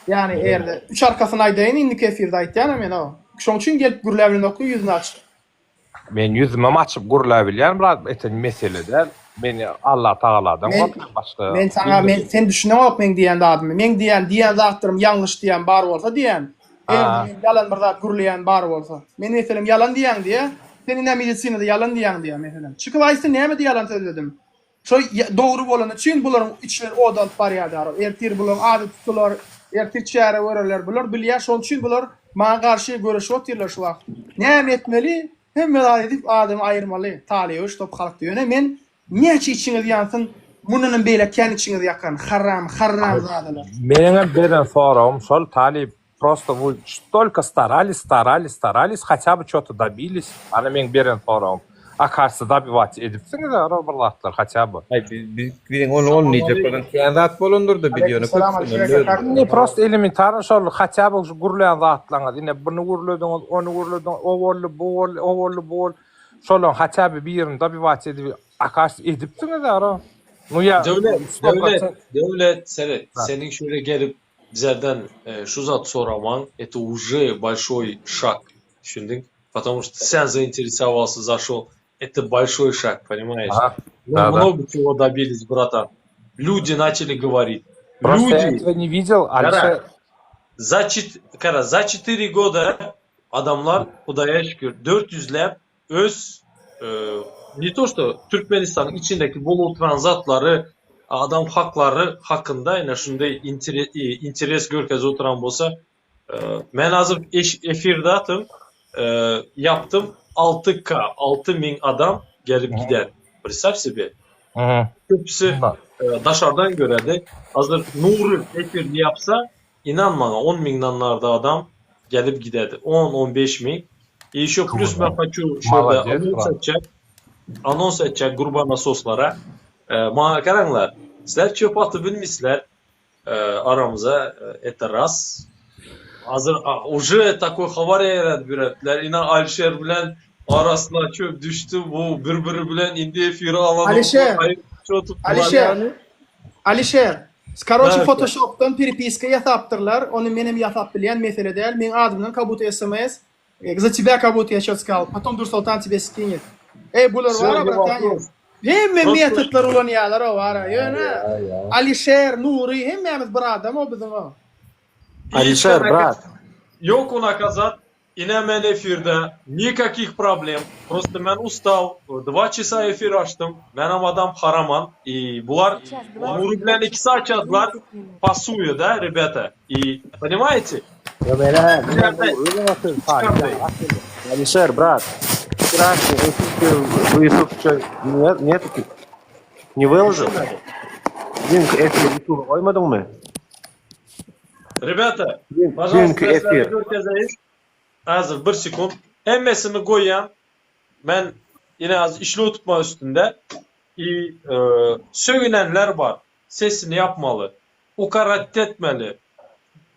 B: Ýagny eger-de üç arkasyny aýdaýyn indiki efirde aýtýanam men o. Şoň üçin gelip gürläbilenokdy ýüzüni açyp.
I: Men ýüzümem açyp gürläbilýän brat eten mesele däl. Men Allah tagaladan
B: Men
I: gorkýan başga
B: men saňa men sen düşüneňok meň diýen zadymy. Meň diýen diýen zatlarym ýalňyş diýen bar bolsa diýen. Eger-de men ýalan bir zat gürleýän bar bolsa. Men meselem ýalan diýýäň diýä. Sen ine medisinada ýalan diýýäň diýä meselem. Çykyp aýtsyn nämede ýalan sözledim. Şo dogry bolany üçin bularyň içleri od alyp barýar daro. Ertir bularyň ady tutular, ertir çäre görerler. Bular bilýär şonuň üçin bular maňa garşy göreşip otyrlar şu wagt. Näme etmeli? Hemme zat edip adamy aýyrmaly. Talyby ştob halkda. Ýöne men näçe içiňiz ýansyn mundanam beýläk kän içiňizi ýakaryn. Haram, haramzadalar.
I: Meniňem beren soragym şol Talyp Prosto вы stolko starались, starались, starались, hatя бы ço-to dobilis. Ana meň beren soragym. A кажется dobiwat edipsiňiz ara bir zatlar hatя бы.
H: Aý biz biz biziň ony ony diýjek bolan kän zat bolandyrda biz ýöne
B: Aleyküm
H: köpüsinden
B: Alişer
H: öldük.
B: aka.
I: Ne prosto elementarno şol hatя бы şu gürleýän zatlaryňyz ine buny gürlediňiz, ony gürlediňiz, o boldy, bu boldy, o boldy, bu boldy. Şolaryň hatя бы birini dobiwat edip a кажется edipsiňiz ara. Nu ýa
E: Döwlet,
I: sto
E: Döwlet,
I: protsent.
E: Döwlet, seret, seniň şöyle gelip Bizlerden şu zat soraman это уже большой шаг düşündiň потому что sen zainteresowался зашел это большой шаг понимаешь
I: Aha.
E: мы
I: Да, да.
E: много чего добились братан люди начали говорить
I: Просто я
E: люди
I: этого не видел,
E: Gara
I: Alişer
E: za çit gara za çetiri goda adamlar Hudaýa şükür 400läp öz ne to što Türkmenistanyň içindeki bolup oturan zatlary adam haklary hakynda ine şunday interes görkezip oturan bolsa men hazir efirde atym ýapdym 6 k 6000 adam gelip gider predstaw sebe köpüsi daşardan göredi hazir Nury efirni ýapsa Inan maňa on miňden narda adam gelip gidedi. On, on beş miň. I ýeşo plýus men haçu şu ýerde
I: Malades
E: anons
I: brat.
E: etjek. Anons etjek gurbanasoslara. Maňa garaňlar. Sizler çöp atyp bilmisizler aramyza это raz. Hazir uje takoý habar ýaýradyp ýörediler. Ina Alişer bilen arasyna çöp düşdi. Bu bir biri bilen indi efire alanoklar.
B: Alişer. Alişer. Alişer. Karoçi
E: Näme?
B: fotoşopdan perepiska ýasapdyrlar, ony menem ýasap bilýän mesele däl, meň adymdan kabut sms za тебя kabut ýa çot skazal, potom Dursoltan tebe skinit. Eý bular
E: Wsё,
B: bara
E: ne
B: brataniýa.
E: wopros.
B: Hemme
E: Prosto
B: metodlar ulanýalar o bara. Ýöne Alişer, Nury hemmämiz bir adam o biziň o.
F: Alişer brat.
E: Ýok unaka zat Ine men efirde nikakih problem prosto men ustal dva çasa efir açdym menem adam haraman i bular Nury bilen ikisi açadylar pasuýa da rebeta i ponimaýete.
T: Ýa men-ä, menem Nury bilen söz taýyn.
F: Alişer brat, вчерашний эфир в YouTube нет, нет, не выложил? Düýnki efir YouTube goýmadyňmy?
E: Ребята, пожалуйста,
F: Düýnki efir.
E: görkezeýin. Hazır bir sekund. Hemmesini goýýan. Men ýene az işli tutma üstünde. I e, sögünenler bar. Sesini yapmaly. Ukarat etmeli.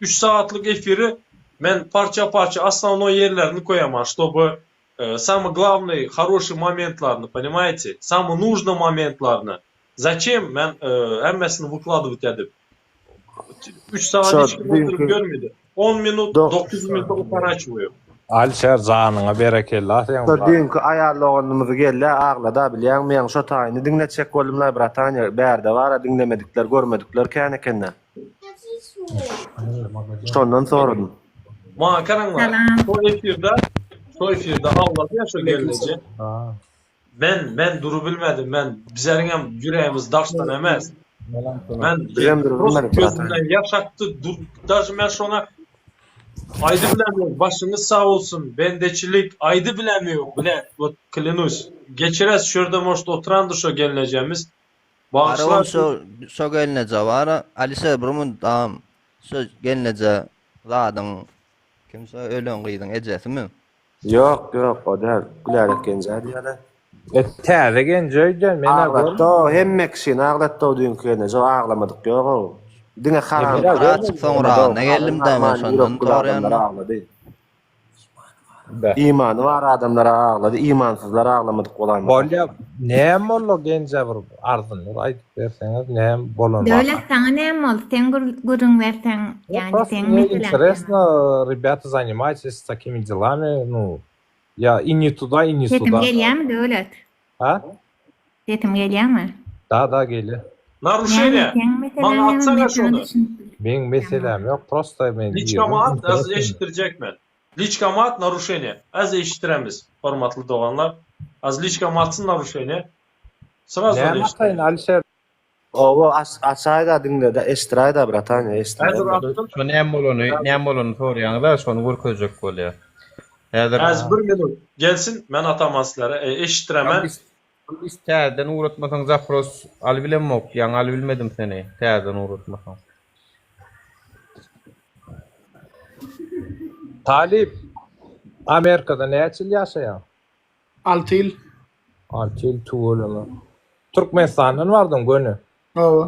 E: 3 saatlik efiri men parça-parça основной yerlerini koýaman, чтобы э, самый главный хороший momentlaryny, понимаете? Самый нужный momentlaryny. Зачем men e, hemmesini выкладывать edip? 3 saat
F: Şo
E: hiç kim oturyp
F: düýnki
E: görmedi. 10 minut, 9 minut ukorачиваю.
I: Alişer janyňa berekella seň
F: Şo
I: brat.
F: düýnki aýal doganymyz geldi aglada bilýäňmi ýaňy şo taýyny diňletjek boldumlaý bratanya bärde bara diňlemedikler görmedikler kän ekende. Şondan soradym.
E: Maňa garaňlar. Şo efirde, şo efirde aglady ya şo gelneje. Men men durubilmedim. Men bizleriňem ýüregimiz daşdan emes. Men
F: Bizem durubilmedik bratan.
E: gözümden ýaş akdy. Dur, daže men şoňa aýdy bilemok. Başyňyz sag bolsun. Bendeçilik aýdy bilemok. Bile, вот клянусь. Geçires şu ýerde может oturandyr şo gelnejemiz.
U: Bara
E: Bagyşlar.
U: ol şo şo gelneje bara Alişer bir minut agam şo gelneje zadyň kim şo ölen gyzyň ejesimi?
F: Ýok ýok o däl. Gülälek genje diýýärler.
I: E, täze genje öýdýän men-ä
F: Aglatdy o hemme kişini aglatdy o düýnki gelneje o aglamadyk ýog-ow. Diňe haram
I: Men-ä
U: Birazjyk soňragyna geldim-dä men şondan
F: ýürekli adamlar
U: soraýan.
F: aglady. Imany bar adamlar aglady, imansyzlar aglamadyk bolaýmasa.
I: Bolýa, näme boldy genje bir arzyny bir aýdyp berseňiz näme bolan
G: Döwlet
I: waka?
G: saňa näme boldy? Sen gürrüň berseň,
I: Ну,
G: ýagny
I: просто
G: seň
I: мне
G: meseleň näme?
I: интересно, ребята, занимаетесь такими делами, ну, я и не туда, и не
G: Sesim
I: сюда.
G: gelýärmi Döwlet?
I: Ha?
G: Sesim gelýärmi?
I: Da, da, gelýär.
E: Narušeniýe.
G: Näme seň meseleň
E: Maňa
G: näme?
E: atsana
G: Men saňa
E: şony.
G: düşünip
I: Meň meselem ýok, prosta men
E: Liçkama
I: girdim,
E: at, az
I: interesno.
E: eşitdirjek men. Liçkama at, narušeniýe. Az eşitdiremiz, hormatly doganlar. Az liçkama atsyn narušeniýe. Srazu
I: Näme ataýyn, Alişer?
F: Owo açaýda diňle-de eşdiräýdä bratanya
E: Häzir
F: eşdiräýdä.
E: atdym.
A: Şo näme bolany, näme bolany soraýaňyz-a, şony görkezjek bolýar. Häzir
E: Az bir minut. Gelsin, men ataman sizlere. E, eşitdiremen.
A: Biz täzeden ugratmasaň zapros alybilemok, ýaňy alybilmedim seni täzeden ugratmasaň.
I: Talyp, Amerikada näçe ýyl ýaşaýaň?
B: 6 ýyl.
I: 6 ýyl tüweleme. Türkmenistandan bardyň göni.
B: Hawa.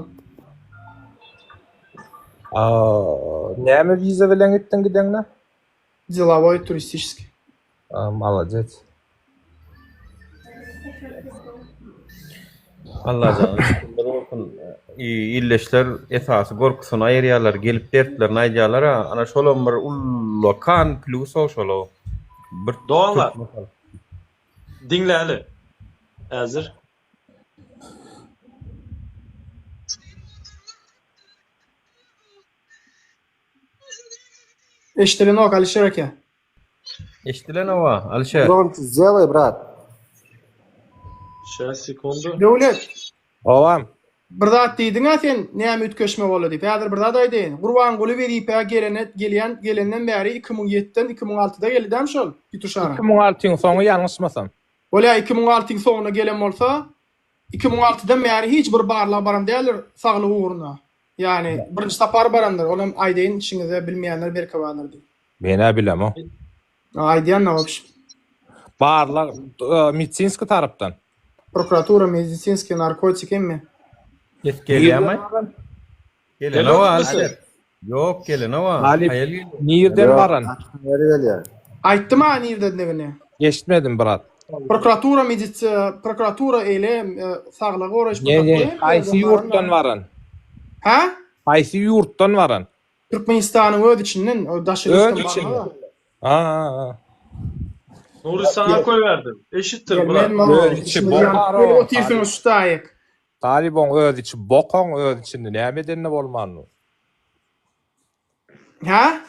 I: Aa, näme wiza bilen gitdiň gideňde?
B: Delovoý turistiçeskiý.
I: Aa, malades.
A: Allajana şükürler bolsun. Illeşler esasy gorkusyny aýyrýarlar, gelip dertlerini aýdýarlar-a. Ana şolam bir ullakan plýus-ow şol-ow. Bir
E: Doganlar,
A: türkmen halky.
E: diňläli. Häzir.
B: Eşdilenok Alişer eke.
A: Eşdilen-owa, Alişer.
F: Gромче сделай, brat.
E: Şäs sekundu.
B: Döwlet.
I: Owam.
B: Bir zat diýdiň-ä sen, näme üýtgeşme boldy diýip. Häzir bir zat aýdaýyn. Gurbanguly wezipä gelene gelýän gelenden bäri 2007-den 2006-da geldi dämi şol Pituşara?
I: 2006-yň soňy ýalňyşmasam.
B: Bolýa 2006-yň soňunda gelen bolsa, 2006-dan bäri hiç bir barlag baran däldir saglyk ugruna. Ýagny birinji sapar barandyr. Olam aýdaýyn içiňizde bilmeýänler belki bardyr diýip.
I: Men-ä bilemok.
B: Aýdýan-da wobşem.
I: Barlag medisinski tarapdan.
B: Prokuratura, medisinski, narkotik hemme.
A: Ses gelýärmi? Gelenok
E: Alişer.
A: Ýok, gelenok.
I: Halyp,
A: Haýal gelýär.
I: nirden baran?
F: Ýeri gelýär.
B: Aýtdym-a nirdendigini.
I: Eşitmedim brat.
B: Prokuratura, medici, prokuratura eýle saglygy goraýyş
I: Ne, ne,
B: prokuratura
I: haýsy ýurtdan baran?
B: Hä?
I: Haýsy ýurtdan baran?
B: Türkmenistanyň öz içinden, o daşary
I: Öz
B: ýurtdan
I: içinden.
B: barmaz-a.
I: A.
E: Nury saňa koýberdim. Eşitdir brat.
B: Gelmen
I: Öz içi bokar o.
B: Otyrsyňyz şu taýyk.
I: Talybyň öz içi bokaň öz içinde näme edenini bolmandy.
B: Hä?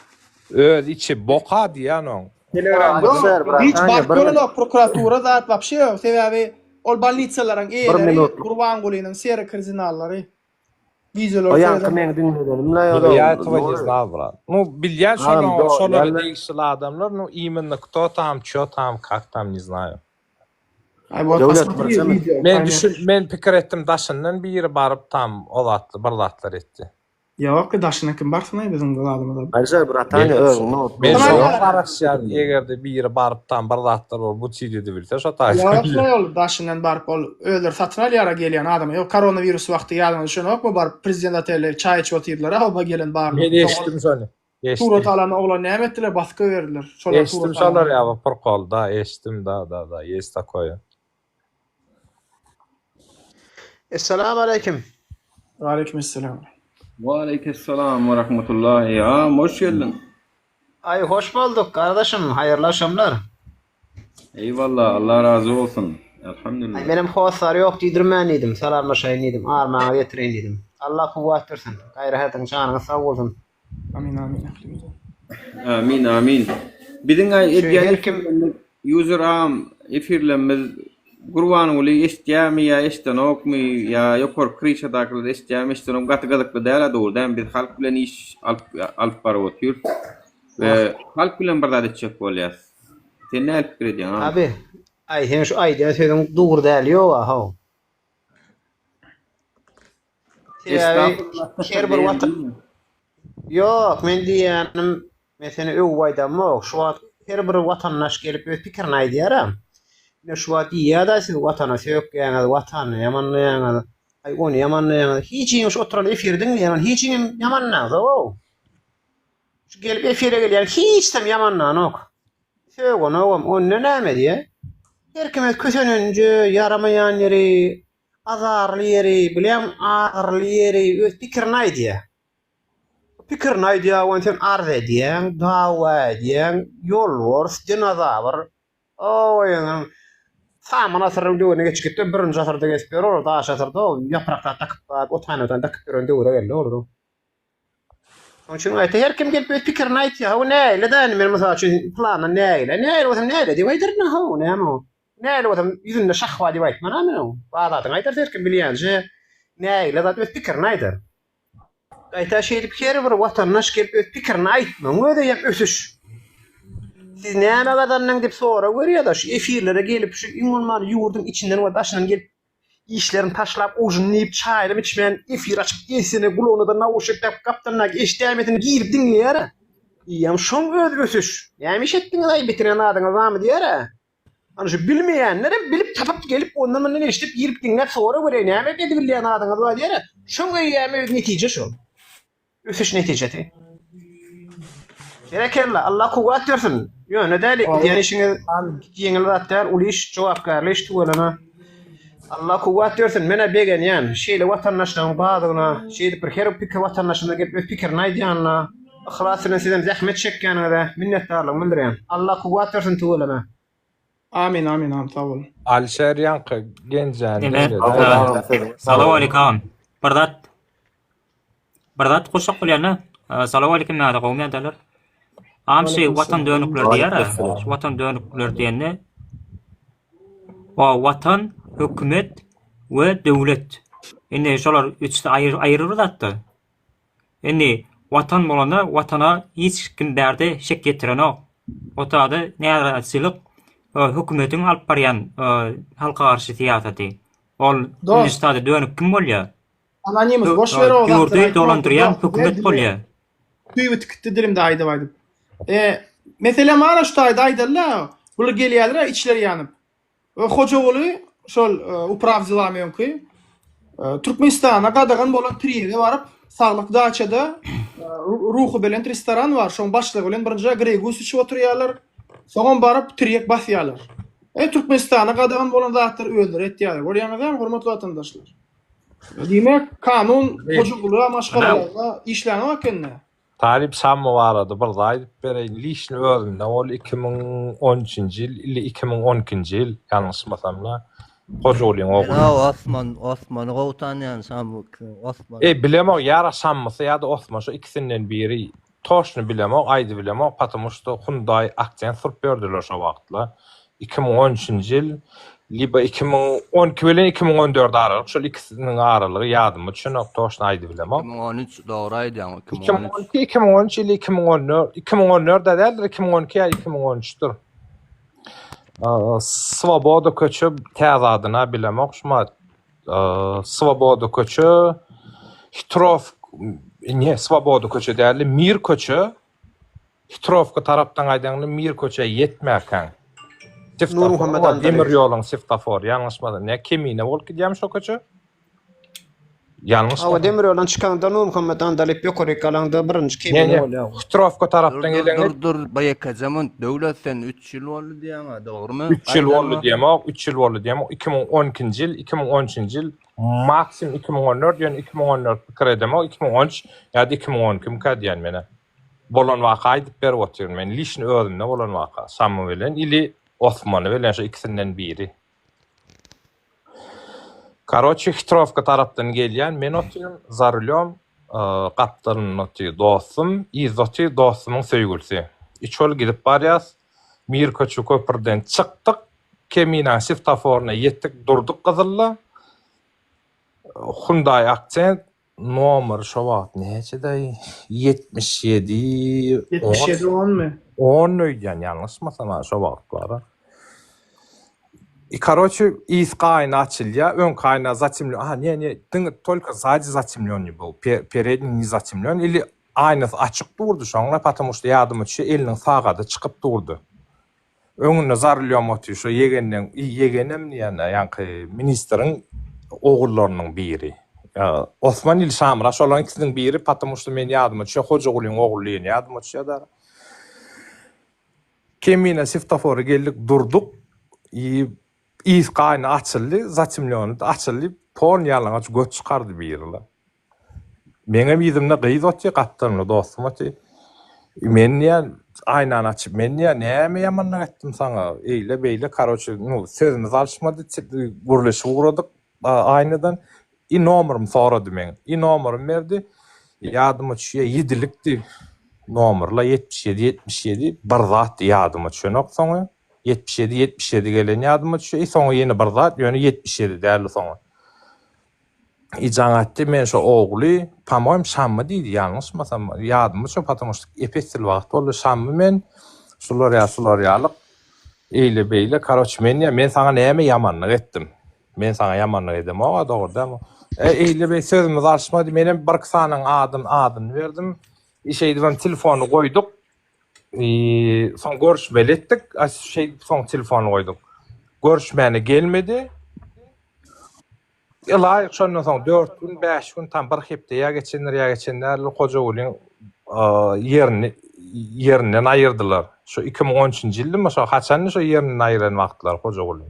I: Öz içi boka diýýän oň.
B: Ýok, hiç baryp görenok prokuratura zat wapşe ýok. Sebäbi ol bolnisalaryň eýeleri Gurbangulynyň seri kardinallary. Wideolary
F: O ýaňky
B: seredemok.
F: meň diňledenimle ýa-da
I: Я этого не знал, брат. Ну, bilýän
F: Agam
I: şolar,
F: dogry
I: şolara
F: dälmi?
I: degişli adamlar, ну, именно кто там, ço tam, kak tam, ne знаю.
B: Ay вот
F: Döwlet
B: посмотри
F: birjemi?
B: video
I: Men
B: paylaşmış.
I: düşün, men pikir etdim daşyndan biri baryp tam o zatly bir zatlar etdi.
B: Ýok, daşyna kim barsyn aý biziň zadymyza.
F: Aýşe bratany
I: Men
F: özüň not
I: men
B: Tamam
I: şoňa
B: ýa.
I: garaşýan, eger-de biri baryp tam bir zatlar bolup bu çiýdi diýilse şo taýda
B: Ýok,
I: bilýän.
B: ol daşyndan baryp ol özleri satyn alýar gelýän adama. Ýok, koronawirus wagty ýadyňa düşenokmy baryp prezident otelde çaý içip otyrdylar a oba gelen barlyk.
I: Men
B: Soň ol
I: eşitdim şony.
B: surat
I: Eşitdim.
B: alan oglan näme etdiler basyp goýberdiler. Şolar
I: Eşitdim
B: surat
I: şolar
B: alan.
I: ýa bu prikol da eşitdim da da da ýest takoýa.
D: Essalamu aleýkim.
B: Waleýkim esselam.
A: Waleýkesselam we rahmetullahi. Agam hoş geldiň.
D: Aý hoş bolduk gardaşym haýyrly agşamlar.
A: Eýwallah Allah razy bolsun.
D: Aý
A: Elhamdülillah.
D: menem hossar ýok diýdirmän diýdim salamlaşaýyn diýdim armaňyzy ýetireýin diýdim. Allah kuwwat bersin. Gaýrat ediň janyňyz sag bolsun.
B: Amin amin ählimize.
A: Amin amin. Biziň aý
D: Şu
A: edýän
D: her kim
A: efirlerimiz user agam efirlerimiz Gurbanguly eşitýärmi ýa eşidenokmy ýa ýokarky kryşadakylar eşitýärmi eşidenokmy gaty gyzykly däl-ä dogry dälmi biz halk bilen iş alyp alyp baryp otyrys we halk bilen bir zat etjek bolýas. Sen nähili pikir edýäň agam?
D: Abi aý seň şu aýdýan sözüň dogry däl ýoga how. Sebäbi
A: Estagfurullah
D: her bir watan Ýok, men diýýänim, men seni öwüp aýdamok. Şu wagt her bir watandaş gelip öz pikirini aýdýar-a. Ine şu wagt diýýär-dä siz watana sökýäňiz, watany ýamanlaýaňyz, aý ony ýamanlaýaňyz. Hiçiňiz şu oturan efiri diňleýän hiçiňem ýamanlaňzog-ow. Şu gelip efire gelýän hiçsem ýamanlanok. Sögenogam, onda näme diýýär? Her kim öz kösenenje, ýaramaýan ýeri, Azarly ýeri, bilýäň, agyryly ýeri, öz pikirini aýdýar. Pikirini aýdýar, ony sen arz edýäň, dawa edýäň, ýolbars, dinozawr. Oý, Saman asyrynyň döwrüne geçip gitdi, birinji asyrda gezip ýör, olar daş asyrda, ýaprak zat dakyp, otan-otan dakyp ýören döwre geldi olar. Şonuň üçin gaýta her kim gelip öz pikirini aýtýar. Hawa nägile-dä indi men mysal üçin pylandan nägile. Nägile bolsam nägile diýip aýdaryn-a hawa näme o. Nägile bolsam ýüzünde şah bar diýip aýtman-a men oň. Bar zadyňy aýdarys her kim bilýänçe nägile zat öz pikirini aýdar. Gaýta şeýdip her bir watandaş gelip öz pikirini aýtmagyň özi hem ösüş. Siz näme gazandyň diýip sorag berýär-de şu efirlere gelip şu iň bolmanda ýurduň içinden we daşyndan gelip Işlerini taşlap ujyny iýip çaýynam içmän efir açyp esine gulagyna-da nauşnik dakyp gapdalyndaky eşidäýmesin girip diňleýär-ä. Diýýän şoň özi ösüş. Näme iş etdiňiz-aý bitiren zadyňyz barmy diýer-ä. Ana şu bilmeýänlerem bilip tapyp gelip ondan mundan eşidip girip diňläp sorag bereý näme edibilýän zadyňyz bar diýer-ä. Şoň eýýäm özi netije şol. Ösüş netijesi. Berekella, Allah kuwwat bersin. Ýöne däl edýän işiňiz ýeňil zat däl, uly iş, jogapkärli iş tüweleme. Allah kuwwat bersin. Menä begenýän şeýle watandaşlaryň bardygyna, şeýdip bir her pikir watandaşymyz gelip öz pikirini aýdýanyna, yhlas bilen sizem zähmet çekýäniňize minnetdarlygymy bildirýän. Allah kuwwat bersin tüweleme.
B: Amin amin agam sag bol.
I: Alişer ýaňky genjäni
V: Ine,
I: diňledi.
V: Salowaleýkim agam. Bir zat Bir zat goşjak bolýan-da. Salowaleýkim näde gowmy ýagdaýlar? Agam şu watan dönükleri diýýär-ä. Şu watan dönükleri diýende o watan, hökümet we döwlet. Indi şolar üçüsi aýry aýry bir zatda. Indi watan bolanda watana hiç kim bärde şek ýetirenok. O taýda närazyçylyk hökümetiň alyp barýan halka garşy syýasaty. Ol indi şu taýda dönük kim bolýar?
B: Anonymous boş ber o
V: Ýurdy dolandyrýan hökümet bolýar.
B: Tüýi bitdi dilimde aýdyp aýdyp. E, meselem ana şu taýda aýdaly-la, bular gelýärler içleri ýanyp. Hojaguly şol upraw delami öňki Türkmenistana gadagan bolan tirýege baryp Saglyk daçada Ruhubelent restoran bar şoň başlygy bilen birinji Greý Gus içip oturýarlar soňam baryp tirýek basýarlar. E Türkmenistana gadagan bolan zatlary özleri etýärler görýäňizmi hormatly watandaşlar. Diýmek kanun Hojaguly maşgalalarda işlänok ekende.
I: Talyp Şammy barada bir zat aýdyp bereýin. Liçni özümde boldy 2013-nji ýyl ili 2012-nji ýyl ýalňyşmasamda Hojagulyň ogly.
U: Menä Osman Osmany gowy tanýan Şammy Osman.
I: Eý bilemok ýara Şammysy ýa-da Osman şo ikisinden biri toşny bilemok aýdybilemok patamuşda hundaý aksent surup ýördüler şo wagtlar 2013-nji ýyl. Liba 2012 bilen 2014 aralyk şol ikisiniň aralygy ýadyma düşenok toşny aýdybilemok.
U: 2013 dogry aýdýaň 2013.
I: 2012 2013 ili 2014 2014 da däldir 2012 ýa 2013-dir. Swoboda köçe täze adyna bilemok şuma Swoboda köçe Hitrow ne Swoboda köçe däldi Mir köçe Hitrowka tarapdan gaýdaňda Mir köçä ýetmärkäň.
D: Nurmuhammet
I: Siftafor bar,
D: Andalyp.
I: demir ýoluň siftafory, ýalňyşmasam. Nä Kemine bolup gidýärmi şo köçe?
D: Hawa,
I: Ýalňyşmasam.
D: demir ýoldan çykaňda Nurmuhammet Andalyp ýokaryk galaňda birinji
I: Ne,
D: Kemine
I: ne,
D: bolýar.
I: Hitrowka
U: Dur
I: tarapdan
U: dur
I: geleňde
U: dur dur bir ýekeje munt Döwlet sen 3 ýyl boldy diýýäňä dogrymy?
I: 3 ýyl boldy
U: Gaýdanyňa.
I: diýemok, 3 ýyl boldy diýemok. 2012-nji ýyl, 2013-nji ýyl, maksimum 2014, ýöne 2014 pikir edemok, 2013 ýa-da 2012-mikä diýýän men-ä. Bolan waka aýdyp berip otyryn men lişni özümde bolan waka Şamy bilen ili Osmany bilen şu ikisinden biri. Karoçi hitrowka tarapdan gelýän men otyryn za rulýom gapdalynda otyr dostum yzda otyr dostumyň söýgülisi. Üç bolup gidip barýas Mir köçe köprüden çykdyk Keminaň siftaforyna ýetdik durduk gyzylda Hyundai Akcent Nomer şo wagt näçedaý? 77
B: 77 onmy?
I: 10 öýdýän ýalňyşmasam şo wagt bar. I karoçe yzky aýna açylýar, öňki aýna zatemlýon, aha ne ne diňe tolko zadi zatemlýonnyý byl, peredniý ne zatemlýon ili aýnasy açyk durdy şoňla patamu şto ýadyma düşýär eliniň sagady çykyp durdy. Öňünde zarulýom otyr şo ýegenleň ýegenem diýýän-ä ýaňky ministriň ogullarynyň biri. Osman ili Şamyrat şolaryň ikisiniň biri patamu şto men ýadyma düşýär Hojagulyň ogly diýeni ýadyma düşýär dara. Kemine siftafory geldik durduk i yzky aýna açyldy zatemlýony açyldy polny ýalaňaç göt çykardy biri-la. Meňem yzymda gyz otyr, gapdalymda dostum otyr. Men diýýän, aýnany açyp, men diýýän, näme ýamanlyk etdim saňa, eýle, beýle, karoçe, nu, sözümiz alyşmady, gürleşip ugradyk aýnadan. I nomerymy sorady meň. I nomerymy berdi. Ýadyma düşýär, ýedilikdi nomerla, 77, 77, bir zatdy ýadyma düşenok soňy. 77, 77 gelen ýadyma düşýär. I soňy ýene bir zat, ýöne 77 däldi soňy. I jaň atdy men şo ogly pamoýym Şammy diýdi ýalňyşmasam ýadyma düşen patamu şt epesli wagt boldy Şammy men şular ýa şular ýalyk eýle beýle karoç men ýa men saňa näme ýamanlyk etdim men saňa ýamanlyk edemoga dogry dämi e eýle beýle sözümiz alyşmady menem birki sanyň adyn adyny berdim i şeýdibem telefony goýduk i soň görüşmeli etdik a şeýdip soň telefony goýduk görüşmäne gelmedi Ylaýyk şondan soň 4 gün, 5 gün tam bir hepde ýa geçendir ýa geçen däldir Hojagulyň ýerini ýerinden aýyrdylar. Şu 2013-nji ýyldymy şo haçandy şo ýerinden aýyran wagtlary Hojagulyň?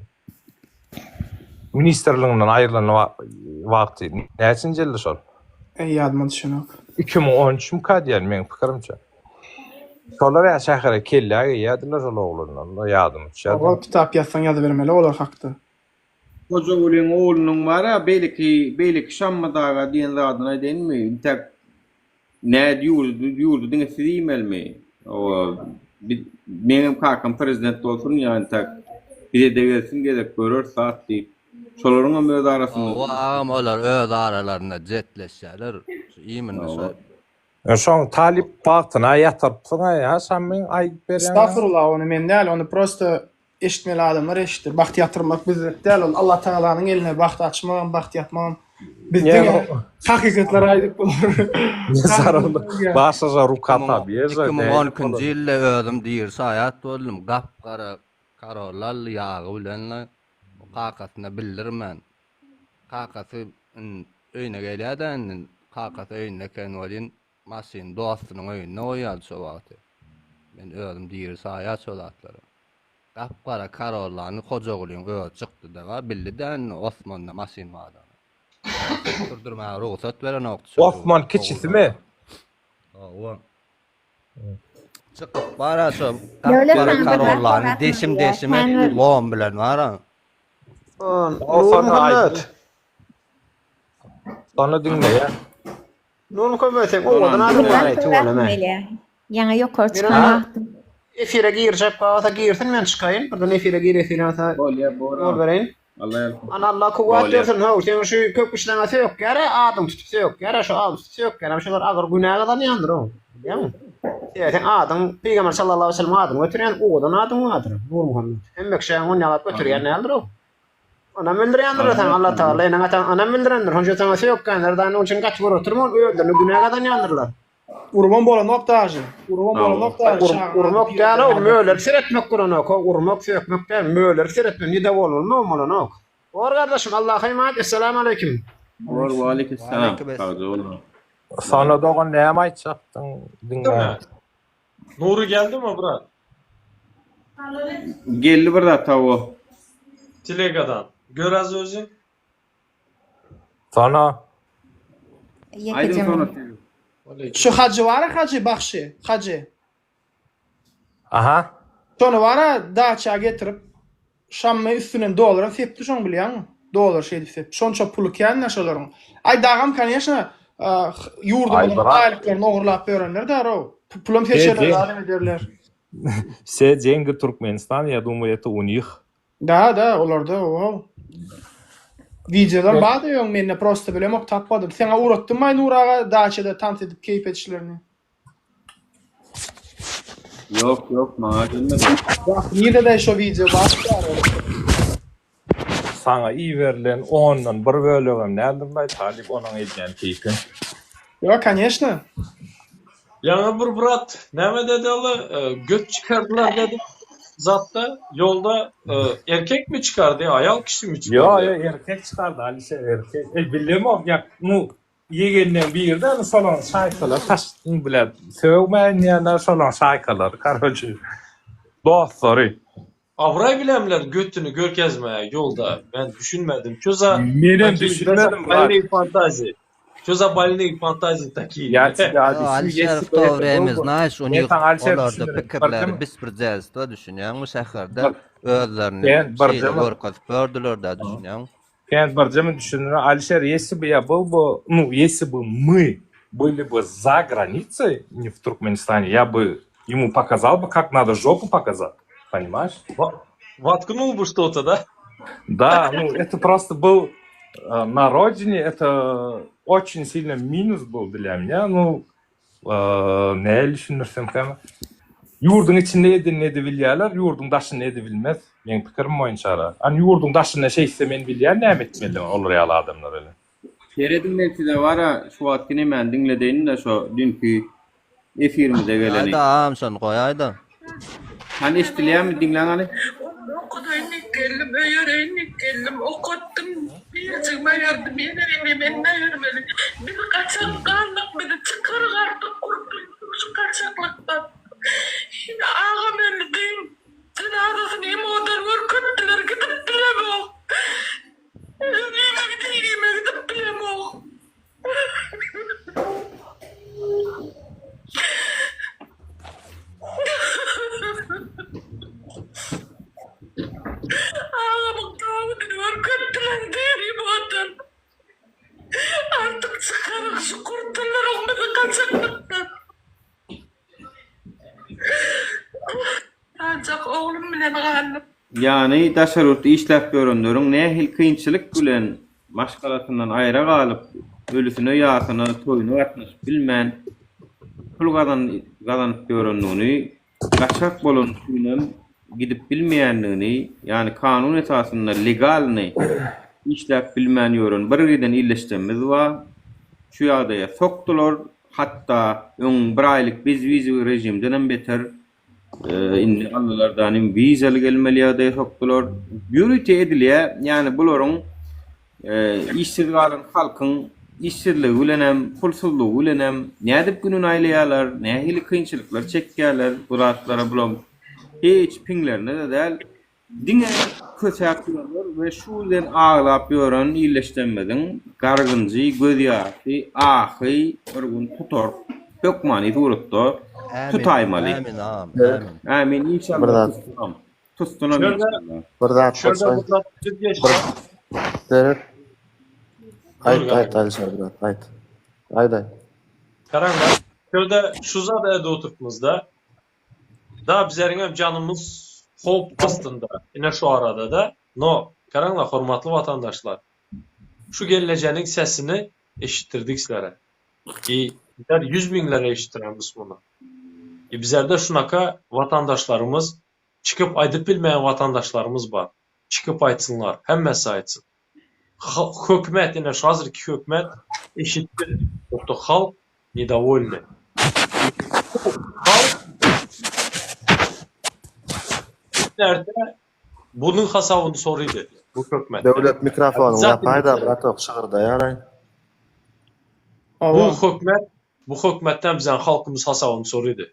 I: Ministrliginden aýrylan wagty näçinji ýyldy şol?
B: Eý ýadyma düşenok.
I: 2013-müka diýen meň pikirimçe. Şolar ýa şähere kellä geýýärdiler şol oglanlar ýadyma düşýär.
B: Ol kitap ýazsaň ýazybermeli olar hakda.
A: Hojagulyň oglunyň bar-a beýleki beýleki Şammyt aga diýen zadyny aýdaýynmy? Intäk nädip ýurdy ýurdy diňe siz iýmelimi? Owa biz meňem kakam prezident bolsun ýa intäk bize-de gelsin gezek göreris zat diýip. Şolaryňam öz arasynda
U: Hawa agam olar öz aralarynda jetleşýärler. Şu iýminde şo.
I: Şoň talyp bagtyna ýatyrypsyň-a ýa Şammyň aýdyp berýäň.
B: Estagfurullah ony men däl ony prosta Eşitmeli adamlar eşitdi. Bagt ýatyrmak bizlik däl ol Allah Tagalanyň elinde bagt açmagam bagt ýapmagam. Biz diňe hakykatlary aýdyp bolar.
I: Başaja ruka tabýeža.
U: 2012-nji ýylda özüm diri şaýat boldum. Gap-gara Corolla aldy ýagy bilen kakasyna bildirmän. Kakasy öýüne gelýär-de indi kakasy öýünde eken welin Maşyny dostunyň öýünde goýýardy şo wagty. Men özüm diri saýat şo zatlara. Gap-gara Corollany Hojagulyň özi çykdy-da, bildi-dä indi Osmanda maşyn bardygyny. Sürdürmäge rugsat berenokdy şo döwür.
I: Osman kiçisimi?
U: Hawa. Çykyp bara şo
G: Döwlet
U: gap-gara
G: sana bir zat
U: Corollany
G: sorasym
U: deşim-deşim
G: gelýär.
U: etdi lom bilen bara.
D: Nurmuhammet.
I: Sony diňleýän.
D: Nurmuhammet sen owadan adam
G: Bir
D: bar
G: zat
D: tüweleme.
G: sorasym gelýär. Ýaňy ýokary çykan
D: Ha?
G: wagtym.
D: Efire girjek bolsa girsin men çykaýyn. Birden efire giresi gelýän
A: Bolýar, bor.
D: Ýol bereýin.
A: Allah ýalkasyn.
D: Ana Allah kuwwat
A: Bolýar.
D: bersin how seň şu köp kişileňe sökýär adyň tutup sökýär şu adyň tutup sökýär şolar agyr günä gazanýandyr o. Bilýäňmi? Sebäbi seň adyň Pygamber sallallahu aleyhi ve sellem adyny göterýän owadan adyň bardyr Nurmuhammet. Hemme kişi on ýalap göterýän däldir o. Onam bildirýändir saňa Allah Tagala eneň ataň onam bildirendir. Şonuň üçin saňa sökýänler da onuň üçin gaty görüp oturma özlerine günä gazanýandyrlar.
B: Urubam bolanok daže. Urubam bolanok daže.
D: Urmak däl o mölerip seretmek bolanok o urmak sökmek däl mölerip seretmek nedowolny bolma bolanok. Bor gardaşym Allaha emanet Esselamu aleýkum.
A: Bor waleýkissalam. Sagja boluň.
I: Sona dogan näme aýtjakdyň diňle.
E: Nury geldimi brat?
A: Geldi bir zat hawa.
E: Telegadan. Gör az özüň.
I: Sona.
A: Aýdyň sona.
B: Şu hajy bara hajy bagşy hajy.
I: Aha.
B: Şony bara daça getirip şammy üstünden dollaram sepdi şoň bilýäňmi? Dollar şeýdip sepdi. Şonça puly kän-dä şolaryň. Aý dagam koneşna ýurdumyzyň baýlyklaryny ogurlap ýörenler därow. Pulam seçerler zadam ederler.
I: Все деньги Туркменистана, я думаю, это у них.
B: Da da olarda wow. Wideolar bardy öň mende prosta bilemok tapmadym. Saňa ugratdym Aýnur aga daçada tans edip keýp edişlerini.
A: Ýok ýok maňa gelmedi.
B: Wah niredäý şo wideo bar.
I: Saňa iberilen ondan bir bölegem däldirlaý talyp onuň edýän keýpi.
B: Ýok koneşno.
E: Ýaňy bir brat näme dedi ol göt çykardylar dedi zatda ýolda erkekmi çykardy aýal kişimi çykardy.
I: Ýo ýo erkek çykardy Alişer erkek. Eý bilemok ýa nu ýegenleň birde ony şolaň şaýkalary taşytdyň bile sögmäýin diýenler şolaň şaýkalary karoçi dostlary.
E: Abraý bilemler götüni görkezmäge ýolda men düşünmedim ço za
I: Menem düşünmedim brat.
E: Bolnyý fantaziýa ço za bolnyý fantaziýa takiý.
I: Ýa size
U: Alişer w to wremýa znaýeş u nich olarda pikirleri bespredelstwo düşünýäňmi şäherde özlerini şeýle görkezip ýördüler-dä düşünýäňmi.
I: Sen birjemi düşündüň Alişer ýesi by ýa byl by nu ýesi by my byli by za granicoý ne w Turkmenistane ýa by emu pokazal by kak nado žopu pokazat ponimaş.
E: Watknul by şto-to da?
I: Da nu eto prosto byl na rodine eto oçin silno minus byl dlya mnýa nu Nähili düşündirsemkäm? Ýurduň içinde edenini edibilýärler, ýurduň daşynda edibilmez. Meň pikirim boýunça. Hany ýurduň daşynda şeýtse men bilýän näme etmelidigini olar ýaly adamlar bilen.
A: Serediň men size bara şu wagtky nemäni diňledeýin-de şo düýnki efirimize geleni.
U: Aýda agam şony goýaýda.
A: Hany eşdilýärmi diňläň hany.
J: Olary okadaýyn diýip geldim, öýereýin diýip geldim, okatdym, birjigimi öýerdim, ýene birini men öýermeli. Biz gaçak galdyk, bizi çykaryň artyk gurtuldyk şu gaçaklykdan. Ine agam öldi düýn, jynazasyny hem odan görkezdiler, gidip bilemok. Ölüme dirime gidip bilemok. Agamyň tabydyny görkezdiler diýip otur. Artyk çykaryň şu kurtularyň bizi gaçaklykdan. Ancak oglum bilen galdym.
A: Ýany daşary ýurtda işläp ýörenleriň nähili kynçylyk bilen maşgalasyndan aýra galyp, ölüsine, ýasyna, toýuna gatnaşyp bilmän, pul gazanyp ýörendigini, gaçak bolany üçinem gidip bilmeýändigini, ýany kanun esasynda legalny işläp bilmän ýören bir giden ildeşlerimiz bar. Şu ýagdaýa sokdular. Hatda öň bir aýlyk bezwizowy režimdenem beter indi aldylar hem wizaly gelmeli ýagdaýa sokdular. Ýörite edilýär. Ýagny bularyň işsiz galan halkyň işsizligi bilenem, pulsuzlygy bilenem nädip gününi aýlaýarlar, nähili kynçylyklar çekýärler bu zatlara bulam hiç piňlerine-de däl. Diňe kösäp ýörler we şu bilen aglap ýören illeşdenmiziň gargynjy, gözýaşy, ahy bir gün tutar. Hökmany suratda
U: Ämin,
A: tutaýmaly.
U: ämin agam, ämin.
A: Ämin
F: Bir
A: inşallah
F: zat.
A: tutsunam. Tutsunam
E: Şurada
A: inşallah.
F: Bir zat
E: şurada
F: goşaýyn.
E: bir zat söz
F: Bir
E: geçdi.
F: Seret.
E: Dur
F: Aýt, aýt
E: garaň.
F: Alişer brat, aýt. Aýt, aýt.
E: Garaňlar. Şurada şu zat ede oturtmyzda. Da bizleriňem janymyz howp astynda ine şu arada-da. No, garaňlar hormatly watandaşlar. Şu gelnejeniň sesini eşitdirdik sizlere. I bizler ýüz müňlere eşitdiremiz muny. I bizlerde şunaka watandaşlarymyz çykyp aýdyp bilmeýän watandaşlarymyz bar. Çykyp aýtsynlar, hemmesi aýtsyn. Hökümet ine şu hazirki hökümet eşitsin, to halk nedowolny. Halk nerde bunuň hasabyny sorydy bu hökümetden.
F: Döwlet mikrofonyňy ýapaýda bratok şygyrdaýaraý.
E: Bu hökümet bu hökümetden biziň halkymyz hasabyny sorydy.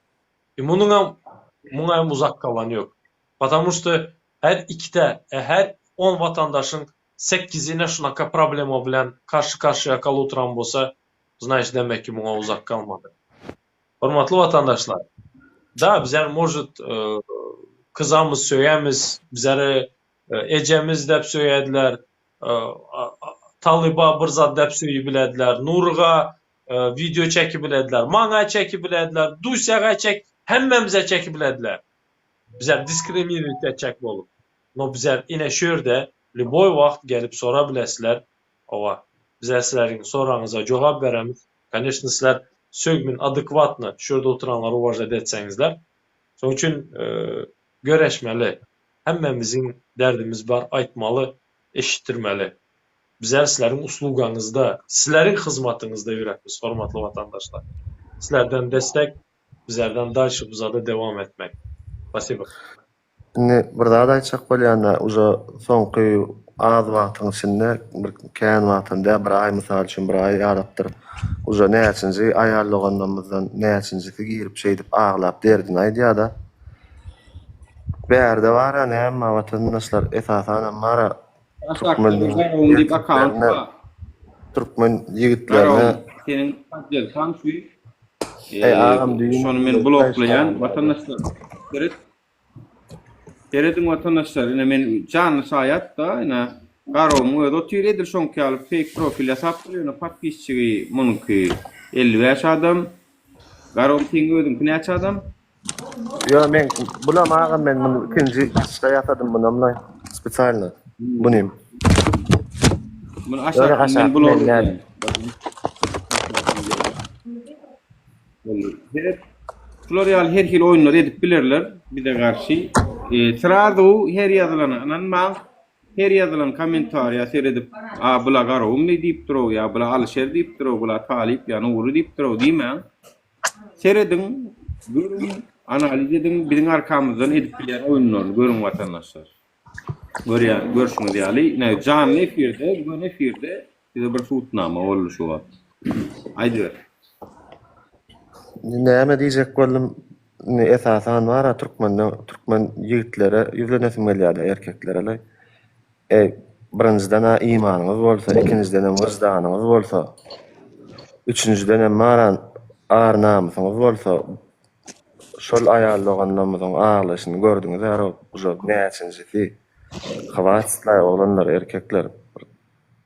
E: I munuňam muňa hem uzak galan ýok. Потому что her ikide, her on watandaşyň sekizine şunaka problema bilen karşy karşyýa galyp oturan bolsa, znaýt demek ki muňa uzak galmady. Hormatly watandaşlar, da bizler может kyzamyz söýemiz, bizleri ejemiz dep söýediler, Talyba bir zat dep söýübilediler, Nuryga wideo çekibilediler, maňa çekibilediler, Dusýaga çek, hemmämize çekibilediler. Bizler diskriminirowat etjek bolup. No bizler ine şu ýerde lýuboý wagt gelip sora bilesizler. Hawa, bizler sizleriň soragyňyza jogap beremiz. Koneçno sizler sögmin adekwatno şu ýerde oturanlary uwažat etseňizler. Şonuň üçin göreşmeli. Hemmämiziň derdimiz bar aýtmaly, eşitdirmeli. Bizler sizleriň uslugaňyzda, sizleriň hyzmatyňyzda ýürekmiz, hormatly watandaşlar. Sizlerden destek, bizlerden dalşi buzada dewam etmek. Spasibo.
F: Indi bir zat aýtjak bolýanda uje soňky az wagtyň içinde bir kän wagtam däl bir aý mysal üçin bir aý ýalypdyr uje näçinji aýal doganlarymyzdan näçinjisi girip şeýdip aglap derdini aýdýada bärde bara näme watandaşlar esasanam bara
A: Aşakda bir Garagum diýip akkaunt bar.
F: Türkmen ýigitlerine
A: Garagum seniň poddelkaň şu.
F: Eý agam düýn
A: Şony men bloklaýan watandaşlar. Seret. Serediň watandaşlar ine men janly şaýat da ine Garagumyň özi otyr edil şoňky ýaly fake profil ýasapdyr ýöne podpisçigi munuňky 55 adam. Garagum seň özüňki näçe adam?
F: Ýo men bulam agam men muny ikinji çykyşda ýasadym munamlaý spesialno bunym.
A: Muny
F: Ýöne
A: aşakdan men
F: aşaky
A: blok
F: men däl.
A: edýän. Seret. Şular ýaly her hili oýunlar edip bilerler bize garşy. E, srazu her ýazylana ynanmaň. Her ýazylan kommentariýa seredip, a bula Garagumly diýipdir-ow ýa bula Alyşer diýipdir-ow, bula Talyp ýa Nury diýipdir-ow diýmäň. Serediň, görüň, analiz ediň, biziň arkamyzdan edip bilýän oýunlaryny görüň watandaşlar. Görýän, görşüňiz ýaly, ine janly efirde, göni efirde size bir subutnama boldy şu wagt. Aýdyber.
F: Indi näme diýjek boldum, indi esasan bar-a türkmende, türkmen ýigitlere ýüzlenesim gelýär-de erkeklere-le. Eý, birinjiden-ä imanyňyz bolsa, ikinjidenem wyždanyňyz bolsa, üçünjidenem maran ar-namysyňyz bolsa, şol aýal doganlarymyzyň aglaýşyny gördüňiz-ä uje näçinjisi. Hwatit-laý oglanlar, erkekler.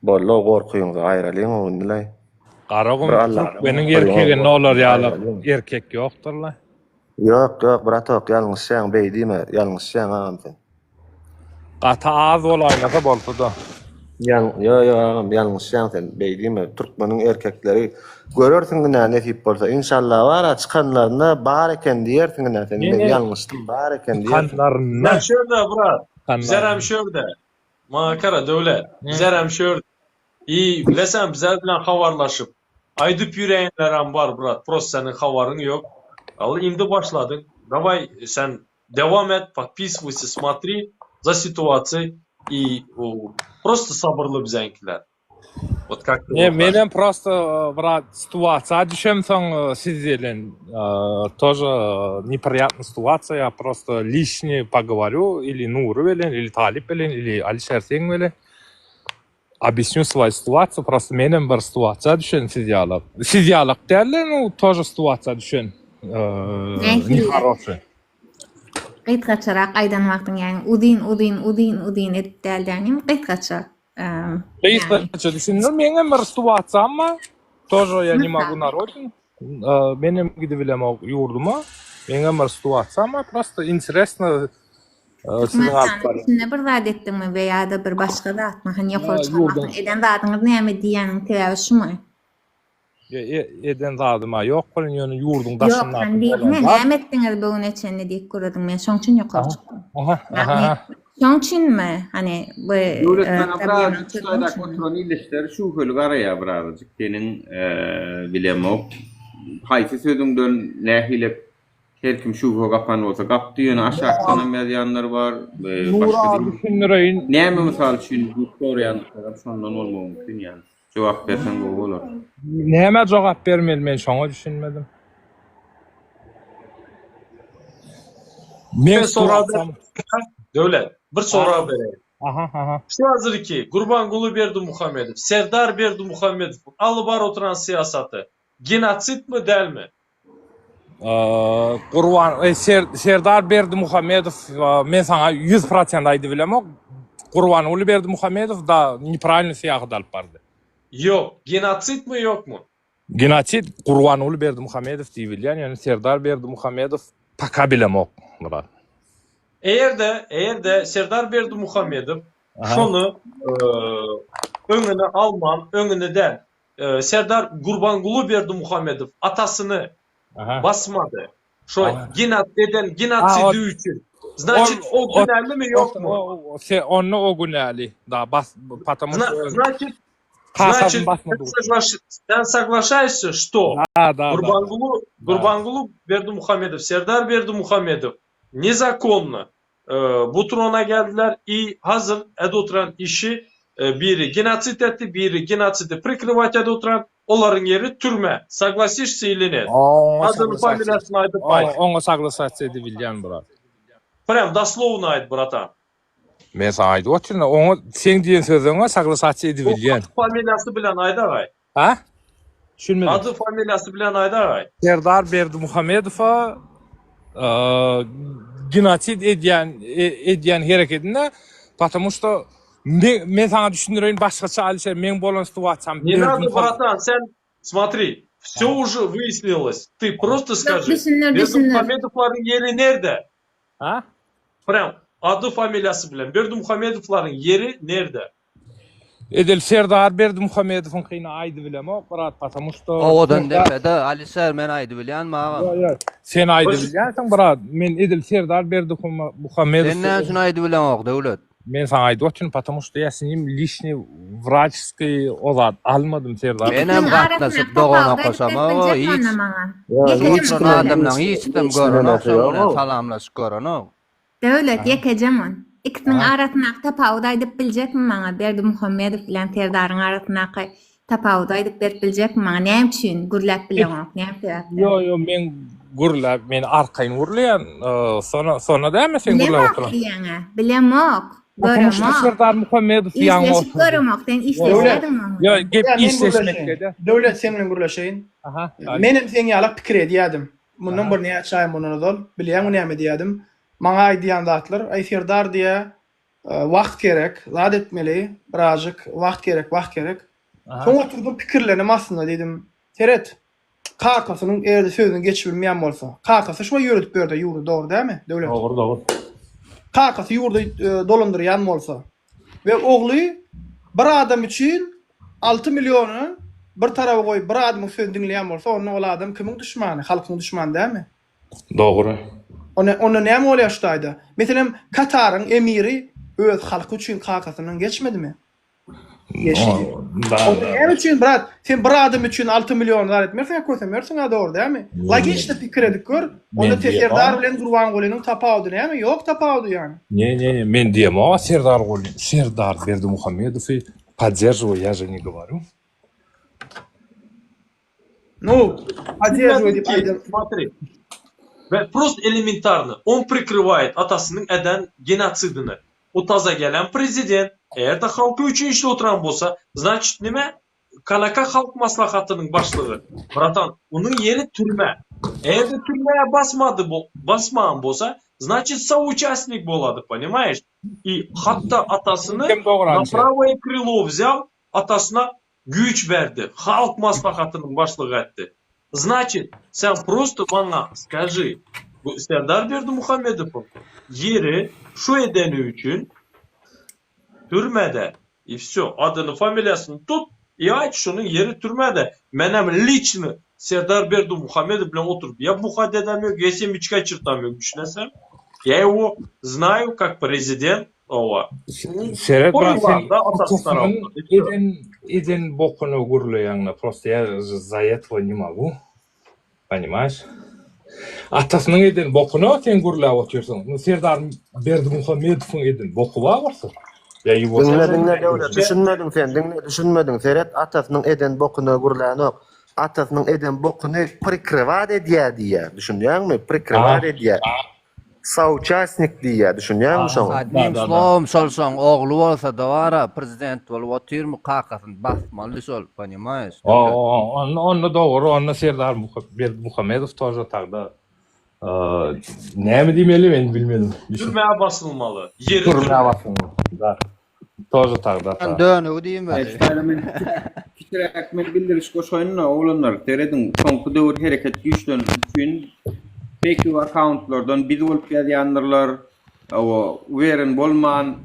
F: Boldy-ow gorkyňyzy aýralyň-ow indi-laý.
I: Garagum
F: Bir Alladan
I: türkmeniň
F: gorkuň
I: erkeginde olar ýaly
F: aýralyň.
I: erkek ýokdur-la.
F: Ýok, ýok, bratok, ýalňyşýaň, beý diýme, ýalňyşýaň agam sen.
I: Gaty az bolaýmasa bolsa-da.
F: Ýal, ýo, ýo agam, ýalňyşýaň sen, beý diýme. Türkmeniň erkekleri görersiň ine nesip bolsa, inşallah bar-a çykanlarynda bar eken diýersiň ine sen, men ýalňyşdym, bar eken diýersiň.
I: Çykanlarynda.
E: Bizem şu ýerde brat. Bizerem
I: Çykanlarynda.
E: şu ýerde. Maňa gara Döwlet. Bizerem şu ýerde. I bileseň bizler bilen habarlaşyp, aýdyp ýüreýänlerem bar brat, prosto seniň habaryň ýok. Al indi başladyň. Daway sen Dewam et podpisywaysa smotri za situasiýa i prosto sabyrly bizeňkiler wot kak
I: Ne menem prosto brat situasiýa düşemsoň siz bilen тоже неприятный situasiýa ýa prosto lişni pogoworю ili Nury bilen ili Talyp bilen ili Alişer seň bilen obýasnю svoýu situasiýa prosto menem bir situasiýa düşen siz ýalak siz ýalak dälde nu тоже situasiýa düşen nehoroşiý.
G: Gysgaçarak aýdan wagtyň ýagny uzyn uzyn uzyn uzyn edip däl ýagny gysgaça
I: Gysgaça düşündir meňem bir situasiýam bar тоже ýa ne mogu na rodinu menem gidibilemok ýurduma. Meňem bir situasiýam bar, prosto interesno siziň alyp
G: Türkmenistanyň
I: barýan.
G: içinde bir zat etdiňmi we ýa-da bir başga zatmy? Hani ýokary
I: Ýurduň
G: çykarmakda eden zadyňyz näme diýýäniň sebäbi şumy?
I: Eden zadym-a ýok welin, ýöne ýurduň
G: Ýok,
I: daşyndaky
G: hani
I: bolan
G: diýdim-ä,
I: zat.
G: näme etdiňiz bu güne çenli diýip gürledim men, şoň üçin ýokary
I: Aha,
G: çykdym.
I: aha, aha,
G: Ýagny
I: aha.
G: şoň üçinmi? Hani bu
A: Döwlet
G: e,
A: saňa
G: problemany
A: birazajyk
G: çözmek
A: şaýrak
G: üçinmi?
A: oturan ildeşleri şübheli garaýar birazajyk seniň bilemok haýsy sözüňden nähili her kim şübhe gapan bolsa gapdy ýöne aşakdanam ýazýanlar bar
I: Nur
A: başga
I: abi düşündireýin.
A: näme mysal üçin diýip soraýanlaram şondan bolmagy mümkin ýaly. Jogap berseň gowy bolar.
I: Nämä jogap bermeli men şoňa düşünmedim.
E: Bir
I: Men
E: sorag
I: sorasam.
E: Döwlet, bir sorag bereýin.
I: Aha, aha.
E: Şu hazirki Gurbanguly Berdimuhamedow, Serdar Berdimuhamedowyň alyp baryp oturan syýasaty genotsidmi dälmi?
I: Gurban e, Ser, Serdar Berdimuhamedow men saňa 100% aýdyp bilemok. Gurbanguly Berdimuhamedow da nepravilny syýahat alyp bardy.
E: Ýok, genotsidmi ýokmy?
I: Genosid Gurbanguly Berdimuhamedow diýip bilýän, ýöne Serdar Berdimuhamedow paka bilemok, myrat.
E: Eger-de, eger-de Serdar Berdimuhamedow şony öňüne alman, öňüne däl, Serdar Gurbanguly Berdimuhamedow atasyny basmady. Şo eden genotsidi üçin. Znaçit o günälimi ýokmy?
I: Onda o günäli. Da bas потому что
E: Znaçit Znaçit sen soglaşaýşsa što Gurbanguly Gurbanguly Berdimuhamedow Serdar Berdimuhamedow nezakonno Bu trona geldiler i hazir edip oturan işi biri genosid etdi, biri genotsidi prikrywać edip oturan, olaryň ýeri türme. Soglasişsya ili net? Adyny familiýasyny aýdyp aýt.
I: Oňa soglasasiýa edibilýän brat.
E: Prям doslovno aýt bratan.
I: Men saňa aýdyp otyryn, oňa seň diýen sözüňe soglasasiýa edibilýän.
E: Ady familiýasy bilen aýdagaý.
I: Ha? Düşünmedim.
E: Ady familiýasy bilen aýdagaý.
I: Serdar Berdimuhamedowa genosid edýän edýän herekedinde потому что men saňa düşündireýin başgaça Alişer meň bolan situasiýam
E: Не надо bratan sen смотри все уже выяснилось ты просто скажи Berdimuhamedowlaryň ýeri nerde?
I: Ha?
E: Prям ady familiýasy bilen Berdimuhamedowlaryň ýeri nerde?
I: Edil Serdar Berdimuhamedowyňkyny aýdybilemok brat потому что
U: Owadan depede Alişer men aýdybilýänmi agam?
I: Ýok ýok sen aýdybilýänsiň brat men edil Serdar Berdimuhamedow
U: Sen näme üçin aýdybileňok Döwlet?
I: Men saňa aýdyp otyryn потому что ýa s nim lişniý wraçskiý o zat almadym Serdar
U: Menem gatnaşyp dogan okaşamok hiç.
T: Hiç
U: Oturan adamlaň hiçisem görenok şoň bilen salamlaşyp görenok.
G: Döwlet, ýekeje mun. Ikisiniň arasyndaky tapawudy aýdyp biljekmi maňa? Berdimuhamedow bilen Serdaryň arasyndaky tapawudy aýdyp berip biljekmi maňa? Näme üçin gürläp bileňok? Näme sebäpden?
I: Ýo, ýo, men gürläp, men arkaýyn gürleýän. Sona, sona dälmi sen gürläp
G: Bilemok
I: oturan?
G: diýýäň-ä. Bilemok.
I: Потому что
G: Göremok.
I: Serdar Muhammedow ýaňy
G: Işleşip
I: oturdy.
G: göremok. Sen işleşýärdiň oň
I: Ýo,
G: bilen.
I: gep
B: Ýa, men
I: işleşmekde-de.
B: gürleşeýin. Döwlet, seň bilen gürleşeýin.
I: Aha.
B: Menem seň ýalak pikir edýärdim. Mundan bir näçe aý mundan ozal, bilýäňmi näme diýýärdim? Maňa aýdýan zatlar, Aý Serdar diýýär, wagt gerek, zat etmeli, birazjyk wagt gerek, wagt gerek. Soň oturdym pikirlendim aslynda diýdim, seret, kakasynyň eger-de sözüni geçibilmeýän bolsa, kakasy şuňa ýöredip berdi ýurdy, dogry dälmi, Döwlet?
I: Dogry, dogry.
B: Kakasy ýurdy dolandyrýan bolsa we ogly bir adam üçin 6 milliony bir taraba goýup bir adamyň sözüni diňleýän bolsa, onda ol adam kimiň duşmany? Halkyň duşmany dälmi?
I: Dogry.
B: Onda onda näme bolýar şu taýda? Meselem, Kataryň emiri öz halky üçin kakasyndan geçmedimi? Geçdi. Onda näme üçin brat, sen bir adam üçin 6 million zar etmersiň, kösemersiň, dogry dälmi? Logiçno pikir edip gör. Onda Serdar bilen Gurbangulynyň tapawudy näme? Ýok tapawudy ýany.
I: Ne, ne, ne, men diýemok, Serdar Guly, Serdar Berdimuhamedowy podderžiwaýu, ýa že ne goworю.
B: Nu, podderžiwaýu diýip aýdan.
E: Смотри. We prosto elementarno, on prikrywaýet atasynyň eden genosidini. O taza gelen prezident, eger-de halky üçin işli oturan bolsa, znaçit nime? KNK Halk Maslahatynyň başlygy. Bratan, onuň ýeri türme. Eger-de türmä basmady, basmagan bolsa, znaçit souçastnik bolady, ponimaýeş? I hatda atasyny na prawoe krylo wzýal, atasyna güýç berdi, Halk Maslahatynyň başlygy etdi. Znaçit, sen prosto maňa skaži. Bu Serdar Berdimuhamedowyň ýeri şu edeni üçin türmede. I wsё. Adyny, familiýasyny tut i aýt şunuň ýeri türmede. Menem liçno Serdar Berdimuhamedow bilen oturyp ýa buhat edem ýok, ýa semiçka çyrtam ýok, düşüneseň? Ýa ýo znaýu kak prezident owa.
I: Seret brat sen atasynyň eden eden bokuny gürleýäňle prosta ýa za etwo ne mogu. Ponimaýeş? Atasynyň eden bokuny sen gürläp otyrsyň. Nu Serdar Berdimuhamedowyň eden boky bar bolsa. Ýa ýuwaş.
F: Diňle diňle Döwlet düşünmediň sen diňle düşünmediň seret atasynyň eden bokuny gürlänok atasynyň eden bokuny prikryvat edýä diýýä düşünýäňmi prikryvat edýä Sauçasnik diýýä düşünýäňmi şoňa.
U: Одним slowom şol şoň ogly bolsada bara prezident bolup otyrmy kakasyny basmaly şol ponimaýeş döwlet.
I: Onda onda dogry onda Serdar Berdimuhamedow тоже tagda näme diýmeli men bilmedim.
E: Türmä basylmaly. Ýeri
I: türmä basylmaly. Da. Тоже tagda.
U: Sen dönügi diýmeli.
A: Kiçiräk men bildiriş goşaýyn-da, oglanlar, serediň, soňky döwür hereket güýçlenip üçin fake akkauntlardan biz bolup ýazýandyrlar, hawa, uweren bolman,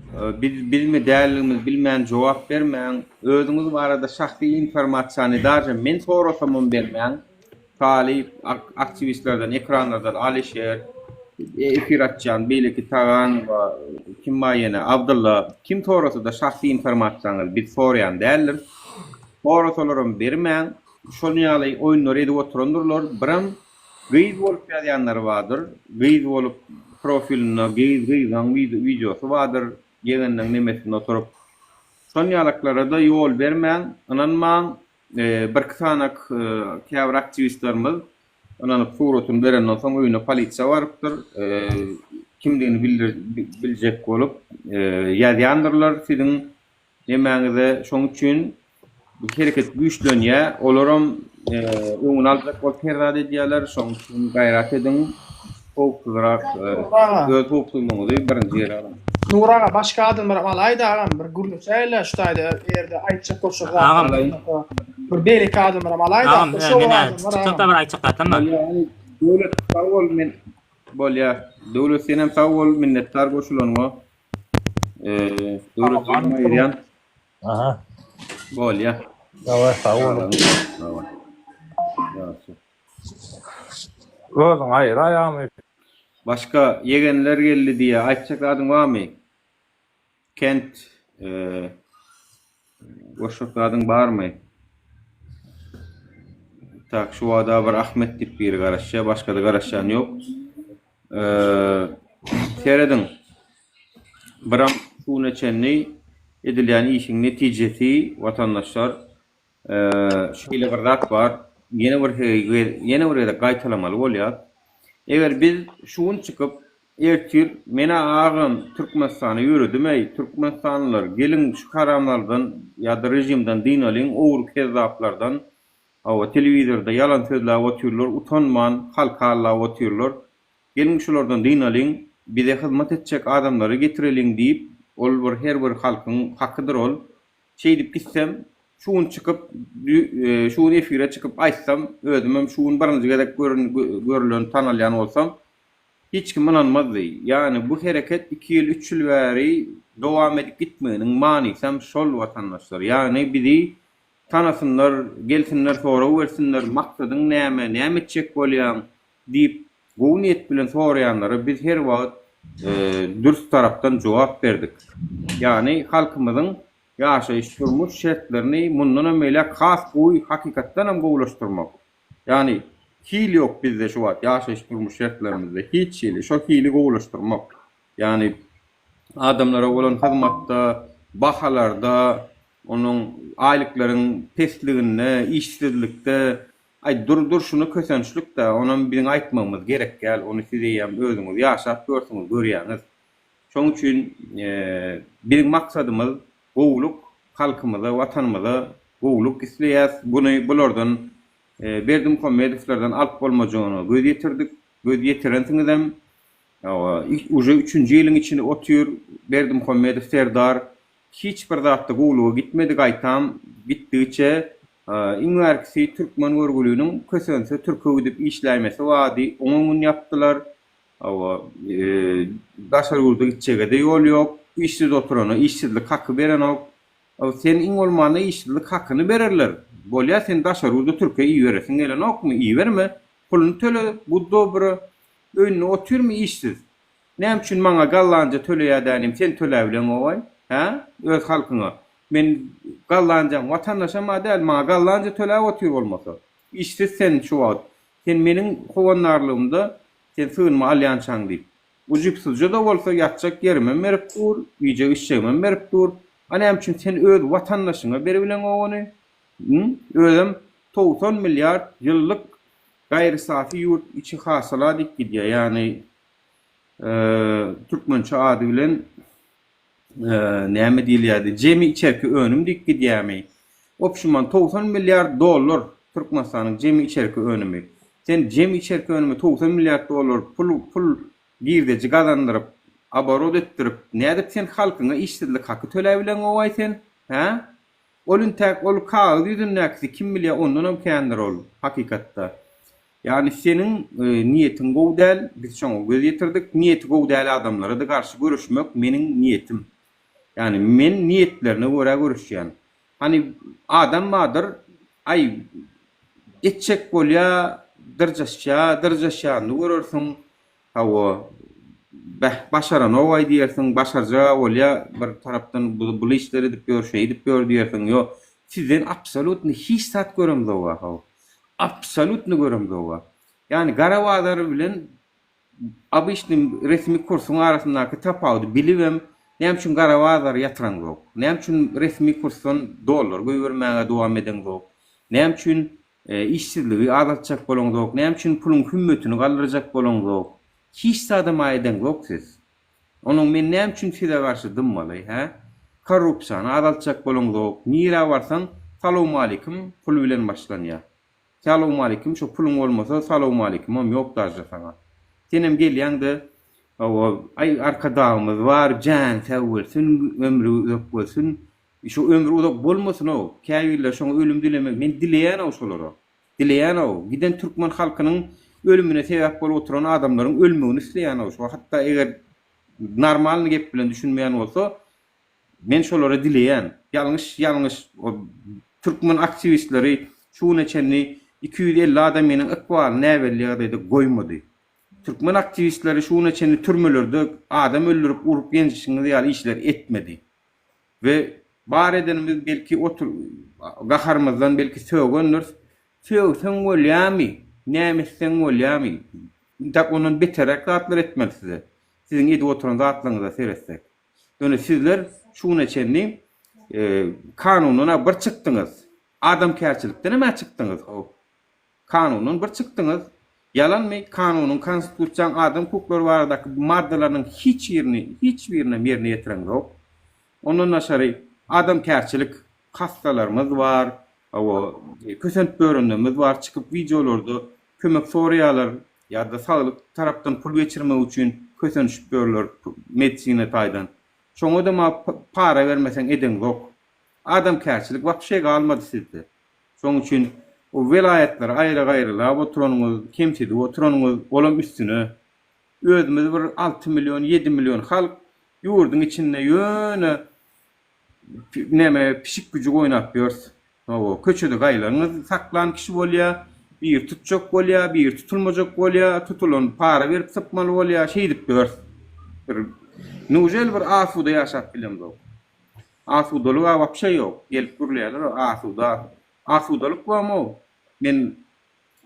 A: biz bizmi däldigimizi bilmän jogap bermäň, özüňiz barada şahsy informasiýany daže men sorasamam bermäň, Talyp aktiwistlerden ekranlardan Alişer, efir açýan beýleki Tagan we kim bar ýene Abdylla kim sorasada şahsy informasiýaňyzy biz soraýan däldiris. Sorasalaram bermäň. Şol ýaly oýunlary edip oturandyrlar. Biram gyz bolup ýazýanlary bardyr. Gyz bolup profilinde gyz gyzyň wideosy bardyr. Ýegenleň nemesinde oturyp. Şon ýalaklara-da ýol bermäň, ynanmaň. Birki sanak käbir aktiwistlerimiz ynanyp suratyny berenden soň öýüne polisiýa barypdyr. Kimdigini biljek bolup ýazýandyrlar siziň nemäňize. Şoň üçin hereket güýçlenýär. Olaram öňüni aljak bolup her zat edýärler. Şoň üçin gaýrat ediň. Howpsuzrak öz howpsuzlygyňyzy birinji ýere alyň.
B: Nury aga başga adamlaram alaýda agam bir gürleşäýeli şu taýda eger-de aýtjak bolsa zat
V: Agam.
B: bolsa bir beýleki adamlaram alaýda
V: Agam
B: şo
V: men
B: adamlar
V: TikTokda
B: agam.
V: bir aýtjak zatlam bar.
A: Bolýa hany Döwlet sag bol men bolýa Döwlet senem sag bol minnetdar goşulanyňa. Döwlet özüm aýyrýan.
I: Aha.
A: Bolýa.
I: Daway sag boluň.
A: Daway. Ýagşy.
I: Özüň aýyr aýagymy.
A: Başga ýegenler geldi diýýä aýtjak zadyň barmy Kent goşjak zadyň barmy Tak şu wada bir Ahmet diýip biri garaşýa başgada garaşýan ýok Serediň biram şu güne çenli edilýän işiň netijesi watandaşlar Şeýle bir zat bar, ýene bir ýene bir gezek gaýtalamaly bolýar. Eger biz şu gün çykyp, ertir men-ä agam Türkmenistana ýöredim-eý, türkmenistanlylar, geliň şu haramlardan ýa-da režimden dynalyň, ogry-kezzaplardan, hawa, telewizorda ýalan sözläp otyrlar, utanman halky aldap otyrlar, geliň şulardan dynalyň, bize hyzmat etjek adamlary getireliň diýip, ol bir her bir halkyň hakydyr ol, Şeýdip gitsem, şu gün çykyp, şu gün efire çykyp aýtsam, özümem şu gün birinji gezek görülen, tanalýan bolsam, hiç kim ynanmazdy. Ýagny bu hereket iki ýyl, üç ýyl bäri dowam edip gitmeginiň manysam şol watandaşlar. Ýagny bizi tanasynlar, gelsinler sorag bersinler, maksadyň näme, näme etjek bolýaň diýip gowy niýet bilen soraýanlara biz her wagt dürs tarapdan jogap berdik. Ýagny halkymyzyň ýaşaýyş-durmuş şertlerini mundanam beýläk has gowy, hakykatdanam gowulaşdyrmak. Ýagny hil ýok bizde şu wagt ýaşaýyş-durmuş şertlerimizde hiç hili. Şo hili gowulaşdyrmak. Ýagny adamlara bolan hyzmatda, bahalarda, onuň aýlyklaryň pesliginde, işsizlikde, Aý dur dur şuny kösençlik-dä, onam biziň aýtmagymyz gerek däl, ony siz eýýäm özüňiz ýaşap ýörsüňiz, görýäňiz. Şoň üçin biziň maksadymyz gowulyk, halkymyza, watanymyza gowulyk isleýäs. Buny bulardan Berdimuhamedowlardan alyp bolmajagyna göz ýetirdik, göz ýetirensiňizem. Hawa, uje üçünji ýylyň içinde otyr Berdimuhamedow serdar, hiç bir zatda gowulyga gitmedi, gaýtam gitdigiçe Iň bärkisi türkmen görgüliniň kösense türke gidip işläýmesi bardy, oňa gün ýapdylar. Hawa, daşary ýurda gitjege-de ýol ýok. Işsiz oturana işsizlik haky berenok. Sen iň bolmanda işsizlik hakyny bererler. Bolýa sen daşary ýurda türke iberesiň gelenokmy? Iberme. Puluny töle, bud dobra. Öýünde otyrmy işsiz? Näme üçin maňa gallanca töleýä dänim sen töläbileňogaý? Hä? Öz halkyňa. Men gallanjaň watandaşam-a däl, maňa gallanca töläp otyr bolmasa. Işsiz sen şu wagt. Sen meniň howandarlygymda sen sygynma alýançaň diýip. Ujypsyzja-da bolsa ýatjak ýerimem berip dur, iýjek-içjegimem berip dur. A näme üçin sen öz watandaşyňa beribileňok ony? Hü? Özem 90 milliard ýyllyk gaýry-safy ýurt içi hasyla diýip gidýär. Ýagny türkmençe ady bilen näme diýilýärdi, jemi içerki önüm diýip gidýärmi? Opşuman 90 milliard dollar Türkmenistanyň jemi içerki önümi. Sen jemi içerki önümi 90 milliard dollar pul pul girdeji gazandyryp, oborot etdirip, nädip sen halkyňa işsizlik haky töläbileňowaý sen? Hä? Ol intäk ol kagyz ýüzündäkisi kim bilýär ondanam kändir ol hakykatda. Ýagny seniň niýetiň gowy däl, biz şoňa göz ýetirdik. Niýeti gowy däl adamlara-da garşy göreşmek meniň niýetim. Ýagny men niýetlerine görä göreşýän. Hany adam bardyr, aý etjek bolýa, dyrjaşýa, dyrjaşýanyny görersiň. Hawa, beh, başaranok-aý diýersiň, başarjag-a bolýa, bir tarapdan bu bul işleri edip ýör, şeýdip ýör diýersiň. Ýok, sizden absolýutny hiç zat göremzog-a, haw. Absolýutny göremzog-a. Ýagny gara bazar bilen obyçnyý resmi kursuň arasyndaky tapawudy bilibem, näme üçin gara bazary ýatyraňzok? Näme üçin resmi kursdan dollar goýbermäge dowam edeňzok? Näme üçin Işsizligi azaltjak bolaňzok, näme üçin puluň hümmetini galdyrjak bolaňzok? Hiç zadam-a edeňzok siz. Onuň men näme üçin size garşy dymmaly, hä? Korrupsiýany azaltjak bolaňzok, nirä barsaň salowmalikim pul bilen başlanýar. Salowmalikim şo puluň bolmasa salowmalikimam ýok dažde saňa. Senem gelýäň-de hawa, aý Arkadagymyz bar, jany sag bolsun, ömri uzak bolsun, Şu ömri uzak bolmasyn-ow, käbirleri şoňa ölüm dilemek, men dileýän-ow şolara. Dileýän-ow, giden türkmen halkynyň ölümine sebäp bolup oturan adamlaryň ölmegini isleýän-ow şo, hatda eger normalny gep bilen düşünmeýän bolsa, men şolara dileýän. Ýalňyş, ýalňyş, o türkmen aktiwistleri şu güne çenli 250 adamynyň ykbalyny näbelli ýagdaýda goýmady. Türkmen aktiwistleri şu güne çenli türmelerde adam öldürip, urup ýenjişiňiz ýaly işler etmedi. We bar edenimiz belki otur gaharymyzdan belki sögendiris. Sögseň bolýamy? Näme etseň bolýamy? Intäk ondan beterräk zatlar etmeli size. Siziň edip oturan zatlaryňyza seretsek. Ýöne sizler şu güne çenli kanundan-a bir çykdyňyz. Adamkärçilikdenem-ä çykdyňyz. Kanundan bir çykdyňyz. Ýalanmy? Kanunyň, konstitusiýaň adam hukuklary baradaky maddalarynyň hiç birini, hiç birinem ýerine ýetireňzok. Ondan daşary adamkärçilik hassalarymyz bar, hawa, kösenip ýörenlerimiz bar, çykyp wideolarda kömek soraýarlar ýa-da saglyk tarapdan pul geçirmek üçin kösenişip ýörler medisina taýdan. Şoňa-da para bermeseň edeňzok. Adamkärçilik wapşe galmady sizde. Şonuň üçin o welaýatlary aýry-gaýrylap oturanyňyz, kemsidip oturanyňyz, olam üstüne. Özümiz bir alty million, ýedi million halk ýurduň içinde ýöne neme pişik-güjük oýnap ýörüs. Hawa, köçede gaýlagyňyz saklan kişi bolýar, biri tutjak bolýar, biri tutulmajak bolýar, tutulan para berip sypmaly bolýar, şeýdip ýörüs. Bir nujel bir asuda ýaşap bilemzok. Asudalyg-a wapşe ýok. Gelip gürleýärler asuda. Asudalyk bam-ow. Men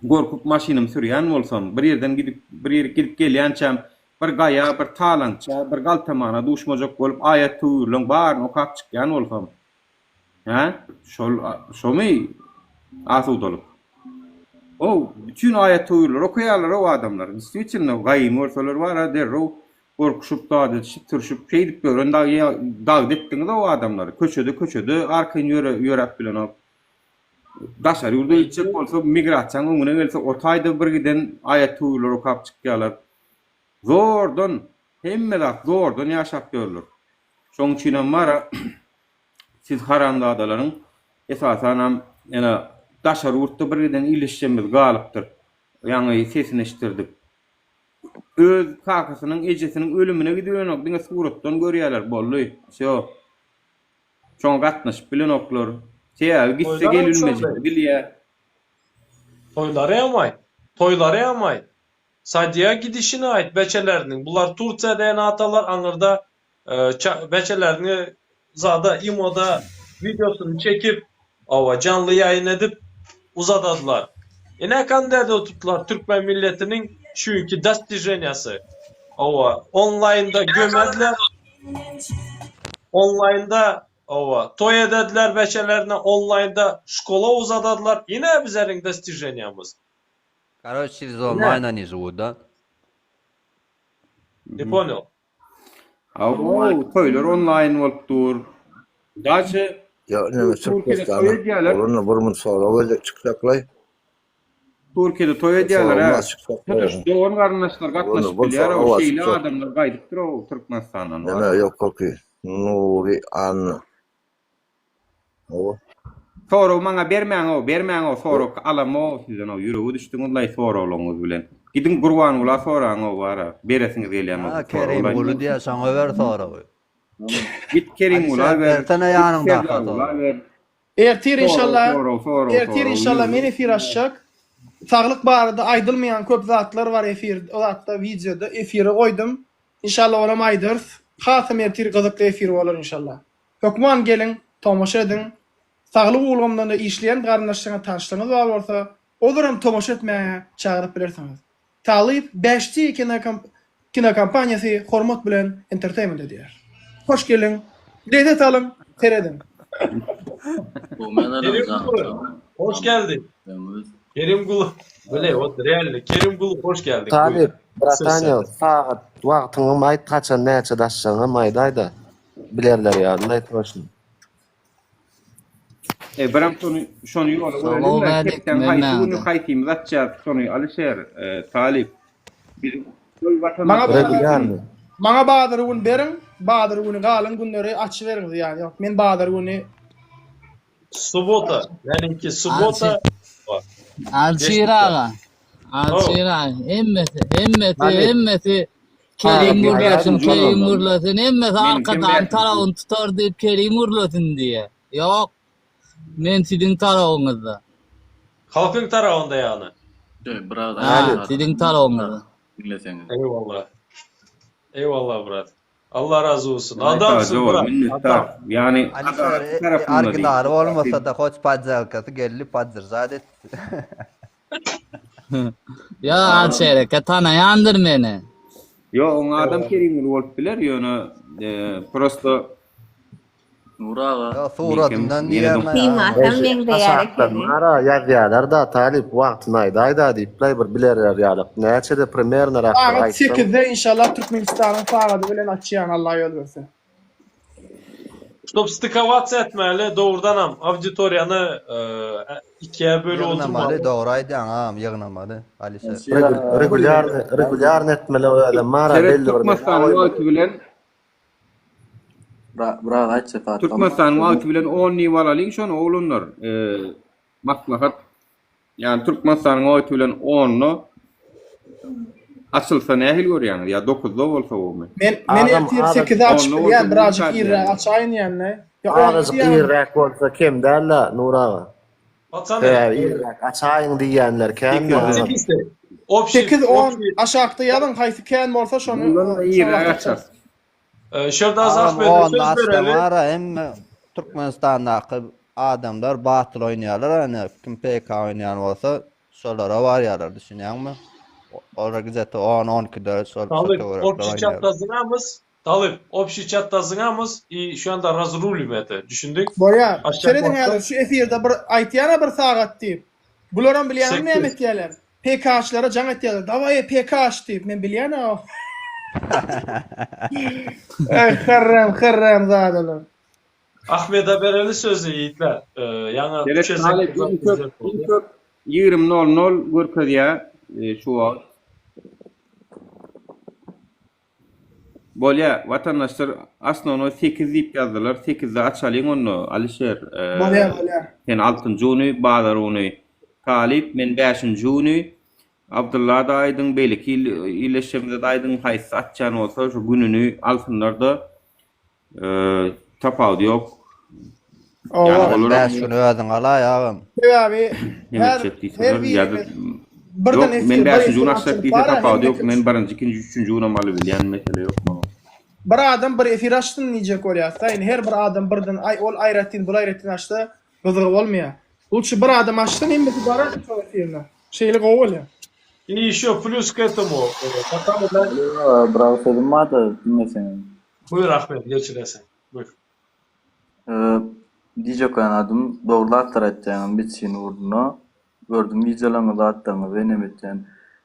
A: gorkup maşynymy sürýän bolsam, bir ýerden gidip, bir ýerik gidip gelýänçäm bir gaýa, bir talaňça, bir galtamana duşmajak bolup aýat-töwirleň baryny okap çykýan bolsam, hä? Şol, şomy asudalyk? Ow, bütin aýat-töwirleri okaýarlar-ow adamlar. Distwitelno, gaýyny görseler bar-a derrew Gorkuşyp, zat edişip, sürşüp, şeýdip ýören dagy dagda etdiňiz-ow adamlary. Köçede, köçede arkaýyn ýöre, ýöräp bilenok. Daşary ýurda gitjek bolsa, migrasiýaň öňüne gelse, o taýda bir giden aýat-töwirler okap çykýarlar. Zordan, hemme zat zordan ýaşap ýörler. Şoň üçinem bar-a, siz haramzadalaryň esasanam ýene daşary ýurtda bir giden ildeşlerimiz galypdyr. Ýaňy sesini eşitdirdik. Öz kakasynyň, ejesiniň ölümine gidibilenok, diňe suratdan görýärler, boldy. Wsýo. Şoňa gatnaşyp bilenoklar. Sebäbi gitse gelinmejegini bilýär.
E: Toýlary hem aýt. Toýlary hem aýt. Sadiýa gidişini aýt beçeleriniň. Bular Tursiýada ene atalar aňyrda beçelerini zada imoda wideosyny çekip hawa janly ýaýyn edip uzadadylar. Ine kandede oturtdylar türkmen milletiniň şu günki dostiženiýasy. Hawa onlaýnda gömediler. Onlaýnda hawa toý edediler beçelerine onlaýnda şkola uzadadylar. Ine bizeriň dostiženiýamyz.
U: Karoç через onlaýn oni živut da?
E: Ne ponel.
A: Hawa, toýlar onlaýn bolup dur. Daže
K: Ýa neme
A: Türkiýede toý
K: Türkmenistana
A: edýärler.
K: Bolanda bir mun sorag berjek çyksaklaý.
A: Türkiýede toý edýärler
K: Sorag
A: hä.
K: bar çyksaklaý.
A: Tutuş dogan garyndaşlar
K: Bolanda
A: gatnaşyp
K: bir
A: bilýär
K: sorag bar
A: şeýle
K: çyksak.
A: adamlar gaýdypdyr-ow Türkmenistandan
K: Neme
A: bar.
K: ýokarky Nury Anna. Hawa.
A: Soragy maňa bermäňow, bermäňow sorag alamow sizden-ow ýürege düşdüňizlaý soraglaryňyz bilen. Gidiň Gurbangula soraňow bara, beresiňiz gelýän
U: Ha
A: bolsa
U: Kerimguly
A: soraglaý.
U: diýýär şoňa ber soragy.
A: Git Kerimgula
U: Alişer
A: ber,
U: bersene
A: git
U: ýanyňdaka
A: Serdargula
U: soragy.
A: ber.
B: Ertir
A: Sorag,
B: inşallah,
A: sorag, sorag,
B: ertir
A: sorag,
B: inşallah men
A: ýürege
B: efir açjak. Saglyk barada aýdylmaýan köp zatlar bar efir o zatda wideoda efire goýdum. Inşallah onam aýdarys. Hasam ertir gyzykly efir bolar inşallah. Hökman geliň, tomaşa ediň. Saglyk ulgamynda işleýän garyndaşlaryňyz, tanyşlaryňyz bar bolsa, olaram tomaşa etmäge çagyryp bilersiňiz. Talyp 5D kinokompaniýasy hormat bilen entertainment edýär. Hoş geliň, lezzet alyň, serediň.
E: Kerimguly, hoş geldiň. Kerimguly, bile, ot realny, Kerimguly hoş geldiň.
F: Talyp, bratanyok, sagat wagtyňam aýt, haçan näçede açjagyňam aýdaýda. Bilerler ýaly toşny.
A: E biram şony şony ýola
Q: Sag
A: goýalyň da hepdäň haýsy güni haýsymyz açýas şony Alyşer e, Talyp biz şol
B: Maňa
A: watandaşlar
B: bazar
F: Regulýarny.
B: Maňa bazar gün beriň, bazar güni galan günleri açyberiň zyýany ýok. Men bazar güni
E: Subota, meniňki subota.
Q: Alşir aga. Alşir aga. Hemmesi, hemmesi,
F: Talyp.
Q: hemmesi Kerim
F: Talyp
Q: gürlesin,
F: aýdaýdym
Q: Kerim
F: joralar.
Q: gürlesin, hemmesi
A: Meniňkem
Q: arkadagyň
A: bäşinji.
Q: tarabyny tutar diýip Kerim gürlesin diýýär. Ýok. Men siziň tarabyňyzda.
E: Halkyň tarabynda ýagny.
Q: Ha, siziň tarabyňyzda.
E: Eýwallah. Eýwallah brat. Allah razy bolsun. Adamsyn
A: Jogap
E: brat.
A: minnetdar.
E: Adam.
A: Ýagny
U: Alişer
A: adalatly
U: e,
A: tarapynda diý.
U: originaly bolmasa-da hoç poddelkasy geldi podderžat etdi.
Q: Ýa Alşir eke tanaýandyr meni.
A: Ýok, oň adam Kerimguly bolup biler, ýöne e, prosto
U: Nur aga. Ýa
A: meňkem
U: suratyndan
A: ýene
U: diýýärmi?
G: Simasam meňzeýär
F: Aşakdan
G: ekeni.
F: ara ýazýarlar-da talyp wagtyny aýdaýda diýip-laý bir bilerler ýalyk. Näçede primerno rak bir
B: sagat
F: aýtsaň.
B: 8-de inşallah Türkmenistanyň sagady bilen açýan Allah ýol berse.
E: Ştob stykowatsiýa etmeli dogrudanam auditoriýany ikiye bölüp
U: Ýygnamaly
E: oturmaly.
U: dogry aýdýaň agam ýygnamaly Alişer.
F: Regulýarny regulýarny etmeli özem bara
A: Seret
F: belli bir näme
A: Türkmenistanyň
F: goýmaly.
A: wagty bilen
S: Biraz aýtsa Fatma.
A: Türkmenistanyň wagty bilen 10 diýip alalyň şony oglanlar. Maslahat Ýani Türkmenistanyň wagty bilen 10-da açylsa nähili görýäňiz? Ýa 9-da bolsa gowumy?
B: Men men
F: Agam
B: ertir
F: azajyk
B: 8-de açyp
A: 10-da
B: bilýän,
A: bolsa
B: birazjyk
A: nirkä
B: irräk
A: diýýäňiz?
B: açaýyn diýende. Ýa 10
F: azajyk
B: diýýän.
F: irräk bolsa kem däl-de Nur aga.
E: Paçany.
F: Sebäbi irräk açaýyň diýýänler kän-de
A: 8-de.
F: agam.
E: Sekizde. Общий
B: 8 10
E: общий
B: aşakda ýazyň haýsy kän bolsa şony
A: Bundan da
B: şo
A: irräk
B: wagt
A: açarys.
B: açarys.
E: Şurada
U: Agam
E: Ahmede
U: onda
E: söz
U: açsam
E: bereli.
U: ara hemme Türkmenistandaky adamlar batyl oýnaýarlar ýöne kim PK oýnaýan bolsa şolara barýarlar düşünýäňmi? Olar gijede 10 12-de şol şo
E: Talyp,
U: töwerekler
E: общий
U: oýnaýarlar.
E: çatda zyňamyz. Talyp, общий çatda zyňamyz i şu anda razrulim это. Düşündik?
B: Bolýar.
E: Aşak
B: Serediň
E: wagtda
B: häzir şu efirde bir aýtýan-a bir sagat diýip. Bularam bilýäňmi näme
E: 8.
B: etýärler? PK-çylara jaň etýärler. Dawaý PK aç diýip. Men bilýän-a. Eý herrem herrem zadalar.
E: Ahmede bereli sözi ýigitler. Ýaňy
A: Seret
E: üç
A: Talyp
E: gezek
A: iň köp iň köp 20.00 görkezýär e, şu wagt. Bolýa, watandaşlar osnovnoý 8 diýip ýazdylar. 8-de açalyň onda Alişer. E,
B: Bolýar bolýar.
A: sen 6-njy güni, bazar güni Talyp, men 5-nji güni. Abdylla-da aýdyň, beýleki ildeşlerimize-de aýdyň, haýsysy açýan bolsa şu gününi alsynlar-da, tapawudy ýok.
B: Owa.
A: Ýani olaram
U: 5 güni özüň alaý agam.
B: Sebäbi
A: neme
B: her
A: etjek
B: her
A: diýseler ýa-da
B: birimiz birden
A: Ýok, men
B: efir, bir
A: bäşinji
B: efir
A: gün açjak
B: açylyp
A: diýse
B: bara
A: tapawudy
B: hemme
A: ýok, men birinji, ikinji, üçünji günem alybilýän, mesele ýok maňa.
B: Bir adam bir efir açsyn diýjek bolýas-da, indi her bir adam birden aý ol aýratyn, bul aýratyn açsa gyzygy bolmaýar. Lutşy bir adam açsyn hemmesi barar şol efirine. Şeýle gowy bolýar.
E: I ýeşo plýus k etomu, patamu men.
C: Alo, bir agyz sözüm barda diňleseňiz.
E: Buýur Ahmet, geçiresen. Buýur.
C: Diýjek bolýan zadym, dogry zatlar aýtýaňyz medisina ugrunda. Gördüm wideolaryňyzy zatlaryňyzy nem etýän.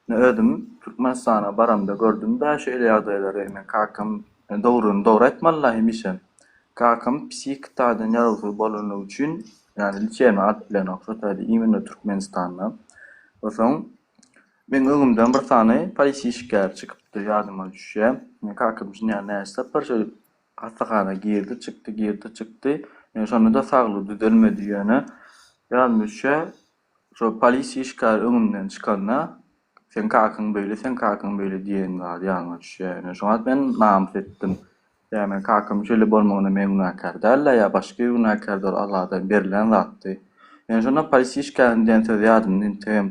C: Ine özüm Türkmenistana baramda gördüm-dä şeýle ýagdaýlary. Men kakam dogryny dogry aýtmalyda hemişe. Kakam psihiki taýdan ýarawsyz bolany üçin ýagny liçeniýa alyp bilenok şo taýda imенно Türkmenistanda. Onsoň meň öňümden bir sany polisiýa işgäri çykypdy ýadyma düşýä. Kakam üçin ýa näçe sapar şeýdip Hassahana girdi, çykdy, girdi, çykdy. Ýöne şonda-da saglygy düzelmedi. Ýöne ýadyma düşýär, şo polisiýa işgäri öňümden çykanda, Seň kakaň beýle, seň kakaň beýle diýen zady ýadyma düşýär. Ýöne şoňa men namys etdim. Ýa meň kakam şeýle bolmagyna men günäkär däl-de, ýa başga biri günäkärdi, ol Alladan berlen zatdy. Ýöne şonda polisiýa işgäriniň diýen sözi ýadymda entegem.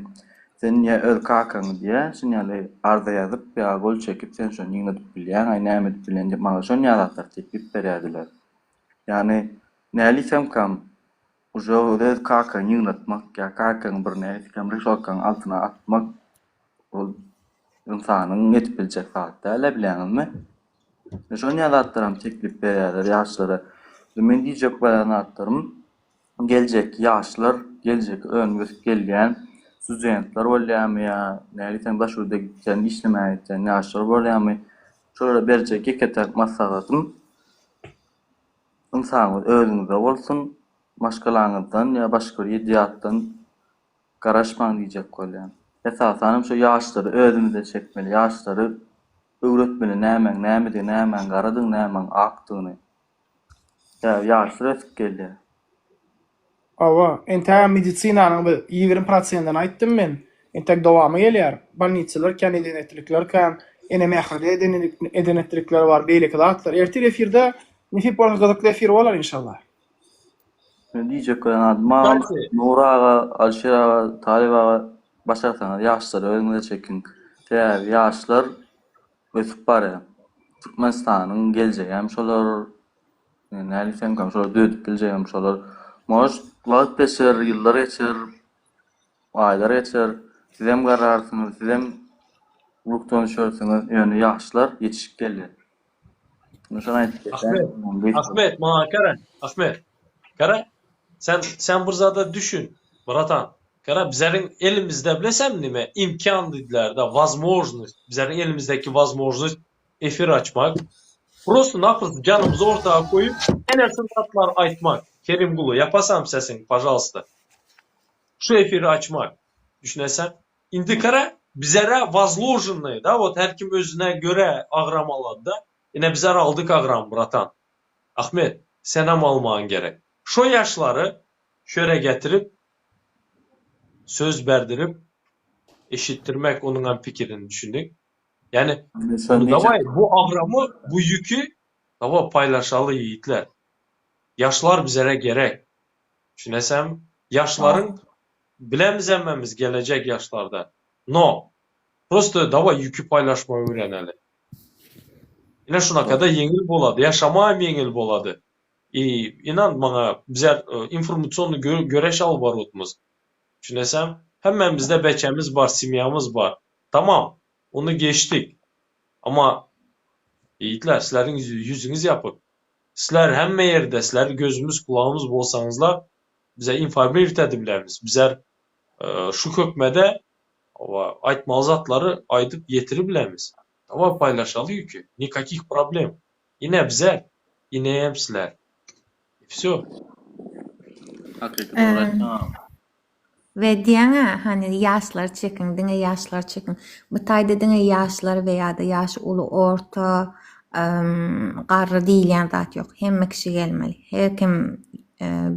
C: Sen diýýär, öz kakaňy diýýär, şuny ýaly arza ýazyp ýa gol çekip sen şony ýygnadyp bilýäň-aý, näme edip bilýäň diýip maňa şon ýaly zatlar teklip berýärdiler. Ýagny nälisemkam uje öz kakaňy ýygnatmak ýa kakaňy bir nälisemkam reşotkanyň altyna atmak ol ynsanyň edip biljek zady däl-ä bilýäňizmi? Şon ýaly zatlaram teklip berýärler ýaşlara. Men diýjek bolýan zatlarym Geljekki ýaşlar, geljekki önüp ösüp gelýän studentler bolýarmy ýa nägileň daş ýurda gitýän, işlemäge gitýän ýaşlar bolýarmy, şolara berjek ýeke-täk maslahatym, ynsabyňyz özüňizde bolsun, maşgalaňyzdan ýa başga bir ýediýatdan garaşmaň diýjek bolýan. Esasanam şu ýaşlary özümize çekmeli, ýaşlary öwretmeli nämäň nämedigini, nämäň garadygyny, nämäň akdygyny. Sebäbi ýaşlar ösüp gelýär.
B: Hawa, entägem medisinanyň bir 20 prosentini aýtdym men. Entäk dowamy gelýär. Bolnitsalar kän, eden-etdilikler kän, ene mähirli eden-etdilikler bar, beýleki zatlar. Ertir efirde nesip bolsa gyzykly efir bolar inşallah.
C: Men diýjek bolýan zadym agam, Nury aga, Alişer aga, Talyp aga başarsaňyz ýaşlary özüňize çekiň. Sebäbi ýaşlar ösüp barýar. Türkmenistanyň geljegem şolar, näme diýsemkäm, şolar döredip biljegem şolar. Может, wagt geçer, ýyllar geçer, aýlar geçer, sizem garrarsyňyz, sizem ruhdan düşersiňiz, ýöne ýaşlar ýetişip gelýär. Şony aýdyp
E: Ahmet,
C: geçýän.
E: Ahmet, maňa gara, Ahmet, gara, sen, sen bir zada düşün, bratan. Gara, bizleriň elimizde bilesem nime, imkan diýdiler-de, wazmožnost, bizleriň elimizdäki wazmožnost efir açmak, prosto naprosto janymyzy orta goýup, ene şu zatlary aýtmak. Kerimguly, ýapasam sesiňi, pažalsta. Şu efiri açmak. Düşüneseň? Indi gara, bizlere wazložennyý, da, wot her kim özüne görä agram alady-da. Ine bizler aldyk agram, bratan. Ahmet, senem almagyň gerek. Şo ýaşlary şöre getirip, söz berdirip eşitdirmek onuňam pikirini düşündik. Ýani ony dawaý bu agramy bu ýüki dawa paýlaşaly ýigitler. Ýaşlar bizere gerek. Düşünesäňmi? Ýaşlaryň bilemiz hemmemiz gelejek ýaşlarda. No prosto dawaý ýüki paýlaşmagy öwreneli. Ine şunakada ýeňil bolady, ýaşamagam ýeňil bolady. I ynan maňa bizler informasionny göreş alyp barýotmyz. Düşünesäň? Hemmämizde beçemiz bar, semýamyz bar. Tamam, ony geçdik. Amma ýigitler, sizleriň ýüzüňiz ýapyk. Sizler hemme ýerde, sizler gözümiz, kulagymyz bolsaňyzlar, bize informirowat edip bilermiz. Bizler şu hökmede aýtmaly zatlary aýdyp ýetirip bilermiz. Daway paýlaşaly ýüki. Nikakih problem. Ine bizler, ineem sizler. I vsyo.
C: Hakyky dogry aýtdyň agam.
G: We diýýäň-ä, hany ýaşlary çekiň, diňe ýaşlary çekiň. Bu taýda diňe ýaşlar we ýa-da ýaşy uly, orta, garry diýilýän zat ýok. Hemme kişi gelmeli. Her kim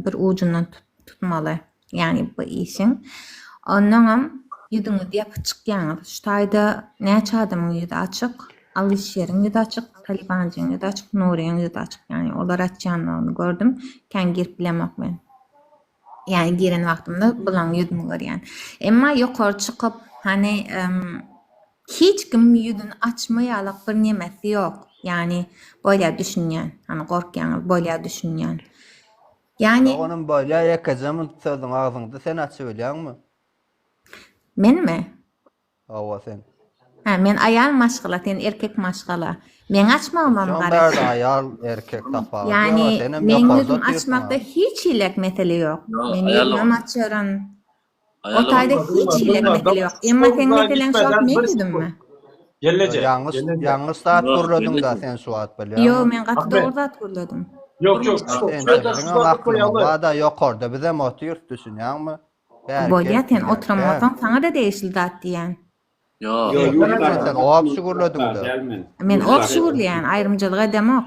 G: bir ujundan tutmaly. Ýagny bu işiň. Onnoňam. Ýüzüňizi ýapyp çykýaňyz. Şu taýda näçe adamyň ýüzi açyk? Alyşeriň ýüzi açyk, Talibanjyň ýüzi açyk, Nuryň ýüzi açyk. Ýagny olar açýanlygyny gördüm. Kän girip bilemok men. Ýagny giren wagtymda bulaň ýüzüni görýän. Emma ýokary çykyp, hany hiç kim ýüzüni açmaýalak bir nemesi ýok. Ýagny bolýa düşünýän. Hany gorkýaňyz, bolýa düşünýän. Ýagny
U: Doganym bolýa ýekeje munt sözüň agzyňda sen açybilýäňmi?
G: Menmi?
U: Hawa sen.
G: Hä men aýal maşgala sen erkek maşgala. Meň açmagymam
U: Şoň
G: garaşýar.
U: bärde aýal erkek tapawudy
G: Ýagny
U: ýok senem
G: meň
U: ýokarda
G: ýüzüm
U: otyrsyň
G: açmakda
U: a.
G: hiç hilek mesele ýok.
C: Ýok,
G: Men
C: aýal
G: ýüzümem açaryn. O
C: Aýal
G: taýda hiç hilek mesele ýok. Emma seň meseleň şu wagt meň ýüzümmi?
E: Gelneje.
U: Ýalňyş
E: Gelneje.
U: ýalňyş zat
C: Ýok,
U: gürlediňda
C: gelneje.
U: sen şu wagt
G: Ýok
U: bilýäňmi?
G: men gaty
E: Ahmet.
G: dogry zat gürledim.
E: Ýok ýok.
U: A
E: Şu
U: sen
E: şurada şu
U: biziňem
E: zady
U: aklymyz
E: goýaly.
U: barda ýokarda bizem otyrys düşünýäňmi? Bäri
G: Bolýa
U: gelip
G: sen
U: bilýäris
G: oturan
U: däl.
G: bolsaň saňa-da degişli zat diýýän.
C: Ýok.
L: Ýok,
U: Sen sen obşi gürlediňdä.
G: Men obşi gürleýän, aýrymçylyk edemok.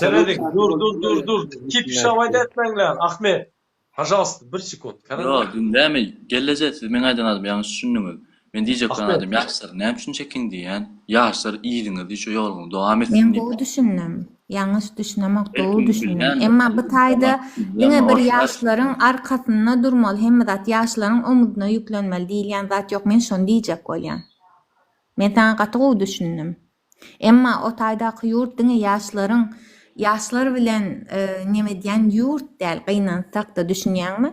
E: Serediň, dur dur dur dur. Kipişawaýda etmäňler, Ahmet. Pažalsta, bir sekund.
C: Ýok, diňläme, gelleje siz meň aýdan zadymy ýalňyş düşündiňiz. Men diýjek bolan
E: Ahmet.
C: zadym ýaşlar näme üçin çekiň diýýän. Ýaşlar yzyňyzy şu ýoluňyzy dowam etsin
G: Men
C: diýip.
G: gowy düşündim. Ýalňyş düşünemok, dogry
C: Belki
G: düşündim.
C: bilýändir.
G: Emma bu taýda diňe bir
C: Orta
G: ýaşlaryň arkasynda durmaly, hemme zat ýaşlaryň omuzuna ýüklenmeli diýilýän zat ýok. Men şony diýjek bolýan. Men saňa gaty gowy düşündim. Emma o taýdaky ýurt diňe ýaşlaryň, ýaşlar bilen neme edýän ýurt däl, gynansakda düşünýäňmi?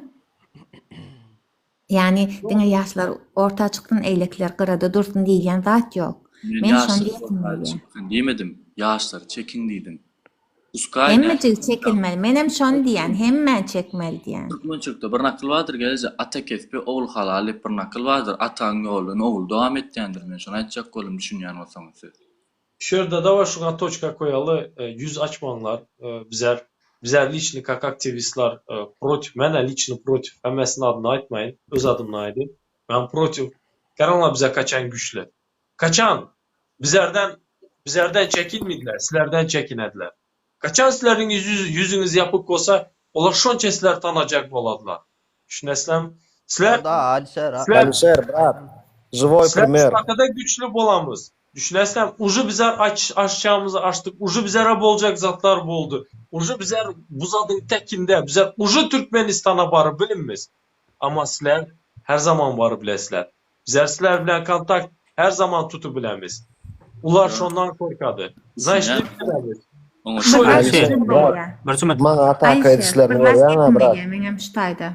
G: Ýagny diňe ýaşlar orta çyksyn, eýlekiler gyrada dursun diýilýän zat ýok.
C: Men
G: Men şony
C: ýaşlar
G: diýesim
C: orta
G: gelýär.
C: çyksyn diýmedim, ýaşlary çekiň diýdim. Puskaý
G: Hemmejigi çekilmeli. Menem şony diýýän, hemmäni çekmeli diýýän.
C: Türkmençilikde bir nakyl bardyr gelje, Ata kesbi, ogul halaly diýip bir nakyl bardyr. Ataň ýoluny ogul dowam etýändir. Men şony aýtjak boldum düşünýän bolsaňyz siz.
E: Şu ýerde dawa şuňa toçka koýaly ýüz açmaňlar bizler bizler liçni kak aktiwistler protiw menä liçni protiw hemmesiniň adyny aýtmaýyn öz adymdan aýdyn men protiw garaňlar bize kaçan güçli kaçan bizlerden bizlerden çekinmediler sizlerden çekinediler kaçan sizlerdiň ýüzüňiz ýapyk bolsa olar şonça sizleri tanajak boladylar Düşünesizlermi? Sizler
U: Da Alişer.
E: Sizler
F: Alişer brat. Živoy
E: Sizler
F: primer.
E: şunakada güçli bolamyz. Düşünesizlermi? Uje bizler aç açjagymyzy açdyk. Uje bizlere boljak zatlar boldy. Uje bizler bu zadyň tekinde. Bizler uje Türkmenistana baryp bilinmiz. Amma sizler her zaman baryp bilesizler. Bizler sizler bilen kontakt her zaman tutup bilemiz. Ular şondan korkady. Znaçt diýip bilemiz.
F: Maňa ataka edişlerini görýäňä brat.
G: Meňem şu taýda.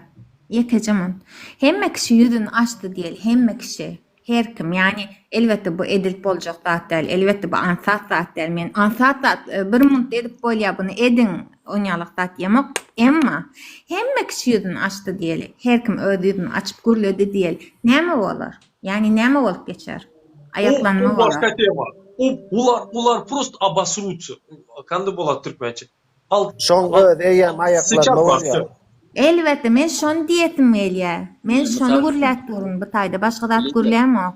G: Ýekeje munt. Hemme kişi ýüzüni açdy diýeli, hemme kişi. Her kim. Ýagny elbetde bu edilip boljak zat däl. Elbetde bu aňsat zat däl. Men aňsat zat bir muntda edip bolýar buny ediň onýalak zat diýemok. Emma hemme kişi ýüzüni açdy diýeli. Her kim öz ýüzüni açyp gürledi diýeli. Näme bolar? Ýagny näme bolup geçer? Aýaklanma
E: O
G: bolar.
E: başga tema. O bular bular prosto obosrutся. Kandy bolat türkmençe. Al
F: Şoň özi eýýäm aýaklanma bolýar.
G: Elbetde men şony diýesim gelýär. Men şony gürläp durun bu taýda başga zat gürlämok.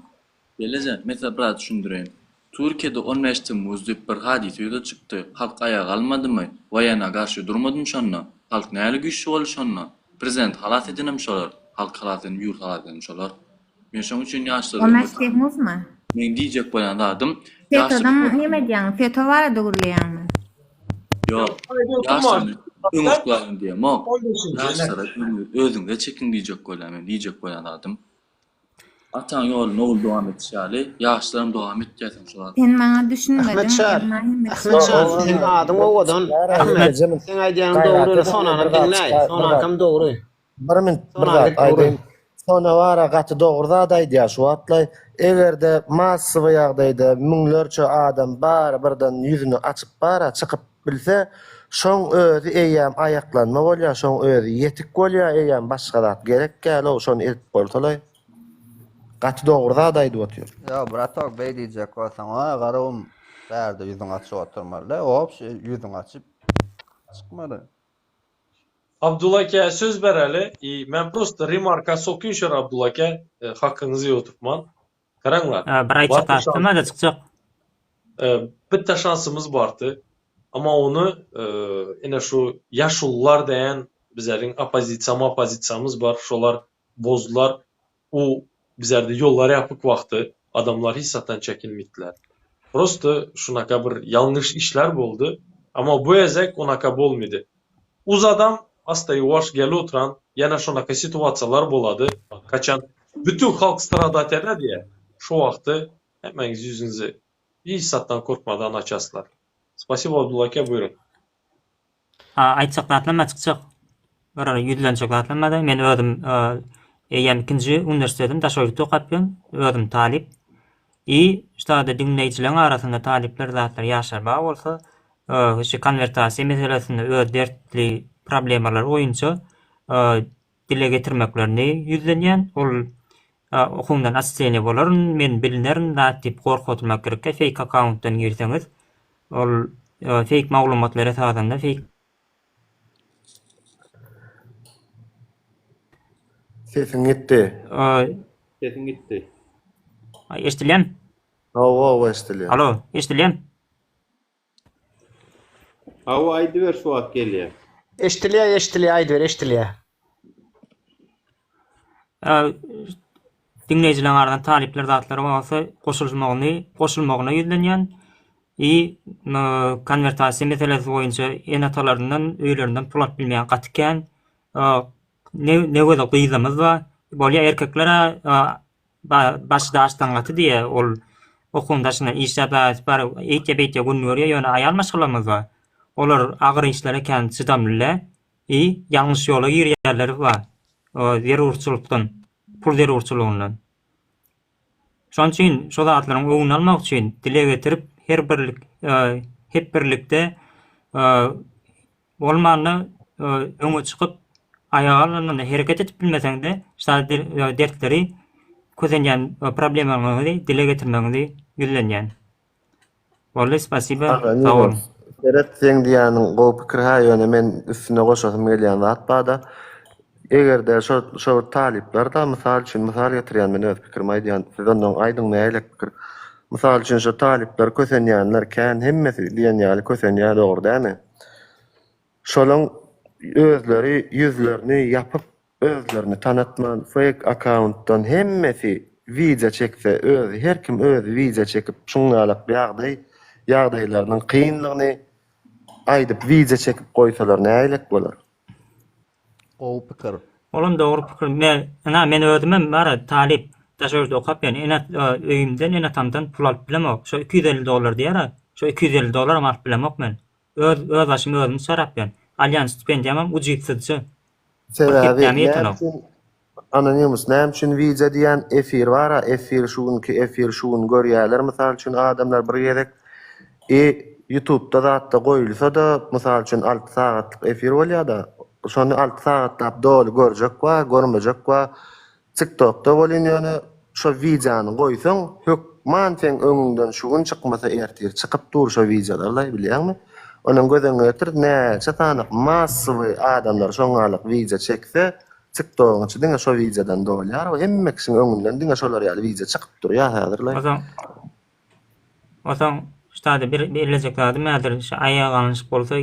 C: Gelneje, men size biraz düşündireýin. Türkiýede 15 Temmuz diýip bir hadysa ýüze çykdy. Halk aýaga galmadymy? Waýena garşy durmadymy şonda? Halk näli güýçli boldy şonda? Prezidenti halas edenem şolar. Halky halas eden, ýurdy halas edenem şolar. Men şoň üçin ýaşlara
G: On bäş Temmuzmy?
C: Meň diýjek bolýan zadym,
G: FETÖ-den neme edýäň? FETÖ barada gürleýäňmi?
C: Ýok. Ýaşlary öňe oklaýyn diýemok. Ýaşlara özüňize çekiň diýjek bolýan men diýjek bolýan zadym. Ataň ýoluny ogul dowam etişi ýaly, ýaşlaram dowam etýärsiň şu wagt.
G: Sen maňa düşünmediň,
D: Ahmetjan,
G: emma hemme
D: Ahmetjan, seň adyň owadan. Ahmet, seň aýdýanyň dogry, ýöne Sonanam diňläý. Sonaňkam dogry.
F: Bir minut bir zat aýdaýyn. Sona bara gaty dogry zat aýdýar şu wagtlaý. Egerde massowy ýagdaýda müňlerçe adam bary birden ýüzüni açyp bara çykyp bilse, şoň özi eýýäm aýaklanma bolýar, şoň özi ýetik bolýar eýýäm başga zat gerek dälow şony edip bolsalaý. Gaty dogry zat aýdyp otyr.
U: Ýok bratok beý diýjek bolsaň oý garagum bärde ýüzüňi açyp oturmaly däl obşi ýüzüňi açyp çykmaly.
E: Abdulla aka söz bereli i men prosto remarka sokyn şör Abdulla aka hakyňyzy ýoturtman. Garaňlar.
V: Bir aýtjak zatdym-da çykjak.
E: Bitta şansymyz bardy. Amma ony ine şu ýaşulular diýen bizleriň oppozisiýa-moppozisiýamyz bar, şolar bozdular. U. Bizlerde ýollar ýapyk wagty adamlar hiç zatdan çekinmediler. Prosto şunaka bir ýalňyş işler boldy. Amma bu gezek onaka bolmady. Uzadam asta ýuwaş gelip oturan ýene şonaka situasiýalar bolady. Haçan bütün halk stradat eder diýe şo wagty hemmäňiz ýüzüňizi hiç zatdan korkmadan açaslar. Spasibo Abdulla aka buýruň.
V: Aýtjak zatlarym çykjak. Bir ýüzlenjek zatlarym bar. Men özüm eýýäm ikinji uniwersitetim daşary ýurtda okap ýörün. Özüm talyp. I ştada diňleýjileriň arasynda talyplar zatlar ýaşlar bar bolsa, şu konwertasiýa meselesinde öz dertli problemalary boýunça dile getirmeklerini ýüzlenýän. Ol okuwymdan otçleniýe bolaryn, men bilinerin zat diýip gorkup oturmak gerekkä feýk akkauntdan girseňiz, ol feýk maglumatlar esasynda feýk
F: Sesiň gitdi.
A: Sesiň gitdi.
V: Eşidilýärmi?
F: Hawa, hawa eşidilýär.
V: Alo, eşidilýärmi?
A: Hawa aýdyber şu wagt gelýär.
D: Eşdilýär eşdilýär aýdyber eşdilýär.
V: Diňleýjileriň arasynda talyplar zatlar bolsa goşulmagyny goşulmagyna ýüzlenýän i konwertasiýa meselesi boýunça ene-atalaryndan öýlerinden pul alyp bilmeýän gaty kän ne ne gözel gyzymyz bar bolýa erkekler-ä Başy daşdan gaty diýýä, ol okuwyň daşynda işläp bar, eýtýä-beýtýä gün görýä, ýöne aýal maşgalamyz bar. Olar agyr işlere kän çydamly däl i ýalňyş ýola girýärler bar, zerurçylykdan, pul zerurçylygyndan. Şonuň üçin şo zatlaryň öňüni almak üçin dile getirip her birlik hep birlikde Bolmanda öňe çykyp, aýaga galanda hereket edip bilmeseň-de, şa dertleri kösenýän problemalaryňyzy dile getirmegiňizi ýüzlenýän. Boldy, spasiba, sag boluň.
F: Seret seň diýýäniň gowy pikir hä ýöne men üstüne goşasym gelýän zat bada egerde şo şo talyplarda mysal üçin mysal getirýän men öz pikirimi aýdýan siz ondan aýdyň nähilek pikir mysal üçin şo talyplar kösenýänler kän hemmesi diýen ýaly kösenýär dogry dämi Şolaň özleri ýüzlerini ýapyp özlerini tanatman fake akkauntdan hemmesi wideo çekse özi her kim özi wideo çekip şuňňalak ýagdaý ýagdaýlarynyň kynlygyny aýdyp wideo çekip goýsalar nägilek bolar.
U: Gowy pikir.
V: Olam dogry pikir. Men ynha men özümem bara talyp daşary ýurtda okap ýörün. Ene öýümden ene atamdan pul alyp bilemok. Şo 250 dollar diýýär-ä. Şo 250 dollaram alyp bilemok men. Öz öz başymy özüm çarap ýörün. Alýan stipendiýamam ujypsyzja. Bir
F: Sebäbi
V: hepdäme
F: näme
V: ýetenok.
F: üçin Anonymous näme üçin wideo diýýän efir bara efir şu günki efir şu gün görýäler mysal üçin adamlar bir gezek i ýutubda zatda goýulsada mysal üçin alty sagatlyk efir bolýada şony alty sagatlap doly görjek bar görmejek bar tiktokda bolyn ýöne şo wideony goýsaň hökman seň öňüňden şu gün çykmasa ertir çykyp dur şo wideolarlaý bilýäňmi onuň göz öňüňe getir näçe sany massowy adamlar şoňňalyk wideo çekse Tiktogyň içi diňe şo wideodan dolýar we hemme kişiň öňünden diňe şolar ýaly wideo çykyp durýar häzirlaý.
V: Onsoň Onsoň ştada bir bellejek zadym häzir şu aýaga galnyşyk bolsa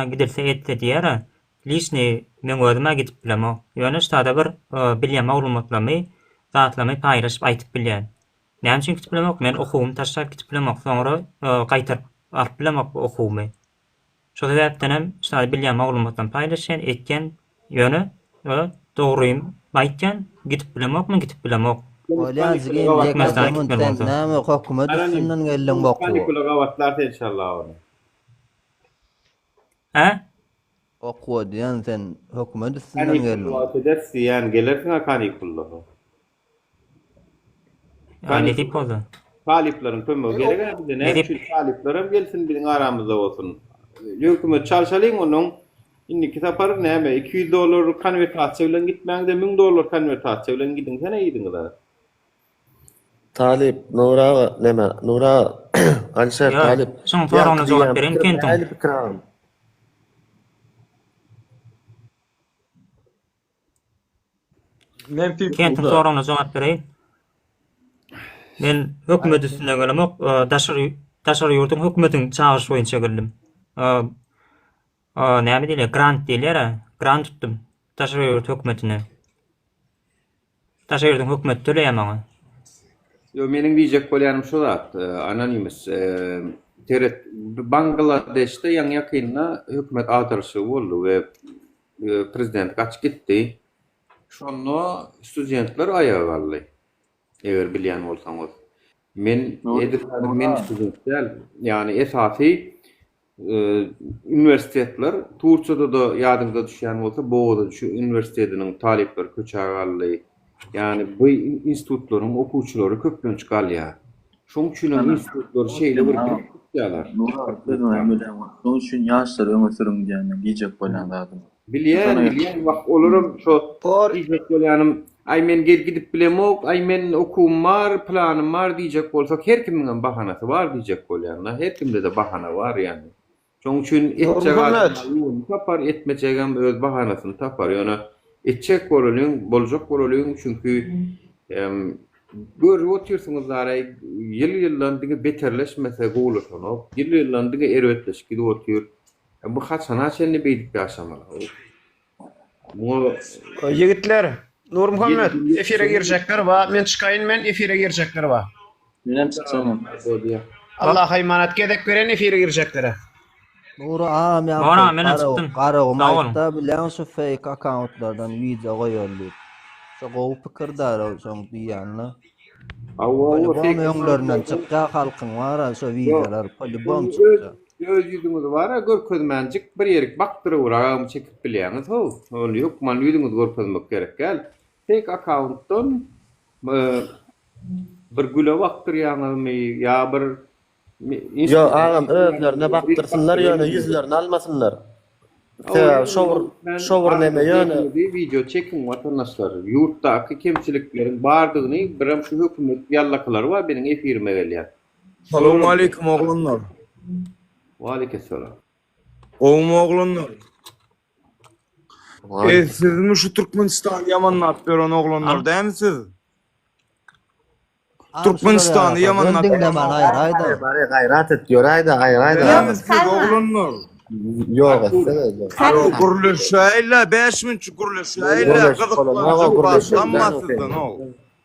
V: gidilse etse diýýär-ä. Liçni meň özüm-ä gidip bilemok. Ýöne ştada bir bilýän maglumatlarymy, zatlarymy paýlaşyp aýtyp bilýän. Näme üçin gidip bilemok? Men okuwymy taşlap gidip bilemok. Soňra gaýtaryp alyp bilemok bu okuwymy. Şo sebäpdenem ştada bilýän maglumatlarymy paýlaşýan, etýän. Ýöne dogrymy aýtýan, gidip bilemokmy, gidip bilemok.
U: Bolýa jigim ýeke munt sen näme hökümet üstünden geldiň bokuwa.
A: Kanikula gabatlarys enşallah ony.
V: Hä?
U: Okuwa diýen sen hökümet üstünden geldiň.
A: Kanikul wagt ederis diýýän gelersiňä kanikulda.
V: Ýa nesip bolsa.
A: Talyplaryň kömegi gerek-ä bize. Näme üçin talyplaram gelsin biziň aramyzda bolsun. Hökümet çalşalyň onuň indiki sapar näme 200 dollar konwertasiýa bilen gitmäňde 1000 dollar konwertasiýa bilen gidiňsene yzyňyza.
F: Talyp Nury aga neme Nury aga Alişer
V: Ýa,
F: Talyp
V: şoň soragyna
F: ýaňky
V: jogap
F: diýýän
V: bereýin
F: pikir
V: Kentoň.
F: nähili pikir agam?
E: Men
V: Kentoň soragyna jogap bereýin. Men hökümet üstünde gelemok, daşary daşary ýurduň hökümetiň çagyryşy boýunça geldim. Näme diýilýär, grant diýilýär-ä, grant tutdum daşary ýurt hökümetine. Daşary ýurduň hökümeti töleýär maňa.
A: Ýok, meniň diýjek bolýanym şu zat, Anonymous, seret, Bangladeşde ýaňy-ýakynda hökümet agdarylyşygy boldy we prezident gaçyp gitdi. Şonda studentler aýaga galdy, eger bilýän bolsaňyz. Men edil häzir men student däl, ýagny esasy Uniwersitetler, Turkiýada-da ýadyňyza düşýän bolsa, Bogaziçi uniwersitetiniň talyplary köçä galdy. Ýagny bu institutlaryň okuwçylary köplenç galýar. Şoň üçin hem institutlary şeýle bir berk tutýarlar.
C: Şoň üçin ýaşlary öňe sürüň diýýän men diýjek bolýan zadym.
A: Bilýän, bilýän, wah, olaram şo diýjek bolýanym, aý men gel gidip bilemok, aý men okuwym bar, planym bar diýjek bolsak her kimiňem bahanasy bar diýjek bolýan-da, her kimde-de bahana bar ýagny. Şoň üçin etjek adam ýoluny tapar, etmejegem öz bahanasyny tapar. Ýöne etjek bolalyň, boljak bolalyň, çünki görüp otyrsyňyz zaraý ýyl-ýyldan diňe beterleşmese gowulaşanok, ýyl-ýyldan diňe erbetleşip gidip otyr. Bu haçana çenli beýdip ýaşamaly? Muňa
D: Ýigitler, Nurmuhammet, efire girjekler bar. Men çykaýyn men efire girjekler bar.
C: Menem çykjagam.
A: Bolýa.
D: Allaha emanet gezek beren efire girjeklere.
U: Nury agam
V: Bor
U: ýaňky
V: aga menem çykdym.
U: Garagum
V: Sag boluň.
U: aýtda bilýäň şu fake akkauntlardan wideo goýaly diýip. Şo gowy pikir däl şoň diýýänine.
A: Hawa, hawa,
U: Polibom
A: fake
U: öňlerinden
A: akkauntlardan
U: çykýa halkyň bara şo
A: Ýok.
U: wideolar polibom
A: Öz
U: çykýa.
A: öz ýüzüňizi bara görkezmänjik bir ýerik bakdyrybiragam çekip bilýäňiz how. Ony hökman ýüzüňizi görkezmek gerek däl. Fake akkauntdan bir güle bakdyrýaňyzmy ýa bir
F: Ýok agam özlerine bakdyrsynlar ýöne ýüzlerini almasynlar. Sebäbi şo bir şo bir neme ýöne.
A: Wideo çekiň watandaşlar. Ýurtdaky kemçilikleriň bardygyny birem şu hökümet ýallakylary bar meniň efirime gelýän.
L: Salowmaleýkim oglanlar.
A: Waleýkesselam.
L: Gowumy oglanlar? E sizmi şu Türkmenistany ýamanlap ýören oglanlar dämi siz? Türkmenistany ýamanlap
U: diňlemän aýraýda.
F: Bary gaýrat et ýöräýdä aýraýda.
L: Dämi siz oglanlar?
F: Ýok etsene.
L: Alo gürleşäýle 5 minutçyk gürleşäýle gyzyklanjak başlanma sizden ow.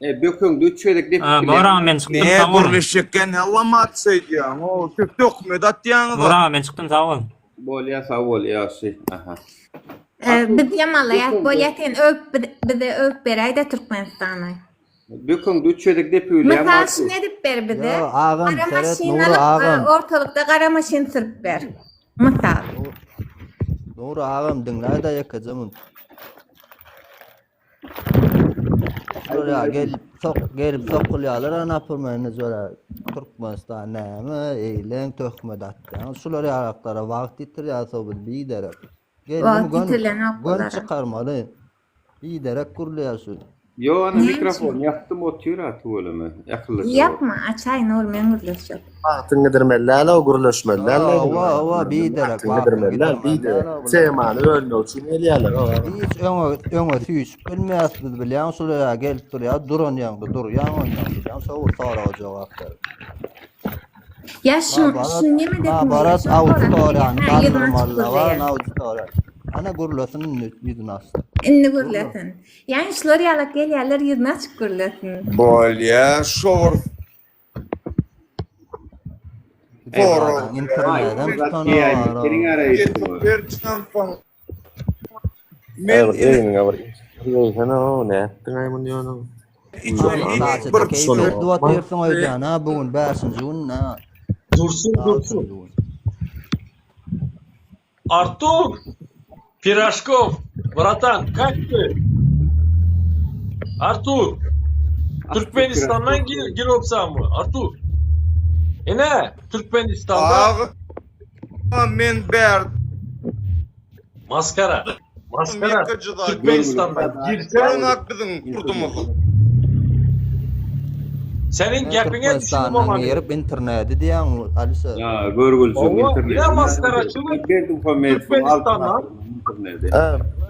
A: E bökeňde üç gezek depip
V: Ha, Bor aga men çykdym
L: Ne
V: sag boluň.
L: gürleşjekkä ne lamat şeýdýäň ow siz töhmet atýaňyz.
V: Bor aga men çykdym sag boluň.
A: Bolýa sag bol ýagşy. Aha.
G: Biz ýamalaýas bolýa sen öwüp bize öwüp beräýdä Türkmenistany.
A: Bökeňde üç gezek depip bilýäň.
G: Mysal şuny edip ber bize.
U: Ýo agam
G: Gara
U: seret
G: maşyn
U: Nury
G: alyp
U: agam.
G: ortalykda gara maşyn sürüp ber. Mysal.
U: Nury agam diňläýdä ýekeje munt. Şular ýa gelip sok gelip sokulýarlar ana purmeni şöyle Türkmenistan näme eýleň töhmet atýaň. Şular ýalaklara wagt ýitirýär so biz biderek. Geldim
G: Wagt
U: gön
G: ýitirilenok
U: gön
G: bulara.
U: çykarmaly. Biderek gürleýär şu.
A: Ýok ana
G: Näme
A: mikrofon
G: üçin?
A: ýapdym otyr a tüweleme. Ýakynlaşa bor.
G: Ýapma açaý Nur men gürleşjek.
F: Wagtyň gidirmeli däl o gürleşmeli däl
U: Hawa hawa biderek
F: Wagtyň
U: wagtyň
F: gidirmeli däl
U: gidirmeli
F: biderek.
U: däl o bular.
F: Temany bölmek üçin gelýärler o.
U: Hiç öňe öňe süýşüp bilmeýäs biz bilýäň şular ýa gelip durýar duran ýaňda durýaň ondan bilýäň şo bir soraga jogap berip.
G: Ýa şu
U: Nabarat
G: şu neme desin
U: nabarat
G: şony sorasym gelýär.
U: auditoriýany
G: Ha ýüzüni açyp
U: galdyrmalylar
G: gürleýär.
U: auditoriýa. Ana gürlesin indi ýüzüni açsa.
G: Indi
U: Gürle.
G: gürlesin. Ýani şular ýalak gelýärler ýüzüni açyk gürlesin.
L: Bolýa şo bir sorag.
U: Internedem tutanok.
L: Men
F: Bir egniňe bir geýsene o nätdiň aý muny ýöne.
U: Saçada keýp edip otyrsyň öýdýän ha bu gün bäşinji gün ha.
E: Dursun dursun. Artur Pirojkov, bratan, как ты? Artur, Türkmenistandan gir giripsanmy? Artur. Ine, Türkmenistanda
L: Aga men bär
E: maskara. Maskara. Türkmenistandan girse
L: Görenak biziň ýurdumyzy.
E: Seniň gepiňe düşünip
U: Türkmenistandan
E: oňa.
U: girip interneti diýýäň Alişer.
A: Ýa görgüljek
E: Hawa,
A: internet.
E: ine maskaraçylyk
A: Berdimuhamedowyň
E: Türkmenistandan
A: interneti.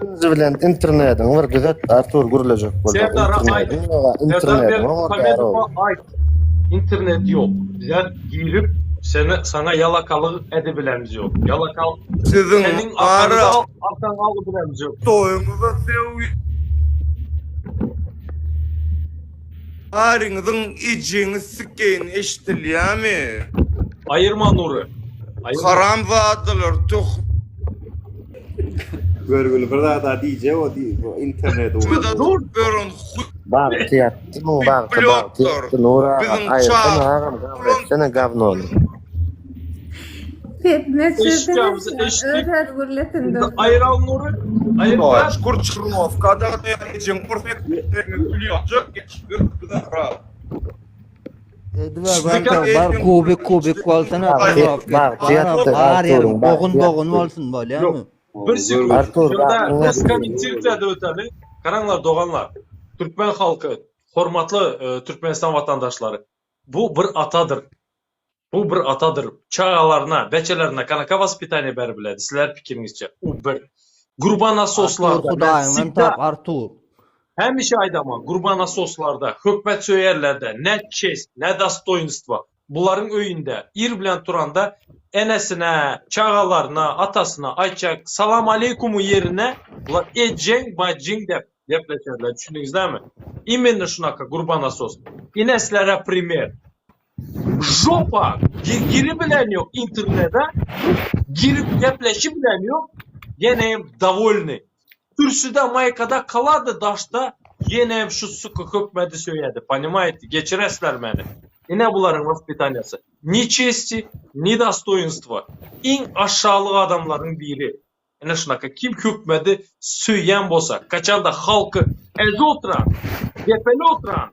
F: Birinji bilen internetiňi bir düzet Artur gürlejek bolsaň.
E: Serdara aýt.
F: Internetiň ýok,
E: Serdar
F: internetiň ýok
E: Berdimuhamedowa aýt. Internet ýok. Bizler girip seni saňa ýalakalyk edibilemiz ýok. Ýalakal
L: Siziň
E: seniň
L: ara
E: arkaňda arkaňa alybilemiz ýok.
L: Toýuňyza söw. Baryňyzyň ejeňiz sikeýin eşdilýämi?
E: Aýyrma Nury. Aýyrma.
L: Haramzadalar toh.
N: Görgüli bir zada diýjek o diý bu internet
L: Dur beren
F: Bagty ýatdy muň bagty bagty ýatdy Nur aga
L: Biziň
F: aýyrsana agam gabr etsene gawnony.
G: Sesine
E: Eşitýämizi
G: çözsene
E: eşitdik.
G: öz öz gürlesin
E: Indi
G: dostum.
E: aýyral Nury. Aýyrma.
L: Çukur çurnowkada ejeň ors etmegiň
U: Ediber bar kubik kubik bolsun
F: Bagty ýatdy
U: bar
F: Arturyň
U: ýerim
F: bagty
U: bogun bogun
F: ýatdy.
U: bolsun bolýamy?
E: Bir sekund.
F: Artur
E: Şurada
F: bagtyň ýatdy.
E: kommentirde öteli. Garaňlar doganlar. Türkmen halky, hormatly e, Türkmenistan watandaşlary. Bu bir atadyr. Bu bir atadyr. Çagalaryna, beçelerine kanaka waspitaniýa berip biledi. Sizler pikiriňizçe. U bir. Gurban
U: Artur
E: nasoslarda men
U: Hudaýyňdan
E: всегда
U: tap Artur.
E: Hemişe aýdaman, gurban nasoslarda, hökmet söýerlerde ne çest, ne dostoýinstvo. Bularyň öýünde ir bilen turanda enesine, çagalaryna, atasyna aýtjak salam aleýkumy ýerine bular ejeň, bajyň dep gepleşerler. Düşündiňizdämi? Imенно şunaka gurban nasos. Ine sizlere primer. Žopa giribilen ýok internete, girip gepleşibilen ýok, ýene hem dowolny. Kürsüde maýkada kalady daşda ýene hem şu suka hökmedi söýedi ponimaýete geçiresler meni. Ine bularyň waspitaniýasy. Ni çesti, ni dostoýinstwo. Iň aşalyk adamlaryň biri. Ine şunaka kim hökmedi söýýän bolsa, kaçanda halky ezip oturan, depeli oturan,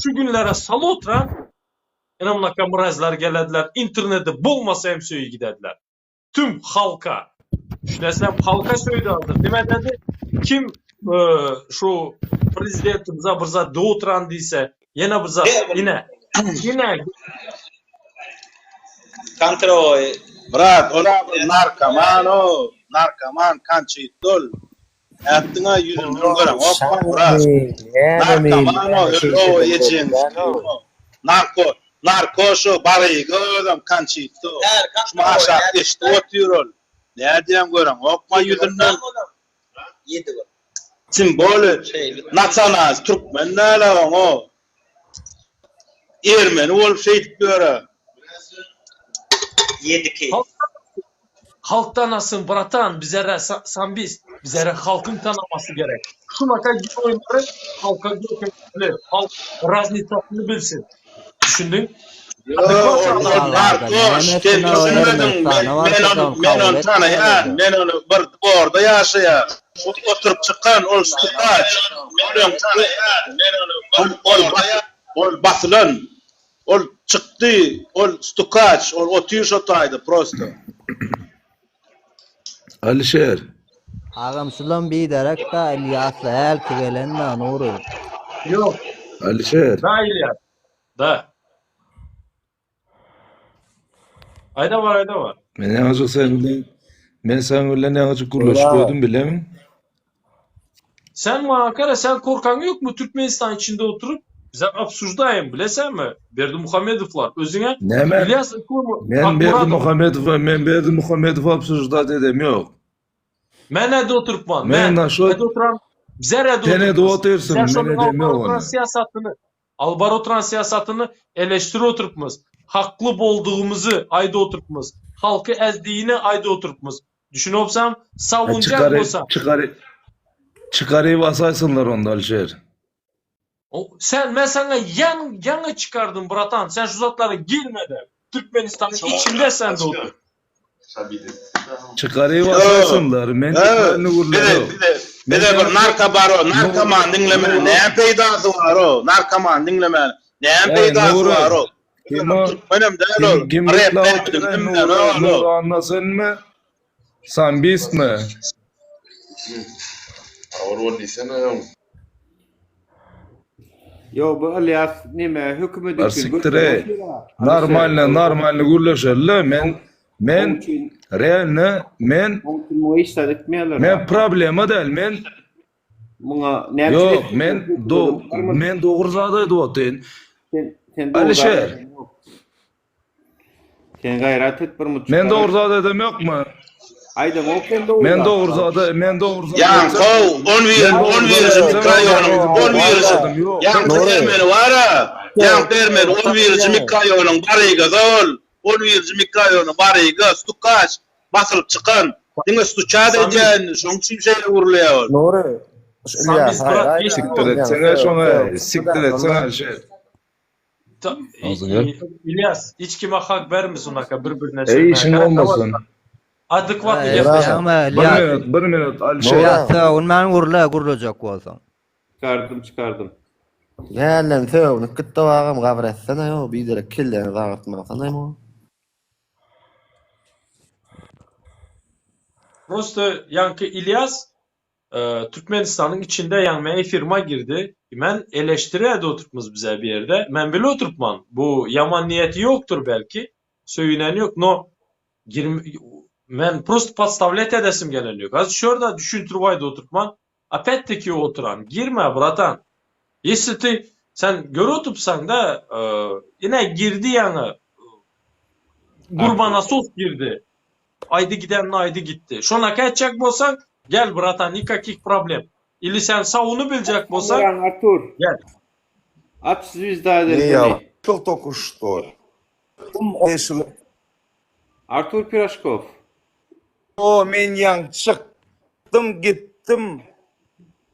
E: şu günlere salyp oturan ine munaka mrazlar gelediler, interneti bolmasa hem söýi gidediler. Tüm halka. Düşünesem halka söýdi hazir. Nime dedi? Kim e, şu prezidentimize bir zat de oturan diýse, ýene bir zat ine. Ine
R: Kontroy.
W: Brat, ol narkoman o, narkoman kançytdy ol. Ätdiňä ýüzünden göreňokmy brat. Narkoman o, öl o ejeň Narko, narko şo baryga özem kançytdy o. Şu aşak eşidip otyr ol. Nädýäň göreňokmy ýüzünden. Tim bole nasional türkmen däl agaň o. Ermeni bolup şeýdip ýöre.
R: Ýediki.
E: Halk tanasyn bratan bizere sambist bizere halkyň tanamasy gerek şunaka giroýlary halka görkezmeli halk raznicasyny bilsin düşündiň
W: Ýok ol narkoş sen düşünmediň men ony men ony tanaýan men ony bir dworda ýaşaýar ol oturyp çykan ol stukaç ol ol ol basylan ol çykdy ol stukaç ol otyr şo taýda prosto.
O: Alişer.
U: Agam şulam biderek da Ilýasla hälki gelen da Nury.
E: Ýok.
O: Alişer.
E: Da Ilýas. Da. Aýda bar, aýda bar.
O: Men ýaňajyk sen bilen men sen bilen ýaňajyk gürleşip gördüm bilemin.
E: Sen maňa gara, sen korkaň ýokmy Türkmenistan içinde oturyp, bize obsujdaýyn, bilesenmi? Berdimuhamedowlar özüňe
O: Näme?
E: Ilýas
O: Men Berdimuhamedowa, men Berdimuhamedowa obsujdat edem ýok.
E: Men näde oturypman?
O: Men
E: Men
O: naşot
E: näde oturan? Bize näde
O: Sen edip
E: oturypmyz?
O: otyrsyň,
E: Sen
O: men
E: şonuň
O: edem
E: alyp
O: ýok
E: baryp oturan
O: ony.
E: syýasatyny, alyp baryp oturan syýasatyny eleşdirip oturypmyz. Hakly boldugymyzy aýdyp oturypmyz. Halky ezdigini aýdyp oturypmyz. Düşünopsam,
O: Ha,
E: sawunjak
O: çykary,
E: bolsa.
O: çykary, çykaryp asaýsynlar onda Alişer.
E: O, sen men saňa ýan ýaňy çykardym bratan sen şu zatlara girmede Türkmenistanyň içinde sen de otur.
O: Çykaryp asaýsynlar men
W: Bize
O: diýýän gürlerim.
W: bize bize bir narkobaron narkoman diňlemäne näme peýdasy bar o narkoman diňlemäne näme
O: Ey
W: peýdasy
O: Nury,
W: bar o
O: kim o?
W: Türkmenem däl ol
O: Kim kim
W: rep
O: gürläp otyr? Nury, Nury Anna senmi? Sambistmi?
A: Ýok bu Ylýas neme hökümet
O: Bar
A: üçin
O: sikdir ey. Normalny, normalny gürleşeli. Men men realny men
A: muňa hiç zat etmeýärler.
O: Men problema däl. Men
A: Muňa näme üçin
O: Ýok, men do men dogry zat aýdyp otyryn.
A: Sen sen dogry zat
O: Alişer.
A: aýdan ýok. Sen gaýrat et bir mut
O: Men
A: çykar.
O: dogry zat aýdam ýokmy?
A: Aýdaňok sen dogry
M: Men
A: zat.
M: dogry zada, men dogry zada
W: Ýaňkow, on bir, on birinji mikroýonyň, on birinji, ýaňky ermeni bar-a, ýaňky ermeni on birinji mikroýonyň barygasy ol, on birinji mikroýonyň baryga, stukaç, basylyp çykan, diňe stuçat edýär indi, şoň üçin şeýle gürleýär ol.
F: Nury, şu Ylýas haýraý
M: Siktir etsene şoňa, siktir etsene Alişer.
E: İlyas, hiç kime hak bermesin aka bir-birine
M: Ey işiň bolmasyn.
E: Adekvatny gepleşiň.
M: Bir minut, bir minut Alişer.
U: Ýa sögünmän gürle, gürlejek bolsaň.
A: Çykardym, çykardym.
F: Hälden sögünip gitdi agam gabyr etsene ýo biderek kelläňi agyrtmasana muňa.
E: Prosto ýaňky Ilýas Türkmenistanyň içinde ýaňy men efirime girdi. Men eleştiri edip oturpmyz bize bir ýerde. Men bile oturpman. Bu ýaman niýeti ýokdur belki. Söýüneni ýok. No men prosto podstawlýat edesim gelen ýok. Hazir şu ýerde düşündirip aýdyp oturpman. Opýat taki oturan. Girme bratan. Ýesli ty sen görüp oturpsaňda ine girdi ýaňy Gurbanasos girdi. Aýdy gidenini aýdy gitdi. Şonaka etjek bolsaň gel bratan nikakih problem. Ili sen sawuny biljek bolsaň
A: Kamerany Artur.
E: gel.
A: Aç zwizda
P: Ne
A: edeli
P: ya
A: seni.
P: Şol tokuşto.
A: Artur Piraşkow.
L: O men ýaň çykdym gitdim.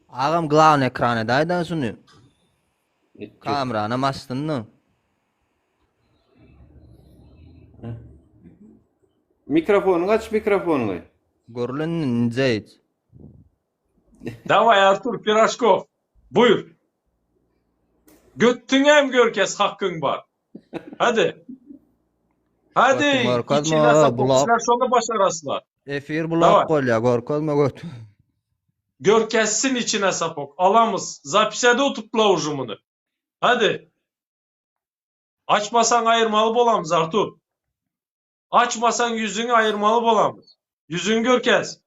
U: Agam glawny ekran edäýdä şuny. Kameranam açsynda.
A: Mikrofonyňy aç mikrofonyňy.
U: Görülen njeýt.
E: Daway Artur Piraşkow. Buýur. Götüňem görkez hakkyň bar. Hadi. Hadi.
U: Götüň görkezme,
E: Içine sapok.
U: bulak.
E: Sizler şony başaraslar.
U: Efir bulak bolýa görkezme götüň.
E: Görkezsin içine sapok. Alamyz. Zapisede otupla uje muny. Hadi. Açmasaň aýyrmaly bolamyz Artur. Açmasaň ýüzüňi aýyrmaly bolamyz. Ýüzüňi görkez.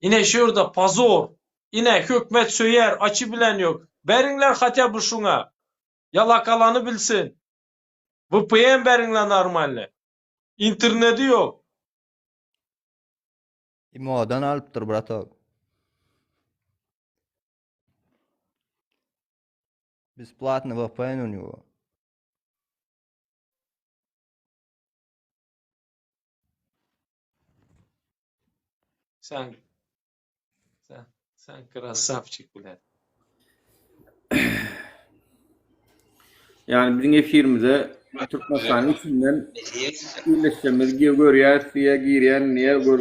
E: Ine şu ýerde pozor. Ine hökmet söýer, açy bilen ýok. Beriňler hatya by şuňa. Ýalakalany bilsin. VPN beriňler normalny. Internedi ýok.
U: Imodan alypdyr bratok. Besplatny VPN u него.
E: Sen sen sen krasavçik bilen.
A: Ýagny biziň efirimize Türkmenistanyň içinden birleşmemiz görýäs diýe girýän diýe gör.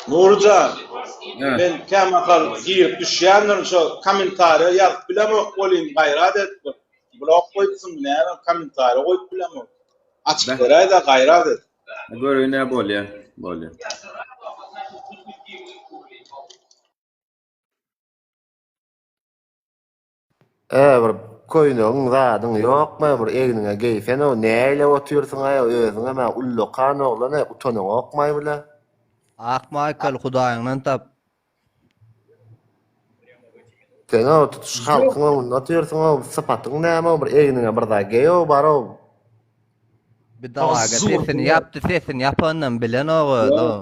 W: Nuryjan, men kämahal girip düşýändirin şo kommentariýa ýazyp bilemok welin gaýrat et bir blok goýupsyň näme kommentariýa goýup bilemok. Açyp beräýdä gaýrat et.
A: Göreýin nä bolýa. Bolýa.
F: Ä bir köýnegiň zadyň ýokmy bir egniňe geýsene näýlep otyrsyňaý özüňem-ä ullakan oglan-aý utanaňokmaý bile.
U: Ak Maýkl hudaýyňdan tap.
F: Sen-ow tutuş halkyň öňünde otyrsyň-ow sypatyň näme-ow bir egniňe bir zat geý-ow bar-ow.
U: Bir dawaga sesini ýapdy sesini ýapanynam bilenok özi-ow.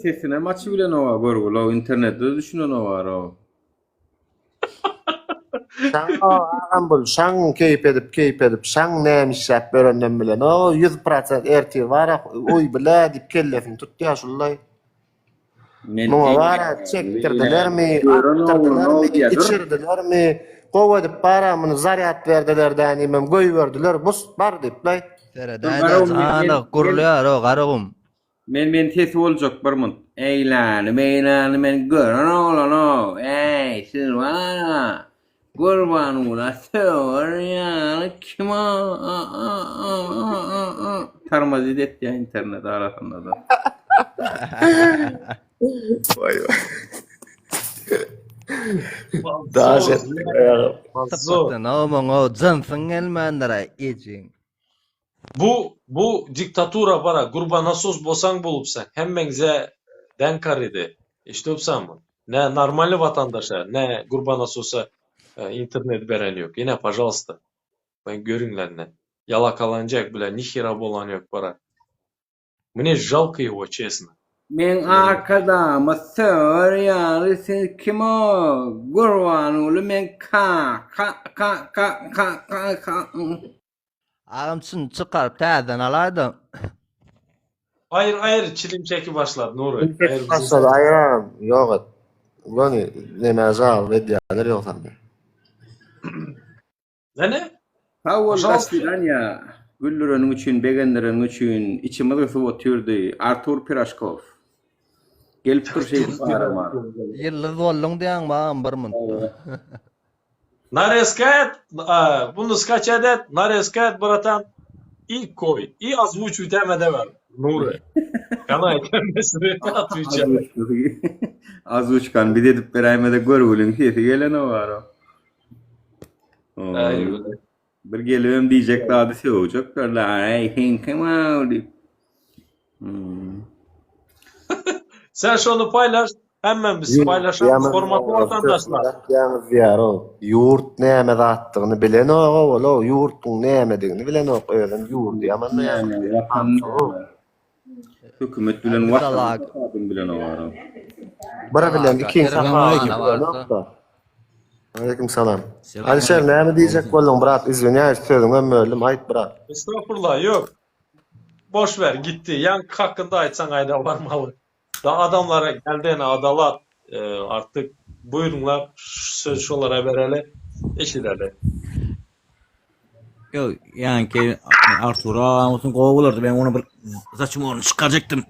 A: Sesinem açybilenok-a görgüli-ow internetde-de düşünenok-a-ow.
F: Şaň agam bul şaň keýp edip keýp edip şaň näme işläp ýörenden bilenok 100% ertir bara oý bile diýip kellesini tutýar şullaý. Muňa bara çekdirdilermi, atdyrdylarmy, içirdilermi, gowy edip bara muny zarýad berdiler dänimem goýberdiler bus bar diýiplaý.
U: Seredäýdä jana gürlýär o Garagum.
A: Men men sesi boljak bir munt. Eýläni beýläni men gören oglanow äý siz bara Gurbangula söwer ýaly kim a a a a a a a Tarmozit etýä internet arasynda-da.
F: Waý waý. Daş etdik aýagym.
U: Sypatdan-ow muňa jynsyň gelmändir-aý ejeň.
E: Bu bu diktatura bara gurbanasos bolsaň bolupsaň hemmeňize deň karydy eşidopsaňmy ne normalny watandaşa ne gurbanasosa internet beren ýok ine pažalsta görüňler ine ýalakalanjak bile nihera bolan ýok bara. Mne žalko ego çesno.
A: Meň arkadagymyz söwer ýaly siz kimo Gurbanguly meň kaka ka ka ka ka ka.
U: Agam şuny çykaryp täzeden alaýda.
E: Aýyr aýyr çilim çekip başlady Nury.
F: Çilim çekip başlady aýyr agam ýok et. Göni neme žalba edýärler ýogsam.
E: Nene?
A: Sag bol da swidaniýa güldüreniň üçin begendireniň üçin içimiz gysyp otyrdy Artur Piraşkow gelip dur şeýdip arama.
U: Ýyldyz bolduň diýäňmi agam bir minutda.
E: Narezka et, bunu skaçat et, narezka et bratan i koý i ozwuçuýt hem edewer Nury. Kana hemmesini otwiçaý.
A: Ozwuçkany biz edip beräýmezek görgüliň sesi gelenok ara. Bir gelibem diýjek zady sögjekler la eý sen kim aw diýip. Hmm.
E: Sen şony paýlaş, hemmämiz paýlaşarys hormatly watandaşlar.
F: Ýaňyz diýýär-ow, ýurt näme zatdygyny bilenok-ow ol-ow, ýurtuň nämedigini bilenok, özem ýurdy ýamanlaýar.
A: Watan näme? Hökümet bilen watan adam bilen olara.
F: Bir bilen ikiň tapawudyny bilenok-da. Aleýkum salam. Alişer näme diýjek bolduň brat izwinýaýs sözüňem böldüm aýt brat.
E: Estagfurullah ýok. Boş ver gitdi. Ýaňky hakynda aýtsaň aýda barmaly. Da adamlara geldi ene adalat artyk buýruňlar söz şolara bereli eşideli.
H: Ýok, ýaňky Artur agam bolsun gowy bolardy. Men ony bir zaçmonyny çykarjakdym.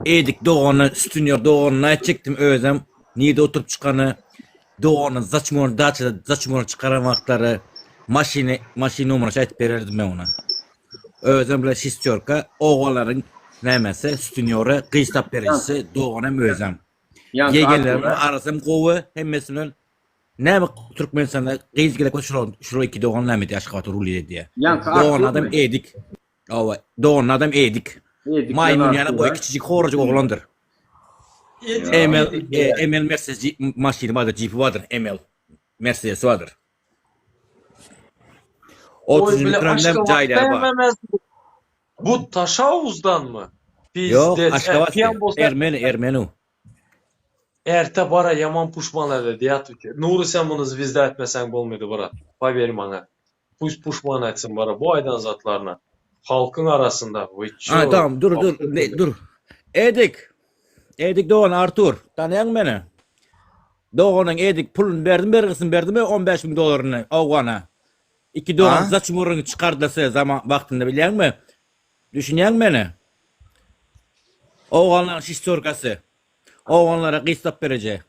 H: Edik doganyna, Stünýor doganyna aýtjakdym özem nirde oturyp çykany. Doganyna zaçmony daçada zaçmony çykaran wagtlary maşyny maşyn nomeryny aýtyp bererdim men ona. Özem bilen şestýorka ogalaryň nämesi Stünýory gyz tap berijisi doganam özem. Ýegenlerimiň arasam gowy hemmesi bilen Näme Türkmenistanda gyz gerek bolsa şular şular iki dogan näme edýär Aşgabatda rul edýär.
A: Ýaňky
H: Dogan adam Edik. Hawa, dogan adam Edik.
A: Edik
H: Maýmyn ýaly boýy kiçijik horajyk oglandyr. ML ML Mercedes maşyny bardyr, jipi bardyr, ML Mercedes bardyr. 30 mikromden jaýlary bar.
E: Bu Taşawuzdanmy?
H: Ýok, Aşgabat. Ermeni, ermeni.
E: Erte bara ýaman puşman eder diýat Nury sen muny zwizda etmeseň bolmady brat power maňa pust puşman etsin bara bu aýdan zatlaryna halkyň arasynda we ço
H: Aý tamam dur dur dur Edik Edik dogan Artur tanaýaňmy meni doganyň Edik puluny berdim bergisini berdimi 15 müň dollaryny Owgana iki dogan zaçmuryny çykardysy zaman wagtynda bilýäňmi Düşünýäňmi meni? Owganlaryň şiştorkasy. Owganlara gyz tap bereje.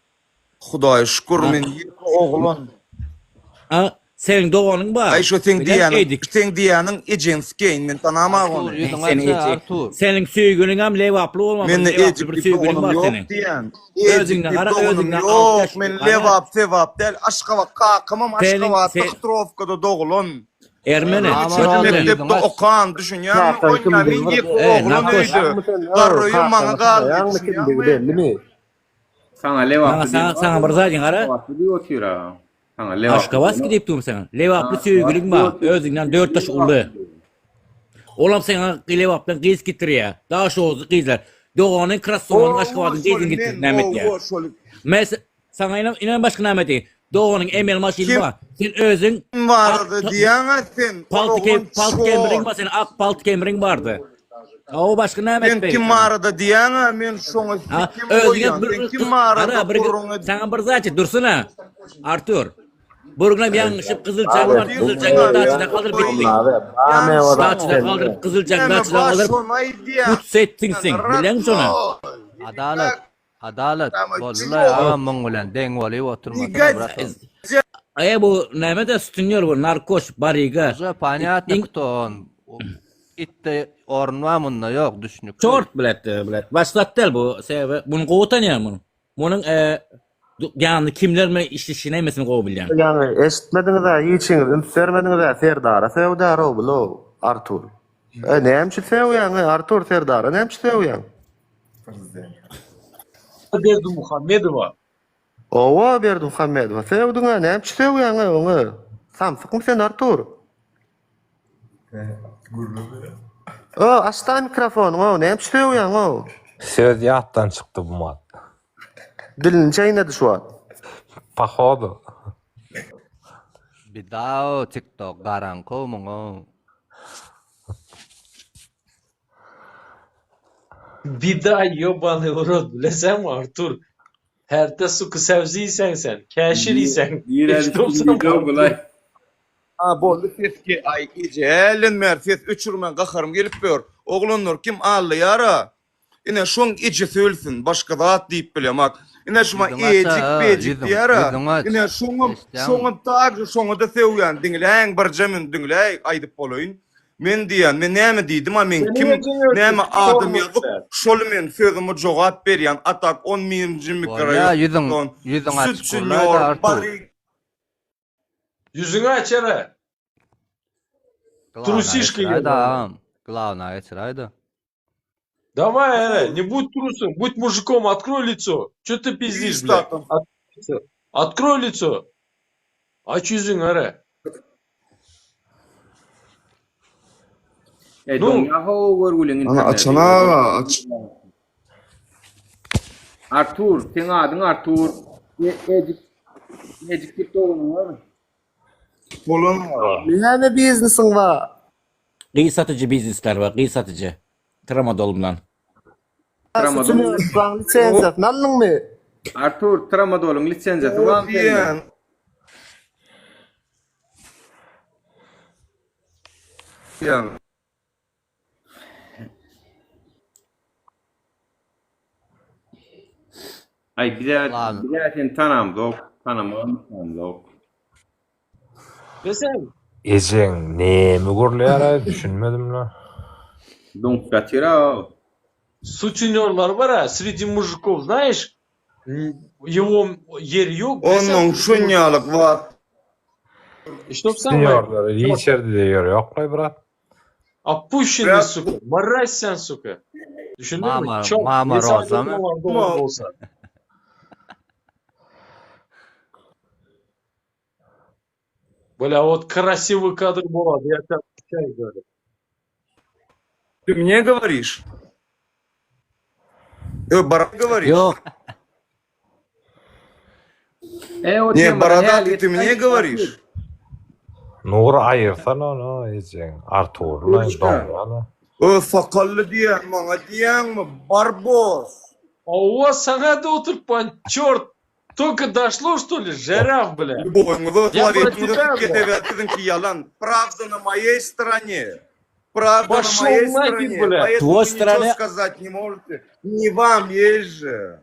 L: Hudaýa şükür men ýeke oglan.
H: A seniň doganyň bar.
L: Aý şo seň diýýäniň seň diýýäniň ejeň sikeýin men tanamag ony.
H: Seniň söýgüliňem lebaply bolmaly.
L: Mende
H: Lebaply bir
L: ejik diýip
H: söýgüliň
L: doganym
H: bar
L: ýok
H: seniň.
L: diýýän. Ejik
H: Özüňden
L: diýip
H: gara
L: doganym
H: özüňden
L: ýok.
H: alkaş
L: Men
H: gara.
L: Lebap sebap däl Aşgabat kakamam
H: Seniň
L: Aşgabatda
H: sen
L: Htrowkada dogulan.
H: Ermeni.
L: Şeýle mekdepde okan, düşünýäňmi? Oýna men ýeke oglan öýde. Garry öýüm maňa galdy, düşünýäňmi?
A: Saňa lebaply
H: Saňa saňa bir zat diýin gara.
A: Lebaply diýip otyr a. Saňa lebaply.
H: Aşgabatski diýip durmy saňa. Lebaply söýgüliň bar. Özüňden 4 ýaş uly. Olam saňa Lebapdan gyz getirýär. Daşoguzly gyzlar. Doganyň krassowanyň Aşgabadyň gyzyny getirip näme etýär? Mes Saňa inem inem başga näme diý. Doganyň emel maşyny
L: Kim
H: bar. Sen özüň
L: barada diýýäň-ä sen? Ol
H: palty
L: oglan
H: palty kemriň
L: çor.
H: bar sen ak palty kemriň bardy. O başga näme
L: Sen
H: etmeli
L: kim
H: saňa?
L: barada diýýäň-ä men şoňa
H: Ha,
L: sikim
H: özüňe
L: goýýan.
H: bir
L: Sen kim
H: gara
L: barada
H: bir
L: gürrüň ed
H: saňa bir zat aýt dursana. Artur. Bir günem ýalňyşyp gyzyljaň bar gyzyljaň daçyda galdyryp gitdiň. Daçyda galdyryp gyzyljaň
L: Näme
H: daçyda
L: bar
H: galdyryp
L: şony aýdýan.
H: put etdiň sen. Bilýäňmi şony?
U: Adalat. Adalat boldular agam muň bilen deň bolyp oturmasana brat ol.
H: Eý bu nämede sütünýär bu narkoş bariga.
U: Уже ponýatno kto on. Itde orun bar munda ýok düşnükli.
H: Çort bilet bilet. Başlat däl bu sebäbi muny gowy tanýan muny. Munuň ýanynda kimler bilen işleşýän hemmesini gowy bilýän.
F: Ýaňy eşitmediňiz-ä hiçiňiz üns bermediňiz-ä Serdara söwdär-ow bu-low Artur. E näme üçin sögýäň-eý Artur Serdara näme üçin sögýäň?
E: Berdimuhamedowa.
F: Owa Berdimuhamedowa sögdüňä näme üçin sögýäňä oňa samsykmy sen Artur. O, açda mikrofonyňy, o, näme üçin sögýäň, o?
I: Söz ýatdan çykdy bu mat.
F: Dilini çeýnedi şu wagt.
I: Pohodu.
U: Bidao tiktok garaňky muňa.
E: Bida ýobany w rot bilesenmi Artur? Herte suky sebzi iýseň sen, käşir iýseň. Eşidipsiňmi Artur?
L: A boldy ses ge aý eje hälden bäri ses öçürmän gaharym gelip ýör. Oglanlar kim allaýara ine şoň ejesi ölsün başga zat diýip bilemak. Ine şuma
U: Ýüzüň aç
L: ejik
U: a,
L: bejik
U: ýüzüň,
L: diýara
U: ýüzüň aç.
L: ine şoňam
U: Eşitýäňmi?
L: şoňam także şoňada sögýän diňläýiň birje mün diňläý aýdyp bolaýyn. Men diýýän men näme diýdim a men
E: Seniň
L: kim
E: ejeň ölsün
L: näme adam
E: çorba
L: ýazyp
E: bilen.
L: şol men sözüme jogap berýän a tak on birinji
U: Bolýa ýüzüň,
L: mikroraýon
U: ýüzüň açyk
L: sütçünýor
U: gurlaýda Artur.
L: baryk
E: Ýüzüňi aç ere.
U: Glawna
E: Trusişka
U: geçiräýdä
E: ýobany.
U: agam. Glawna geçiräýdä.
E: Давай, ere, не будь трусом, будь мужиком, открой лицо. Че ты пиздишь, блядь? Открой лицо. Открой лицо. Aç ýüzüňi, ere.
A: Ey
E: Nu.
A: doňýa how görgüliň
L: Ana
A: interneti.
L: açan aga aç.
A: Artur, seň adyň Artur. E, Ejik Ejik diýip doganyň barmy?
L: Bolan aga.
F: Näme biznesiň bar?
H: Gyz satyjy biznesler bar, gyz satyjy. Tramadol bilen.
A: Tramadol.
F: Suçuň lisenziýasyny aldyňmy?
A: Artur, tramadolyň lisenziýasy barmy sende?
L: Diýen.
A: Aý bize bize seni tanamzok, tanamazok.
E: Desem.
I: Ejeň nemi gürleýär-aý düşünmedim-le.
A: Doňup ýatyr-a.
E: Sutinyorlar bar-a sredi mujikov znaýeş ýewo ýeri ýok
L: Onnoň şunýalyk wagt.
I: Sutinyorlar hiç ýerde-de ýeri ýok-laý brat.
E: Opuşennyý suka, mraz sen suka. Düşündiňmi?
U: Mama,
E: Çok.
U: mama
E: Mesajda
U: Rozamy?
E: dolar dolar bolsa. Бля, вот красивый кадр болады, я тебя отвечаю, говорю.
L: Ты мне говоришь? Ö, bara говоришь?
H: Ýok.
A: E, o
L: Не,
A: temada
L: бородатый,
A: häli
L: ты мне говоришь?
I: Nury aýyrsana ony ejeň Arturly doňýana.
L: Ö, sakally diýýän, maňa diýýäňmi? Barbos.
E: А у вас saňa-da oturtman, çort. Только дошло, что ли? Жираф, бля.
L: Любойňyzy
E: Я про
L: словetňizi
E: тебя, бля.
L: sebäp siziňki ýalan. Правда на моей стороне. Правда на
E: Пошел
L: моей
E: нахер,
L: стороне.
E: бля.
L: Поэтому
H: Твой
L: вы ничего
H: стороне-
L: сказать не можете. Не вам есть же.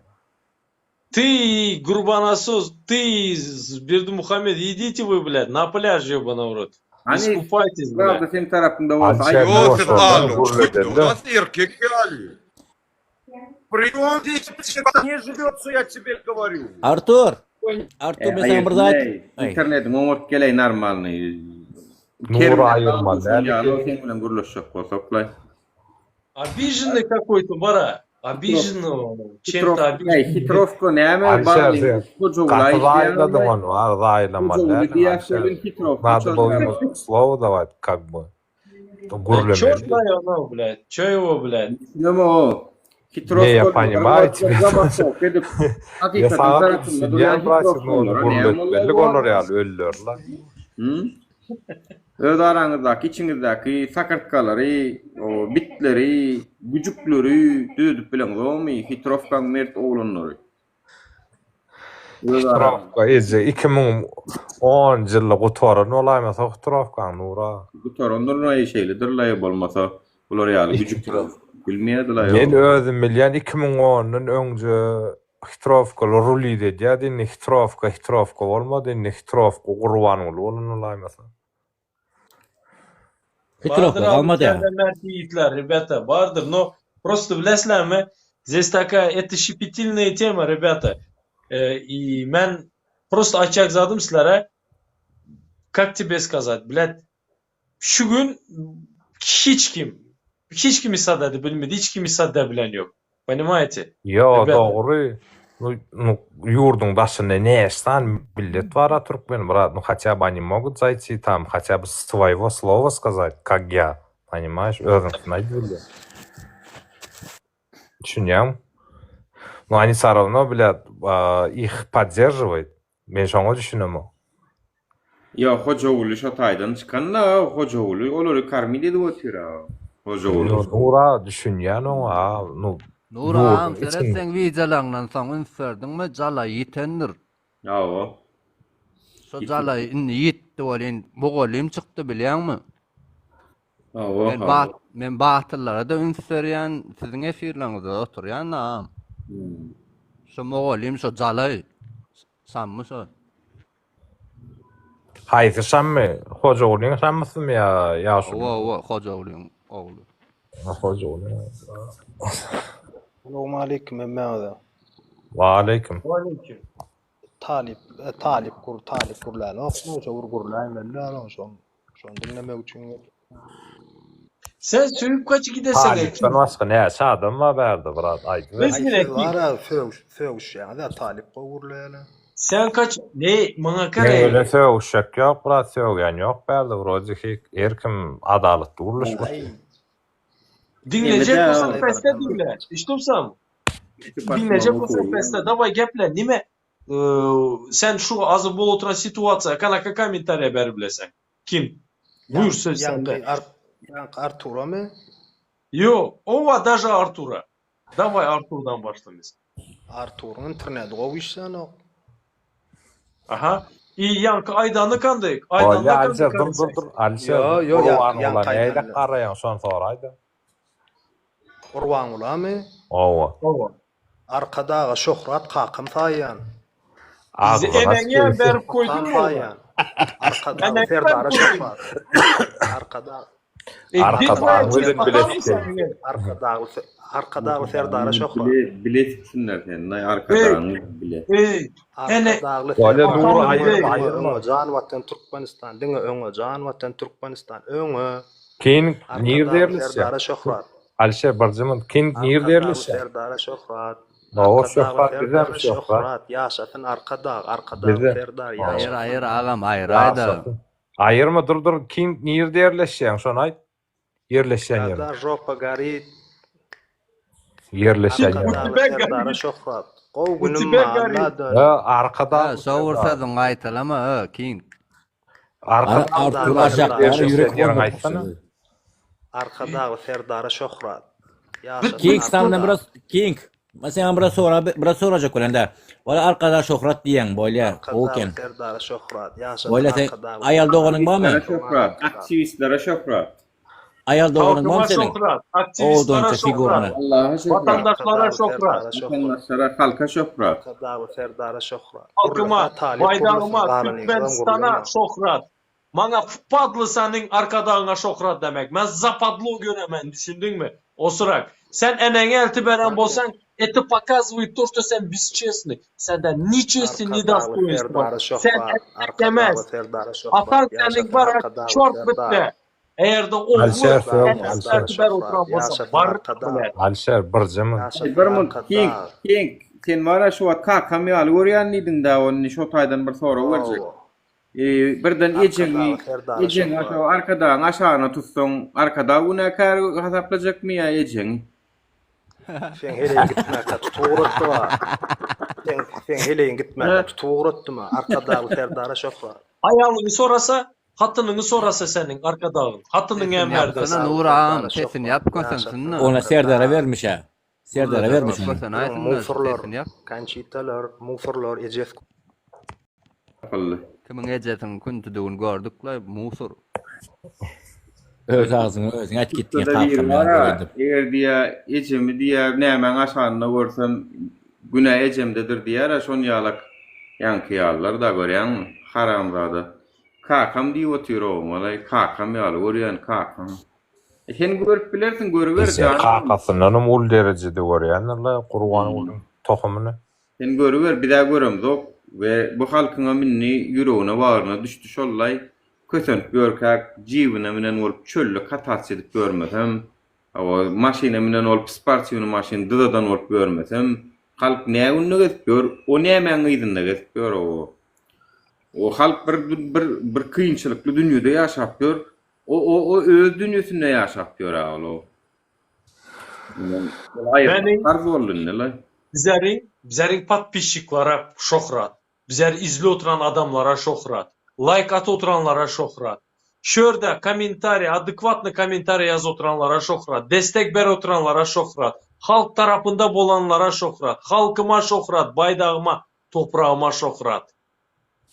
E: Ты, Гурбанасос, ты, Бердымухамед, идите вы, блядь, на пляж, ебаный в рот.
A: Hani
E: Искупайтесь, блядь.
A: Prawda seň tarapyňda bolsa.
I: Alişer
A: Aý,
L: Ýok, siz
I: boşaldan
L: aly.
I: gürledende.
L: Erkek ýaly. Прием здесь не живется, я тебе говорю.
H: Artur. Artur
A: E,
H: men saňa bir zat
A: aýyrtmaý.
H: Aý.
A: Internetiň oňaryp geleý normalny.
I: Nury
A: Kerimden
I: aýyrmaly
A: däl
I: däl
A: ýaly
I: eken.
A: seň bilen gürleşjek bolsaklaý.
E: Обиженный какой-то, бара. Обиженный он. Чем-то
A: Hitrowka,
E: обиженный.
A: hitrowka näme
I: Alişer
A: barly
I: sen
A: gojogulaý
I: gaty zaýaladyň
A: diýýärler.
I: ony bar zaýalamaly
A: Gojaguly
I: däl
A: diýýär
I: Alişer.
A: welin hitrowka
I: Надо было
A: çözýär.
I: ему слово давать как бы.
E: Да
I: Gürlemeli.
E: черт его, блядь. Че его, блядь?
A: Näme o?
I: Ne я
A: Hitrowka
I: понимаю тебя.
A: zabastowka edip
I: Ya
A: hakykatyň
I: saňa
A: tarapynda durýan
I: düşünýän bratik
A: hitrowka
I: ony
A: olara näme
I: gürletmeli
A: bolýar?
I: olar ýaly ölüler-la.
A: Hı? Öz araňyzdaky, içiňizdäki sakyrtgalary, o bitleri, güjükleri düzedip bileňzokmy, hitrowkaň mert oglanlary? Öz araňyzda.
I: Hitrowka eje 2010 ýylda gutaran bolaýmasa hitrowkaň Nura.
A: Gutarandyr-laý, şeýledir-laý, bolmasa bular ýaly güjükler bilmeýärdi-laý.
I: Men özüm bilýän 2010-dan öňje hitrowkalar rulit edýärdi, indi hitrowka hitrowka bolmady, indi hitrowka Gurbanguly bolan bolaýmasa.
H: Hitrowka
E: Bardyr abi
H: galmady ýa.
E: içeride mert ýigitler, ребята, bardyr. Но просто bilesizlermi, здесь такая, это щепетильная тема, ребята. Э, и men просто aýtjak zadym sizlere, как тебе сказать, блядь, şu gün hiç kim, hiç kim isada bilmedi, hiç kim isada bilen ýok. Понимаете?
I: Ýo,
E: Ребята.
I: dogry. Nu, nu, ýurduň daşynda näçe sany millet bar-a türkmen, brat, ну хотя бы они могут зайти там, хотя бы своего слова сказать, как я. Ponimaýeş, özüňkisini aýdyp bilýär. Düşünýäňmi? No oni всё равно, blýat, их podderžiwaýt. Men şoňa düşünemok.
A: Ýa Hojaguly şo taýdan çykan-da, Hojaguly olary karmit edip otyr-a. Hojaguly.
I: Ýo, Nura düşünýän oňa, a, nu,
U: Nura agam
I: Nuruň
U: seret
I: içinde.
U: seň wideolaňdan soň üns berdiňmi jalaý ýitendir.
A: Hawa.
U: Şo jalaý indi ýitdi welin mugallym çykdy bilýäňmi?
A: Hawa,
U: Men
A: hawa.
U: bat men batyllara-da üns berýän, siziň efirleriňizde oturýan agam. Şo mugallym şo jalaý Şammy şo.
I: Haýsy Şammy? Hojagulyň Şammysymy ýa ýaşuly?
U: Hawa, hawa, Hojagulyň ogly.
I: Hojagulyň.
J: Salowmaleýkim hemmäňize.
I: Waleýkim.
E: Waleýkim.
J: Talyp, e, talyp gur, talyp gürlänokmy? Şo bir gürläýmeli däl oň şoň. Şony diňlemek üçin geldim.
E: Sen söýüp kaç gidesene
I: Talypdan başga näçe adam bar bärde brat aýdyber.
J: Aý siz bar-a sögüş, sögüşýäňiz-ä talyp gowy gürleýärler.
E: Sen kaç ne maňa
I: Meň
E: kare.
I: bilen sögüşjek ýok brat sögýän ýok bärde wrodi hek her kim adalatly gürleşip
J: Aý.
I: otyr.
E: Diňlejek
A: Neme-dä
E: bolsaň
A: o?
E: pesde diňle. Eşitipsiň? Diňlejek bolsaň pesde daway geple nime sen şu azy bolup oturan situasiýa kanaka kommentariýa berip bileseň. Kim? Buýur söz sende.
J: Ýaňky Arturamy?
E: Ýok, owa daže Artura. Daway Arturdan başlamyz.
J: Arturyň interneti gowy işlänok.
E: Aha. I ýaňky aýdany kandy?
I: Bolýa
E: Aýdanda kandy
I: Alişer dur dur dur Alişer
J: Ýo, ýo,
I: Gurbangula
J: ýaňky
I: nähili
J: aýdany.
I: garaýaň şony soraýda.
J: Gurbangulamy?
I: Owa.
E: Owa.
J: Arkadaga şöhrat kakam saýýan.
E: Bizi
I: Agzyna
E: eneňe
I: sıçraýsyn.
E: berip
J: Atam
E: koýduňmy ony?
J: saýýan. Arkadagly
E: Eneňe berip
J: Serdara
E: koýduň.
J: şöhrat. Arkadag.
E: E,
I: Arkadagyň
E: gitme,
I: özem bile
E: atammy sen
I: sikeyim.
E: meni?
J: Arkadagly Arkadagly Serdara şöhrat.
A: Bile bile siksinler seni. Naý
E: Eý,
A: arkadagyňy bile.
E: eý, ene,
J: Arkadagly
I: Bolýa
J: Serdar
I: Nury
E: atammy
I: aýyrma
E: eý.
J: öňe
I: aýyrma.
J: öňe jan watan Türkmenistan diňe öňe jan watan Türkmenistan öňe.
I: King nirde
J: Arkadagly
I: ýerleşýär?
J: Serdara şöhrat.
I: Alişer birji minut King nirde
J: Arkadagly
I: ýerleşýär?
J: Serdara şöhrat.
I: Hawa
J: Arkadagly
I: şöhrat bizem
J: Serdara
I: şöhrat.
J: şöhrat. Ýaşasyn Arkadag, Arkadagly
I: Bize.
J: Serdar
U: Aýyr
J: ýaşasyn.
U: aýyr agam aýyraýda.
I: Ýaşasyn. Aýyrma dur dur King nirde ýerleşýäň şony aýt. Ýerleşýän ýeriň.
J: Kada žopa gorit.
I: Ýerleşýän ýeriň.
J: Arkadagly Serdara şöhrat. Gowy günüm bar Alla dön.
I: He
U: He
I: Arkadagly
U: şo bir
I: Serdar.
U: sözüňi gaýtalama he King.
I: Arkadagly
H: Artur
I: Serdar
H: aşakda
I: ýerleşýän
H: ýürek
I: ýeriňi
H: onda
I: aýtsana.
J: Arkadagly Serdara şöhrat. Ýaşasyn
H: King senden
J: Arkadag.
H: biraz King. Men sana biraz sora biraz sorajak bolan da. Wala arkada şöhrat diýen bolýar. Gowy
J: Arkadagly
H: eken.
J: Serdara şöhrat. Ýaşasyn
H: Bolýa sen
J: Arkadagly
H: aýal
J: Serdar.
H: doganyň barmy?
A: Aktiwistlere şöhrat. Aktiwistlere şöhrat.
H: Aýal doganyň
E: Halkyma
H: barmy seniň?
E: şöhrat, aktiwistlere
H: Owadança
E: şöhrat,
H: figurny.
A: Allaha şöhrat.
E: watandaşlara
J: Arkadagly
E: şöhrat,
J: Serdara şöhrat.
A: Watandaşlara, halka şöhrat.
J: Arkadagly Serdara şöhrat.
E: halkyma,
J: Gürlese talyp gürlesin
E: baýdagyma,
J: galanyňyzam
E: Türkmenistana
J: gürlemäň.
E: şöhrat. Maňa wpadly seniň arkadagyňa şöhrat demek. Men zapadlo göremen, düşündiňmi? Osurak. Sen eneňe elti beren bolsaň, это показывает то, что sen бесчестный. Sende ni çesti, ni
J: Arkadagly
E: dostoinstvo.
J: Serdara
E: Sen
J: şöhrat.
E: erkek
J: Arkadagly
E: emez.
J: Serdara şöhrat.
E: Atan seniň
J: Ýaşasyn
E: bar
J: Arkadagly
E: çort
J: Serdar.
E: bitdi. Eger-de ogly
I: Alişer sögme
J: Arkadagly
E: enesi
J: Serdara
I: Alişer.
E: elti ber
J: şöhrat.
E: oturan bolsa,
J: Ýaşasyn
E: bar
J: Arkadag.
E: biler.
I: Alişer birje minut.
J: Ýaşasyn
A: Bir minut King,
J: Arkadag.
A: King, sen bar-a şu wagt kakam ýaly görýän diýdiň-dä, ony şo taýdan bir sorag berjek.
J: Hawa.
A: E, birden ejeňi,
J: Arkadagly Serdara
A: ejeňi
J: şöhrat.
A: şo arkadagyň aşagyna tutsaň, arkadag günäkär hasaplajakmy ýa ejeňi?
J: Seň heleýiň gitmäkä tutup ugratdyma. Seň seň heleýiň gitmäkä tutup ugratdyma. Arkadagly Serdara şöhrat.
E: Aýalyňy sorasa, hatynyňy sorasa seniň arkadagyň. Hatynyň
U: Sesini
E: hem berde.
U: ýapsana
J: Arkadagly
U: Nur agam
J: Serdara
U: sesini
J: şöhrat.
U: ýap
J: Ýaşasyn
U: kösensin-de.
H: Ona Serdara
J: Arkadag.
H: bermiş-ä. Serdara
U: Gürlejek
H: bermiş
U: bolup
H: ony.
U: kösenäýsin-de
J: Musurlar,
U: sesini ýap.
J: Konçitalar, musurlar, ejes
A: Tapyldy.
U: Kimiň ejesiniň küntüdigini gördük-le, musur.
H: Öz agzyňa özüň aýt gitdiň
A: Ussada biri
H: kakam ýaly
A: bar-a,
H: görýän diýip.
A: eger diýýär, ejemi diýýär, nämäň aşagynda görsem, günä ejemdedir diýýär-ä, şon ýalak ýaňky ýalylar-da, görýäňmi, haramzada. Kakam diýip otyr ogumalaý, kakam ýaly görýän, kakam. E, sen görüp bilersiň, görüber,
I: Eje
A: janam.
I: kakasyndanam uly derejede görýändir-le Gurbangulyň tohumyny.
A: Sen görüber, biz-ä göremzok we bu halkyňam indi ýüregine-bagryna düşdi şollaý, kösenip ýörkäk, jibine münen bolup çölde katasiýa edip ýörmesem, hawa, maşyna münen bolup sportiwnyý maşyn dyzadan bolup ýörmesem, halk nä günde gezip ýör, o nämäň yzynda gezip ýör o. O halk bir bir bir kynçylykly dünýede ýaşap ýör. O o o öz dünýesinde ýaşap ýör ol o.
E: Meniň
A: Karz boldy indi la.
E: Bizleriň bizleriň podpisçiklara şöhrat. Bizleri izli oturan adamlara şöhrat. Laýk atyp oturanlara şöhrat. Şörde kommentariý, adekwatny kommentariý ýazyp oturanlara şöhrat. Destek berip oturanlara şöhrat. Halk tarapynda bolanlara şöhrat. Halkyma şöhrat, baýdagyma, topragyma şöhrat.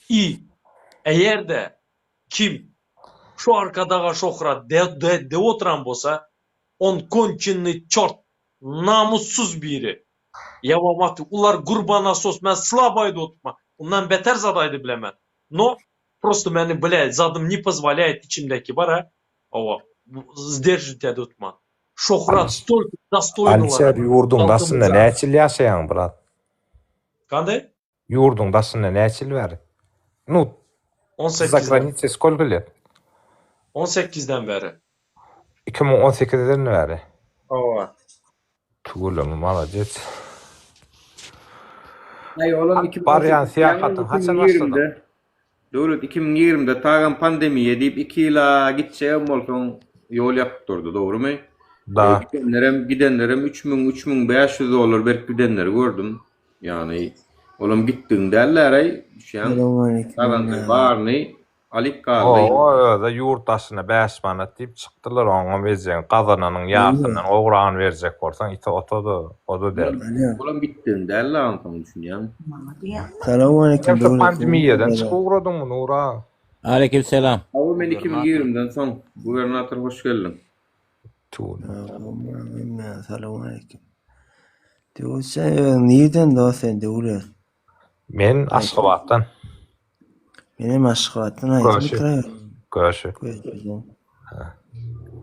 E: I eger-de kim şu arkadaga şöhrat de oturan bolsa, on konçennyý çort, namussyz biri. Ya vam ular gurbanasos, men slabo aýdyp oturman. Undan beter zat aýdyp bilemen. No, prosto meni bile zadym ne pozwolýaýt içimdäki bar-a, hawa, sdержить edip oturman. Şöhrat stolko dostoýnylara.
I: Alişer ýurduň daşynda näçe ýyl ýaşaýaň brat?
E: Kanday?
I: Ýurduň daşynda näçe ýyl bäri? Nu,
E: 18-den.
I: za graniçey skolko let?
E: 18-den bäri.
I: 2018-den bäri.
E: Hawa.
I: Tüweleme malades.
A: Aý olam
I: Barýan syýahatyň haçan başladyň?
A: Döwlet 2020-de tagam pandemiýa diýip 2 ýyla gitjegem bolsaň ýol ýapyp durdy dogrymy?
I: Da.
A: Gidenlerem gidenlerem 3000 3500 dollar berip gidenleri gördüm. Ýagny olam gitdigiň dälläraý düşýäň. Gazanjyň baryny alyp galdy.
I: Hawa özi ýurt daşyna 5 manat diýip çykdylar oňam ejeň gazananyň ýarysyndan gowragyny berjek bolsaň ite otada oda däl.
A: Olam gitdigiň däl-le onsoň düşünýäň.
P: Salowmaleýkim
I: Sen şu
P: Döwlet
I: pandemiýadan çykyp ugradyňmy Nura?
H: Aleýkim selam.
A: Hawa men 2020-den soň gubernator hoş geldiň.
P: Salowmaleýkim. Döwlet sen özüň nirden dost sen Döwlet?
I: Men Aşgabatdan.
P: Menem Aşgabatdan haýsy
I: Köşi.
P: mikroraýon?
I: Köşi.
P: Köşüden.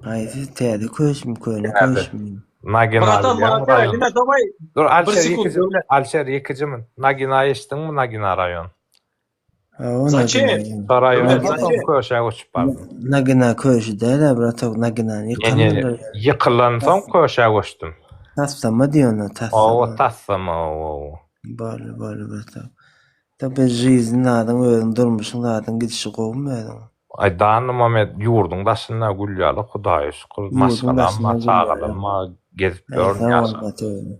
P: Haýsy täze köşmi, köne
I: Täze.
P: köşmi?
I: Nagina
E: Bratan
I: bilýäňmi
E: maňa
I: raýon?
E: ine daway
I: Dur
E: bir
I: Alişer
E: sekund
I: ýekeje
E: Döwlet.
I: Alişer ýekeje min. Nagina eşitdiňmi Nagina raýon?
P: Hawa,
E: Zaçem?
P: Nagina.
I: Şo raýondan
E: Döwlet
I: soň
E: zaçem?
I: Köşä göçüp bardym.
P: Nagina köşi däl-ä bratok, Naginany
I: Ne ne ne
P: ýykandylar.
I: ýykylansoň Köşä göçdüm.
P: Taslama diýýän o,
I: Owa
P: taslama.
I: taslama owa.
P: Boldy, boldy bratok. Tabi жизнь zadyň özüň durmuşyň zadyň gidişi gowumy özüň?
I: Aý danny Mamet ýurduň daşynda gül ýaly Hudaýa şükür
P: Ýurduň
I: maşgalam
P: daşynda
I: bar
P: gül ýaly.
I: çagalarym bar gezip
P: Aý
I: ýörün
P: sag bol
I: ýaşap.
P: gaty özüň.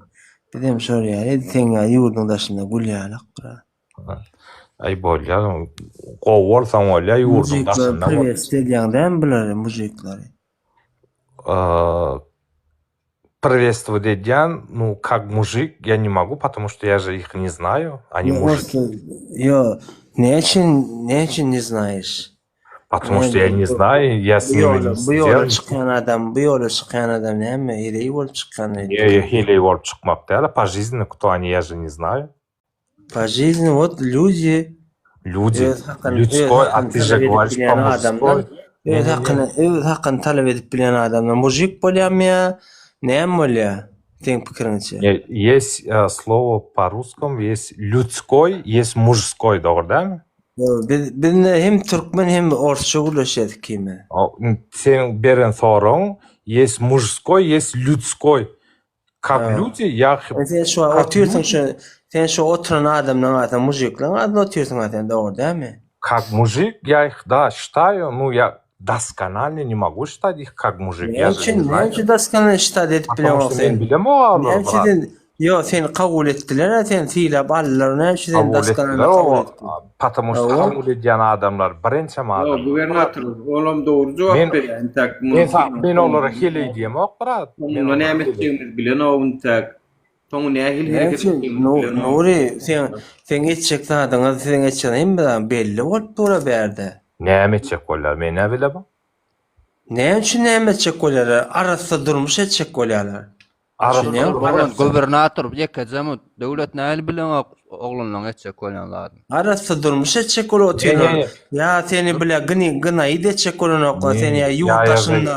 P: Bizem şol ýaly edil seň ýaly ýurduň daşynda gül ýalak brat.
I: Aý bolýa gowy bolsaň bolýa ýurduň
P: Mujiklary
I: daşynda bol.
P: priwetst edýäň dämi bulary mujiklary?
I: Приветствовать edýän, ну, как мужик я не могу, потому что я же их не знаю, они
P: Ýo
I: мужики.
P: orta ýo näçün näçün ne znaýyş?
I: Потому что я не знаю, я с
P: Bu
I: ними
P: ýola
I: не
P: bu ýola
I: сидел.
P: çykýan adam bu ýola çykýan adam näme heleý bolup çykýan
I: Не,
P: öýdýän.
I: heleý bolup çykmak däl, по жизни кто они, я же не знаю.
P: По жизни вот люди
I: Люди,
P: öz hakyny öz
I: людской, а
P: hakyny
I: ты же
P: talap edip
I: говоришь
P: bilýän adamdan
I: по-мужской.
P: öz
I: Не-не-не.
P: hakyny öz hakyny talap edip bilýän adamdan mujik bolýarmy ýa näme bolýar seň pikiriňçe?
I: Не, есть э, слово по-русскому, есть людской, есть мужской, dogry dälmi?
P: Ýo, biz biz ne hem türkmen hem orsça gürleşýäs kime.
I: O, Seň beren soragyň есть мужской, есть людской. Как
P: Ha.
I: люди, я
P: E Sen şu
I: как
P: otyrsyň
I: люди,
P: şu sen şu oturan adamlaryň adyna mujiklaryň adyna otyrsyň ha sen dogry dälmi?
I: как мужик, я их, да, считаю, ну, я досконально не могу считать их как мужик,
P: Näme
I: я же
P: üçin
I: не
P: näme
I: знаю.
P: üçin doskany ştat edip
I: Потому
P: bileňok
I: что men
P: sen?
I: bilemok
P: Näme
I: olary,
P: üçin
I: brat.
P: sen ýo seni kabul etdiler ha seni sylap aldylar näme üçin sen
I: Kabul
P: doskanany
I: etdiler,
P: kabul
I: o,
P: etdiler?
I: потому что
P: Hawa.
I: kabul edýän adamlar birinçem
A: Ýo
I: adamlar.
A: gubernator olam dogry jogap
I: Men
A: berýär intäk
I: men
A: muny
I: sa men olara heleý diýemok, brat. Men
A: Soňunda
I: olara
A: näme
I: heleý.
A: etjegimizi bilenok intäk. Soňy nähili
P: Näme
A: hereket
P: üçin
A: etjegimizi
P: Nu-
A: bilenok.
P: Nuri sen sen etjek zadyňyz siziň etjek hemme zat belli bolup dur bärde.
I: Näme etjek bolýar? Men näme bilemok?
P: Näme üçin näme etjek bolýarlar? Arassa durmuş etjek bolýarlar.
I: Arassa
P: Düşünýäňmi?
I: durmuş.
U: Oglan gubernator ýekeje mut. Döwlet nähili bileňok oglanlaryň etjek bolýan zadyny.
P: Arassa durmuş etjek bolup
I: Ne
P: otyrlar.
I: ne ne.
P: Ýa seni bile gyny gynaýyt etjek bolanoklar,
I: Ne
P: seni ýa
I: ne.
P: ýurt
I: Ýa ýa
P: daşynda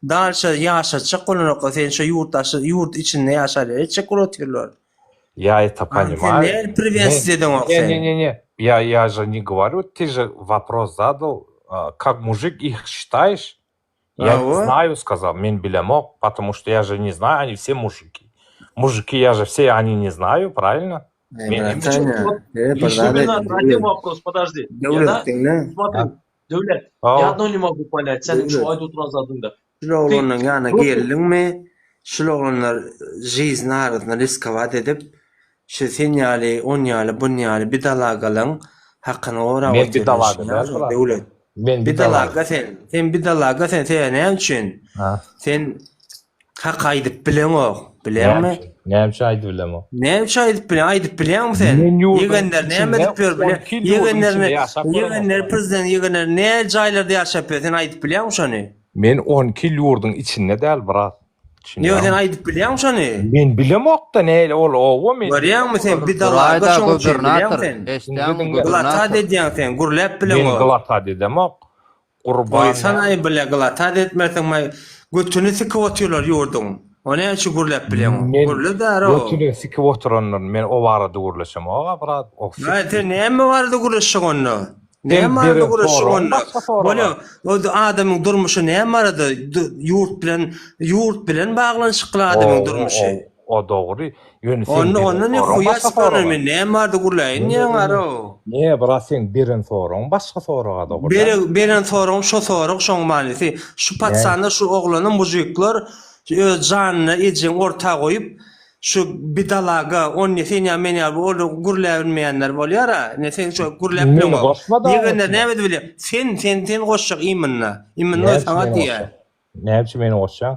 P: dalşa ýaşatjak bolanoklar, seni şo ýurt daşy ýurt içinde ýaşar etjek bolup otyrlar.
I: Я это
P: Sen
I: понимаю.
P: nähili
I: Не,
P: priwetst edeňok
I: не,
P: sen?
I: не, не, не. Я, я же не говорю, ты же вопрос задал, а, как мужик их считаешь? Я не
P: Hawa.
I: знаю, сказал, men bilemok, потому что я же не знаю, они все мужики. Мужики, я же все, они не знаю, правильно?
P: Ey
I: Men
P: bratanya,
E: Вот
P: e bir
E: еще
P: zat
E: губернатор, один
P: aýtayyn.
E: вопрос, подожди. Я,
P: Döwlet
E: да,
P: diňle.
E: смотри,
I: Да.
E: Döwlet,
I: Hawa.
E: я одно не могу понять, seniň şu
P: Döwlet.
E: aýdyp oturan zadyňda.
P: Şul oglanlaryň ýanyna geldiňmi, şul oglanlar жизнь arasyna riskowat edip, şu sen ýaly, on ýaly, bun ýaly bidalagalaň hakyny gorap
I: Men
P: otyrlar.
I: bidalaga
P: Düşünýäňmi
I: däl, brat.
P: Döwlet?
I: Men bidalaga.
P: Bidalaga sen. Sen bidalaga sen. Sebäbi näme üçin?
I: Ha.
P: Sen Hak aýdyp bileňok,
I: Näme
P: bilýäňmi?
I: üçin? Näme üçin aýdyp bilemok?
P: Näme üçin aýdyp bilýäň? Aýdyp bilýäňmi sen?
I: Men ýurduň
P: Ýegenler näme
I: içinde
P: edip ýör bilýä?
I: 12 ýyl ýurduň
P: Ýegenler
I: içinde ýaşap
P: ýegenler
I: göremok.
P: prezident ýegenler nä jaýlarda ýaşap ýör? Sen aýdyp bilýäňmi şony?
I: Men 12 ýyl ýurduň içinde däl, brat.
P: Ýok, sen
I: Düşünýäňmi?
P: aýdyp bilýäňmi şony?
I: Men bilemok-da nähili ol oba men
P: Görýäňmi
I: bilemok
P: sen
I: olary.
P: bidalaga
U: Duraýda
P: şoň üçin bilýäňmi
U: gubernator,
P: sen?
I: Diňle
U: eşitýäňmi
I: diňle.
P: Glatat
U: gubernator?
P: edýäň sen, gürläp
I: Men
P: bileňok.
I: glatat edemok. Gurban
P: Goýsanaý bile glatat etmersiň maý götüni sikip otyrlar ýurduň. O näme üçin gürläp bileňok.
I: Men
P: Gürle daro.
I: götüni sikip oturandyr men o barada gürleşemok a brat o
P: Aý sen näme barada gürleşjek onda?
I: Sen
P: Näme barada
I: beren
P: gürleşjek
I: soragyň
P: onda?
I: başga soraga.
P: Bolýa o adamyň durmuşy näme barada ýurt bilen ýurt bilen baglanyşykly adamyň
I: O
P: durmuşy.
I: o o dogry. Ýöne seň
P: Onda
I: beren
P: onda ne
I: soragyň
P: huýa
I: başga
P: sypanyr
I: soraga.
P: men näme barada gürläýin
I: Diňle
P: diýýäň
I: diňle.
P: aro.
I: Ne brat seň beren soragyň başga soraga dogry däl.
P: Bere beren soragym şo sorag şoň manysy. Şu
I: Näme?
P: patsana şu oglany mujikler öz janyny ejeň orta goýup şu bidalaga ony sen ýa men ýaly ol gürläbilmeýänler bolýara ine sen şo gürläp
I: Meni
P: bileňok.
I: goşma dagyň
P: Ýegenler
I: içine.
P: näme edip bilýär sen sen sen goşjak imynna imynna
I: Näme üçin
P: saňa
I: meni
P: diýýär.
I: goşjaň? Näme üçin meni goşjaň?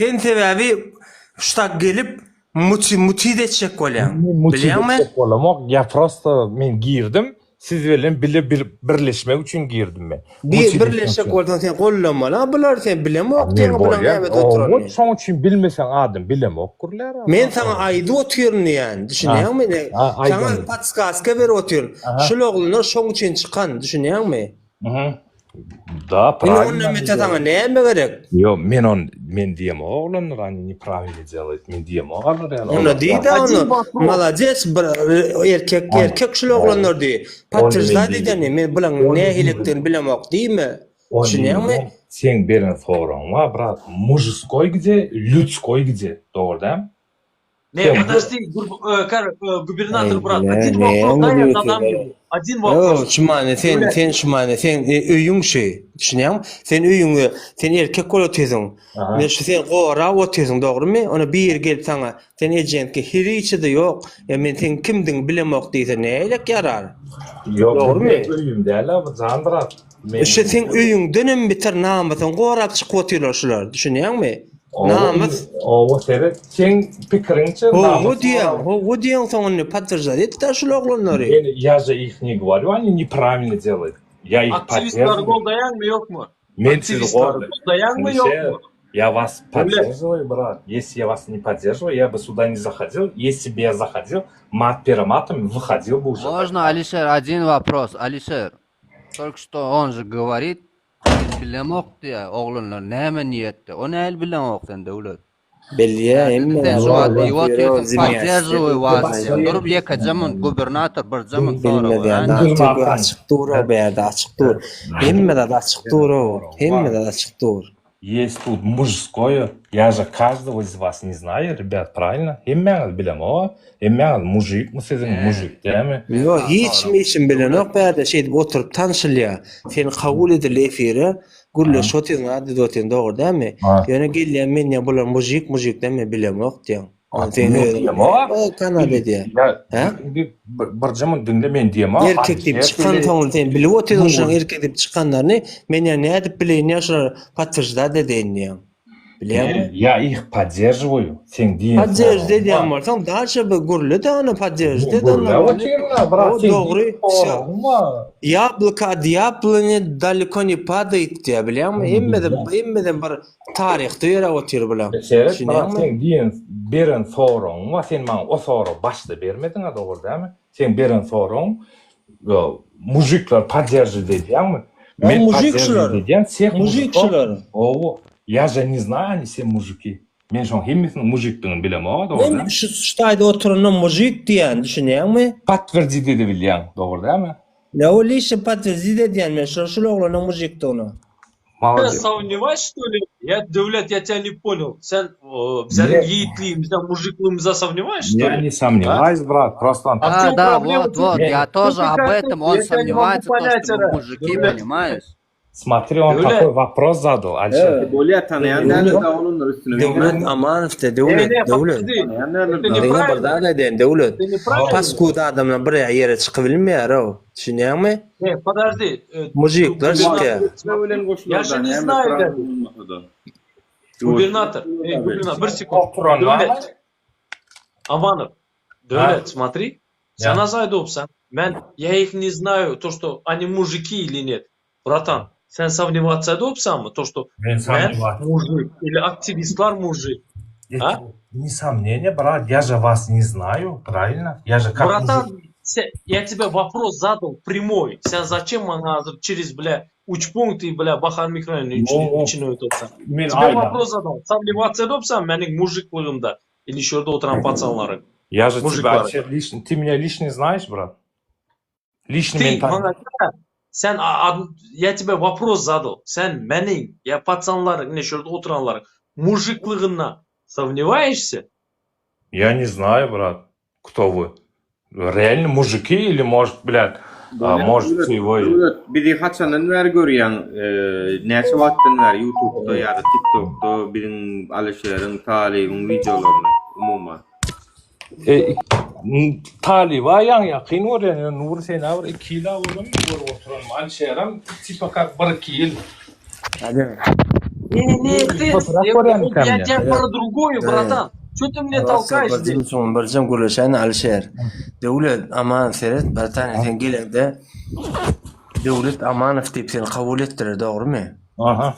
P: Sen sebäbi ştak gelip muti mutit etjek bolýaň.
I: Men mutit
P: Bilýäňmi?
I: etjek bolamok. Ýa prosto men girdim, siz bilen bile bir birleşmek üçin girdim men.
P: Bir
I: Mutit etmek
P: birleşjek
I: üçin.
P: bolsaň sen gollamaly a bulary sen bilemok
I: Men
P: diýeňä bulaň
I: bolýan.
P: näme edip
I: Owo,
P: oturanyny.
I: şoň üçin bilmeseň adam bilemok gürlär a.
P: Men saňa aýdyp otyryn diýýän,
I: Ha,
P: düşünýäňmi?
I: ha,
P: Saňa
I: aýdyn.
P: podskaska berip otyryn.
I: Aha.
P: Şul oglanlar şoň üçin çykan, düşünýäňmi?
I: Mhm. Da,
P: Indi
I: правильно
P: ondan
I: они
P: beter saňa
I: делают.
P: näme gerek?
I: Ýok, men on men diýemok oglanlar oni nepravильно делают. Men diýemok alar ýaly.
P: Onda
I: Olar
P: diý-de
E: Один
P: ony,
E: вопрос.
P: malades bir erkek
I: Ony
P: erkek şul oglanlar diý.
I: ony men
P: Podtwерждать
I: diýdim.
P: edeni, men bulaň
I: Ony
P: nähilikdigini bilemok diýme.
I: Ony
P: Düşünýäňmi?
I: diýmem. Seň beren soragyň bar, brat. Mужской gde, людской gde. Dogry dämi?
E: Ne,
I: Sen
E: подожди, губ- э, кар- э, gubernator
P: Eý,
E: brat,
P: bile,
E: один вопрос,
P: näme
E: дай я
P: diýip
E: задам
P: otyr?
E: ему. Один
P: Ýok,
E: вопрос.
P: şumany sen
E: Döwlet.
P: sen şumany sen e, öýüň şu. Düşünýäňmi? Sen öýüňe sen erkek bolup otyrsyň.
I: Aha.
P: Men şu sen gorap otyrsyň, dogrymy? Ona biri gelip saňa sen ejeňki hiriçi-de ýok. Ýa men seň kimdigiňi bilemok diýse nähilek ýarar?
I: Ýok, bu
P: Dogrymy?
I: meň öýüm däl-ä, bu jan brat. Men
P: Şu seň öýüňdenem beter namysyňy gorap çykyp otyrlar şular. Düşünýäňmi?
I: Oba
P: Namys.
I: oba seret. Seň pikiriňçe
P: Hawa
I: namys
P: diýýäň,
I: gorap.
P: hawa diýýäň soň indi podtwерждать et-dä şul oglanlary.
I: Men я же их не говорю, они неправильно делают. Я их
E: Aktiwistleri
I: поддерживаю.
E: goldaýaňmy ýokmy?
I: Men sizi
E: Aktiwistleri
I: goldaýan.
E: goldaýaňmy
I: Alişer,
E: ýokmy?
I: я вас
E: Döwlet.
I: поддерживаю, брат. Если я вас не поддерживаю, я бы сюда не заходил. Если бы я заходил, мат перематом выходил бы уже.
U: Можно, Алишер, один вопрос. Алишер, только что он же говорит, men bilemok diýýär, oglanlar näme niýetde? O nähili bileňok sen Döwlet?
P: Bilýä, hemme
U: Sen şu wagt diýip otyrsyň, podderžиваю
P: Вас
U: вас diýýär. Durup ýekeje munt gubernator birje munt sorag
P: Bilmez
U: beräýin.
P: ýa, açyk dur-ow bu ýerde, açyk dur. Hemme zat açyk dur-ow, hemme zat açyk dur.
I: Есть тут мужское. Я же каждого из вас не знаю, ребят, правильно? Hemmäňiz bilemok. Hemmäňiz mujikmi siziň, mujik dämi?
P: Ýok, hiç kim hiç kim bilenok bu ýerde şeýdip oturyp tanşylýar. Sen kabul edildi efire, gürleşip otyrsyň, adyp otyrsyň, dogry dälmi? Ýöne gelýän men ýa bular mujik, mujik däl men bilemok diýýäň. Ony sen
I: Men
P: özüň
I: diýemok.
P: O kanal edýär.
I: Ýa,
P: Hä?
I: indi birje muny diňle men diýemok.
P: Erkek diýip çykansoň sen bilip otyrsyň şoň erkek diýip çykanlaryny, men ýa nädip bileýin ýa şular podtwерждать edeýin diýýäň. Bilýäňmi?
I: Ýa ich podderžиваю, seň diýen
P: Podderžit edýän bolsaň dalşe bir gürle-de ony podderžit et ony.
I: Gürläp otyryn-a, brat,
P: O
I: seň
P: dogry.
I: diýen soragyň bar.
P: Ýabloko od ýabloni daleko ne padает diýýär, bilýäňmi? Hemmede hemmeden bir taryhda ýöräp otyr bular.
I: Seret, brat,
P: Düşünýäňmi?
I: seň diýen beren soragyň bar, sen maňa o soragy başda bermediň-a, dogry dälmi? Seň beren soragyň mujikler podderžit edýäňmi?
P: O
I: Men
P: mujik
I: podderžit
P: şular.
I: edýän всех
P: Mujik
I: mujikov.
P: şular.
I: Owo, я же не знаю, они все mujiki. Men şoň hemmesiniň mujikdigini bilemok, dogry
P: Men
I: dälmi?
P: şu şu taýda oturanda mujik diýýän, düşünýäňmi?
I: Podtwerdit edebilýäň, dogry dälmi?
P: Ne ol işi podtwerdit edýän men şol şul oglanyň mujikdigini.
E: Ты
I: Молодец.
E: сомневаешься, что ли? Я, Döwlet, я тебя не понял. Sen o, bizleriň ýigitligimizden, mujikligimizden сомневаешься, что
I: Я
E: ли?
I: не сомневаюсь, брат, просто он
E: А в
U: Да,
E: чем
U: да,
E: проблема?
U: вот, вот,
E: Ты
U: я тоже об
E: какая-то-
U: этом, он
E: я тебя не могу
U: сомневается, то,
E: понять,
U: что мы
E: Ара.
U: мужики,
E: Döwlet.
U: понимаешь?
I: Смотри, on
E: Döwlet.
I: takoý wopros zadal, Alişer.
A: Bolýar tanaýan däldir da oglanlar üstüne
P: Döwlet Amanow de
E: Ne,
P: Döwlet,
E: ne,
P: Döwlet.
E: подожди.
A: Tanaýan däldir
E: Это
A: da.
P: Diňe bir
E: неправильно.
P: zat aýdaýyn Döwlet.
E: Это неправильно.
P: Paskuda adamlar bir ýere çykybilmeýär-ow. Düşünýäňmi?
E: Ne, подожди. Э,
P: Mujikler çykýar.
E: Губернатор,
A: bilen
E: я
A: goşular
E: же
A: da
E: не
A: näme
E: знаю
A: Trump
E: даже.
A: bolmasa-da.
E: Губернатор, эй, губернатор, bir sekund.
I: Oturan barmy?
E: Döwlet. Amanov, Döwlet, смотри. Sen
I: Ya.
E: aýdypsan. Men, я их не знаю, то, что они мужики или нет. Братан, sen сомневаться edipsanmy? То, что
I: Men
E: men
I: сомневаться.
E: мужик или активистлар мужик. А?
I: Это не сомнение, брат, я же вас не знаю, правильно? Я же как
E: Братан,
I: мужик.
E: se- я тебе вопрос задал прямой. Sen зачем maňa через, бля, uç punkty, бля, Bahar mikroraýonyny
I: No,
E: içine ötüpsen?
I: men
E: Тебе
I: aýdan.
E: вопрос задал. Сомневаться edipsan meniň mujikligimde или şu ýerde oturan pacanlaryň.
I: Я же тебя
E: Mujikleri.
I: Alişer лично, ты меня лично знаешь, брат? Лично
E: Ты
I: men tan
E: maňa sen a- ad- я тебе вопрос задал. Sen meniň ýa pacanlaryň ne şu ýerde oturanlaryň mujikligine сомневаешься?
I: Я не знаю, брат, кто вы. Реально мужики или может, блядь, а,
A: Bolýar
I: может
A: Döwlet,
I: его
A: Döwlet, bizi haçandan bäri görýäň, e, näçe wagtdan bäri YouTube'da ýa-da TikTok'da biziň Alişeriň, Talybyň wideolaryny umuman.
I: E, m, Talyba ýaň ýakyn görýän, ýöne Nury sen bir 2 ýyl boldum görüp oturan. Alişerem tipa как 1-2 ýyl.
P: Hadi.
E: Не, не, ты,
I: Köpräk
E: я,
I: görýän
E: я
I: eken
E: тебя
I: ýa.
E: про другое, братан. Что ты мне толкаешь
P: Birjim
E: здесь?
P: soň birjim gürleşen Alişer. Döwlet Aman seret, bratany sen geleňde Döwlet Amanow diýip seni kabul etdiler, dogrymy?
I: Aha.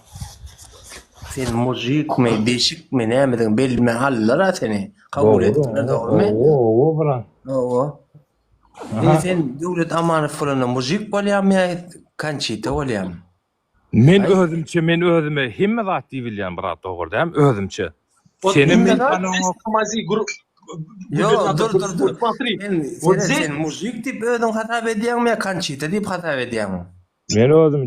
P: Sen mujikmi, beşikmi, nämediň belli aldylar seni. Kabul
I: Dogry.
P: etdiler, dogrymy?
I: Owo, brat.
P: Owo. Indi sen Döwlet Amanow bolanda mujik bolýarmy ýa Konçita bolýarmy?
I: Men
P: Aý.
I: özümçe, men özüme hemme zat diýip bilýän brat, dogry dämi? Özümçe.
E: Вот
I: Senem
E: именно
I: men
E: здесь
I: tanaňok.
E: тормози, гру-
P: Ýo,
E: губернатор,
P: dur dur dur.
E: вот смотри,
P: Sen
E: вот
P: seret
E: здесь
P: sen mujik diýip özüň hasap edýäňmi ýa Konçita diýip hasap edýäňmi?
I: Men özüm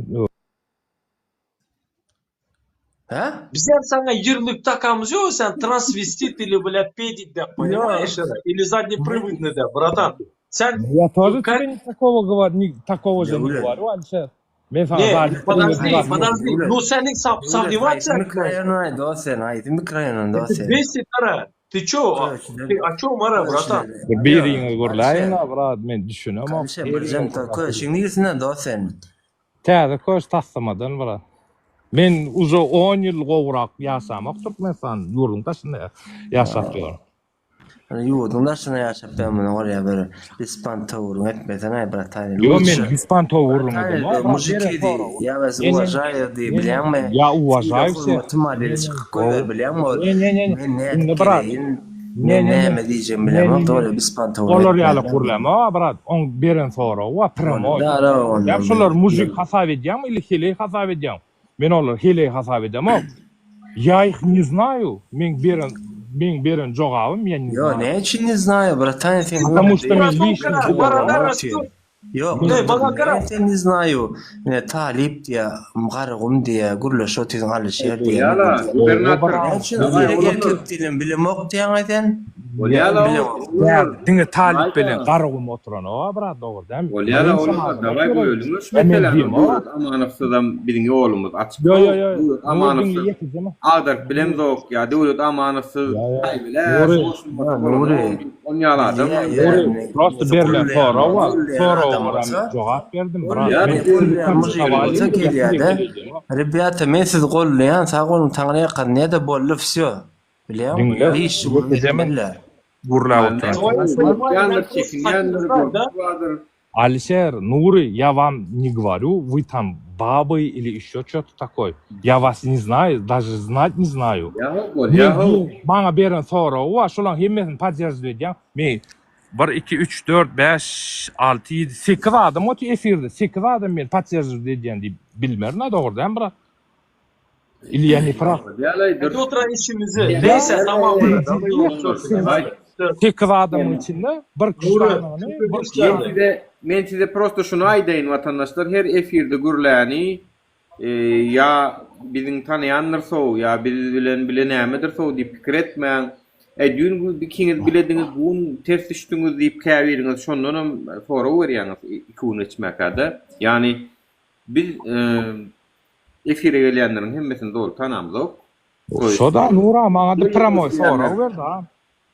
P: Hä?
E: Bizler saňa ýerlik takamyz ýok, sen transvestit или, бля, педик да,
P: Ýo.
E: понимаешь это? Или заднеприводный да, братан. Sen
I: Я тоже
E: как
I: тебе не такого говорю, не такого же не
P: Döwlet.
I: говорю, Alişer. Men saňa
E: Не,
I: zadnepриводный
E: подожди,
I: zat
E: подожди.
P: Döwlet.
E: Ну, seniň
P: Döwlet, haýsy
E: сомневаться
P: mikroraýonyň dos sen, haýsy mikroraýonyň dos
E: Это
P: sen?
E: бесит, ara. Ты чё?
P: Köşden.
E: Ты о чем, ara, братан?
P: Köşden.
I: Biriňi
P: Alişer.
I: gürläýin brat, men düşünemok.
P: Alişer birjem ta köşüň niresinden dos sen?
I: Täze köş taslamadan brat. Men уже 10 ýyl gowrak ýaşamak Türkmenistan ýurduň daşynda ýaşap ýörün.
P: Hani ýurduň daşynda ýaşap ben muny oraya bir ispan towuryň etmesen ay bratany.
I: Ýo men
P: Lutşa.
I: ispan towuryň
P: Bratany
I: edem.
P: mujiki di, ýa was uważaýa di bilýäňmi?
I: Ya uważaýa
P: Sylag hormaty modeli çykyp goýber bilýäňmi? ol?
I: Ne ne ne.
P: Men nädip
I: Indi brat.
P: geleýin?
I: Ne
P: Men
I: ne ne.
P: näme diýjegimi
I: Ne
P: bilemok,
I: ne ne.
P: dogry ispan towury
I: Olar ýaly
P: etmez.
I: gürleme, brat. Oň beren soragy wa prямой.
P: Dara
I: Ýa
P: ondan
I: şolar mujik hasap edýäňmi ili heleý hasap edýäň? Men olar heleý hasap edemok. Я их не знаю. Men beren men beren jogabym я не
P: Ýo,
I: знаю.
P: ne üçin ne знаю, bratany sen
I: Потому что men
E: Братан,
I: лично
E: kara, борода растет.
P: Ýok,
E: Ne,
P: dur, dur,
E: bana kara.
P: ne sen ne знаю. Ne Talip diýä, Garagum diýä, gürleşip otyň Alişer diýä.
A: Bolýar-la, gubernator.
P: Ne üçin gerek erkek diýlen bilemok diýäň sen?
A: Bolýar-la,
P: Bilemok.
I: Diňe Talip bilen Garagum oturan o brat dogry dämi?
A: Bolýar-la, olar daway goýalyň şu
I: Ya men
A: meseläni.
I: diýem, o.
A: Döwlet Amanowsyzam biziň ýolumyz açyk.
I: Ýo ýo ýo.
A: Döwlet
I: Nur
A: Amanowsyz
I: diňe ýetijimi?
A: agdaryp bilemzok ýa Döwlet Amanowsyz
I: Ýa ýa.
A: aý bile
I: Nury.
P: Nury.
A: On ýaly adam.
P: Ýa,
I: Nury,
P: ýa,
I: prosta berlen sorag bar. Soraga
P: adam
I: görä
P: bolsa,
I: jogap berdim, brat.
A: Bolýar,
I: Men
P: Golýan mujik bolsa gelýär-de. Ребята, men sizi gollaýan, sag boluň, taňry ýakyn, ne-de boldy, всё. Bilýäňmi?
I: Diňle.
P: Hiç gürrüň
I: Ýetijemi?
P: etmediler.
I: Gürläp oturan.
A: Ýandyr, çekinýändir, gorkusy bardyr.
I: Алишер, Нуры, я вам не говорю, вы там бабы или еще что-то такое. Я вас не знаю, даже знать не знаю.
A: Ýa bolýar.
I: Men maňa beren soragy bar, şolaryň hemmesini podдерживать edýän. Men 1 2 3 4 5 6 7 8 adam otyr efirde. 8 adam men podдерживать edýän diýip bilmerin ha dogry dämi brat? Или я не прав?
E: Hadi oturan işimizi. Neyse tamam.
I: 8 adamyň içinde bir kişi
E: Nury,
I: tanyny, bir
A: Men
I: kişi
A: size men size prosta şuny aýdaýyn watandaşlar her efirde gürläni e, ýa biziň tanaýandyr sow ýa biz bilen bile nämedir sow diýip pikir etmäň. E düýn bu ikiňiz bilediňiz, bu gün ters düşdüňiz diýip käbiriňiz şondan hem sorag berýäňiz iki gün geçmäkäde. Ýani biz e, Efire gelýänleriň hemmesini doly tanamzok.
I: Şo-da Nura maňa-da pramoý sorag berdi a.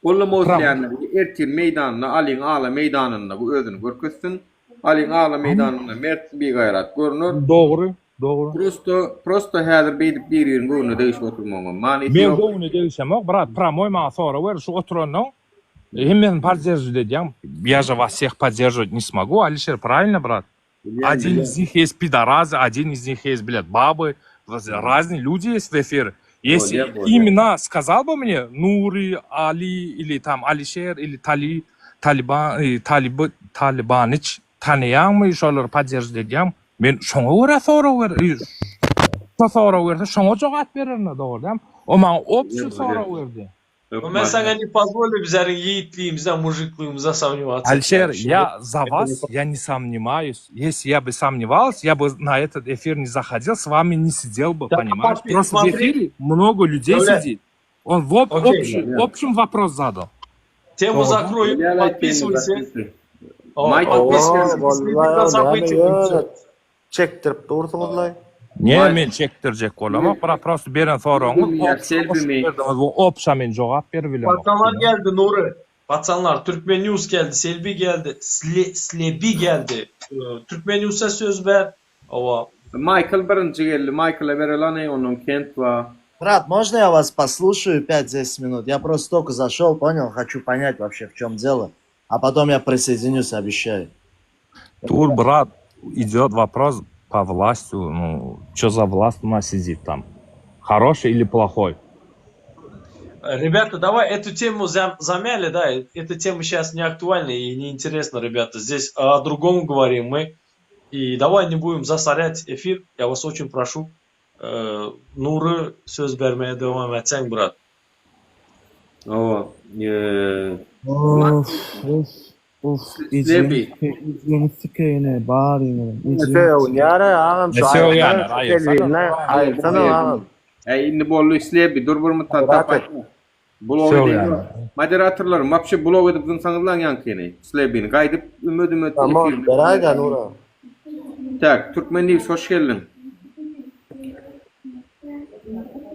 A: Gollama isleýänler ertir meýdanynda Alyň ala meýdanynda bu özüni görkezsin. Alyň ala meýdanynda mert bigaýrat görner.
I: Dogry, dogry.
A: Prosto, prosto häzir beýdip bir-biriniň göwnüne degişip oturmagyňam manysy
I: Men
A: ýok.
I: göwnüne degişemok brat pramoý maňa sorag berdi şu oturanlaň hemmesini podderžiwt edýäň. Я же вас всех поддерживать не смогу, Алишер, правильно, брат?
A: Bilýän,
I: Один
A: bilýän.
I: из них есть пидоразы, один из них есть, блядь, бабы. Разные люди есть в эфире. Если
A: Bolýar, bolýar.
I: имена сказал бы мне Нури, Али или там Алишер или Тали, Taliban, e, Taliby, Talibaniç tanaýaňmy şolary podдерживать edýäň? Men şoňa görä sorag ber, e, şo sorag berse şoňa jogap bererin dogry däl? O maňa
A: Bolýar,
I: общий
A: bolýar.
I: sorag berdi.
E: Men
A: Hökman.
E: saňa не позволю bizleriň ýigitligimize, mujikligimize сомневаться
I: Алишер,
E: etmäge.
I: я за вас, я не сомневаюсь. Если я бы сомневался, я бы на этот эфир не заходил, с вами не сидел бы,
E: Да,
I: понимаешь?
E: подпи-
I: Просто в
E: смотри.
I: эфире много людей
E: Давлет.
I: сидит. Он в об-
E: Окей.
I: общий, общем вопрос задал.
E: Тему
I: Dogry.
E: закрою,
A: Bolýar, aýt, temu
E: подписывайся.
A: zakryty.
E: О,
A: Maýkl,
E: подписывайся,
F: Ooo,
E: следи за
F: wallahi näme
E: событиями.
F: ýöne çekdirip dursuňyzlaý.
I: Ne
A: Maýkl,
I: men çekdirjek bolamok, bra prosto beren soragyňyz
A: Bilmi ýa
I: общий
A: Selbimi?
I: berdiňiz. Bu обща men jogap berip bilemok.
E: Paçanlar geldi Nuri. Paçanlar Türkmen News geldi, Selbi geldi, Sle, Slebi geldi. Ee, Türkmen News'e söz ver. Ova.
A: Maýkl birinji geldi. Maýkla bereli ondan Kent bar.
K: Брат, можно я вас послушаю 5-10 минут? Я просто только зашел, понял, хочу понять вообще, в чем дело. А потом я присоединюсь, обещаю.
I: Тур, брат, идет вопрос по властью. Ну, что за власть у нас сидит там? Хороший или плохой?
E: Ребята, давай эту тему зам- замяли, да, эта тема сейчас не актуальна и не интересна, ребята. Здесь о другом говорим мы. И давай не будем засорять эфир, я вас очень прошу. Ee, Nuri söz bermeye devam etsen brat.
A: Owa, eee,
R: Of, of, of,
A: Slebi.
R: ejeňi sikeýin baryňyzyň, ejeňi
F: Sögünýär agam
I: Ne
F: şu
I: sögýänler,
F: aýyrsana
I: aýyrsana.
F: Selbini aýyrsana agam.
A: Äý indi boldy Slebi, dur bir mutat
F: Gaýrat et.
A: tapaýyn. Blok edeýin.
I: Sögýänler.
A: Moderatorlar, wapşe blok edip zyňsaňyzlaň ýaňkyny. Slebini gaýdyp ümet-ümet
F: Tamam,
A: efirine
F: beräýdä Nura.
A: Tak, Türkmen News hoş geldiň.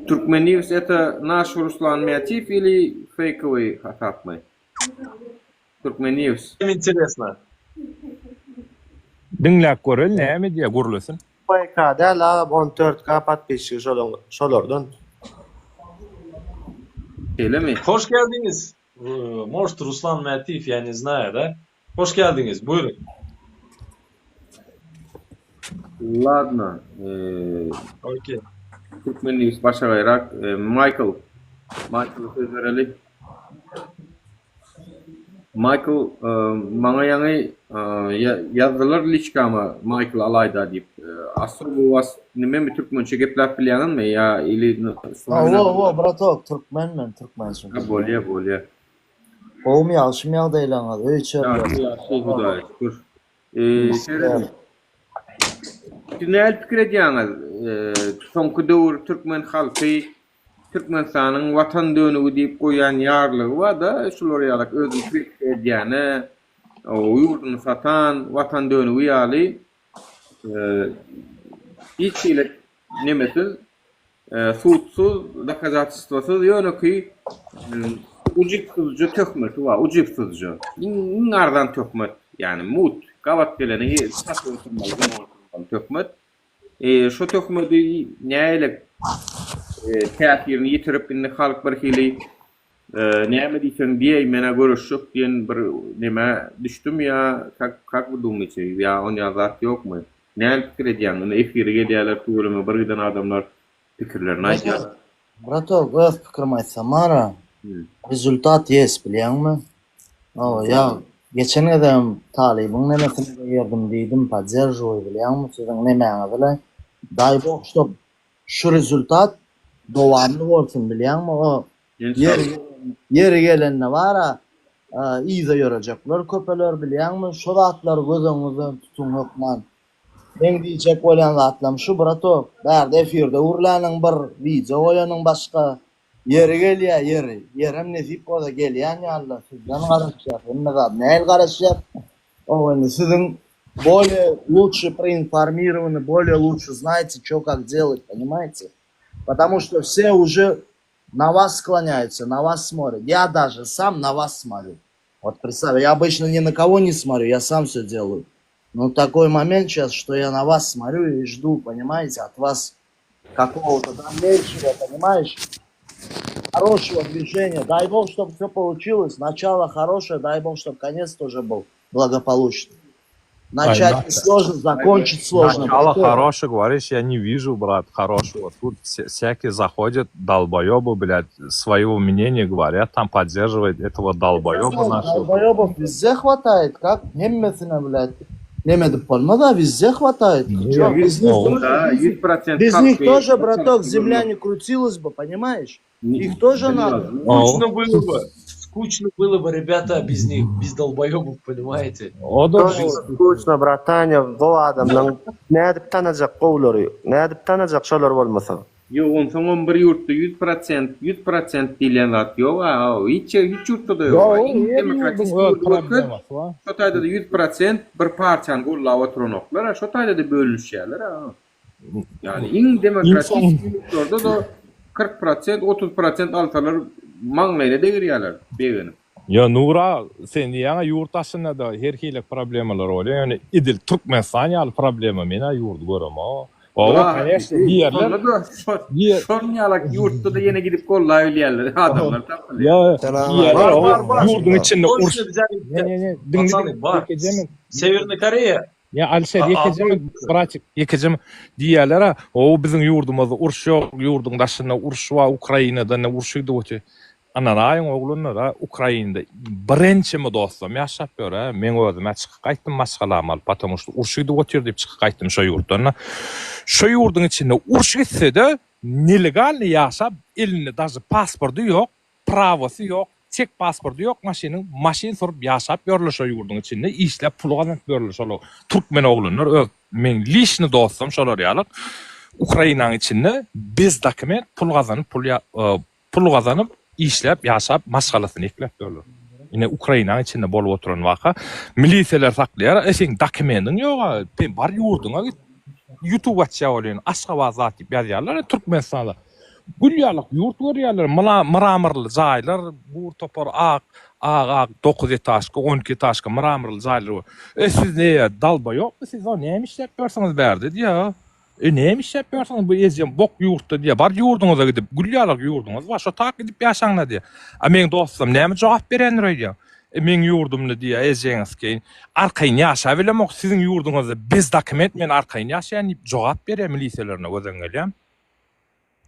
A: Türkmen News это наш Руслан Мятиев или фейковый hasapmy? Türkmen News.
E: Интересно.
I: Diňläp göreli näme diýýär gürlesin.
F: PK däl agam 14K podpisçigi şolaň şolardan.
A: Şeýlemi?
E: Hoş geldiniz. Ee, Может, Руслан Мятиев, я не знаю, да? Hoş geldiniz. Buyurun.
A: Ладно. Eee,
E: Okey.
A: Türkmen News başagaýrak. Eee, Michael. Michael söz bereli. Michael, eee, maňa ýaňy eee, ýa- ýazdylar liçkama Michael alaýda diýip. Eee, Особо у вас nimemi türkmençe gepläp bilýäňizmi ýa ili
K: Hawa, hawa, bratok, türkmen men, türkmençe.
A: Ha, bolýa, bolýa.
K: Gowumy, ýagşymy ýagdaýlaryňyz, öý içerler.
A: Ýagşy, ýagşy, Hudaýa şükür. Eee, serediň. Siz nähili pikir edýäňiz? Eee, soňky döwür türkmen halky Türkmenistanyň watan dönügi diýip goýýan ýarlygy bar-da, şular ýalak özüni kritika edýäne, o ýurduny satan, watan dönügi ýaly eee, hiç hili nemesiz, eee, sudsuz, dokazatelstwosyz ýönekeý eee, ujypsyzja töhmeti bar, ujypsyzja. Iň iň arzan töhmet, ýagny mut, gabat geleni satyp oturmaly, zyňyp oturmaly töhmet. Eee, şo töhmedi nähili eee, täsirini ýitirip indi halk bir hili eee, näme diýseň diýeý menä göreşjek diýen bir nämä düşdümi ýa как как вы думаете ýa onýa zat ýokmy? Nähili pikir edýäň? Indi efire gelýärler tüweleme bir giden adamlar pikirlerini aýdýarlar.
K: Bratok, öz pikirimi aýtsam ara,
A: Hmm.
K: rezultat ýes bilýäňmi? Hawa, ýa geçen gezegem talybyň nemesine girdim diýdim, podderžiwaý bilýäňmi siziň nemäňizi-le. Daý bog ştob şu rezultat dowamly bolsun bilýäňmi? O ýeri ýeri gelende bara yza ýörejekler köpeler bilýäňmi? Şo zatlary göz öňüňizden tutuň hökman. Meň diýjek bolýan zatlarym şu bratok, bärde efirde gürläniň bir, wideo goýanyň başga. Ýeri gelýä ýeri, ýerem nesip bolsa gelýän ýalylar sizden garaşýas hemme zat nähili garaşýas o indi siziň. Более лучше проинформированы, более лучше знаете, что как делать, понимаете? Потому что все уже на вас склоняются, на вас смотрят. Я даже сам на вас смотрю. Вот представь, я обычно ни на кого не смотрю, я сам все делаю. Но такой момент сейчас, что я на вас смотрю и жду, понимаете, от вас какого-то дальнейшего, понимаешь, хорошего движения. Дай бог, чтобы все получилось. Начало хорошее, дай бог, чтобы конец тоже был благополучный. Начать сложно, закончить сложно.
I: Начало хорошее, говоришь, я не вижу, брат, хорошего. Тут всякие заходят, долбоебы, блядь, своего мнения говорят, там поддерживает этого долбоеба
K: нашего. Долбоебов везде хватает, как? Немецина, блядь. Neme edip bolmaz-a, wizde hwataýt. Ço, biz них тоже, без них тоже, браток, земля не крутилась бы, понимаешь? Их тоже надо.
E: Скучно было бы. Скучно было бы, ребята, без них, без долбоебов, понимаете?
F: Скучно, братаня, bu adamlaň nädip tanajak gowulary, nädip tanajak şolar bolmasa.
A: Ýok, onsoňam bir ýurtda 100%, 100% diýlen zat ýok-a, hiç hiç ýurtda-da ýok.
I: Ýok,
A: Iň
I: her ýurduň
A: demokratik
I: öz
A: ýurdy görkez,
I: problemasy bar.
A: şo taýda-da 100% bir partiýany gollap oturanoklar-a, şo taýda-da bölünişýärler-a. Ýagny iň
I: Iň
A: demokratik
I: soňunda
A: ýurtlarda-da 40%, 30% alsalar maňlaýyna degirýärler begenip.
I: Ýa Nura, sen diýýäňä ýurt daşynda-da her hili problemalar bolýar, ýöne edil Türkmenistan ýaly problema men-ä ýurdy göremok. Hawa, koneçno, diýerler.
A: Şonda-da şonuň ýalak ýurtda-da ýene gidip gollap bilýärler, adamlar
I: tapylýar. Ýa, ýurduň içinde uruş. Ne, ne, ne, diňle,
E: diňle. Sewernyý Koreýa.
I: Ýa Alişer ýekeje bratik ýekeje diýýärler-ä, o biziň ýurdumyzda uruş ýok, ýurduň daşynda uruş bar, Ukrainada ine uruş gidip otyr. Ynanaýyň oglanlar-a Ukrainada birençeme dostlarym ýaşap ýör-ä, meň özüm-ä çykyp gaýtdym maşgalamy alyp, потому что uruş gidip otyr diýip çykyp gaýtdym şo ýurtdan-da. Şo ýurduň içinde uruş gitse-de nelegalnyý ýaşap, elinde daže pasporty ýok, prawasy ýok, çek pasporty ýok maşynyň, maşyn sürüp ýaşap ýörler şo ýurduň içinde, işläp pul gazanyp ýörler şol türkmen oglanlar öz meň liçny dostum şolar ýaly Ukrainanyň içinde bez dokument pul gazanyp pul pul gazanyp işläp ýaşap maşgalasyny ekläp ýörler. Ine Ukrainanyň içinde bolup oturan waka. Milisiýalar saklaýar, e seň dokumendiň ýoga, sen bar ýurduňa git. Ýutub açýar welin Aşgabat zat diýip ýazýarlar Türkmenistanda. Gül ýalak ýurt görýärler, mramorly jaýlar, bur topar ak, ak ak dokuz etažka, on iki etažka mramorly jaýlar. E siz ne dalbaýokmy siz o näme işläp ýörsüňiz bärde diýýär. E näme işläp ýörsüňiz bu ejem bok ýurtda diýýär. Bar ýurduňyza gidip gül ýalak ýurduňyz bar şo tak gidip ýaşaňda diýýär. A meň dostum näme jogap berendir öýdýäň? E meň ýurdumda diýýär ejeňiz keýin arkaýyn ýaşabilemok siziň ýurduňyzda bez dokument men arkaýyn ýaşaýan diýip jogap berýär milisiýalerine gözeň gelýär.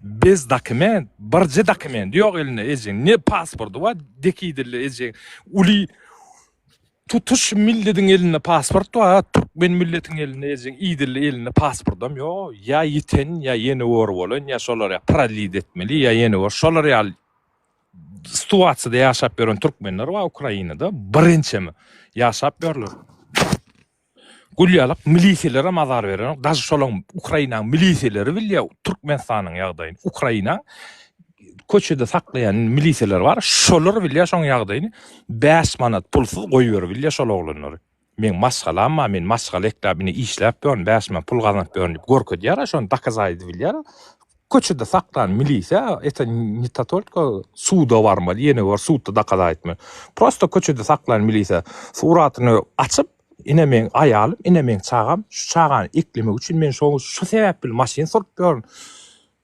I: Bez dokument, birje dokumenti ýok elinde ejeň. Ne pasporty bar, dekidildi ejeň. Uly tutuş milletiň elinde pasport bar, türkmen milletiň elinde ejeň idildi elinde pasportam ýok. Ýa ýiten, ýa ýene gör bolan, ýa şolar ýa prolid etmeli, ýa ýene gör. Şolar ýaly situasiýada ýaşap ýören türkmenler bar Ukrainada, birinçeme ýaşap ýörler. Gül ýalak milisiýalerem azar berenok. Daže şolaň Ukrainaň milisiýaleri bilýär Türkmenistanyň ýagdaýyny. Ukrainaň köçede saklaýan milisiýaleri bar. Şolar bilýär şoň ýagdaýyny. 5 manat pulsuz goýberip bilýär şol oglanlary. Meň maşgalam bar, men maşgala ekläp ine işläp ýörün, 5 manat pul gazanyp ýörün diýip görkezýär şony dokazaý edip bilýär. Köçede saklan milisiýa, это не то только suda barmaly, ýene bir sudda dokazaý etmeli. Prosto köçede saklan milisiýa suratyny açyp, ine meň aýalym, ine meň çagam, şu çagany eklemek üçin men şo şu sebäp bilen maşyn sürüp ýörün.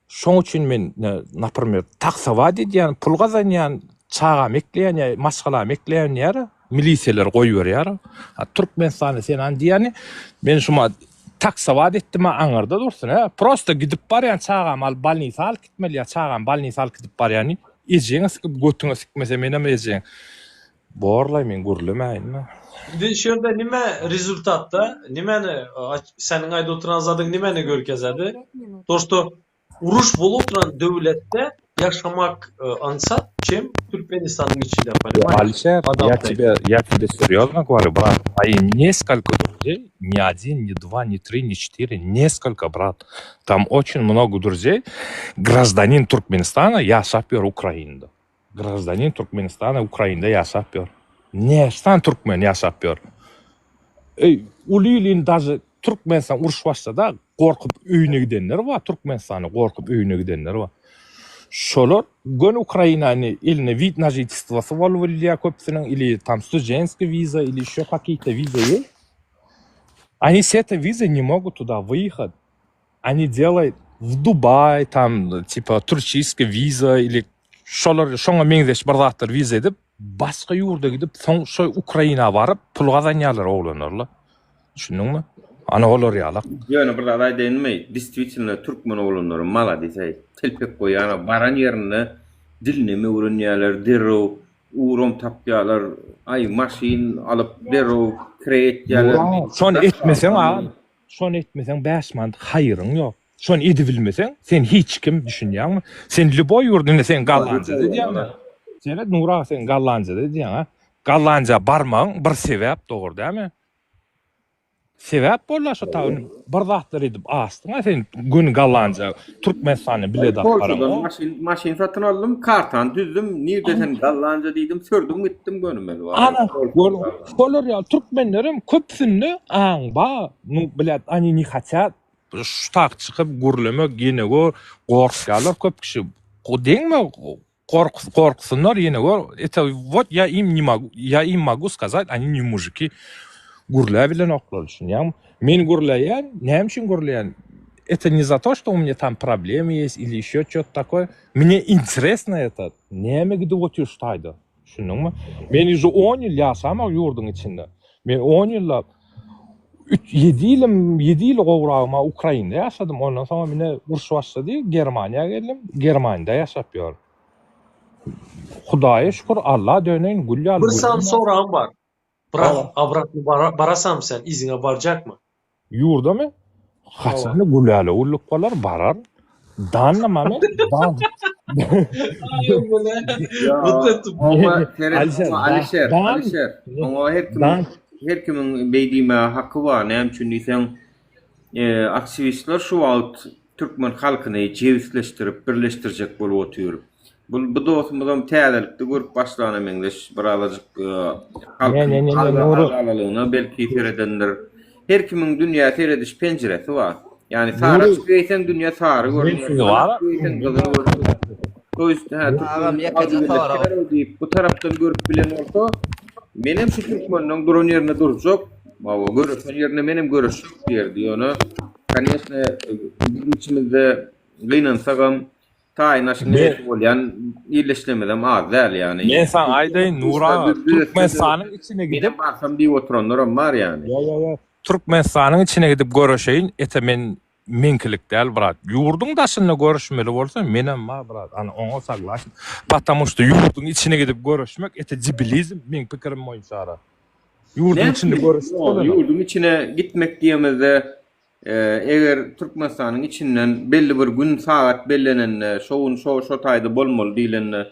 I: Şoň üçin men, naprimer, taksowat edýän, pul gazanýan, çagamy ekleýän ýa maşgalamy ekleýän diýýär. Milisiýalar goýberýär. A Türkmenistanda sen an diýýäni, men şuma taksowat etdim aňyrda dursun, hä? Prosta gidip barýan çagamy alyp bolnisa alyp gitmeli ýa çagamy bolnisa alyp gidip barýan ejeňi sikip götüňe sikmese menem ejeň. Borlaý men gürlemäýin.
E: Indi şu ýerde nime rezultatda, nimäni seniň aýdyp oturan zadyň nimäni görkezedi? To što Uruş bolup oturan döwletde ýaşamak aňsat, çem Türkmenistanyň içinde, понимаешь?
I: Alişer, я тебе, я тебе серьезно говорю, брат, мои несколько друзей, не один, не два, не три, не четыре, несколько, брат. Там очень много друзей, гражданин Туркменистана, ýaşap ýör Ukrainada. Гражданин Türkmenistana Ukrainada ýaşap ýör. Näçe sany türkmen ýaşap ýör. Eý, uly ilin daže Türkmenistan uruş başlada gorkup öýüne gidenler bar, Türkmenistana gorkup öýüne gidenler bar. Şolar göni Ukrainany eline wid na žitelstwosy bolup bilýär köpüsiniň ili tam studenskiý wiza ili ýşö kakiý-to wiza ýest. Oni s eтой wizой ne mogут туда wyýehat. Oni delают w Dubaý tam tipa turçiskiý wiza ili şolar şoňa meňzeş bir zatlar wiza edip Başga ýurda gidip soň şo Ukraina baryp pul gazanýarlar oglanlarla. Düşündiňmi? Ana olar ýalak.
A: Ýöne bir zat aýdaýynmy, distwitelno türkmen oglanlary maladiseý, telpek goýýana baran ýerinde dilinem öwrenýärler, derrew ugram tapýarlar, aý maşyn alyp derrew kireý etýärler.
I: Şony etmeseň agam, şony etmeseň 5 manat haýryň ýok. Şony edibilmeseň, sen hiç kim, düşünýäňmi? Sen lýuboý ýurda, indi sen Gollandiýada diýýäň-ä. Seret, Nury aga, sen Gollandiýada diýýäň-ä. Gollandiýa barmagyň bir sebäp, dogry dälmi? Sebäp boldy-a şo taý, indi bir zatlar edip açdyň-a sen göni Gollandiýa, Türkmenistana bilet alyp
A: Polşadan
I: baraňok.
A: maşyn, maşyn satyn aldym, kartany düzdüm, nirde sen Gollandiýa diýdim, sürdüm gitdim gönümel.
I: Ana, gör, şolar ýaly türkmenlerem köpüsinde aň bar, nu, blýad, oni ne hatýat Şu tak çykyp gürlemek ýene gör gorkýarlar köp kişi deňme gorkus gorksunlar ýene gör это вот я им не могу я им могу сказать они не мужики gürläbilenoklar düşünýäňmi men gürleýän näme üçin gürleýän это не за то что у меня там проблемы есть или еще что-то такое мне интересно это näme gidip otyr şu taýda Düşündiňmi? Men uje on ýyl ýaşamok ýurduň içinde. Men on ýyllap, üç, ýedi ýylym, ýedi ýyl gowragyma Ukrainada ýaşadym. Ondan soňam ine uruş başlady, Germaniýa geldim. Germaniýada ýaşap ýörün. Hudaýa şükür, Alla döneýin, gül ýaly
E: Bir sany
I: günüm bar.
E: soragym bar. Brat, obratno barasam sen yzyňa barjakmy?
I: Ýurdamy? Haçan gülälä gulluk bolar, barar. Danna mame, dan.
A: Oňa seret, oňa Alişer, Alişer, oňa her kim, her kimiň beý diýmäge haky bar. Näme üçin diýseň, aktiwistler şu wagt türkmen halkyny jebisleşdirip, birleşdirjek bolup otyr. Bu bu dostumyzam täzelikde görüp başlana meňzeş bir azajyk
I: Ne ne ne ne Nuru.
A: agzalalygyna belki seredendir. Her kimiň dünýä serediş penjiresi bar. Ýagny sary açyk geýseň dünýä sary görünýär. Gyzyl geýseň gyzyl görünýär. To ýest hä
U: Agam ýekeje sorag.
A: diýip bu tarapdan görüp bilen bolsa menem şu türkmeniň duran ýerinde durjak. Hawa göreşen ýerinde menem göreşjek diýerdi. Ýöne koneçne biziň içimizde gynansagam Taýyn aşyň eýesi bolýan illeşlemizem az däl ýagny.
I: Men saňa aýdaýyn Nur aga, Türkmenistanyň içine gidip.
A: Menem barsam diýip oturanlaram bar ýagny.
I: Ýa ýa ýa. Türkmenistanyň içine gidip göreşeýin, ete men meňkilik däl brat. Ýurduň daşynda görüşmeli bolsa menem bar brat. Ana oňa saglasyn. Patamu şto ýurduň içine gidip göreşmek ete debilizm meň pikirim boýunça ara. Ýurduň içinde göreşip bolanok.
A: Ýurduň içine gitmek diýemizde Eger Türkmenistanyň içinden belli bir gün sagat bellenende, şo gün şo şo taýda bolmaly diýlende,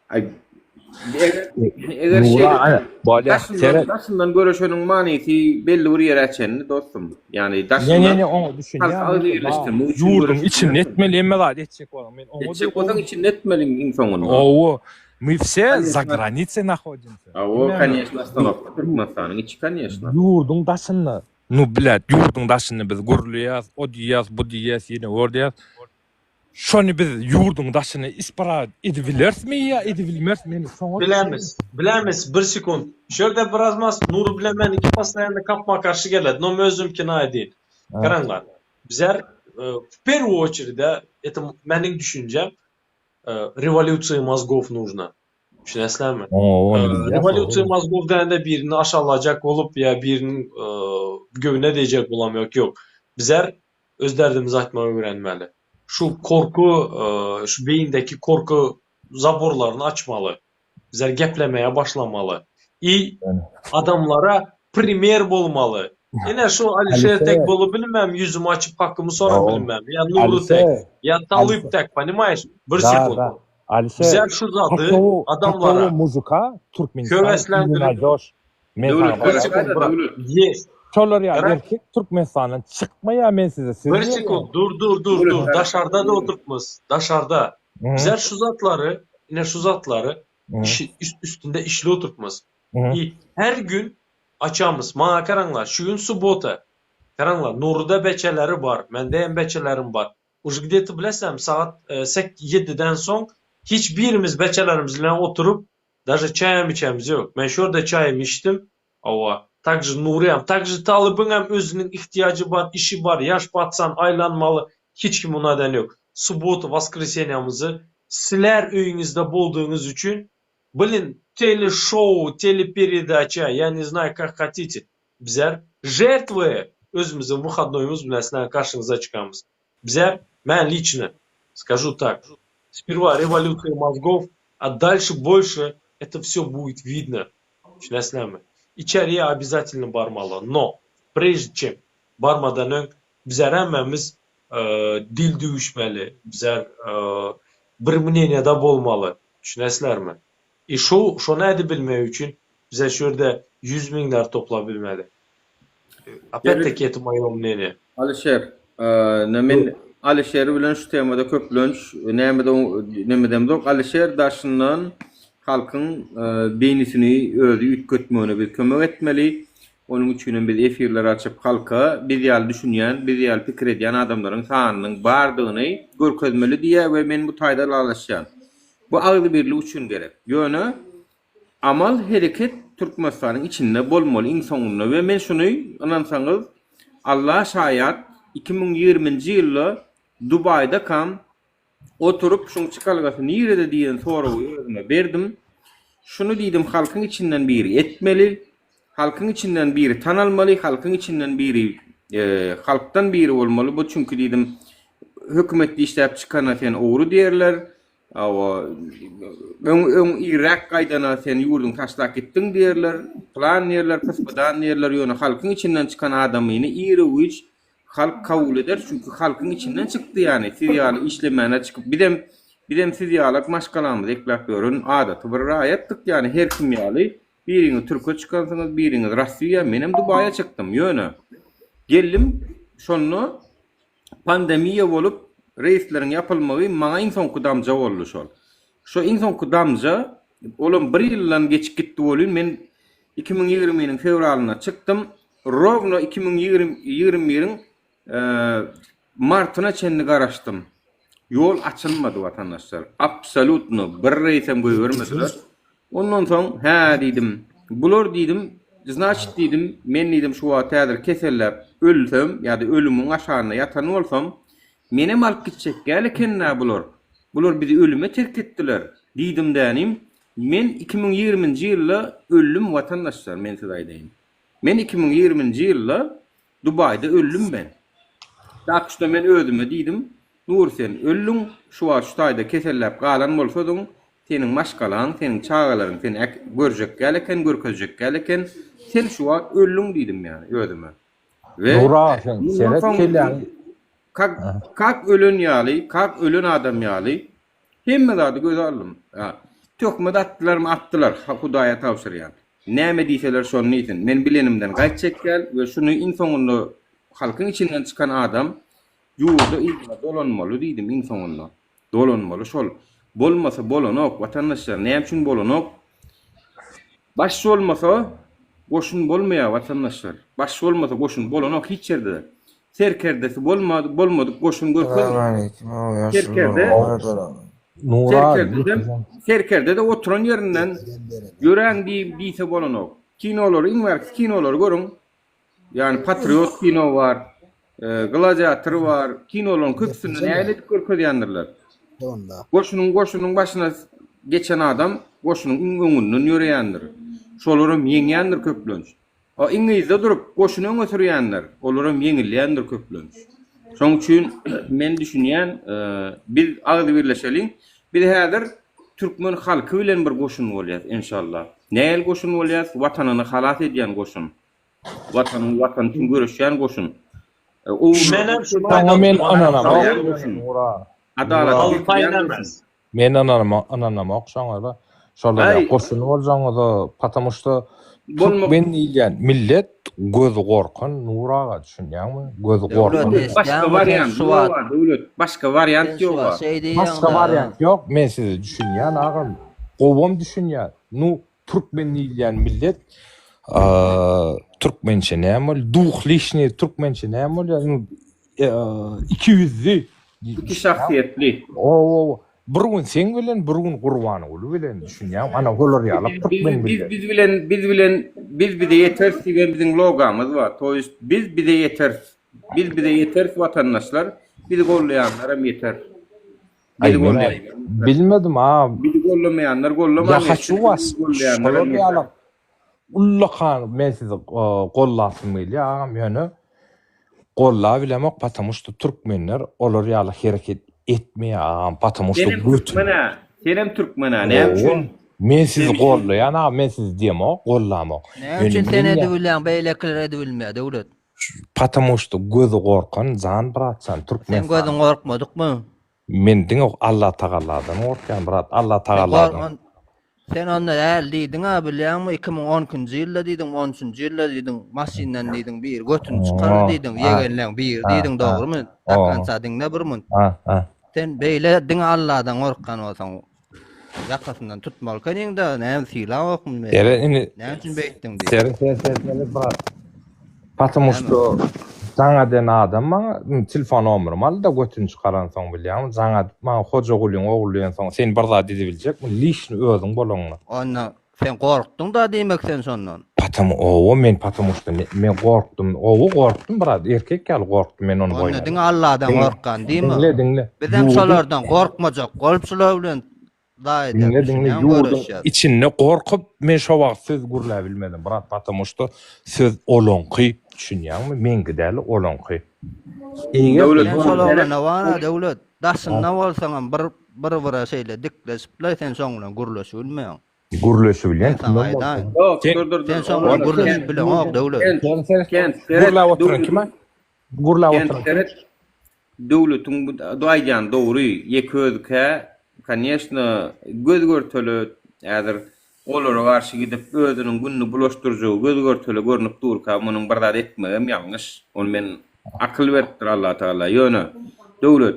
A: aý eger eger şeýle daşyndan daşyndan göreşeniň manysy belli bir ýere çenli dostum. Ýagny daşyndan
I: Ne ne ne oňa düşünýän. Ýurduň içinde etmeli hemme zat etjek bolsaň men oňa
A: etjek bolsaň içinde etmeli iň soňunda.
I: Owo. Мы все za granicey nahodimся.
A: Owo, конечно, ostanowka Türkmenistanyň içi, конечно.
I: Ýurduň daşynda Nu blät ýurduň daşynda biz gürleýäs, o diýýäs, bu diýýäs, ýene gör diýýäs. Şony biz ýurduň daşyna ispraat edibilerismi ýa edibilmeris men şoňa
E: Bilemis, bilemis bir sekund. Şu ýerde biraz mas Nury bilen men iki postoýanno kapma garşy geledi. No özümkini aýdyn. Garaňlar. Bizler w perwu oçerede это meniň düşünjem rewolýusiýa mozgov нужно. Düşünesizlermi? Rewolýusiýa mozgov dände birini aşalajak bolup ýa biriniň göwnüne degjek bolam ýok, ýok. Bizler öz derdimizi aýtmagy öwrenmeli. Şu korky, şu beýindäki korky zaborlaryny açmaly. Bizler geplemäge başlamaly. I adamlara primer bolmaly. Ine şu Alişer tek bolubilmem, ýüzümi açyp hakymy sorabilmem. Ýa Nury tek, ýa Talyp tek, ponimaýeş? Bir sekund.
I: Alişer,
E: Bizler şu zady
I: takowo
E: adamlara
I: takowo muzika Türkmenistan
E: höweslendirip
I: naýdoş. Men
A: Döwlet
I: saňa
E: Bir sekund brat. Yes.
I: Şolar ýaly
E: Gara
I: erkek Türkmenistandan çykmaýar men size söz
E: Bir
I: berýän.
E: sekund dur dur dur dur daşarda da oturtmyz daşarda. Bizler şu zatlary ine şu zatlary işi üstünde işli oturtmyz. I her gün. Açamyz. Maňa garaňlar, şu gün subbota. Garaňlar, Nuryda beçeleri bar, mende hem beçelerim bar. Už gde-to bilesem, sagat sek ýediden soň hiç birimiz beçelerimiz bilen oturyp, daže çaýam içemiz ýok. Men şu ýerde çaýymy içdim. Hawa. Takže Nuryam, takže Talybyňam özüniň ihtiýajy bar, işi bar, ýaş patsan, aýlanmaly, hiç kim unadan ýok. Subbota, woskresenýamyzy sizler öýüňizde boldugyňyz üçin Blin, tele-şou, teleperedaça, ýa ne znaýu kak hatite, bizler žertwaýa özümiziň wyhodnoýymyz bilen sizleriň garşyňyza çykamyz. Bizler, men liçno, skažu tak, sperwa rewolýusiýa mozgov, a dalşe bolşe eto vsё budet widno, düşünäsizlermi? Içeriýe obýazatelno barmaly, no, prejde çem barmadan öň bizler hemmämiz dil düwüşmeli, bizler bir mneniýada bolmaly. Düşünesizlermi? I şu, şony edibilmek üçin bize şu ýerde ýüz müňler toplabilmeli. Opet-taki eto moýo mneniýe.
A: Alyşer, ne men Alyşer bilen şu temada köplenç nämede nemedemzok. Alyşer daşyndan halkyň beýnisini özi üýtgetmegine biz kömek etmeli. Onuň üçinem biz efirler açyp halka biz ýaly düşünýän, biz ýaly pikir edýän adamlaryň sanynyň bardygyny görkezmeli diýýär we men bu taýda ylalaşýan. Bu agzybirlik üçin gerek. Ýöne amal hereket Türkmenistanyň içinde bolmaly iň soňunda we men şuny ynansaňyz Alla şaýat 2020-nji ýylda Dubaýdakam Oturyp şuň çykalgasy nirede diýen soragy özüme berdim. Şuny diýdim halkyň içinden biri etmeli, halkyň içinden biri tanalmaly, halkyň içinden biri halkdan biri bolmaly bu çünki diýdim hökümetde işläp çykana sen ogry diýerler, hawa öň öň irräk gaýdana sen ýurduňy taşlap gitdiň diýerler, pylan diýerler, pyspydan diýerler ýöne halkyň içinden çykan adamyny iru-giç Halk kabul eder çünki halkyň içinden çykdy ýany siz ýaly işlemäne çykyp bizem bizem siz ýalak maşgalamyzy ekläp ýören adaty bir raýatdyk ýany her kim ýaly biriňiz türke çykansyňyz biriňiz rossiýa menem dubaýa çykdym ýöne geldim şonda pandemiýa bolup reýsleriň ýapylmagy maňa iň soňky damja boldy şol şo iň soňky damja olam bir ýyldan geçip gitdi welin men 2020-niň fewralynda çykdym Rowno 2021-iň martyna çenli garaşdym. Ýol açylmady watandaşlar. Absolýutno bir reýsem goýbermediler. Ondan soň hä diýdim. Bular diýdim, znaçit diýdim, men diýdim şu wagt häzir keselläp ölsem ýa-da ölümiň aşagynda ýatan bolsam, menem alyp gitjek däl eken-dä bular. Bular bizi ölüme terk etdiler diýdim dänim. Men 2020-nji ýylda öldüm watandaşlar, men size aýdaýyn. Men 2020-nji ýylda Dubaýda öldüm men. Tak şda men özüme diýdim, Nury sen öldüň, şu wagt şu taýda keselläp galan bolsadyň, seniň maşgalaň, seniň çagalaryň seni äk görjek däl eken, görkezjek däl eken, sen şu wagt öldüň diýdim ýany özüme. We
I: Nury aga sen
A: mundan
I: seret
A: soň
I: kelläňi
A: kak kak ölen ýaly, kak ölen adam ýaly Hemme zady göze aldym. A, töhmet atdylarmy, atdylar, Hudaýa tabşyrýan. Näme diýseler şony diýsin. Men bilenimden gaýt çekýän we şuny iň soňunda halkyň içinden çykan adam ýurda yzyna dolanmaly diýdim iň soňunda. Dolanmaly şol. Bolmasa bolanok watandaşlar. Näme üçin bolanok? Baş bolmasa goşun bolmaýar watandaşlar. Baş bolmasa goşun bolanok hiç ýerde-de. Serkerdesi bolmady bolmadyk goşun görkezme. Serkerde Serkerde serkerde-de oturan ýerinden ýöräň diýip diýse bolanok. Kinolary iň bärkisi kinolary görüň. Ýani patriot kino bar, gladiator bar. Kinolaryň köpüsinde nähili edip görkezýändirler. Goşunyň goşunyň başyna geçen adam goşunyň iň öňünden ýöreýändir. Şolaram ýeňýändir köplenç. A iň yzda durup, goşuny öňe sürýänler, olaram ýeňilýändir köplenç. Şoň üçin men düşünýän, biz agzybirleşeliň. Biz häzir türkmen halky bilen bir goşun bolýas, enşalla. Nähili goşun bolýas? Watanyny halas edýän goşun. Watanyň, Watan üçin göreşýän goşun.
E: Menem şuny
I: Şoňa men
E: aýdasym
I: ynanamok.
A: Adalaty getirýän goşun.
I: Men ynanamok ynanamok şoňada. Şolar
A: Aý.
I: goşun boljaňyza patamu şda
A: Bolmak
I: türkmen diýilýän millet gözi gorkan Nur aga düşünýäňmi gözi
U: Döwlet
I: gorkan.
A: Başga
U: eşdýäňmi sen
A: wariant
U: şu
A: ýok
U: wagt
A: a Döwlet başga wariant
U: sen şu
A: ýok a.
U: wagt şeý
I: Başga
U: diýýäňdä.
I: wariant ýok men size düşünýän agam gowam düşünýän nu türkmen diýilýän millet. Türkmençe näme bolýar? Duh lişni türkmençe näme bolýar? Ikiýüzli.
A: Iki şahsyýetli.
I: Owo, bir gün seň bilen, bir gün Gurbanguly bilen düşünýäňmi? Ana olar ýalak türkmen
A: Biz biz biz bilen biz bilen biz bize ýeteris diýen biziň logamyz bar. To ýest biz bize ýeteris. Biz bize ýeteris watandaşlar. Bizi gollaýanlaram ýeter.
I: Aý
A: Bizi
I: men
A: gollaýanlar ýeter.
I: bilmedim a.
A: Bizi gollamaýanlar gollaman
I: Ýa
A: geçsin.
I: haçu was.
A: Bizi gollaýanlaram
I: Şolar
A: ýeter.
I: ýalak ullakan men sizi gollasym gelýär agam ýöne gollabilemok patamu şto türkmenler olar ýaly hereket etmeýär agam patamu şto
A: Senem
I: götün
A: türkmen-ä. Senem türkmen-ä. Näme
I: Hawa
A: üçin
I: men sizi
A: sen
I: gollaýan agam men sizi diýemok gollamok
U: Näme
I: ýöne
U: üçin sen
I: men
U: edibilýäň beýlekiler edibilmeýär Döwlet?
I: patamu şto gözi gorkan jan bratjan
U: Seň
I: Türkmenistan
U: gözüň gorkmadykmy?
I: Men diňe Allatagaladan gorkýan brat
U: Sen
I: Allatagaladan.
U: gorkman sen onda däl diýdiň-ä bilýäňmi 2012-nji ýylda diýdiň, 13-nji ýylda diýdiň, maşyndan diýdiň biri götüni çykardy diýdiň, ýegenleň biri diýdiň dogrymy? Do konca diňle bir munt. Sen beýle diňe Alladan gorkgan bolsaň ýakasyndan tutmaly ekeniň-de, näme sylagokmy meni?
I: Seret indi
U: Näme üçin beýtdiň diýip.
I: Seret seret seret seret brat. Потому что jaň eden adam maňa telefon nomerymy aldy-da götüni çykaransoň bilýäňmi jaň edip maňa Hojagulyň ogly diýensoň sen bir zat edibiljekmi lişni özüň bolaňda.
U: Onda sen gorkduň-da diýmek sen şondan.
I: Потому owo men потому что men gorkdum owo gorkdum brat erkek ýaly gorkdum men ony
U: Onda
I: boýun
U: diňe Alladan gorkgan diýme.
I: Diňle diňle.
U: Bizem şolardan gorkmajak bolup şular bilen
I: Diňle diňle ýurduň içinde gorkup men şo wagt söz gürläbilmedim brat patamu şto söz olaňky düşünýäňmi meňki däl olaňky.
A: Döwlet
U: Sen şol oglana bar-a Döwlet daşynda bolsaňam bir bir bire şeýle dikleşiple sen şoň bilen gürleşibilmeýäň.
I: Gürleşibilýän
U: Men saňa
I: kimem
U: aýdaýyn.
I: bolsa.
A: Ýok dur dur
U: Sen
A: dur.
U: şoň bilen gürleşip bileňok Döwlet.
A: Kent seret
I: Gürläp oturan kime? Gürläp
A: Kent
I: oturan kim?
A: seret Döwletiň bu aýdýany dogry, ýeke özükä koneşno göz görtele häzir olara garşy gidip özüniň gününi bulaşdyrjagy göz görtele görnüp durka munuň bir zat etmegem ýalňyş. Ony men akyl beripdir Allatagala. Ýöne Döwlet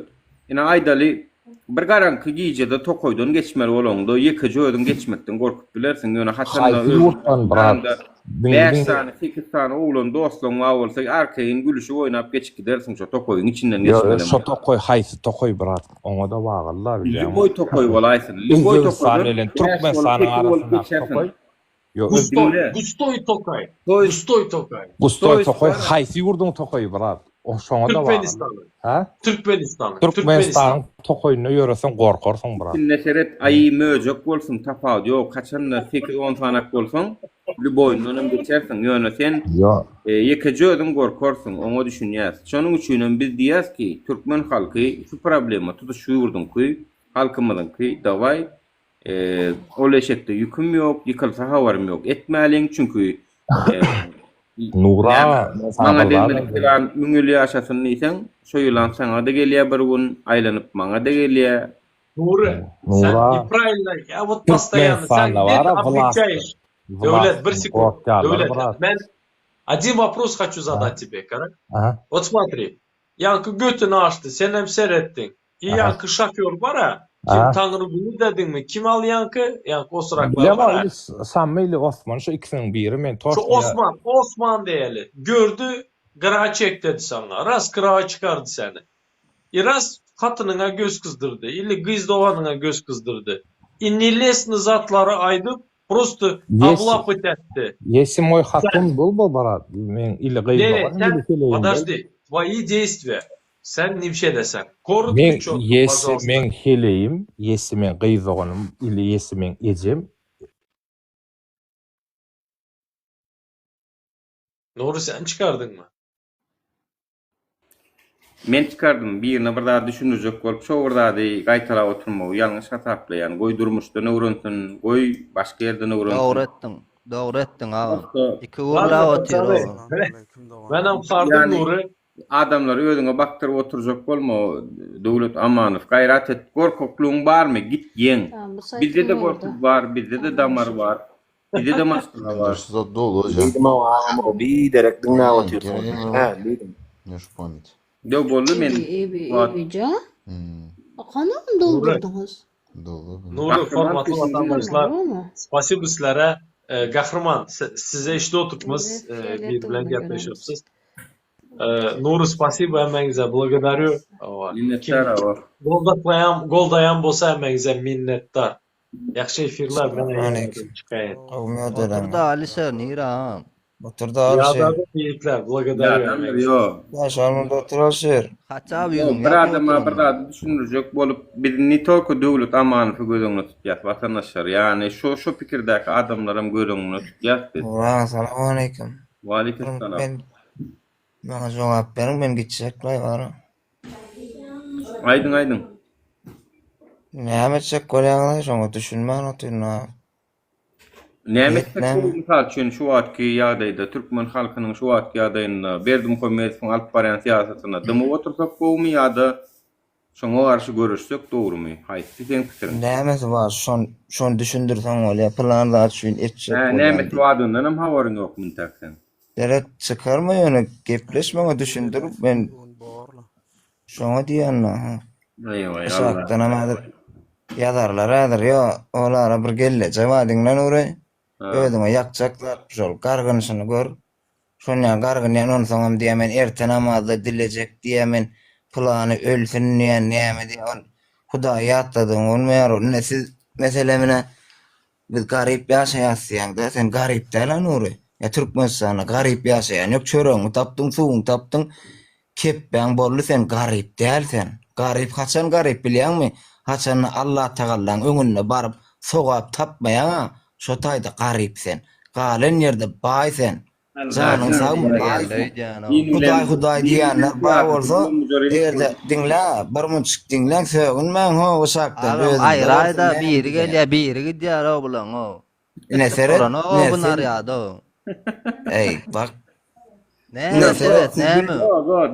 A: ine aýdaly bir garaňky gijede tokaýdan geçmeli bolaňda ýekeje özüň geçmekden gorkup bilersiň, ýöne haçanda
I: Haýsy ýurtdan brat?
A: ýanyňda Bäş sany, sekiz sany oglan dostlaň bar bolsa, arkaýyn gülüşip oýnap geçip gidersiň şo tokaýyň içinden
I: Ýo,
A: geçmelem.
I: şo tokaý haýsy tokaý brat? Oňa-da bagly-da bilýäňmi?
A: Lýuboý tokaý bolaýsyn. Lýuboý
I: Özbegistan
A: tokaýdan
I: bilen
A: bäş bolup,
I: Türkmenistanyň
A: sekiz bolup
I: arasyndaky
A: geçersiň.
I: tokaý. Ýo, öz
E: Gustoý,
A: Diňle.
E: gustoý tokaý.
A: Toý,
E: Gustoý tokaý.
I: Gustoý
A: toý
I: tokaý
A: bar.
I: haýsy ýurduň tokaýy brat? O şoňa-da bagly.
E: Türkmenistanyň.
I: Hä?
E: Türkmenistanyň. Türkmenistan.
I: Türkmenistanyň tokaýynda ýöreseň gorkarsyň brat.
A: Içinde seret, aýy möjek bolsun, tapawudy ýok. Haçanda sekiz-on sanak bolsaň, lýuboýundanam geçersiň. Ýöne sen
I: Ýo.
A: ýekeje özüň gorkarsyň, oňa düşünýäs. Şonuň üçinem biz diýýäs ki, türkmen halky şu problema tutuş ýurduňky, halkymyzyňky, dawaý, Ol eşekde ýüküm ýok, ýykylsa habarym ýok. Etmäliň, çünki
I: Nura,
A: näme, maňa degmedik ýylan müň ýyl ýaşasyn diýseň, şo ýylan saňa-da gelýär bir gün, aýlanyp maňa-da gelýär.
E: Nury, sen nepravilno, ýa wot postoýanno, sen
I: Türkmenistanda
E: net
I: bar-a
E: otweçaýeş. Döwlet, bir sekund.
I: Gorkýarlar
E: Döwlet,
I: brat.
E: men один вопрос хочу zadать тебе, kara. Wot smotri, ýaňky götüni açdy, senem seretdiň. I ýaňky şofýor bar-a, kim Taňryguly dediňmi, kim al ýaňky, ýaňky osuraklar
I: Bilemok,
E: bar-a.
I: ili Sammy ili Osman şu ikisiniň biri men
E: Şu
I: toşny
E: Osman, Osman diýeli, gördi, gyra çek dedi saňa, ras gyra çykardy seni. I ras hatynyňa göz gyzdyrdy, ili gyz doganyňa göz gyzdyrdy. I nelesny zatlary aýdyp, Prosto oblapyt etdi.
I: Ýesi moý hatun bul bu brat meň ili gyz
E: Ne ne
I: doganym
E: sen
I: ili heleýim bul.
E: podожди tvoýi deýstwiýa sen nimşe desen korotko
I: Meň
E: çotko
I: ýesi
E: pažalsta.
I: meň heleýim ýesi meň gyz doganym ili ýesi meň ejem.
E: Nury sen çykardyňmy?
A: Men çykardym, birine bir zady düşündirjek bolup şo bir zady gaýtalap oturmagy ýalňyş hasaplaýan. Goý durmuşdan öwrensin, goý başga ýerden öwrensin.
U: Dogry etdiň. Dogry etdiň agam.
A: Prosta
U: Iki gürläp otyr o.
E: Menem çykardym Nury.
A: Adamlary özüňe bakdyryp oturjak bolma Döwlet Amanow gaýrat et gorkaklygyň barmy git ýeň. Bizde-de gorky bar bizde-de damar bar. Bizde-de maşgala bar.
P: Diýdim ow agam ow biderek diňläp otyrsyňyz. Hä diýdim.
A: Ýok boldy men
Q: Ebi Ebija. Kanam doldurdyňyz.
E: Nury hormatly watandaşlar, spasibo sizlere. Gahryman size eşidip oturupmyz biri bilen gepleşipsiz. Nury spasibo hemmäňize blagodarýu.
A: Minnetdar awa.
E: Goldaklaýan goldaýan bolsa hemmäňize minnetdar. Ýagşy efirler men çykaýyn.
U: Oturda Alişer nire agam.
Q: Oturda Alişer.
E: Ýadadym ýigitler blagodarýu hemmäňize.
Q: Ýaşar munda otur Alişer.
U: Haçap
A: Ýok,
U: ýüzüň
A: bir
U: ýapyp
A: adama bir
U: oturandyr.
A: zady düşündirjek bolup biz ne tolko Döwlet Amanowy göz öňüne tutýas watandaşlar. Ýagny şo şo pikirdäki adamlaram göz öňüne tutýas biz.
Q: Wa salam aleýkum.
A: Waleýkim salam.
Q: Men maňa jogap beriň men gitjek laý bara.
A: Aýdyň aýdyň.
Q: Näme etjek bolýaňyz şoňa düşünmän otyryn a.
A: Näme
Q: Niýet
A: etjek
Q: näme?
A: bolýar mysal üçin şu wagtky ýagdaýda türkmen halkynyň şu wagtky ýagdaýynda Berdimuhamedowyň alyp barýan syýasatyna dymyp otursak gowumy ýa-da şoňa garşy göreşsek dogrumy? Haýsy seň pikiriň?
Q: Nämesi bar şon şony düşündirseň bolýar pylan zat üçin etjek
A: Hä
Q: bolýan
A: nämesi
Q: diýip.
A: badyndanam habaryň ýok muntak seň.
Q: Seret çykarma ýöne gepleş maňa düşündir men şoňa diýýän ha.
A: Eý-waý Allah.
Q: Aşakdanam häzir ýazarlar häzir ýo olara bir gelleje bar diňle Nury. Özüňe ýakjak zat şol gargynşyny gör. Şonýa gargynýan onsoňam diýýä men erte namazda dilejek diýýä men pylany ölsün diýýä näme diýýä ol Hudaýy ýatladygyň bolmaýar ol ine siz meselem ine Biz garyp ýaşaýas diýýäňdä, sen garyp däl-ä Nury. Ýa Türkmenistanda garyp ýaşaýan ýok, çöregiňi tapdyň, suwuňy tapdyň, kepbäň boldy, sen garyp däl sen. Garyp haçan garyp bilýäňmi? Haçanda Allatagallaň öňünde baryp sogap tapmaýaň-a, şo taýda garyp sen. Galan ýerde baý sen. Janyň sagmy baý Hudaý hudaý diýýänler bar bolsa egerde diňle bir munçuk diňläň sögünmäň ho uşakdan
U: Agam
Q: özüňde
U: aýraýda
Q: bolsun näme
U: biri
Q: diýýän.
U: gelýä biri gidýär o bulaň o.
Q: Ine seret
U: Bolanok
Q: ine
U: bu
Q: sen
U: narýada o.
Q: eý bak
U: Näme
Q: ine
U: seret
Q: seret
U: näme?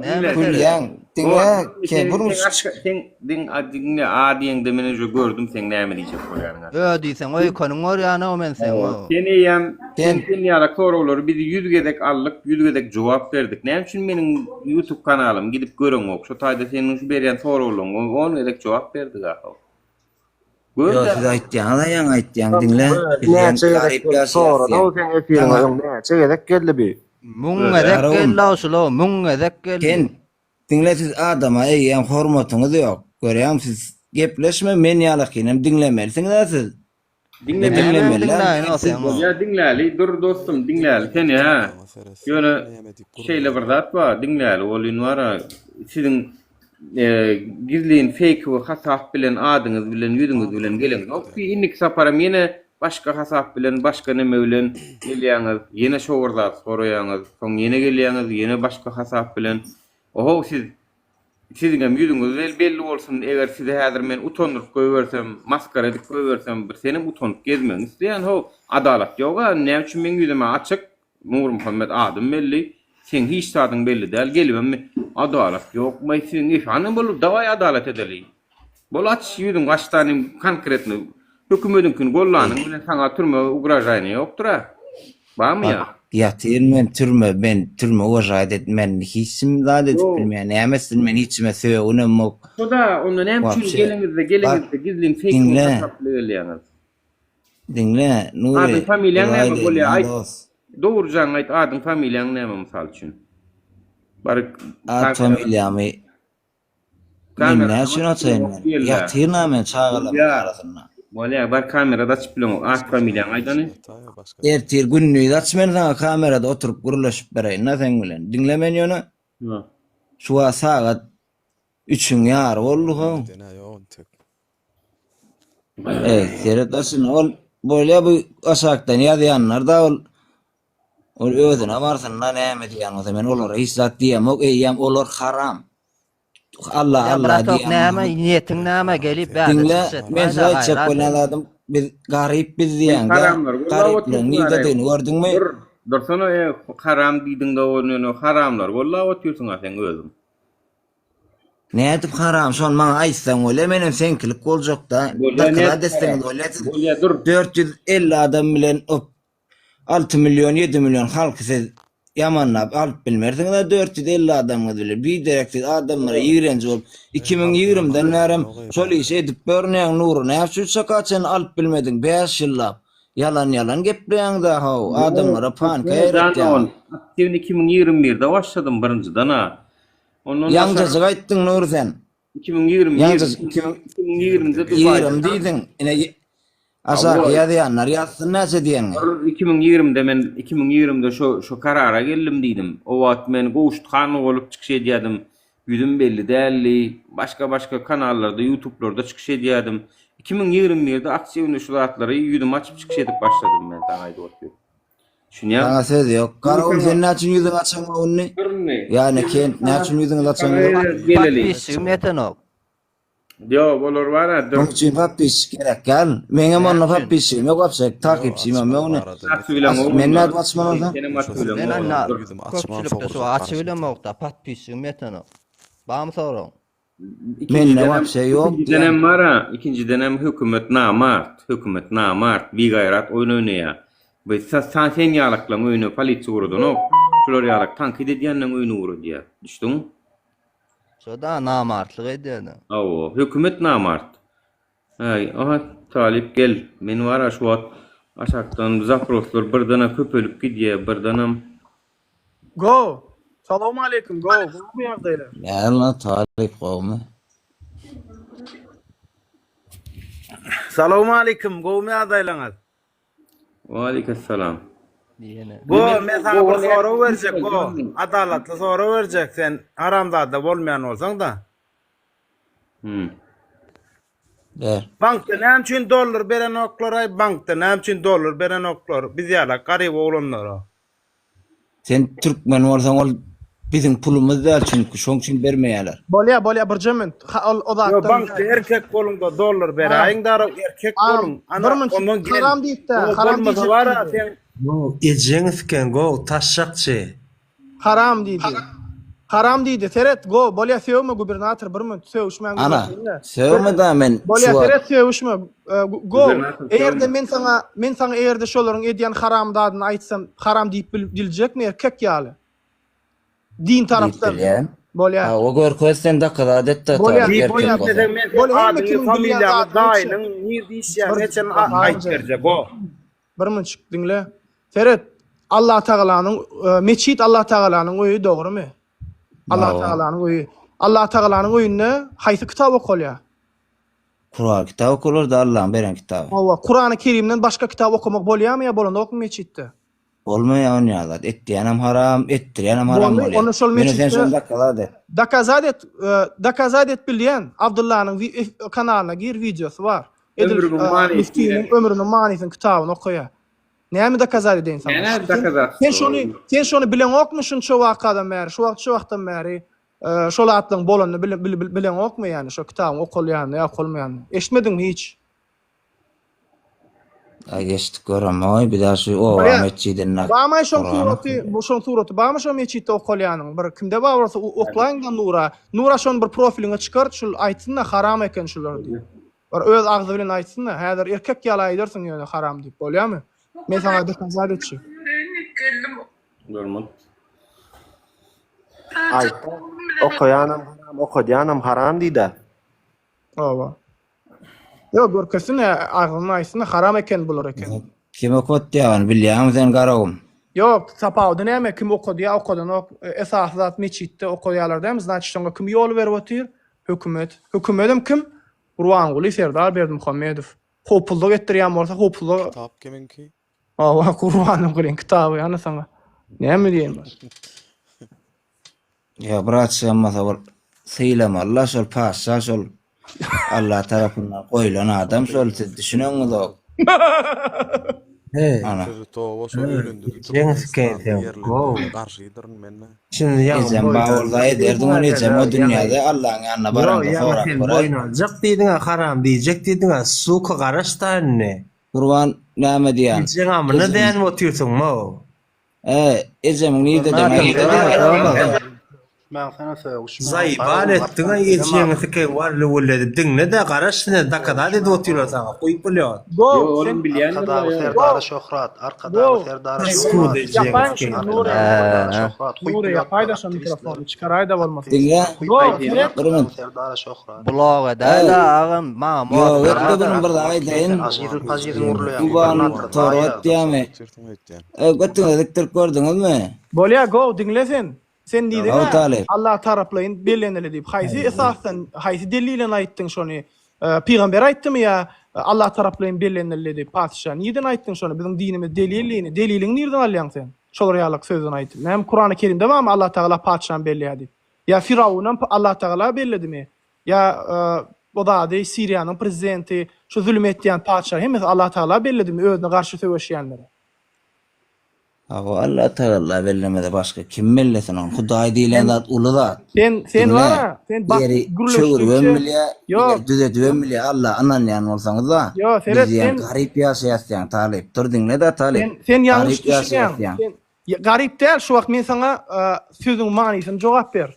U: Näme seret?
Q: gülýäň diňle ke bir munçuk
A: Sen diň a diňle a diýeňde men uje gördüm seň näme diýjek bolýanyňy.
U: Ö diýseň öýkeniň görýän o men seň o.
A: Sen eýýäm sen
Q: sen
A: sen ýaly soraglary biz 100 gezek aldyk, 100 gezek jogap berdik. Näme üçin meniň YouTube kanalymy gidip göreňok? Şo taýda seniň şu berýän soraglaryňa 10 gezek jogap berdik ahyr.
Q: Ýok
A: Gör-dä.
Q: siz aýtýaňyz-a ýaňy aýtýaň diňle bizem
F: Näçe gezek
Q: garyp
F: geldi
Q: ýaşaýas
F: sorady
Q: diýýäň.
F: o seň efiriňe
Q: Saňa
F: öň näçe gezek geldi bi.
U: Müň gezek
Q: Garagum
U: geldi o şul o müň gezek geldi.
Q: sen diňle siz adama eýýäm hormatyňyz ýok. Görýäňmi siz gepleşme men ýalakynam diňlemelisiňiz-ä siz.
A: Diňle
Q: Men
A: meni.
U: Nämäni
Q: diňlemeli däl.
U: diňläýin o
Q: Siz
U: seň o.
A: Bolýa diňläli dur dostum diňläli seni hä. Ýöne şeýle bir zat bar diňläli bolyn bara siziň gizlin feýkowy hasap bilen adyňyz bilen ýüzüňiz bilen geleňzok ki indiki saparam ýene başga hasap bilen başga neme bilen gelýäňiz ýene şo bir zat soraýaňyz soň ýene gelýäňiz ýene başga hasap bilen ohow siz Siziňem ýüzüňiz bel belli bolsun, eger sizi häzir men utandyryp goýbersem, masgara edip goýbersem, bir senem utanyp gezmegiňi isleýän how, adalat ýog-a, näme üçin meň ýüzüm-ä açyk, Nurmuhammet adym belli, seň hiç zadyň belli däl, gelibem adalat ýokmaý siziň if hany bol dawaý adalat edeli. Bol aç ýüzüňi aç da nim konkretno hökümediňkini gollanyň bilen saňa türme ugražaýny ýokdur-a. Barmy
Q: Bak
A: ýa?
Q: ýatyryn men türme men türme ugražaýt et men hiç kim zat edip
A: Ýok.
Q: bilmeýän näme etsin men hiç kime sögünemok.
A: Şoda onda näme üçin
Q: Wapşe
A: geliňizde
Q: bak
A: geliňizde gizlin feýk
Q: diňle
A: hasap bile gelýäňiz?
Q: diňle Nury
A: Adyň familiýaň
Q: bir
A: näme
Q: aýdaýyn
A: bolýa
Q: ha
A: aýt
Q: dos.
A: dogrujaňy aýt adyň familiýaň näme mysal üçin? Baryp
Q: At familiýamy Men näme üçin açaýyn men? Ýatyryn-a men çagalarymyň arasynda.
A: Bolýa, bar kamerada açyp bileňok. At familiýaňy aýdany.
Q: Ertir gündiz aç men saňa kamerada oturyp gürleşip bereýin-dä seň bilen. Diňle meni ýöne. Şu wagt sagat üçüň ýary boldy how. Eý, seret aşyny ol bolýa bu aşakdan ýazýanlar-da ol Ol özüne barsyn-da näme diýýän bolsa men olara hiç zat diýemok eýýäm olar haram. Allah
U: Ýa
Q: Allah
U: bratok
Q: diýýän
U: näme
Q: bolsaňyz
U: niýetiň näme gelip bärde
Q: Diňle
U: çykyş
Q: men
U: etmäýdä
Q: size aýtjak
U: gaýrat
Q: bolýan
U: et.
Q: zadym biz garyp biz
A: Sen
Q: diýýäňdä
A: haramlary gollap
Q: garyplaryň
A: otyrsyň araý.
Q: nirdedigini gördüňmi?
A: Dur, dursana e haram diýdiňde ol ýöne haramlary gollap otyrsyň-a seň özüň.
Q: Nädip haram şony maňa aýtsaň bolýa menem seňkilik boljakda.
A: Bolýa
Q: Dykyza
A: nädip
Q: etseňiz
A: haram.
Q: bolýa siz
A: Bolýa dur.
Q: 450 adam bilen op 6 million, 7 million halky siz ýamanlap alyp bilmersiňiz-ä 450 adamyňyz bilen. Biderek siz adamlara ýigrenji bolup 2020-den bärem şol işi edip görünýäň Nury näme üçin çaka çenli alyp bilmediň 5 ýyllap. Ýalan ýalan gepleýäňdä how, adamlara panika ýaratýaň.
A: Aktiwny 2021-de başladym birinjiden-a. Ondan
Q: Ýaňjajyk aýtdyň Nury sen.
A: 2021
Q: Ýaňjajyk
A: 2020-de Dubaýda.
Q: 20 diýdiň. Ine aşaky ýazýanlar ýazsyn näçe diýeniňi.
A: 2020-de men 2020-de şo şo karara geldim diýdim. O wagt men Gowşut han bolup çykyş edýärdim. Ýüzüm belli däldi. Başga-başga kanallarda, ýutublarda çykyş edýärdim. 2021-de aktiwny şu zatlary ýüzümi açyp çykyş edip başladym men saňa aýdyp otyryn. Düşünýäňmi?
Q: Saňa söz ýok. Garagum sen näçün ýüzüňi açaňok indi? Ýa ne Kent näçün ýüzüňizi açaňok?
A: Geleli.
U: Podpisçigim ýetenok.
A: Ýok, olar bar-a, dur.
Q: Oň üçin podpisçik gerek däl. Meňem onda podpisçigim ýok wapşe, takipçimem ýok indi. Men nädip açmaly bolsam?
A: Senem açyp bileňok.
U: Men indi köpçülikde şu açyp bilemok-da, podpisçigim ýetenok. Barmy soragyň?
Q: Mende wapşe ýok diýýän.
A: Ikinjidenem bar-a, ikinjidenem hökümet namart, hökümet namart, bigaýrat oýun oýnaýar. Bu sen ýalyklaryň öýüne polisiýa ugradanok. Şular ýalak tankyt edýänleň öýüne ugradýar. Düşdüňmi?
U: Şoda namartlyk edýärler.
A: Hawa, hökümet namart. Äý, aha, Talyp gel. Men bar-a şu wagt aşakdan zaproslar birdenem köpelip gidýär, birdenem.
B: Go! Salowmaleýkim, go! Gowumy ýagdaýlar?
Q: Näme Talyp gowumy?
S: Salowmaleýkim, gowumy ýagdaýlaňyz?
A: Waleýkessalam.
S: Go, men saňa bir sorag berjek, go. Adalatly sorag berjek, sen haramzada bolmaýan bolsaň-da.
A: Hmm.
Q: Ber.
S: Bankda näme üçin dollar berenoklar-aý, bankda näme üçin dollar berenoklar biz ýaly garyp oglanlara?
Q: Sen türkmen bolsaň ol biziň pulumyz däl çünki şoň üçin bermeýärler.
B: Bolýa bolýa birje minut. Ha ol o
S: Ýo
B: zatdan
S: bankda erkek boluňda dollar beräýiň dara erkek boluň. Ana
B: bir minut
S: ondan gel.
B: haram diýipdä
S: Ýo
B: haram
S: bolmasa
B: diýjek
S: bara
B: diýdi.
S: sen
P: Go ejeňi siken go taşşakçy.
B: Haram diýdi. Haram diýdi. Seret go bolýa sögme gubernator bir minut sögüşmäň
Q: Ana
B: gubernator.
Q: sögme da men şu
B: Bolýa
Q: wagt
B: seret sögüşme. Go
A: Gubernator
B: eger-de
A: sögme.
B: men saňa men saňa eger-de şolaryň edýän haram zadyny aýtsam haram diýip biljekmi erkek ýaly. Din
Q: diýip
B: tarapdan.
Q: bilýän.
B: Bolýa.
Q: Hawa görkez sen dokazat et da
B: Bolýa,
Q: Talyp erkek
B: bolýa.
Q: bolsaň.
S: Men
B: Bolýa, hemme
S: adyňy,
B: kimiň bilýän
S: familiýaňy,
B: zadyny
S: daýynyň,
B: aýtjak.
S: nirde işleýäniňe
B: Bir
S: çenli aýyp berjek go.
B: Bir munçuk diňle. Seret, Allah Tagalanyň meçit Allah Tagalanyň öýi dogrymy? Allah Tagalanyň öýi. Allah Tagalanyň öýünde haýsy kitap okalýar?
Q: Kuran kitap okalar da Allaň beren kitaby.
B: Hawa, Kurany Kerimden başga kitap okamak bolýarmy ýa bolanokmy meçitde?
Q: Bolmaýar onýa zat. Etýänem haram, etdirýänem haram
B: Boldy,
Q: bolýar.
B: onda şol
Q: Ýöne sen
B: meçitde
Q: şony dokazat et.
B: Dokazat et, dokazat et bilýän. Abdyllanyň kanalyna gir wideosy bar. Edil
A: Ömrümiň manysy
B: müftiniň ömrüniň manysyny kitabyny okaýar. Näme dokazat edeýin saňa?
A: Näme dokazat?
B: Sen şony, sen şony bileňokmy şunça wakadan bäri, şu wagt şu wagtdan bäri şol atlaryň bolanyny bileňokmy ýani şo kitabyň okalýanyny ýa okalmaýanyny? Eşitmediňmi hiç?
Q: Aý geçdik göremoý bizä şu oba
B: Bolýa.
Q: metjidinde
B: Barmy şoň
Q: Kurany
B: suraty, bu şoň suraty barmy şo metjitde okalýanyň? Bir kimde bar bolsa oklaýyňda Nura. Nura şony bir profiliňe çykart, şul aýtsyn-da haram eken şular diýip. Bir öz agzy bilen aýtsyn-da, häzir erkek ýaly aýdarsyň ýöne haram diýip, bolýamy? Men saňa dokazat etjek.
A: Görmek.
F: Aýtda, okaýanam haram, okadýanam haram diýdä.
B: Hawa. Ýok, görkezsin, agzyny aýtsyn, haram eken bular eken.
Q: Kim okatýar ony bilýäňmi sen Garagum?
B: Ýok, tapawudy näme, kim okadýar, okadanok, esasy zat metjitde okaýarlar dälmi, znaçit şoňa kim ýol berip otyr? Hökümet. Hökümedem kim? Gurbanguly Serdar Berdimuhamedow. Howpuzlyk etdirýän bolsa howpuzlyk.
T: Kitap kimiňki?
B: Hawa, Gurbangulyň kitaby, ana saňa. Näme diýeýin başga?
Q: Ýa brat bolmasa bir sylamalyla şol patyşa şol Allah tarapyndan goýlan adam şol siz düşüneňizok.
P: Hey.
Q: Ana.
T: Sizi toba şol öýlendirdi
P: Ejeňi sikeýin
T: Türkmenistanda
P: sen.
T: ýerlendirdi garşydyryn menne.
P: Şimdi ýaňy
Q: Ejem
P: boýun
Q: bar bolsa ederdiň ony ejem o dünýäde Allaň ýanyna
P: Ýo,
Q: baraňda
P: ýaňy
Q: sorap
P: sen
Q: göräý.
P: boýun aljak diýdiň-ä, haram diýjek diýdiň-ä, suka garaş-da indi.
Q: Gurban näme diýýän?
P: Ejeň amyna
Q: Ejem
P: dänip otyrsyň-mow.
Q: E, ejemiň nirededigini
P: Gubernator,
Q: aýtsaň.
P: gubernator.
J: Gitmäňsene sögüşmäň.
P: Zaýbal etdiňä ejeňi sikeň wally wulledip diňle-de garaş sine dakazat edip otyrlar saňa goýup bolýar.
B: Go
A: Ýok,
B: sen
A: olam bilýändir
J: Arkadagly
A: la ýa.
J: Serdara şöhrat, Arkadagly
B: Go
J: Serdara
P: Paskuda
J: şöhrat,
P: ejeňi
B: Ýapaýyň
P: sikeň.
B: şuny Nury.
J: Serdara şöhrat, huýp
B: Nury
J: ýatlar
B: ýapaýda şo
J: aktiwistler.
B: mikrofony çykaraýda bolmasa.
Q: Diňle.
B: Go
J: Huýp
B: seret.
Q: Bir minut.
J: Arkadagly Serdara şöhrat.
U: Blog edäýdä agam, maňa
Q: Ýok,
U: mod
Q: etde
U: beräýdä.
Q: bir bir zat aýdaýyn.
J: Ažizin pažizin urulýan
Q: Kubanyň
J: gubernator
Q: tory
J: zaýa.
Q: atýamy? E, götüňe dikdirip gördüňizmi?
B: Bolýa go diňle sen. Sen diýdiň
Q: Haw
B: hä
Q: talyp.
B: Allah taraplaýyn belleneli diýip. Haýsy esasdan, haýsy delilden aýtdyň şony? Pygamber aýtdymy ýa Allah taraplaýyn bellenildi diýip patyşa? Nirden aýtdyň şony? Biziň dinimiz delilini. Deliliňi nirden alýaň sen? Şolar ýalyk sözden aýdyp. Näme Kurany Kerimde barmy Allah Tagala patyşany belleýär diýip? Ýa Firawunam Allah Tagala belledimi? Ýa o zady Siriýanyň prezidenti, şu zulüm etýän patyşa hemmesi Allah Tagala belledimi özüne garşy söweşýänleri?
Q: Hawa Allah Tagala bellemese başga kim bellesin ony Hudaý diýlen
B: Sen
Q: zat uly zat.
B: sen sen
Q: Diňle
B: bara sen bak
Q: ýeri çöwrübem
B: gürleşdikçe
Q: bilýä
B: ýok
Q: ýeri düzedibem bilýä Alla ynanýan bolsaňyzda
B: ýok
Q: biz
B: seret
Q: diýen
B: sen
Q: garyp ýaşaýas diýen talyp dur diňle-de talyp
B: sen sen ýalňyş
Q: garyp ýaşaýas
B: düşünýäň
Q: diýen.
B: sen garyp däl şu wagt men saňa sözüň manysyny jogap ber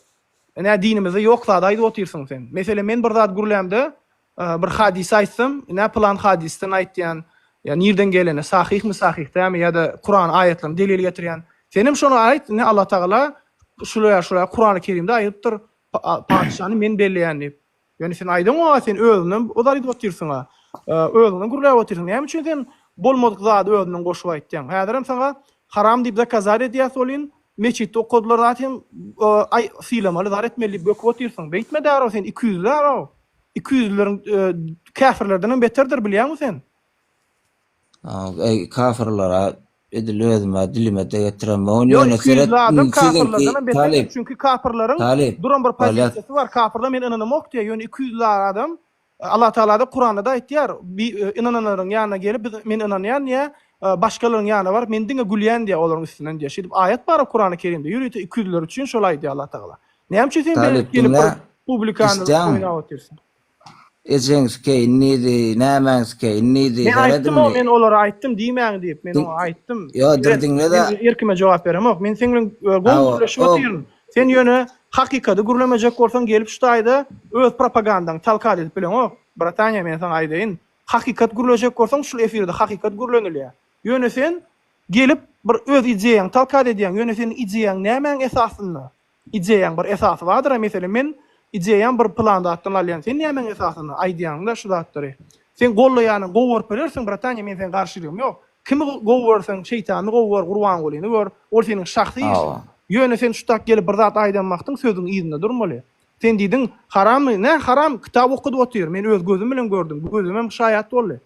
B: Ine dinimizde ýok zady aýdyp otyrsyň sen. Meselem men bir zat gürlämde bir hadys aýtsam, ine pylan hadysdan aýtýan, ýa nirden geleni, sahyhmy sahyh dälmi ýa-da Kuran aýatlaryny delil getirýän. Senem şony aýt, ine Allah Tagala şular şular Kurany Kerimde aýdypdyr, patyşany men belleýän diýip. Ýöne sen aýdaňoga sen özüňden o zat aýdyp otyrsyňa. Özüňden gürläp otyrsyň. Näme üçin sen bolmadyk zady özüňden goşup aýtýaň? Häzirem saňa haram diýip zakazat edýäs welin, metjitde okadylar zat hem aý sylamaly zar etmeli diýip böküp otyrsyň. Beýtme därow sen ikiýüzli därow. Ikiýüzlüleriň käfirlerdenem beterdir bilýäňmi sen?
Q: Eý kafirlara edil özüme dilime-de getiremok.
B: Ýok,
Q: Ýöne seret
B: ikiýüzli adam
Q: siziňki
B: kafirlerdenem beterdir.
Q: talyp
B: Çünki kafirleriň
Q: talyp
B: duran bir
Q: bolýar.
B: pozisiýasy bar. Kafirler men ynanamok diýýär. Ýöne ikiýüzli adam Allah Tagala-da Kuranda-da aýtýar, ynananlaryň ýanyna gelip biz men ynanýan diýýär, başgalaryň ýanyna baryp men diňe gülýän diýýär olaryň üstünden diýýär. Şeýdip aýat bar Kurany Kerimde. Ýörite ikiýüzliler üçin şol aýdýar Allah Tagala. Näme üçin sen
Q: Talyp
B: beýdip gelip bir
Q: diňle
B: publikany
Q: eşitýäňmi?
B: oýnap otyrsyň?
Q: Ejeň sikeýin diýdi, nämäň sikeýin diýdi,
B: Men
Q: seret
B: aýtdym o,
Q: indi.
B: men olara aýtdym diýmäň diýip, men
Q: Diň
B: oňa aýtdym.
Q: Ýo, dur
B: Seret,
Q: diňle-de.
B: men erkime jogap beremok. Men seň bilen e, gowy
Q: Hawa,
B: gürleşip
Q: o
B: otyryn. Sen ýöne hakykady gürlemejek bolsaň gelip şu taýda öz propagandaňy talkat edip bileňok. Brataniýa men saňa aýdaýyn. Hakykat gürlejek bolsaň şul efirde hakykat gürlenilýär. Ýöne sen gelip bir öz ideýaňy talkat edýäň. Ýöne seniň ideýaň nämäň esasynda? Ideýaň bir esasy bardyr-a, meselem, men ideýam bir pylan zatdan alýan, sen nämäň esasynda aýdýaň-da şu zatlary? Sen gollaýanyňy gowy görüp bilersiň, brataniýa, men seň garşylygym ýok. Kimi gowy görseň, şeýtany gowy gör, Gurbangulyny gör, ol seniň şahsy işiň.
Q: Hawa.
B: Ýöne sen şu tak gelip bir zat aýdan wagtyň sözüň yzynda durmaly. Sen diýdiň, harammy? Nä haram, kitap okadyp otyr, men öz gözüm bilen gördüm, gözümem şaýat boldy.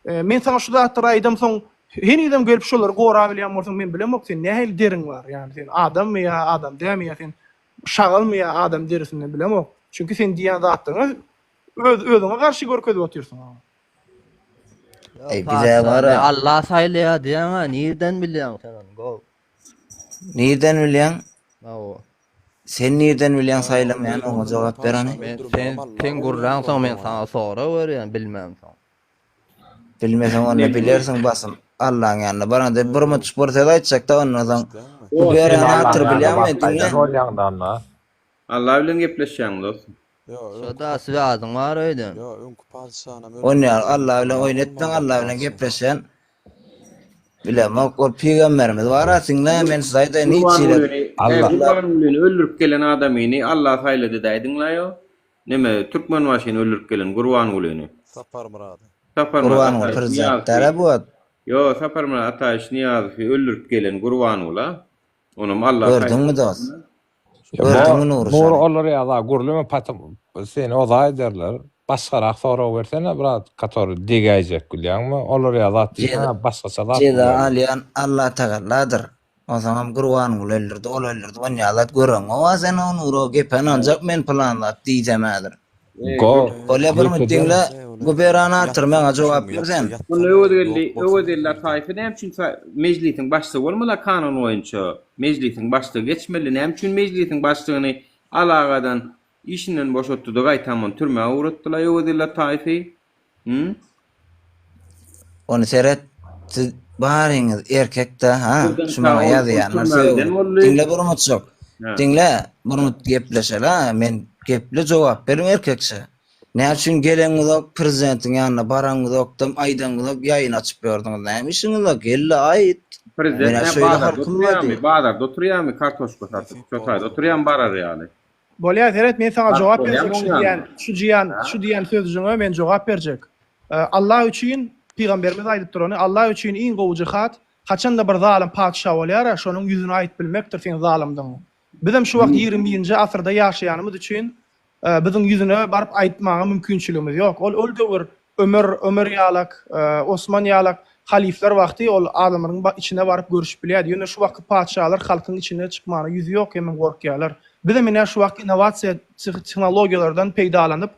B: Men saňa şu zatlary aýdamsoň, henizem gelip şolary gorabilýän bolsaň, men bilemok, sen nähili deriň bar, ýagny sen adammy ýa adam dälmi ýa sen şagalmy ýa adam derisinde bilemok. Çünki sen diýýän zatlaryňy öz özüňe garşy görkezip otyrsyň.
Q: Eý bize bara.
U: Allah saýlaýar diýýäň-ä, nirden bilýäň sen ony, go.
Q: Nirden bilýäň?
U: Hawa.
Q: Sen nirden bilýäň saýlamaýan oňa jogap ber hany.
U: Men sen sen gürläňsoň men saňa sorag berýän bilmämsoň.
Q: Bilmeseň onda bilersiň basym Allaň ýanyna baranda bir muç bir söz aýtjakda ondan soň bu beren atyr bilýäňmi diňle.
A: Allah bilen gepleşýäň dostum.
U: Şoda swýazyň bar öýden.
Q: Onýa Allah bilen oýun etmäň Allah bilen gepleşen bilemok ol pygamberimiz bar-a diňle men size aýdaýyn hiç hili
A: Gurbangulyny Gurbangulyny öldürip gelen adamyny Allah saýlady däýdiňlaýo. Neme Türkmenbaşyny öldürip gelen Gurbangulyny.
T: Saparmyrady.
A: Saparmyrat
Q: Gurbanguly
A: Ataýew
Q: prezident
A: Nyýazowy.
Q: däl-ä bu wagt.
A: Ýo, Saparmyrat Ataýewiç Nyýazowy öldürip gelen Gurbangula. Onam Allah
Q: Gördüňmi dost?
I: Ýa
Q: Gördüňmi
I: bo
Q: Nury
I: Nury
Q: şony?
I: olar ýa-da gürleme patam seni oza ederler. Başgarak sorag bersene brat katory degäýjek bilýäňmi? Olar ýa zat
Q: Jeza
I: diýseň başgaça zat
Q: jeza
I: bolýar.
Q: alýan Allatagaladyr. Onsoňam Gurbanguly öldürdi, ol öldürdi, onýa zat göreňoga sen o Nuro gepe ynanjak men pylan zat diýsem häzir.
I: Go
Q: Bolýa bir
I: gepe
Q: müt diňle guberanator maňa jogap ber sen.
A: Onda Öwezgeldi Öwezgeldi Ataýewi näme üçin mejlisiň başlygy bolmaly kanun boýunça mejlisiň başlygy geçmeli näme üçin mejlisiň başlygyny alagadan işinden boşatdyda gaýtam ony türmä ugratdylar Öwezgeldi Ataýewi Hü?
Q: Ony seret, siz baryňyz erkek-dä, ha?
A: Birden
Q: Şu maňa
A: sag ol
Q: ýazýanlar
A: türmä giden
Q: sögünip.
A: boldy.
Q: Diňle bir umytjyk. Diňle, bir minut gepleşeli ha. Men geple jogap beriň erkekçe. Näme üçin geleňizok, prezidentiň ýanyna baraňyzokdam, aýdaňyzok, ýaýyn açyp ýördüňiz. Näme işiňiz bar? Gel-de aýt.
A: Prezident
Q: Menä
A: nä
Q: şeýle
A: bazarda
Q: halkym bar
A: oturýarmy?
Q: diý.
A: Bazarda oturýarmy kartoşka satyp? Şo taýda oturýarmy barar ýaly?
B: Bolýar seret men saňa
A: Baryp
B: jogap
A: bolýarmy
B: berjek
A: oň
B: şu diýen
A: ýanyna?
B: şu diýen şu diýen sözjüňe men jogap berjek. Allah üçin pygamberimiz aýdypdyr ony Allah üçin iň gowy jihat haçanda bir zalym patyşa bolýara şonuň ýüzüne aýyt bilmekdir seň zalymdygyňy. Bizem şu wagt 21-nji asyrda ýaşaýanymyz üçin biziň ýüzüne baryp aýtmaga mümkinçiligimiz ýok. Ol ol döwür Ömer Ömer ýalak, Osman ýalak halyflar wagty ol adamlaryň içine baryp görüşip bilýärdi. Ýöne şu wagtky patyşalar halkyň içine çykmana ýüzi ýok hemem gorkýarlar. Bizem ine şu wagt innowasiýa tehnologiýalardan peýdalanyp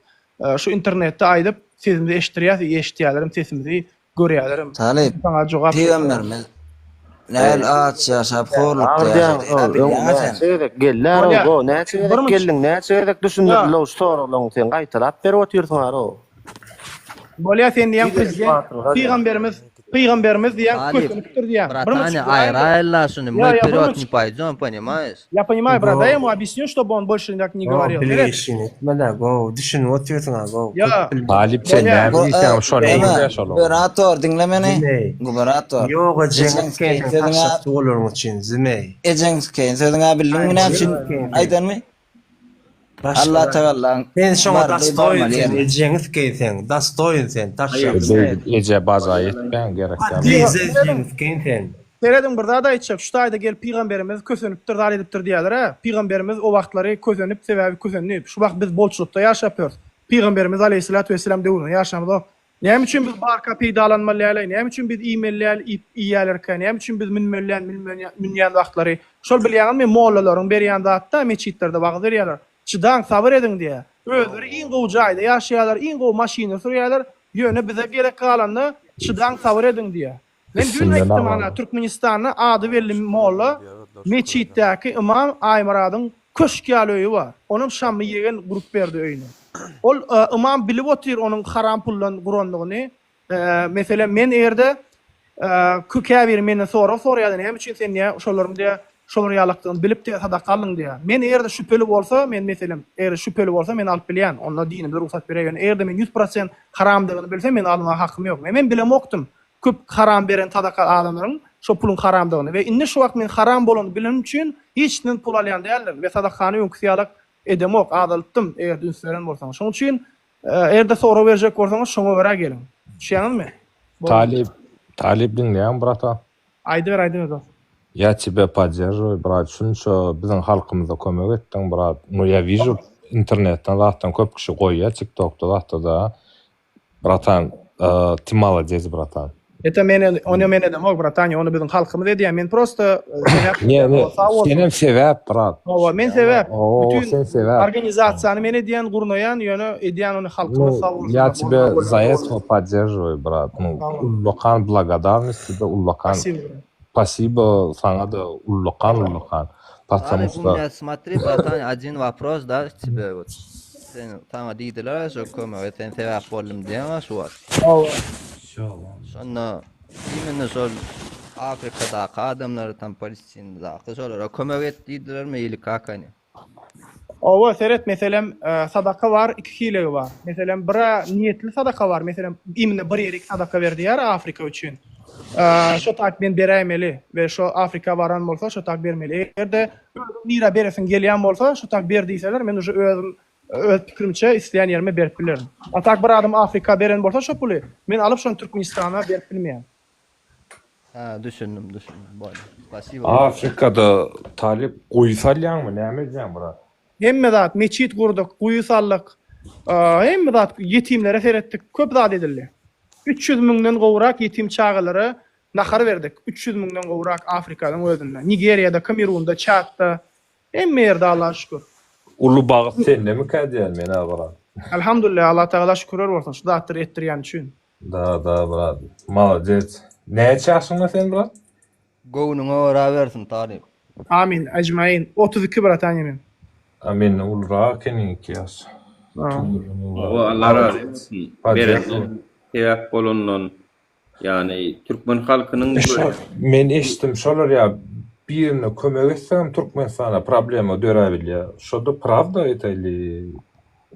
B: şu internetde aýdyp sesimizi eşitdirýäs i eşitýälerem sesimizi Görýälerem.
Q: Talyp,
B: Saňa jogap
Q: pygamberimiz näl aç ýaşap horlukda
F: Agyrýaň
Q: ýaşady. Ä
F: öň
Q: bilýäňä sen.
F: näçe gezek geldi-ä
B: Bolýa.
F: go, näçe
B: Bir
F: gezek
B: minut.
F: geldiň, näçe gezek düşündirdiler şu soraglaryňy sen gaýtalap berip otyrsyň aro.
B: Bolýa sen diýýäň
F: Bir gezek
B: prezident
F: batyrga diýýän.
B: pygamberimiz pygamberimiz diýýäň
U: Talyp,
B: kösenipdir diýýäň. Bir
U: братан,
B: minutçik duraýyň-da.
U: aýra-aýla şuny,
B: Ýa
U: мы
B: ýa bir
U: вперед не
B: minutçik.
U: пойдем, понимаешь?
B: Я понимаю, брат,
P: Go.
B: дай я ему объясню, чтобы он больше так не
P: Go
B: говорил. Seret.
P: bilgeşini etme-de go düşünip otyrsyň-a go
B: Ýa.
P: köp bildim.
I: Talyp sen
B: Bolýa.
I: näme
Q: Go,
I: diýseň
Q: e,
I: şony
Q: neme,
I: öwürýär şol oglan.
Q: guberator diňle meni.
P: Zümeý.
Q: Guberator.
P: Ýok ejeňi
Q: Ejeň
P: sikeýin
Q: sikeýin
P: sen
Q: sözüňe
P: taşşakçy bolaryň üçin Zümeý.
Q: ejeň sikeýin sözüňe bildiňmi näme
P: Ejeňi
Q: üçin
P: sikeýin sen.
Q: aýdanymy?
P: Başga
Q: Allah
P: zat.
Q: tagallaň
P: Sen şoňa
Q: bardy
P: dastoýyn
Q: barmaly
P: sen
Q: ýerine.
P: ejeňi sikeýin sen dastoýyn sen taşşakçy.
I: Beýdip eje baja etmäň gerek däl.
P: Podlize ejeňi sikeýin sen.
B: Serediň bir zat aýtjak şu taýda gelip pygamberimiz kösenipdir zat edipdir diýýäler-ä. Pygamberimiz o wagtlary kösenip sebäbi kösendi. Şu wagt biz bolçulykda ýaşap ýörüs. Pygamberimiz aleýhissalatu wesselam döwründe ýaşamyzok. Näme üçin biz barka peýdalanmaly däl-aý? Näme üçin biz iýmeli däl iýip iýýälerkä? Näme üçin biz münmeli däl münýän wagtlary? Şol bilýäňizmi mollalaryň berýän zatda metjitlerde wagyz berýärler. Çydaň sabyr ediň diýýär. Özleri iň gowy jaýda ýaşaýarlar, iň gowy maşynda sürýärler. Ýöne bize gerek galanda çydaň sabyr ediň diýýär. Men düýn
I: Üstünden
B: aýtdym ana
I: aglaň.
B: Türkmenistanda ady belli molla metjitdäki ymam Aýmyradyň köşk ýaly öýi bar. Onam Şammy ýegen gurup berdi öýüni. Ol ymam bilip otyr onuň haram puldan gurandygyny. Meselem men egerde käbiri menden sorag soraýardy näme üçin sen diýä şolaryň diýä şolar ýalakdygyny bilip diýä sadaka aldyň diýä. Men egerde şübheli bolsa men meselem eger şübheli bolsa men alyp bilýän onda dinimiz rugsat berýär ýöne egerde men 100% haramdygyny bilsem men almaga hakym ýok. Men bilemokdym köp haram beren sadaka adamlaryň şo puluň haramdygyny we indi şu wagt men haram bolanyny bilenim üçin hiç kimden pul alýan däldirin we sadakany öňküsi ýalak edemok azaltdym eger üns beren bolsaňyz şoň üçin eger-de sorag berjek bolsaňyz şoňa görä geliň düşýäňizmi boldy.
I: Talyp Talyp diňleýäňmi bratan.
B: Aýdyber aýdyber dos.
I: Ýa тебе podderžiwaýu brat şunça biziň halkymyza kömek etdiň brat nu ýa wižu internetden zatdan köp kişi goýýa tiktokda zatda da Bratan ty malades bratan.
B: Eta men ony men edemok bratani ony biziň halkymyz edýär men prosta sebäp
I: Ne ne
B: sag bolsun.
I: senem sebäp brat.
B: Hawa men sebäp.
I: Oo
B: Bütün
I: sen sebäp.
B: organizasiýany men edýän gurnaýan ýöne edýän ony halkymyz
I: Nu
B: sag bolsun.
I: ya тебе за это поддерживаю brat. Nu ullakan благодарность тебе ullakan.
B: Spasibo brat.
I: Spasibo saňa-da ullakan ullakan. Потому
U: Talyp, u
I: что
U: меня смотри, братан, один вопрос, да, к тебе вот. Sen saňa diýdiler şo kömege sen sebäp boldum diýen şu wagt.
B: Hawa.
U: Şonda imенно şol Afrikadaky adamlara tam Palestinadaky şolara kömek et diýdilermi ili kak oni?
B: Owa seret meselem sadaka bar iki hilegi bar. Meselem bira niýetli sadaka bar meselem imенно bir ýerik sadaka ber diýýär Afrika üçin. Şo tak men beräýmeli we şo Afrika baran bolsa şo tak bermeli. Eger-de özüň nirä beresiň gelýän bolsa şo tak ber diýseler men uje özüm öz pikirimçe isleýän ýerime berip bilerin. A tak bir adam Afrika beren bolsa şo puly men alyp şony Türkmenistana berip bilmeýän.
U: Ha düşündim düşündim boldy. Spasibo brat.
I: Afrikada talyp guýy salýaňmy näme edýäň brat?
B: Hemme zat meçit gurduk, guýy saldyk, hemme zat ýetimlere seretdik, köp zat edildi. 300 müňden gowrak ýetim çagalara nahar berdik, 300 müňden gowrak Afrikanyň özünde, Nigeriýada, Kamerunda, Çadda, hemme ýerde Allaha şükür.
I: Uly bagt sendemikä diýýän men-ä brat.
B: Alhamdulillah Allatagala şükürler bolsun şu zatlary etdirýäni üçin.
I: Da da brat. Malades. Näçe ýaşyňda sen brat?
U: Göwnüňe görä bersin talyp.
B: Amin ecmain 32 bratanya men.
I: A menden ulurak ekeniň 2 ýaş.
A: Hawa Allah razy bolsun. Berenden sebäp bolandan ýagny türkmen halkynyň
I: Men eşitdim şolar ýa. birine kömek etseňem Türkmenistanda problema döräbilýär. Şo-da prawda это ili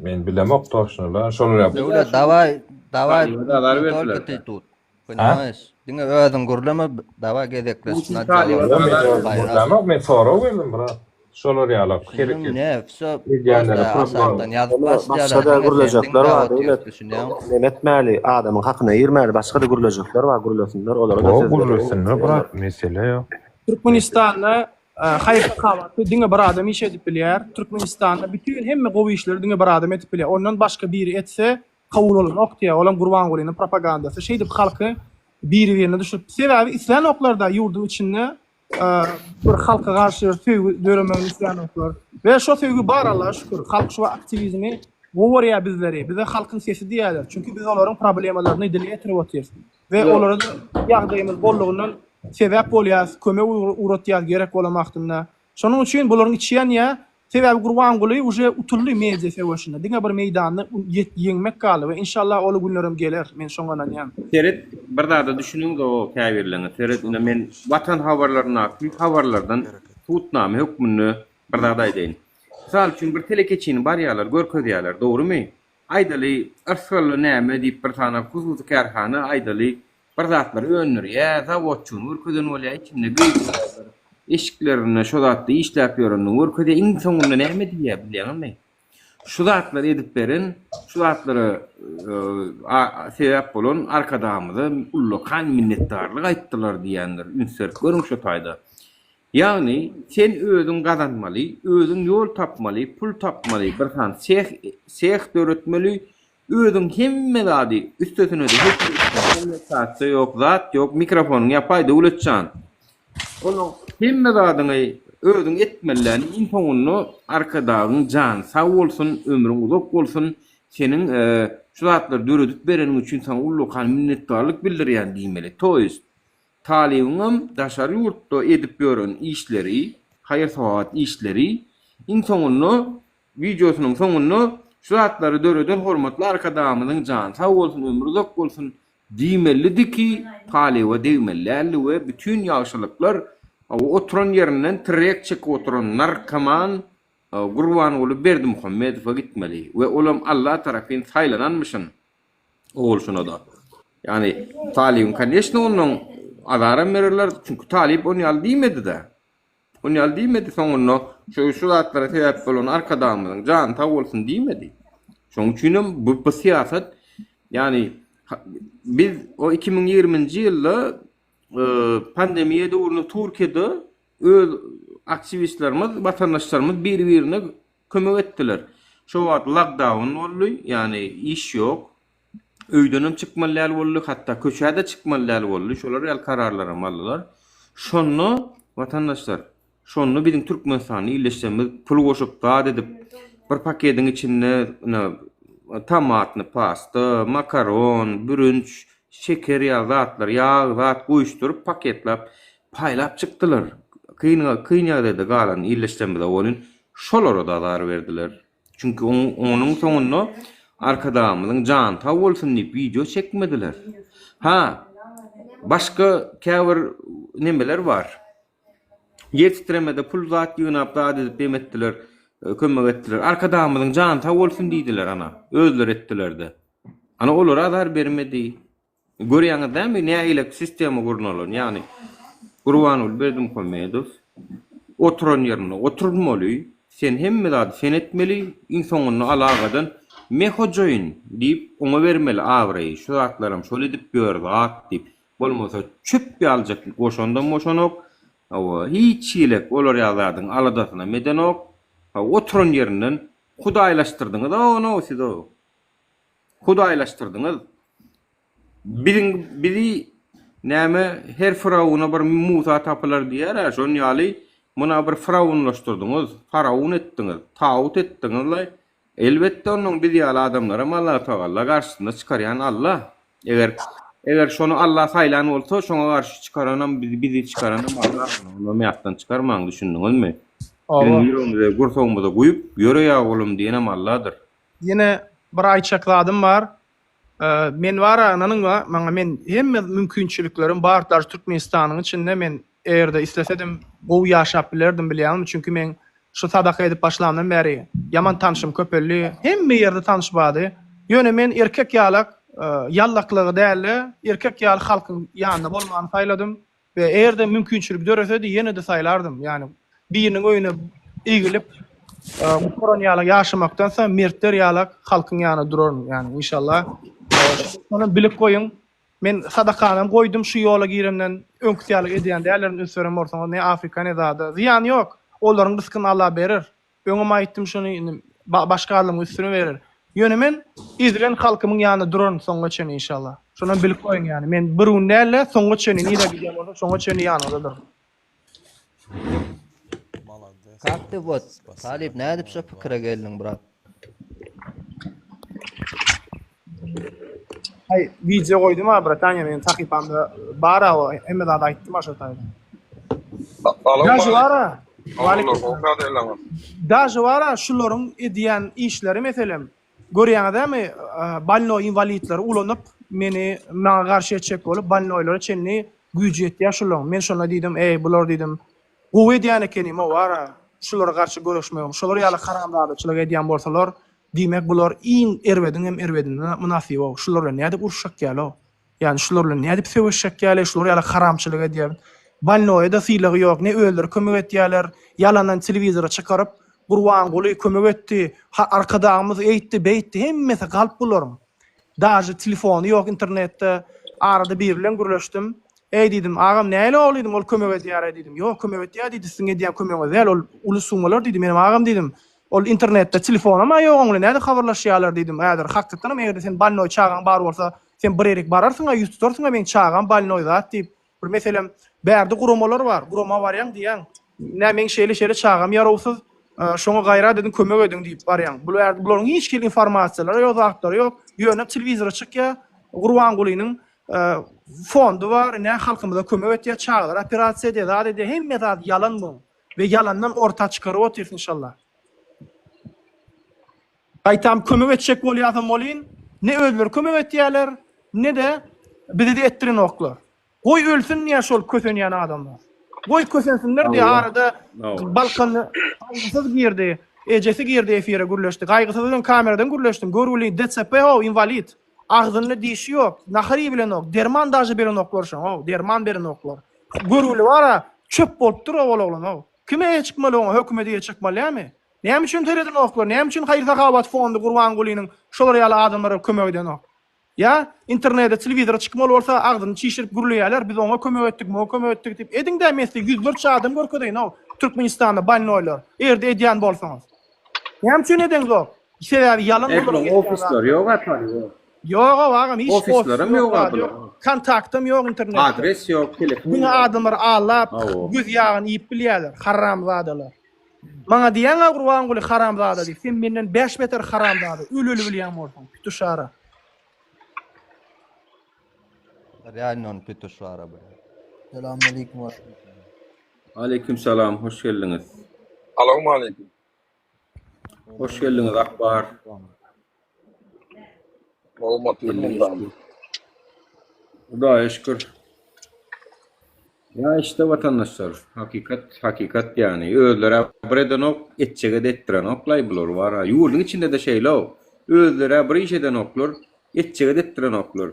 I: men bilemok toçno la. Şolar ýaly.
U: Döwlet daway daway
A: Talyba da azar
U: ne tolko
A: berdiler.
U: ty tut.
I: A?
U: Poнимаешь? Diňe özüň gürleme daway gezekleşip
A: Putin
U: nadja
A: talyba
I: Ýok
A: da
I: men
A: azar
I: özüm
A: berdiler.
I: gürlämok men sorag berdim brat. Şolar ýaly
U: Düşündim
I: hereket
U: ne wsё
I: edýänlere
U: prosta
I: problema.
U: aşakdan ýazyp
F: Ýöne
U: başlaýarlar
F: başga-da
U: diňe sen
F: gürlejekler
U: diňläp
F: bar
U: otyrs
F: Döwlet.
U: düşünýäňmi?
F: Neme etmäli, adamyň hakyna girmäli, başga-da gürlejekler bar, gürlesinler, olara-da
I: Ýok
F: söz bereliň.
I: gürlesinler brat mesele ýok.
B: Türkmenistanda haýyr-sahawatly diňe bir adam iş edip bilýär. Türkmenistanda bütin hemme gowy işleri diňe bir adam edip bilýär. Ondan başga biri etse kabul bolanok diýýär. Olam Gurbangulynyň propagandasy. Şeýdip halky biri-birine düşürip. Sebäbi islänoklar-da ýurduň içinde bir halka garşy bir söýgi döremegini islänoklar. We şo söýgi bar Allaha şükür. Halk şu aktiwizmi gowy görýär bizleri. Bize halkyň sesi diýýärler. Çünki biz olaryň problemalaryny dile getirip otyrys. We olara da ýagdaýymyz bollugyndan sebäp bolýas, kömek ugratýas gerek bolan wagtynda. Şonuň üçin bularyň içi ýanýar. Sebäbi Gurbanguly uje utuldy media söweşinde. Diňe bir meýdanda ýeňmek galdy we inşallah ol günlerem geler. Men şoňa ynanýan.
A: Seret bir zada düşüniňde o käbirleriňiz seret ine men watan habarlaryndaky habarlardan subutnama hökmünde bir zat aýdaýyn. Mysal üçin bir telekeçini barýarlar görkezýärler dogrymy? Aýdaly, yrsgally näme diýip bir sany hususy kärhana aýdaly bir zatlar öndürýär, zawodçyny görkezen bolýar, içinde geýip eşiklerinde şo zatda işläp ýörenini görkezýär, iň soňunda näme diýýär bilýäňizmi? Şu zatlary edip beren, şu zatlara sebäp bolan Arkadagymyza ullakan minnetdarlyk aýtdylar diýýändir. Üns berip görüň şo taýda. Ýagny, sen özüň gazanmaly, özüň ýol tapmaly, pul tapmaly, bir sany seh, seh döretmeli, özüň hemme zady, üstesine-de hiç kommunikasiýa ýok, zat ýok, mikrofonyňy ýapaý Döwletjan. Onuň hemme zadyňy özüň etmeliläni iň soňunda Arkadagyň jany sag bolsun, ömrüň uzak bolsun, seniň şu zatlary döredip bereniň üçin saňa ullakan minnetdarlyk bildirýän diýmeli. To ýest, Talybyňam daşary ýurtda edip ýören işleri, haýyr-sahawat işleri, iň soňunda, wideosynyň soňunda şu zatlary döreden hormatly Arkadagymyzyň jany sag bolsun, ömri uzak bolsun diýmelidi ki, talyba degmeli däldi we bütin ýagşylyklar oturan ýerinden trek çekip oturan narkoman Gurbanguly Berdimuhamedowa gitmeli we olam Alla tarapyn saýlananmyşyn. Ogulşyna-da. Ýagny Talybyň koneçno ondan azaram bererler, çünki Talyp on ýaly diýmedi-dä. On ýaly diýmedi, soňunda şu şu zatlara sebäp bolan Arkadagymyzyň jany sag bolsun diýmedi. Şonuň üçinem bu bu syýasat ýagny biz o 2020-nji ýylda pandemiýa döwründe Türkiýede öz aktiwistlerimiz, watandaşlarymyz biri-birine kömek etdiler. Şo wagt lokdaun boldy, ýagny iş ýok. Öýdenem çykmaly däl boldy, hatda köçä-de çykmaly däl boldy. Şolar ýaly kararlaram aldylar. Şonda, watandaşlar, şonda biziň Türkmenistanly ildeşlerimiz pul goşup, zat edip, bir pakediň içinde ine tomatny pasta, makaron, bürünç, şeker ýaly zatlar, ýag zat goýuşdyryp, paketläp paýlap çykdylar. Kyn kyn ýagdaýda galan ildeşlerimize welin şolara-da azar berdiler. Çünki onuň soňunda Arkadagymyzyň jany sag bolsun diýip wideo çekmediler. Ha, başga käbir nemeler bar. Ýer titremede pul zat ýygnap zat edip em etdiler, kömek etdiler. Arkadagymyzyň jany sag bolsun diýdiler ana, özleri etdiler-de. Ana olara azar bermedi. Görýäňiz dämi nähili sistema gurnalan, ýagny Gurbanguly Berdimuhamedow oturan ýerinde oturmaly, sen hemme zady sen etmeli, iň soňunda alagadan me hojaýyn diýip oňa bermeli abraýy, şu zatlaram şol edip ýör zat diýip, bolmasa çöp ýalyjak goşandam goşanok, hawa hiç hilek olar ýaly zadyň aladasynam edenok, hawa oturan ýerinden hudaýlaşdyrdyňyz-a ony siz-ow. Hudaýlaşdyrdyňyz. Biziň bizi näme her fyrawuna bir Musa tapylar diýýär-ä, şon ýaly muna bir fyrawunlaşdyrdyňyz, faraun etdiňiz, tagut etdiňiz-laý. Elbetde onnoň biz ýaly adamlaram Allatagalla garşysynda çykarýan Alla. Eger eger şony Alla saýlan bolsa, şoňa garşy çykaranam bizi bizi çykaranam Alla. Onam ýatdan çykarmaň, düşündiňizmi? Biziň ýüregimize, gursagymyza guýup, ýöre ýa oglum diýenem Alladyr.
B: Ýene bir aýtjak zadym bar. Men bar-a ynanyň-a maňa men hemme mümkinçiliklerim bar daže Türkmenistanyň içinde men. Eger-de islesedim gowy ýaşap bilerdim bilýäňmi, çünki meň şu sadaka edip başlamdan bäri ýaman tanşym köpeldi. Hemme ýerde tanyş bardy. Ýöne men erkek ýalak ýallaklygy däl-de, erkek ýaly halkyň ýanynda bolmany saýladym we eger-de mümkinçilik döresedi ýene-de saýlardym. Ýagny biriniň öýüne egilip gutaran ýalak ýaşamakdansa mertler ýalak halkyň ýanynda duraryn. Ýagny inşallah. Şony bilip goýuň. Men sadakanam goýdum şu ýola giremden öňküsi ýaly edýän däldirin üns beren bolsaňyz ne Afrika ne zada zyýany ýok olaryň ryskyny Allah berer öňem aýtdym şuny indi başga adamyň üstüne berer ýöne men ezilen halkymyň ýanynda duraryn soňuna çenli inşallah şonam bilip goýuň ýany men bir gün dälde soňuna çenli nirä gidýän bolsam şoňa çenli ýanyňyzdadyryn.
U: Как ты вот, Talyp nädip şo pikire geldiň brat?
B: Aý wideo goýdum a bratanya meniň sahypamda bar a o hemme zady aýtdym a şo taýda. Daže bar a. Daže bar a şularyň edýän işleri meselem görýäňizämi bolnoý inwalidleri ulanyp meni maňa garşy etjek bolup bolnoýlara çenli güýji ýetýär şularyň men şonda diýdim eý bular diýdim gowy edýän ekenim o bar a şulara garşy göreşmegim şolar ýaly haramzadaçylyk edýän bolsalar Diýmek bular iň erbediň hem erbedine mynasybow. Şular bilen nädip uruşjak ýaly-ow? Ýagny şular bilen nädip söweşjek ýaly, şular ýaly haramçylyk edýär. Bolnoýa-da sylagy ýok, ne özleri kömek etýärler, ýalandan telewizora çykaryp, Gurbanguly kömek etdi, Arkadagymyz eýtdi, beýtdi, hemmesi galp bularyň. Daže telefony ýok internetde. Arada biri bilen gürleşdim. Eý diýdim, agam nähili ol diýdim, ol kömek edýär-aý diýdim. Ýok kömek etýär diýdi, siziň edýän kömegiňiz däl, ol uly summalar diýdi. Menem agam diýdim, Ol internetde telefonam-a ýok oň bilen nädip habarlaşýarlar diýdim. Häzir hakykatdanam eger-de sen bolnoý çagaň bar bolsa, sen bir ýerik bararsyň-a, ýüz tutarsyň-a meň çagam bolnoý zat diýip. Bir meselem, bärde guramalar bar, gurama barýaň diýýäň, nä meň şeýle-şeýle çagam ýarawsyz, şoňa gaýrat ediň kömek ediň diýip barýaň. Bu bärde bularyň hiç hili informasiýalary ýok, zatlary ýok. Ýöne telewizora çykýar, Gurbangulynyň fondy bar, ine halkymyza kömek etýär, çagalar operasiýa edýär, zat edýär, hemme zat ýalan muň. We ýalandan orta çykaryp otyrys inşallah. Gaýtam kömek etjek bolýasam bolyn, ne özleri kömek etýäler, ne-de bizi-de etdirenoklar. Goý ölsün diýýär şol kösenýän adamlar. Goý kösensinler diýýär arada Balkan Gaýgysyz girdi, ejesi girdi efire gürleşdi. Gaýgysyz bilen kameradan gürleşdim. Görgüli DÇP how inwalid. Agzynda dişi ýok, nahar iýibilenok, derman daže berenoklar şoňa, derman berenoklar. Görgüli bar-a, çöp bolup dur ol oglan-ow. Kime eýe çykmaly oňa, hökümete eýe çykmaly dälmi? Näme üçin seredenoklar, näme üçin haýyr-sahawat fondy Gurbangulynyň şolar ýaly adamlara kömek edenok? Ýa internete, telewizora çykmaly bolsa agzyny çişirip gürleýärler, biz oňa kömek etdik, muňa kömek etdik diýip. Ediň-dä men size ýüzlerçe adam görkezeýin-ow, Türkmenistanda bolnoýlar, eger-de edýän bolsaňyz. Näme üçin edeňzok? Sebäbi ýalan
A: Ey bulaň ofisleri ýok a talyp.
B: Ýog-ow agam hiç
A: Ofislerem ýok a bulaň.
B: Kontaktam ýok internetde.
A: Adres ýok, telefon
B: Diňe
A: ýok.
B: adamlary aldap göz ýagyny iýip bilýärler, haramzadalar. Maňa diýýäň-a Gurbanguly haramzada diýip, sen menden bäş beter haramzada, öl-öli bilýän bolsaň, pituşara.
U: Realno on pituşara bro.
K: Selamünaleýkum.
A: Aleýkum salam, hoş geldiňiz.
C: Salowmaleýkim.
A: Hoş geldiňiz Akbar. Hudaýa şükür. Ýa işte watandaşlar, hakykat, hakykat ýany. Özleri bir edenok, etjege-de etdirenok-laý bular bar-a. Ýurduň içinde-de şeýle-ow. Özleri bir iş edenoklar, etjege-de etdirenoklar.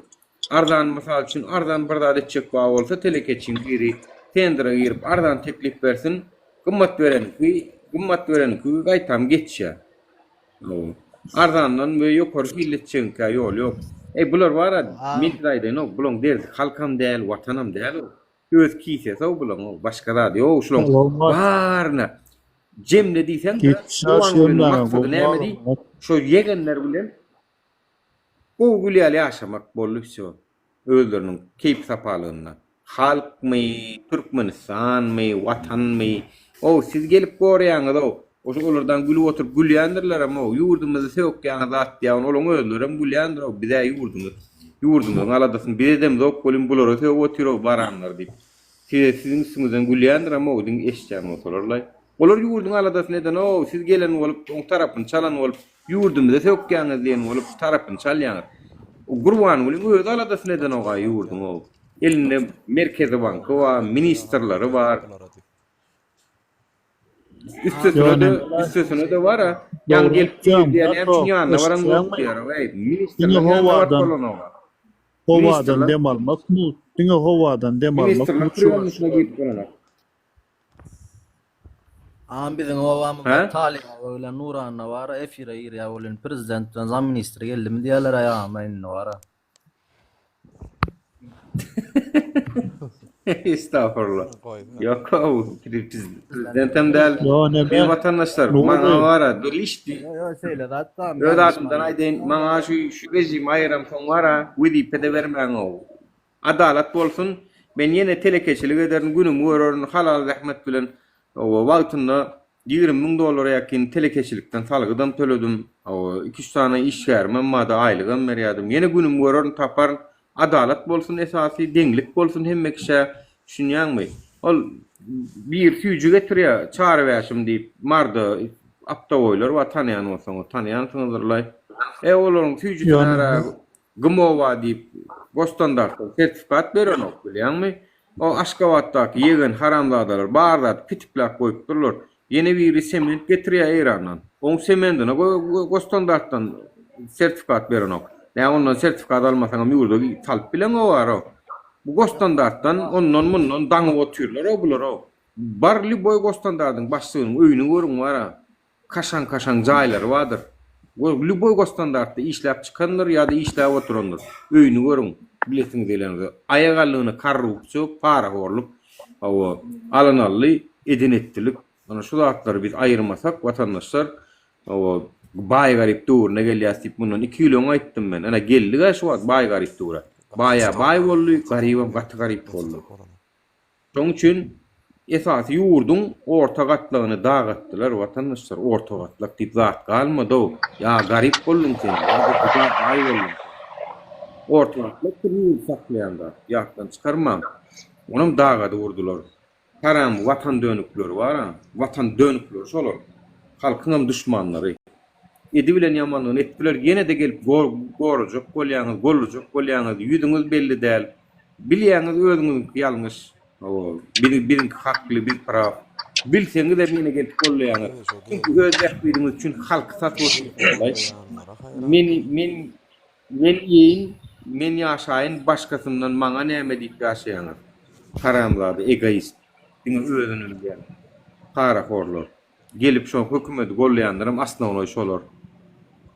A: Arzan mysal üçin arzan bir zat etjek bar bolsa telekeçiň biri tendere girip arzan teklip bersin gymmat berenki gymmat berenki gaýtam geçýär. Arzandan we ýokary hilli etjegiňkä ýol ýok. Eý bular bara men size aýdaýyn-ow bulaň derdi halkam däl watanam däl-ow. Öz kisesi-ow bulaň-ow başga zady ýok şulaň baryna jemle diýseň-de Gurbangulynyň maksady näme diý şo ýegenler bilen Gowy gül ýaly ýaşamak boldy wsýo. Özleriniň keýpi sapalygynda. Halkmy, Türkmenistanmy, Watanmy. Ow siz gelip goraýaňyzow. Oşo olardan gülüp oturyp gülýändirlerem-ow. Ýurdumyzy sökýäňiz zat diýýän olaň özlerem gülýändir-ow. Bizä ýurdumyz, ýurdumyzyň aladasyny biz edemzok welin bulara sögüp otyr-ow baranlar diýip. Size siziň üstüňizden gülýändirem-ow diň eşitýän bolsalarlaý. Olar ýurduň aladasyny eden-ow siz gelen bolup oň tarapyny çalan bolup Ýurdumyza sökýäňiz diýen bolup tarapyny çalýaňyz. Gurbangulyň özi aladasyny edenok-a ýurduň-ow. Elinde Merkezi banky bar, ministrleri bar. Üstesine-de, üstesine-de bar-a, ýaňy gelip diýýär, näme üçin ýanyna baran ýok diýýär. Eý,
O: Diňe
A: ministrleriň ýanyna baryp
O: howadan
A: bolanok.
O: howadan
A: Ministrler
O: dem almak mugt, diňe howadan dem almak
A: ministrler
O: mugt şu
A: priýomnysyna girip bolanok.
U: Agam biziň obamyzda
A: Hä?
U: Talyp aga bilen Nuranna bara efire girýär welin prezident bilen zam ministri geldimi diýýärler aý agam indi bara.
A: Estagfurullah. Ýok, prezidentem däl.
O: Ýo, neme?
A: Biz watandaşlar,
O: Nuri.
A: maňa bara dil işdi.
U: Ýo ýo şeýle zat da
A: Öz adymdan aýdaýyn, maňa şu şu režimi aýyramsoň bara wezipe-de bermäň-ow. Adalat bolsun, men ýene telekeçilik ederin, günümi görerin, halal zähmet bilen. Hawa, wagtynda 20 müň dollara ýakyn telekeçilikden salgydam töledim. Hawa, iki-üç sany işgärimem bardy, aýlygam berýärdim. Ýene günümi görerin, taparyn. Adalat bolsun esasy, deňlik bolsun hemme kişä, düşünýäňmi? Ol biri süýji getirýär, Çary Bäşim diýip, Marda aptowoýlar bar, tanaýan bolsaňyz, tanaýansyňyzdyrlaý. E, olaryň süýjüsini ara Gmowa diýip, Gosstandartdan sertifikat berenok, bilýäňmi? O Aşgabatdaky ýegen haramzadalar bar zady pitikläp goýupdyrlar. Ýene biri sement getirýär Eýrandan. Oň semendine Gosstandartdan sertifikat berenok. Nä ondan sertifikat almasaňam ýurda salyp bileňok-a. Bu Gosstandartdan ondan-mundan daňyp otyrlar-ow bular-ow. Bar lýuboý Gosstandardyň başlygynyň öýüni görüň bar-a. Kaşaň-kaşaň jaýlary bardyr. Gör, lýuboý gosstandartda işläp çykandyr ýa-da işläp oturandyr. Öýüni görüň, bilesiňiz gelensoň. Aýagallygyna korrupsiýa, parahorluk, hawa, alan-aldy, eden-etdilik. Ana şu zatlary biz aýyrmasak, watandaşlar, hawa, baý-garyp döwrüne gelýäs diýip mundan iki ýyl öň aýtdym men. Ana geldik-ä şu wagt baý-garyp döwre. Baý-a baý boldy, garybam gaty garyp boldy. Şonuň üçin esasy ýurduň orta gatlagyny dagatdylar watandaşlar orta gatlak diýip zat galmadow ýa garyp bolduň sen ýa-da juda baý bolduň sen. Orta gatlakdyr ýurdy saklaýan zat ýatdan çykarmaň. Onam dagadyp urdular. Haram watan dönükleri bar-a watan dönükleri şolar. Halkyňam duşmanlary. Edibilen ýamanlygyny etdiler ýene-de gelip gorajak bolýaňyz gollajak bolýaňyz ýüzüňiz belli däl. Bilýäňiz özüňiziňki ýalňyş. Hawa, bizi biziňki hakly, biz praw. Bilseňizem ýene gelip gollaýaňyz. Çünki öz bähbidiňiz üçin halky satyp otyrsyňyz. Men men men iýeýin, men ýaşaýyn, başgasyndan maňa näme diýip ýaşaýaňyz. Haramzada, egoist. Diňe özüni bilýän. Parahorlar. Gelip şo hökümeti gollaýanlaram asnownoý şolar.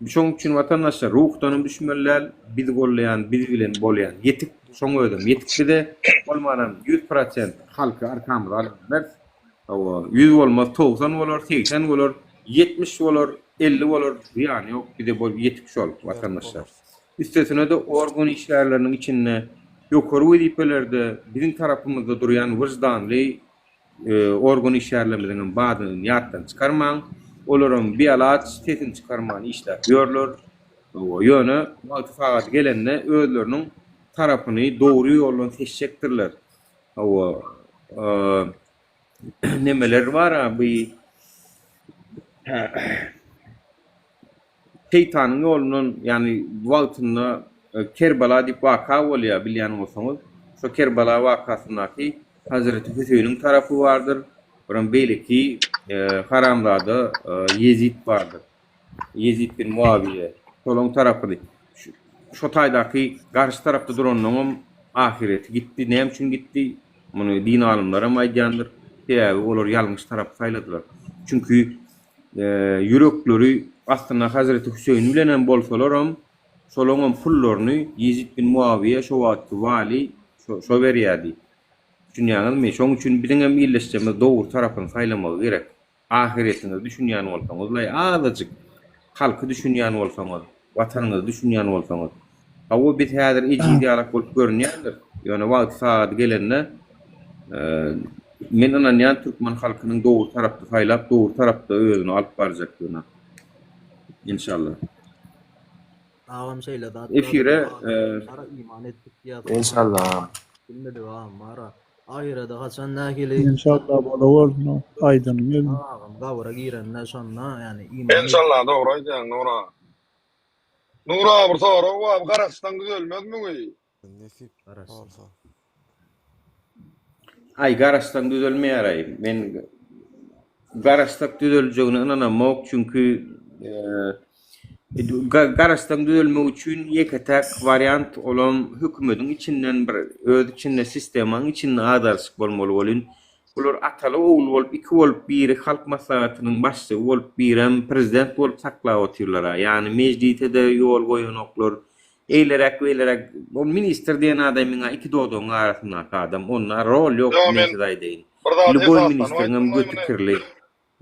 A: Şoň üçin watandaşlar ruhdanam düşmeli däl, bizi gollaýan biz bilen bolýan ýetik şoň özem ýetik bize bolmanam 100% halky arkamyza alyp bileris. Hawa 100 bolmaz 90 bolar 80 bolar 70 bolar 50 bolar zyýany ýok bize bol ýetik şol watandaşlar. Üstesine-de organ işgärleriniň içinde ýokary wezipelerde biziň tarapymyzda durýan wyždanly Organ işgärlerimiziňem badyny ýatdan çykarmaň. Olaram bialaç sesini çykarman işläp ýörler. Ýöne wagty sagady gelende özleriniň tarapyny dogry ýoldan seçjekdirler. Hawa, nemeler bar-a bu Şeýtanyň ýolundan, ýagny wagtynda Kerbala diýip waka bolýar, bilýän bolsaňyz. Şo Kerbala wakasyndaky Hazreti Hüseýniň tarapy bardyr, biram beýleki haramzada Ýezit bardyr. Ýezit bin Muawiýe. Şolaň tarapydy. Şo taýdaky garşy tarapda duranlaňam ahyreti gitdi. Näme üçin gitdi? Muny din alymlaram aýdýandyr. Sebäbi olar ýalňyş tarapy saýladylar. Çünki Ýürekleri aslynda Hazreti Hüseýin bilenem bolsalaram, şolaňam pullaryny Ýezit bin Muawiýe şo wagtky wali şo berýärdi. Düşünýäňizmi? Şoň üçin biziňem illeşjemiz dogry tarapyny saýlamagy gerek. Ahyretiňizi düşünýän bolsaňyzlaý azajyk halky düşünýän bolsaňyz, watanyňyzy düşünýän bolsaňyz. Hawa biz häzir ejiz ýalak bolup görünýändir. Ýöne wagty sagady gelende Men ynanýan türkmen halkynyň dogry tarapda saýlap dogry tarapda özüni alyp barjakdygyna. Enşalla.
U: Agam şeýle zat
A: Efire
U: bara iman etdik diýýär.
F: Enşalla.
U: Bilmedik agam bara. Ahyrede haçan nähili
O: Enşalla bola bolsun aýdanyň gelsin.
U: Agam gabyra girende şonda ýani iman
C: Enşalla dogry aýdýaň Nura. Nura bir sorag bar bu garaşsaň düzelmezmi?
T: Nesip bolsa.
A: Aý garaşsaň düzelmeýär-aý. Men garaşsak düzeljegine ynanamok, çünki garaşsaň düzelmek üçin ýeke-täk wariant olam hökümediň içinden bir öz içinde sistemaň içinde agdaryşyk bolmaly welin bular ataly ogul bolup iki bolup biri halk maslahatynyň başlygy bolup birem prezident bolup saklap otyrlar-a ýagny mejlise-de ýol goýanoklar Eýleräk beýleräk ol ministr diýen adamyňa iki dodagyň arasyndaky adam onda rol ýok
C: Ýa
A: men
C: men
A: size aýdaýyn.
C: bir zat
A: Lýuboý
C: esasdan
A: ministriňem
C: aýtdym
A: göti
C: muny.
A: kirli.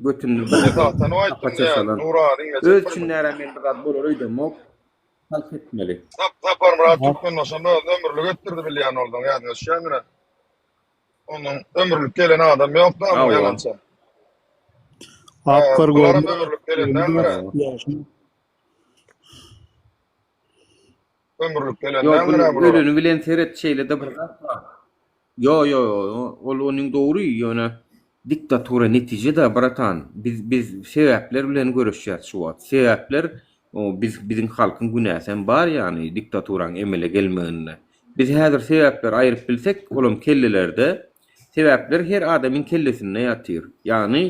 A: Götünde bir
C: Esasdan aýtdym
A: apaça
C: diýýän
A: salan.
C: Nura diňlejek
A: Öz
C: bir
A: içindärä men bir zat bolar öýdemok. Halk etmeli.
C: Sap Saparmyrat Türkmenbaşam özüni ömürlik etdirdi bilýän bolsaň ýadyňa düşýändir. Ondan ömürlik gelen adam ýok da bu
A: Hawa.
C: ýalança.
R: Ak gar
C: Bularam
R: görme.
C: ömürlik gelen däldir. Ömürlik gelen
A: Ýok,
C: däldir-ä
A: bu
C: bulara.
A: öleni bilen seret şeýle-de bir zat bar. Ýo, ýo, ol onuň dogry, ýöne diktatura netije-de, bratan. Biz biz sebäpler bilen göreşýäs şu wagt. Sebäpler o biz biziň halkyň günäsem bar ýagny diktaturaň emele gelmeginde. Biz häzir sebäpleri aýryp bilsek, olam kellelerde. Sebäpler her adamyň kellesinde ýatyr. Ýagny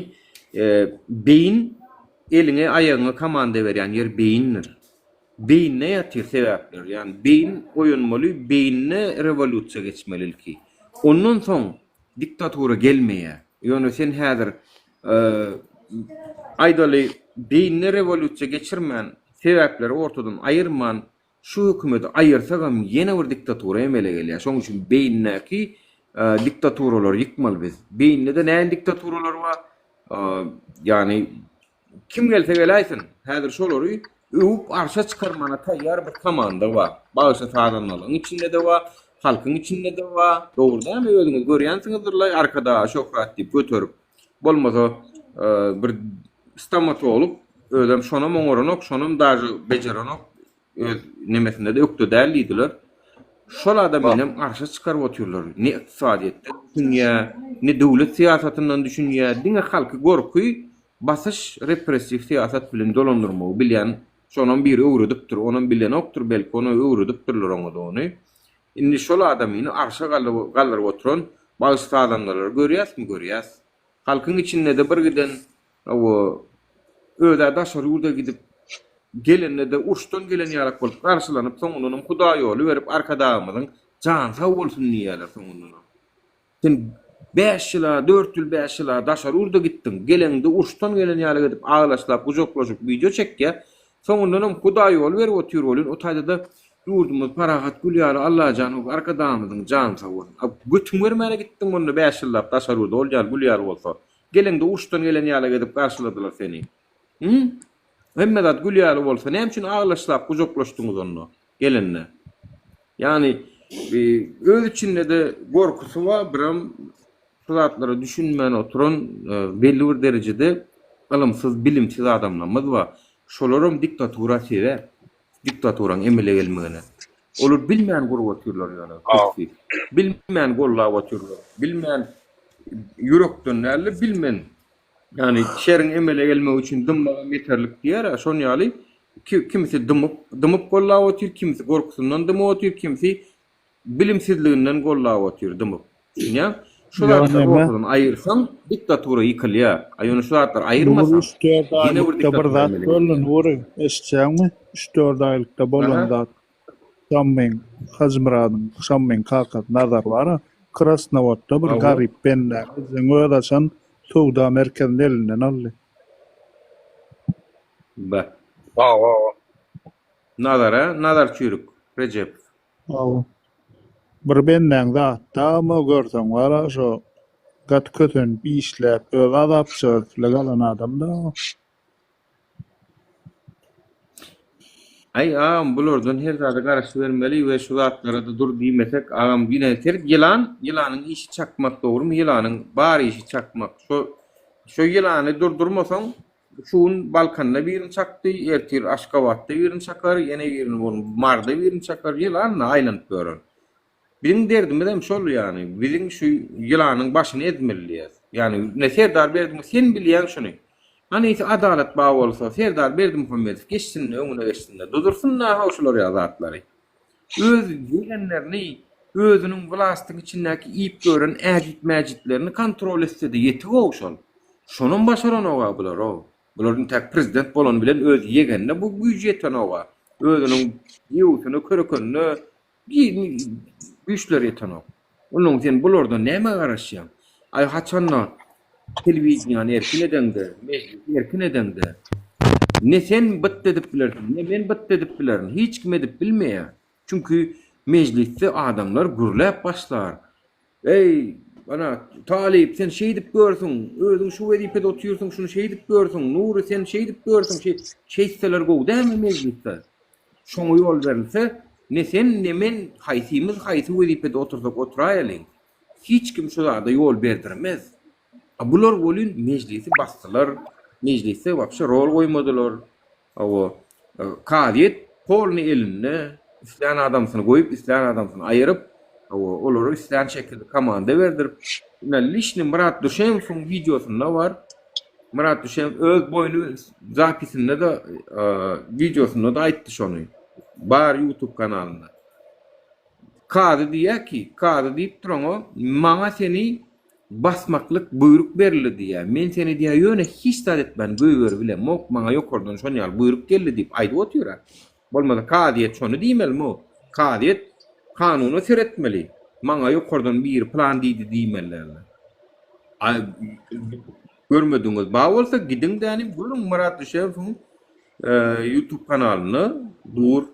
A: beýin eliňe aýagyňa komanda berýän ýer beýindir. Beýinde ýatyr sebäpler. Ýagny beýin oýanmaly, beýinde rewolýusiýa geçmeli ilki. Ondan soň diktatura gelmeýär. Ýöne sen häzir aýdaly beýinde rewolýusiýa geçirmän, sebäpleri ortadan aýyrman şu hökümeti aýyrsagam ýene bir diktatura emele gelýär. Şonuň üçin beýindäki diktaturalary ýykmaly biz. Beýinde-de nähili diktaturalar bar? Ýagny Kim gelse geläýsin, häzir şolary öwüp arşa çykarmana taýýar bir komanda bar. Bagşy sazandalaryň içinde-de bar, halkyň içinde-de bar. Dogry dälmi özüňiz görýänsiňizdirlaý Arkadaga şöhrat diýip göterip. Bolmasa bir stomatolog özem şonam oňaranok, şonam daže bejerenok. Öz nemesinde-de ökde däl diýdiler. Şol adamyny arşa çykaryp otyrlar. Ne ykdysadyýetden düşünýär, ne döwlet syýasatyndan düşünýär. Diňe halky gorky, basyş, repressiw syýasat bilen dolandyrmagy bilýän. Şonam biri öwredipdir, onam bilenokdyr belki, ony öwredipdirler oňa-da ony. Indi şol adamyny arşa galdyryp oturan bagşy-sazandalary görýäsmi? Görýäs. Halkyň içinde-de birgiden Hawa, öz-ä daşary ýurda gidip, gelende-de uruşdan gelen ýalak bolup garşylanyp, soňundanam Hudaýýoly berip Arkadagymyzyň jany sag bolsun diýýärler soňundanam. Sen bäş ýyl-a, dört ýyl, bäş ýyl-a daşary ýurda gitdiň, geleňde uruşdan gelen ýalak edip aglaşlap, gujaklaşyp wideo çekýär, soňundanam Hudaýýoly berip otyr welin, o taýda-da ýurdumyz parahat gül ýaly Allajan Arkadagymyzyň jany sag bolsun. A götüň bermäne gitdiň onda bäş ýyllap daşary ýurda ol ýaly gül ýaly bolsa. Geleňde uruşdan gelen ýaly edip garşyladylar seni. Hü? Hemme zat gül ýaly bolsa, näme üçin aglaşlap gujaklaşdyňyz onda, gelende? Ýagny, öz içinde-de gorkusy bar, biram şu zatlara düşünmän oturan belli bir derejede ylymsyz, bilimsiz adamlarymyz bar. Şolaram diktatura sebäp. Diktaturaň emele gelmegine. Olar bilmän gurup otyrlar ýöne köpüsi. Bilmän gollap otyrlar. Bilmän ýürekden däl-de bilmen. Ýagny şeriň emele gelmegi üçin dymmagam ýeterlik diýer-ä. Şon ýaly kimisi dymyp, dymyp gollap otyr, kimisi gorkusyndan dymyp otyr, kimisi Bilimsizliginden gollap otyr dymyp. Düşünýäň? Şu
R: Ýa
A: zatlary
R: neme?
A: ortadan aýyrsaň diktatura ýykylýar. A ýöne şu zatlary
R: Nury
A: aýyrmasaň
R: üç-dört
A: ýene bir
R: aýlykda bir
A: diktatura
R: zat
A: emele
R: boldy
A: gelýär.
R: Nury, eşitýäňmi? Üç-dört aýlykda bolan
A: Aha.
R: zat. Şammyň, Hajymyradyň, Şammyň kakasy Nazar bar-a, Krasnowodda bir
A: Hawa.
R: garyp bendäň ejeň özi açan söwda merkezini elinden aldy.
A: Be.
C: Hawa, hawa.
A: Nazara, Nazar Çüýrük, Rejepow.
R: Hawa. Bir bendäň zatdamy görseň bar-a şo gaty kösenip işläp öz azapjygy bile galan adam-da o.
A: Aý agam bulardan her zada garaşybermeli we şu zatlara-da dur diýmesek agam ýene seret ýylan ýylanyň işi çakmak dogrymy ýylanyň bar işi çakmak şo şo ýylany durdurmasaň Şu gün Balkanda birini çakdy, ertir Aşgabatda birini çakar, ýene birini bol Maryda birini çakar, ýylan-da aýlanyp ýörer. Biziň derdimizem şol ýagny, biziň şu ýylanyň başyny ezmeli diýýäs. Ýagny ine Serdar Berdimuhamedow sen bilýäň şuny. Hany adalat bar bolsa Serdar Berdimuhamedow geçsin-de öňüne geçsin-de duzursyn-da how şular ýaly zatlary. Öz ýegenlerini. Özüniň wlastyň içindäki iýip gören äjit-mäjitlerini kontrol etse-de ýetik-ow şol. Şonam başaranok-a bular-ow. Bular intäk prezident bolany bilen öz ýegenine bu güýji ýetenok-a. Özüniň giýewsine, körekenine güýçleri ýetenok. Onnoň sen bulardan nämä garaşýaň? Aý haçanda telewideniýany erkin edeňde, mejlisi erkin edeňde, ne sen byt edip bilersiň, ne men byt edip bilerin, hiç kim edip bilmeýär. Çünki mejlisde adamlar gürläp başlar. Eý, ana, Talyp, sen şeýdip görsüň, özüň şu wezipede otyrsyň, şuny şeýdip görsüň, Nury, sen şeýdip görsüň, şeý, şeýtseler gowy dälmi mejlisde? Şoňa ýol berilse, ne sen, ne men haýsymyz haýsy wezipede otursak oturaýalyň, hiç kim şu zada ýol berdirmez. A bular welin mejlisi basdylar, mejlisde wapşe rol goýmadylar. Hawa, kazyýet polny elinde, islän adamsyny goýup, islän adamsyny aýyryp, hawa, olara islän şekilde komanda berdirip, ine liçny Myrat Düşemowyň wideosynda bar. Myrat Düşemow öz boýny zapisinde-de, wideosynda-da aýtdy şony. Bar YouTube kanalynda. Kazy diýýär ki, kazy diýipdir oňa, maňa seni Basmaklyk buýruk berildi diýýär. Men seni diýýär, ýöne hiç zat etmän goýberibilemok, maňa ýokardan şon ýaly buýruk geldi diýip aýdyp otyr-a. Bolmasa kazyýet şony diýmelimi? Kazyýet kanuna seretmeli. Maňa ýokardan biri pylan diýdi diýmeli däldir. A görmedigiňiz bar bolsa gidiň dänim görüň Myrat Düşewowyň YouTube kanalynda dur.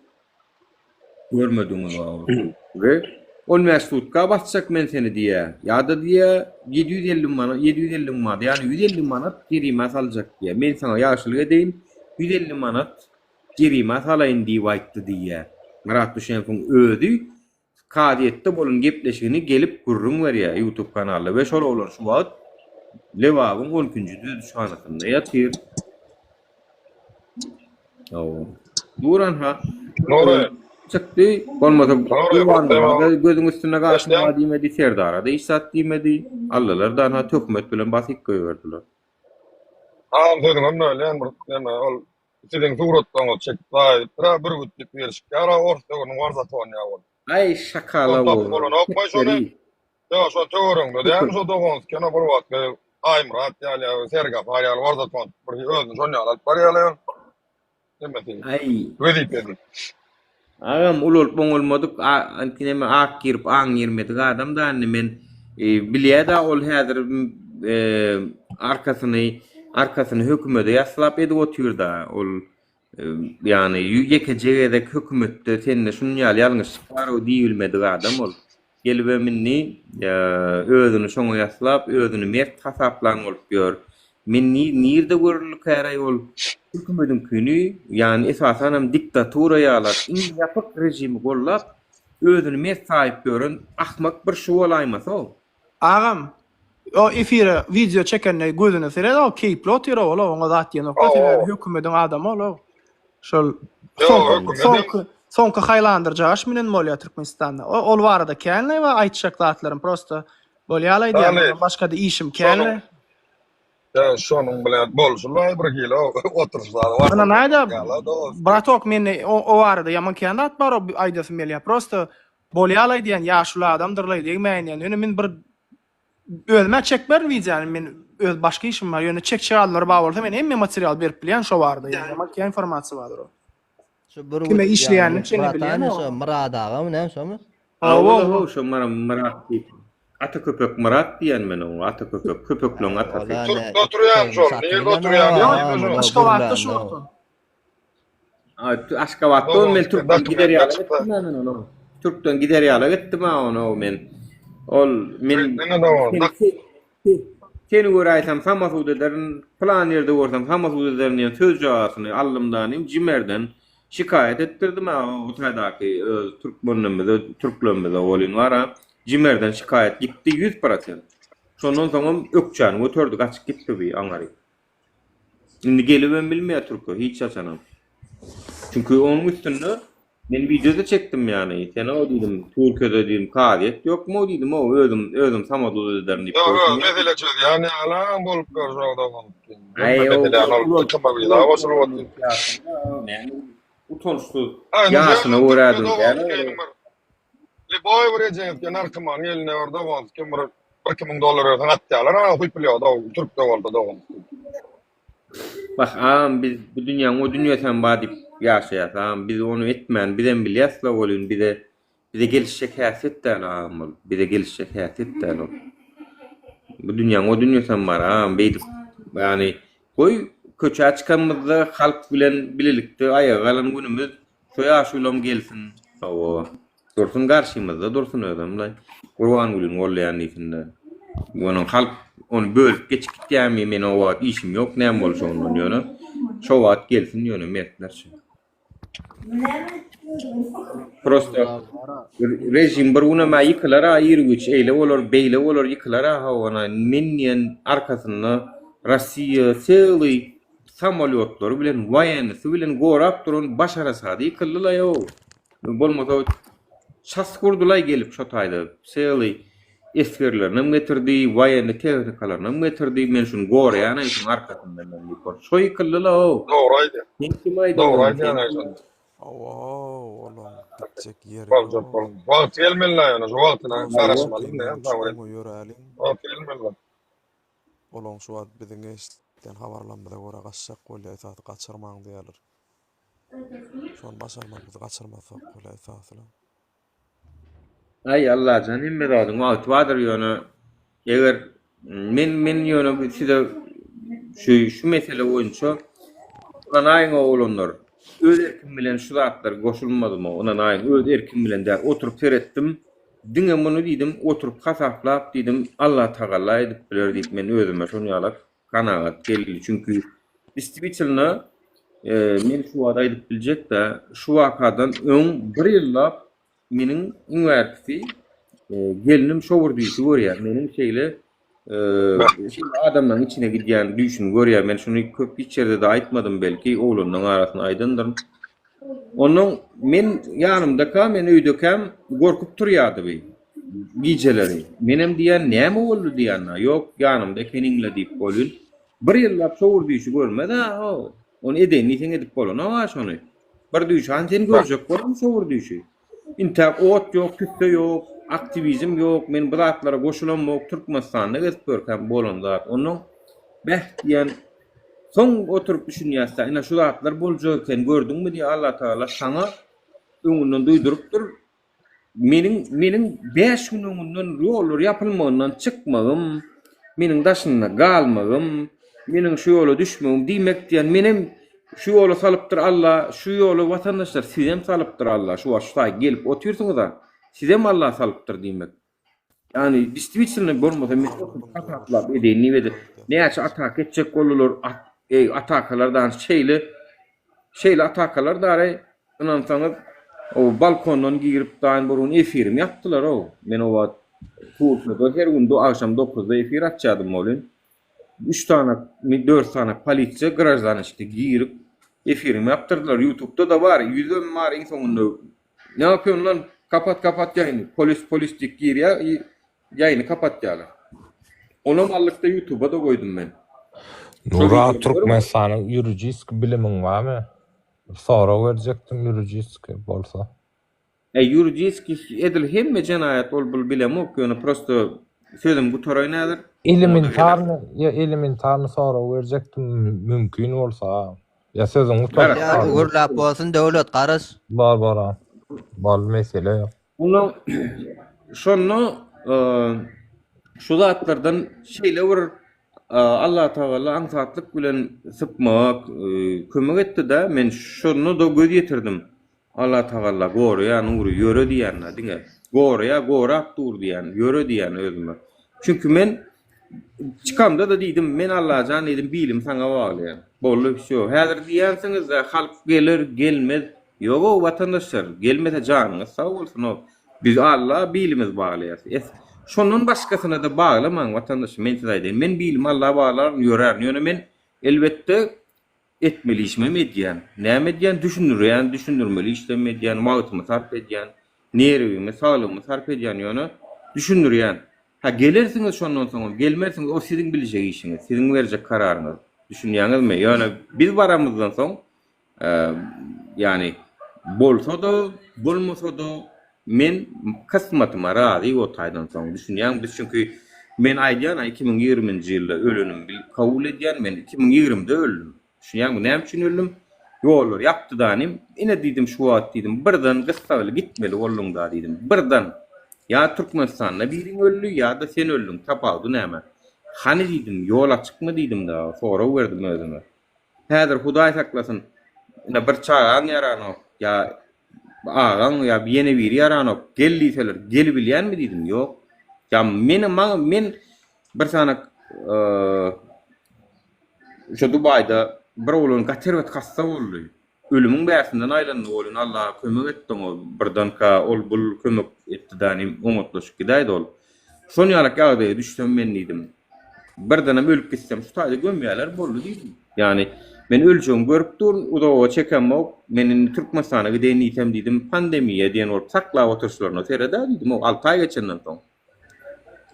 A: Görmediňiz bar bolsa. We 15 sutka basjak men seni diýýä. Ýa-da diýýä 750 manat, 750 manat, ýagny 150 manat jerime saljak diýýä. Men saňa ýagşylyk edeýin, 150 manat jerime salaýyn diýip aýtdy diýýä. Myrat Düşenowyň özi kazyýetde bolan gepleşigini gelip gürrüň berýär YouTube kanalda we şol oglan şu wagt Lebabyň on ikinji düzedişhanasynda ýatyr. Hawa. Duran ha.
C: Nury.
A: Çykdy. Bolmasa
C: Nury,
A: Gurbanlara gözüň üstünde gaşyň
C: Eşidýäň?
A: bar diýmedi, Serdara-da hiç zat diýmedi. Aldylar da ha töhmet bilen basyp goýberdiler.
C: Agam sözüňem bölýän bir neme ol siziň suratlaryňyzy çekip zaýa edipdir-ä bürgüt diýip biri çykýar-a ors döwrüniň warzatony ýa ol.
A: Aý şakala
C: Ol tapyp
A: bu.
C: bolanok baý şony.
A: Petleri.
C: Ýa şo töweregiňde dälmi şo doganskena bir wagtky Aýmyrat ýaly ýa Sergapar ýaly warzaton bir özüni şon ýaly alyp barýarlar ýa. Hemmesi
A: Aý.
C: wezipeli.
A: Agam ulalyp oňalmadyk neme ak girip aň girmedik adam da indi men bilýäda ol häzir arkasyny arkasyny hökümede ýaslap edip otyrda ol Ýagny ýekeje gezek hökümetde sende şunuň ýaly ýalňyşlyk bar-ow diýilmedik adam ol. Gelibem indi özüni şoňa ýaslap, özüni mert hasaplan bolup ýör. Men nirde görüldikäraý ol hökümediňkini, ýagny esasanam diktatura ýalak iň ýapyk režimi gollap, özüni mert saýyp ýören ahmak bir şu bolaýmasa-ow.
B: Agam o efire wideo çekende gözüne seret o keýpli otyr ol oňa zat diýenokda sebäbi hökümediň adamy ol şol soňky soňky soňky haýlandyrjaş minen bolýar Türkmenistanda o ol barada känle we aýtjak zatlarym prosta bolýar aýdýan ondan başgada işim känle
C: Ýa şonuň bilen bolşuly bir hili oturyş zady bar.
B: Ynanaýda bratok mende o barada ýaman kän zat bar o aýdasym gelýär prosta Bolýalaý diýen ýaşuly adamdyrlaý degmäýin diýen ýöne men bir özümä çekmerin wideony men öz başga işim bar ýöne çekjek adamlar bar bolsa men hemme material berip bilýän şo barada ýöne ýaman kän informasiýa bardyr o.
U: Şu bir
B: Kime işleýänini çenli bilýän
U: o. Şo Myrat agamy näme şomy?
A: Hawa hawa şo Myrat diýip. Ata köpek Myrat diýen men oňa ata köpek köpekleň atasy.
C: Türkde oturýan şol nirde oturýan
B: Ýok Aşgabatda şu wagt ol.
A: Aşgabatda ol men türkden gider ýaly etdim men ony. Türkden gider ýaly etdim ha ony men. Ol men seni göräýsem samasud ederin, plan ýerde görsem samasud ederin diýen söz jogasyny aldym da nim Jimerden şikaýat etdirdim ha o taýdaky öz türkmenimize, türklerimize bolyn bar ha. Jimerden şikaýat gitdi 100%. Şondan soňam ökjäni göterdi, gaçyp gitdi bi aňary. Indi gelibem bilmeýär türke hiç haçanam. Çünki onuň üstünde men wideo-da çekdim ýany. Sen o diýdim, Türkiýede diýdim, kazyýet ýokmy o diýdim, o özüm özüm samadud ederin diýip.
C: Ýok, ýok, mesele çözýän ýalam bolup ýör şo dogan.
A: Aý, o
C: mesele goşulyp otyr.
A: Näme utançsyz. Ýaşyna görä däl.
C: Liboý bir ejeňizki narkoman eline bir doganski bir 2000 dollar berseň atýarlar ha huýpulýar da türkde bolsa doganski.
A: Bak agam biz bu dünýäň o dünýesem bar diýip ýaşaýas agam biz ony etmän bizem bilýäsla welin bize bize gelişjek häsiýet däl agam ol bize gelişjek häsiýet däl ol. Bu dünýäň o dünýesem bar agam beýdip ýagny goý köçä çykanymyzda halk bilen bilelikde aýaga galan günümiz Şu ýaşulam gelsin. Hawa. Dursun garşymyzda dursun özemle. Gurbangülüni gollaýan diýsinde. Onuň halk ony bölüp geçip gitýärmi men o wagt işim ýok näme bolşagyndan ýöne şo wagt gelsin ýöne mertlerçe. Prosta rejim bir günem-ä ýykylar-a ir-güýç eýle bolar beýle bolar ýykylar-a hawana men diýen arkasynda Rossiýa sely samolýotlary bilen waýennisy bilen gorap duran Başar Asady ýykyldylaý-ow. Bolmasa ças gurdylaý gelip şo taýda sely esgerlerinem getirdi, waýenni tehnikalaryny getirdi, men şuny goraýan-aý şuň arkasynda men diýip bor. Şo ýykyldyla-ow.
C: Dogry aýdýaň.
A: Sen kim aýdýaň
C: Dogry
A: ony?
C: aýdýaň
A: Sen
C: aýşan.
T: Hawa, olaň gitjek ýeri
C: Boljak
T: ýok.
C: bol. Wagty gelmeli ýöne şu wagtyna
T: Prosta
C: garaşmaly
T: öňe
C: indi sabr et.
T: öňe ýöräliň.
C: Wagty gelmeli.
T: Olaň şu wagt biziň eşitýän habarlarymyza görä gaçjak bolýar esasy gaçyrmaň diýýärler. Şony başarmaly biz gaçyrmasak bolýar esasyla.
A: Aý Allajan hemme zadyň wagty bardyr ýöne eger men men ýöne size şu şu mesele boýunça ynanaýyň oglanlar öz erkim bilen şu zatlar goşulmadymy ynanaýyň öz erkim bilen däl oturyp seretdim diňe muny diýdim oturyp hasaplap diýdim Allatagalla edip biler diýip men özüme şony ýalak kanagat geldi çünki distwitelno men şu wagt aýdyp biljekdä şu wakadan öň bir ýyllap meniň iň bärkisi gelnim şo bir düýşi görýär meniň şeýle şeýle adamlaryň içine gidýän düýşüni görýär men şuny köp hiç ýerde-de aýtmadym belki oglanlaryň arasynda aýdandyryn Onnoň men ýanymdaka, men öýdekäm gorkup turýardy bi gijeleri. Menem diýýän, näme boldy diýýän-ä. Ýok, ýanymda ekeniň-le diýip bolýun. Bir ýyllap şo bir düýşi görmez-ä, ho. Ony edeýin diýseň edip bolanok-a şony. Bir düýşi hany sen görjek bolarmy şo bir düýşi. Intäk ot ýok, tüsse ýok, aktiwizm ýok, men bu zatlara goşulamok, Türkmenistanda gezip ýörkäm bolan zat. Onnoň beh diýýän, Soň oturyp düşünýäs-dä, ine şu zatlar boljak eken, gördüňmi diýýär, Allatagala saňa öňünden duýdurypdyr. Meniň meniň bäş gün öňünden ýollar ýapylmagyndan çykmagym, meniň daşynda galmagym, meniň şu ýola düşmegim diýmek diýen, menem şu ýola salypdyr Alla, şu ýola watandaşlar sizem salypdyr Alla, şu wagt şu taýy gelip otyrsyňyz-a, sizem Alla salypdyr diýmek. Ýagny distwitelno bolmasa men oturyp hasaplap edeýin diýip edip näçe ataka etjek boldular at eý atakalar dan şeýle şeýle atakalar dary ynansaňyz o balkondan girip daýyn bir gün efirimi ýapdylar ow men o wagt Turkiýada her gün agşam dokuzda efir açýadym welin üç sany dört sany polisiýa graždaniçki girip efirimi ýapdyrdylar ýutubda-da bar ýüzem bar iň soňunda Ne yapıyorsun lan? Kapat kapat ýaýyny. Polis polis diýip girýär, ýaýyny kapatýarlar. Onam allykda ýutuba-da goýdum men.
I: Nura
A: Şo wideony görüň.
I: Türkmenistanyň ýuridiski bilimiň barmy? Bir sorag berjekdim ýuridiski bolsa.
A: E ýuridiski edil hemme jenaýat ol bul bilemok ýöne prosto sözümi gutaraýyn häzir.
I: Elementarny ýa elementarny sorag berjekdim mümkin bolsa. Ýa sözüň gutaryp
U: Ýa gürläp bolsun Döwlet garaş.
I: Bar bar a. Bal mesele ýok.
A: Ondan şonda şu zatlardan şeýle bir Allatagala aňsatlyk bilen sypmaga kömek etdi-de, men şonda-da göz ýetirdim. Allatagala goraýar Nury, ýöre diýýän-de diňe. Goraýar, gorap dur diýýän, ýöre diýýän özüme. Çünki men Çykamda-da diýdim, men Allajan diýdim, bilimi saňa baglaýan. Boldy, wsýo. Häzir diýýänsiňiz-dä, halk geler, gelmez. Ýog-ow, watandaşlar, gelmese janyňyz sag bolsun-ow. Biz Alla bilimizi baglaýarys. Es, şondan başgasyna-da baglamaň, watandaşlar, men size aýdaýyn. Men bilimi Alla baglaryn, ýörärin. Ýöne men, elbetde, Etmeli işimem edýän. Näme edýän? Düşündirýän, düşündirmeli işlerimi edýän, wagtymy sarp edýän, nerwimi, saglygymy sarp edýän, ýöne düşündirýän. Hä, gelersiňiz şondan soňam, gelmersiňiz, o siziň biljek işiňiz, siziň berjek kararyňyz. Düşünýäňizmi? Ýöne biz baramyzdan soň, ýagny bolsa-da, bolmasa-da. Men kysmatyma razy o taýdan soň düşünýäňmi biz çünki men aýdýan 2020-nji ýylda ölenimi bil kabul edýän men 2020-de öldüm düşünýäňmi näme üçin öldüm ýollar ýapdy danym ine diýdim şu wagt diýdim birden gyssagly gitmeli bolduňda diýdim birden ýa Türkmenistanda biriň öldi ýa-da sen öldüň tapawudy näme hany diýdim ýol açykmy diýdim da sorag berdim özüme Häzir Hudaý saklasyn, ine bir çagaň ýaranok, ýa agaň ýa ýene biri ýaranok, gel diýseler, gelibilýänmi diýdim, ýok. Ýa meni maňa men bir sany şo Dubaýda bir oglan gaty erbet hassa boldy. Ölümiň bärsinden aýlandy welin Allah kömek etdi oňa birdenka ol bul kömek etdi dänim oňatlaşyp gidäýdi ol. Şon ýalak ýagdaýa düşsem men diýdim. Birdenem ölüp gitsem şu taýda gömýäler boldy diýdim. Ýagny men öljegimi görüp durun uzaga çekemok men indi Türkmenistana gideýin diýsem diýdim pandemiýa diýen bolup saklap oturyşlaryna seredä diýdim o alty aý geçenden soň.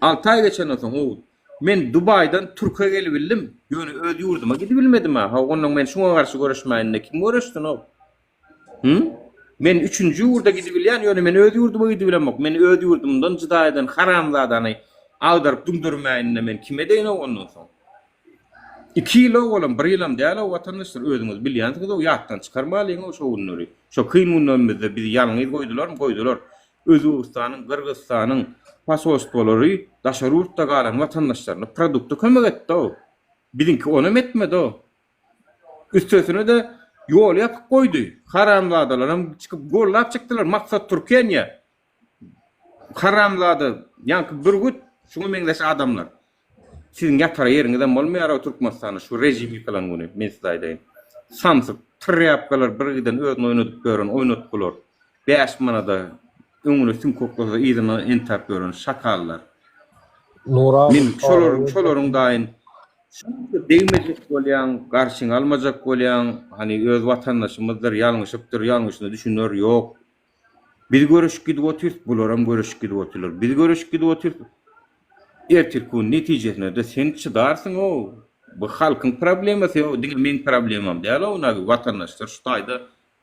A: Alty aý geçenden soň o men Dubaýdan Türke gelibildim ýöne öz ýurduma gidibilmedim-ä ha onnoň men şuňa garşy göreşmäýin-de kim göreşsin-ow. Hü? Men üçünji ýurda gidibilýän ýöne men öz ýurduma gidibilemok meni öz ýurdumdan jyda eden haramzadany agdaryp düňdermäýin-de men kime edeýin-ow ondan soň. Iki ýyl-ow olam bir ýylam däl-ow watandaşlar özüňiz bilýänsiňiz-ow ýatdan çykarmalyň-ow şo günleri. Şo kyn günlerimizde bizi ýalňyz goýdularmy goýdular. Özbegistanyň, Gyrgyzystanyň posolstwolary daşary ýurtda galan watandaşlaryna produkta kömek etdi-ow. Biziňki onam etmedi-ow. Üstesine-de ýoly ýapyp goýdy. Haramzadalaram çykyp gollap çykdylar. Maksat Türkeniýe. Haramzada, ýaňky bürgüt, şuňa meňzeş adamlar. Siziň ýatara ýeriňizem bolmaýar-ow Türkmenistanda şu režim ýykylan güni, men size aýdaýyn. Samsyk, trýapkalar birgiden özüni oýnadyp ýören oýnatgylar. Bäş manada öňüne süňk oklasa yzyna entäp ýören şakallar.
I: Nura
A: Men şolaryň şolaryň daýyn şunça degmejek bolýaň, garşyňy almajak bolýaň, hany öz watandaşymyzdyr, ýalňyşypdyr, ýalňyşyna düşüner, ýok. Biz göreşip gidip otyrys, bularam göreşip gidip otyrlar. Biz göreşip gidip otyrys. Ertirki gün netijesine-de sen çydarsyň-ow. Bu halkyň problemasy-ow, diňe meň problemam däl-ow, nagi watandaşlar şu taýda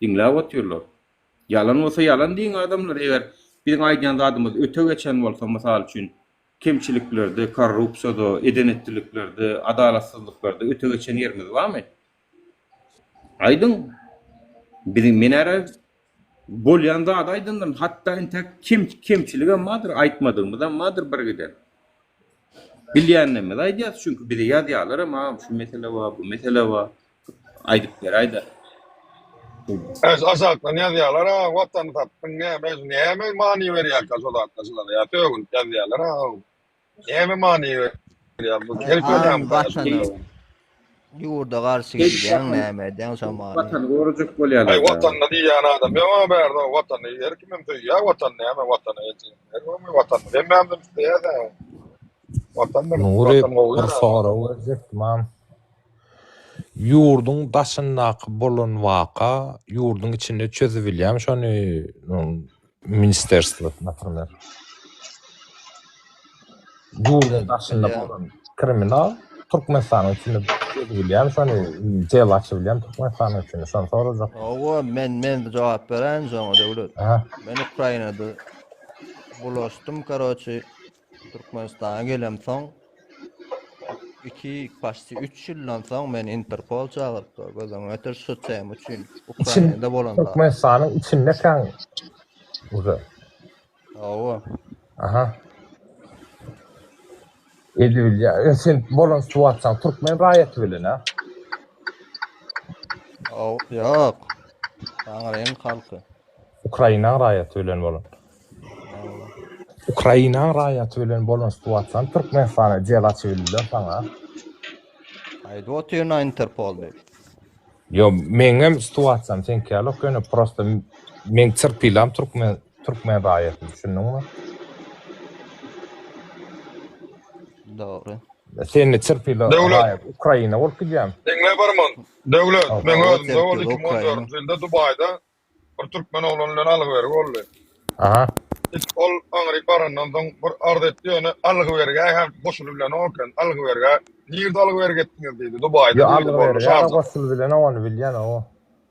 A: diňläp otyrlar. Ýalan bolsa ýalan diýiň adamlar, eger biziň aýdýan zadymyz öte geçen bolsa, mysal üçin, kemçiliklerde, korrupsiýada, eden-etdiliklerde, adalatsyzlyklarda öte geçen ýerimiz barmy? Aýdyň. Biziň men ära bolýan zady aýdandyryn. Hatda intäk kem kemçiligem bardyr, aýtmadygymyzam bardyr birgiden. Bilýänlerimizi aýdýas, çünki bize ýazýarlaram, agam şu mesele bar, bu mesele bar. Aýdyp beräýdä.
C: Äş aşakdan ýazýarlar a watany satdyň näme näme many berýärkä şo zatlar şulara ýa sögünip ýazýarlar a näme many berýär bu her
U: Agam watana ýurda garşy gidýäň näme edýäň şo many.
A: Watany gorajak
C: Aý
A: bolýarlar.
C: watanyny diýýän adam ýok bärde watany her kimem söýýär watany näme watany her kim watany hemmämizem isleýäs watandyr
I: Nury
C: watan gowy
I: bir
C: ýer
I: sorag berjekdim am. Ýurduň daşyndaky bolan waka ýurduň içinde çözübilýämi şony ministerstwo naprimer. Ýurduň daşynda bolan kriminal Türkmenistanyň içinde çözübilýämi şony jel açybilýämi Türkmenistanyň içinde şony sorajak.
U: Hawa men men jogap beräýin şoňa Döwlet. Men Ukrainada bulaşdym karoçi Türkmenistana gelemsoň iki paçti üç ýyldan soň meni Interpol çagyrypdyr. Göz öňüne getir şu tema üçin
I: İçin
U: Ukrainada bolan zat.
I: Türkmenistanyň içindekäň uje.
U: Hawa.
I: Aha. Edibilýär. E, sen bolan situasiýaň türkmen raýaty bilen ha?
U: Hawa, ýok. Aňryň halky.
I: Ukrainaň raýaty bilen bolan. Ukrainaň raýaty bilen bolan situasiýany Türkmenistana jel açybildiler saňa.
U: Aýdyp otyryn-a Interpol diýip.
I: Ýo, meňem situasiýam seňki ýalok, ýöne prosta meň çyrpylam türkmen türkmen raýaty, düşündiňmi?
U: Dogry.
I: Sende çyrpyla
C: Döwlet.
I: raýat Ukraina bolup gidýämi?
C: Diňle bir mun. Döwlet, meň
U: Hawa,
C: özümde boldy
U: çyrpyla
C: 2014
U: Ukraina.
C: ýylda Dubaýda Bir türkmen oglany bilen algy-bergi boldy.
I: Aha.
C: It ol aňryk barandan soň bir arz etdi, ýöne algy-bergä hem goşulybilenok eken. Algy-bergä nirde algy-bergi etdiňiz diýdi. Dubaýda
I: Ýo
C: diýdi, boldy
I: algy-bergä
C: Şarjada.
I: goşulybilenok ony bilýän o.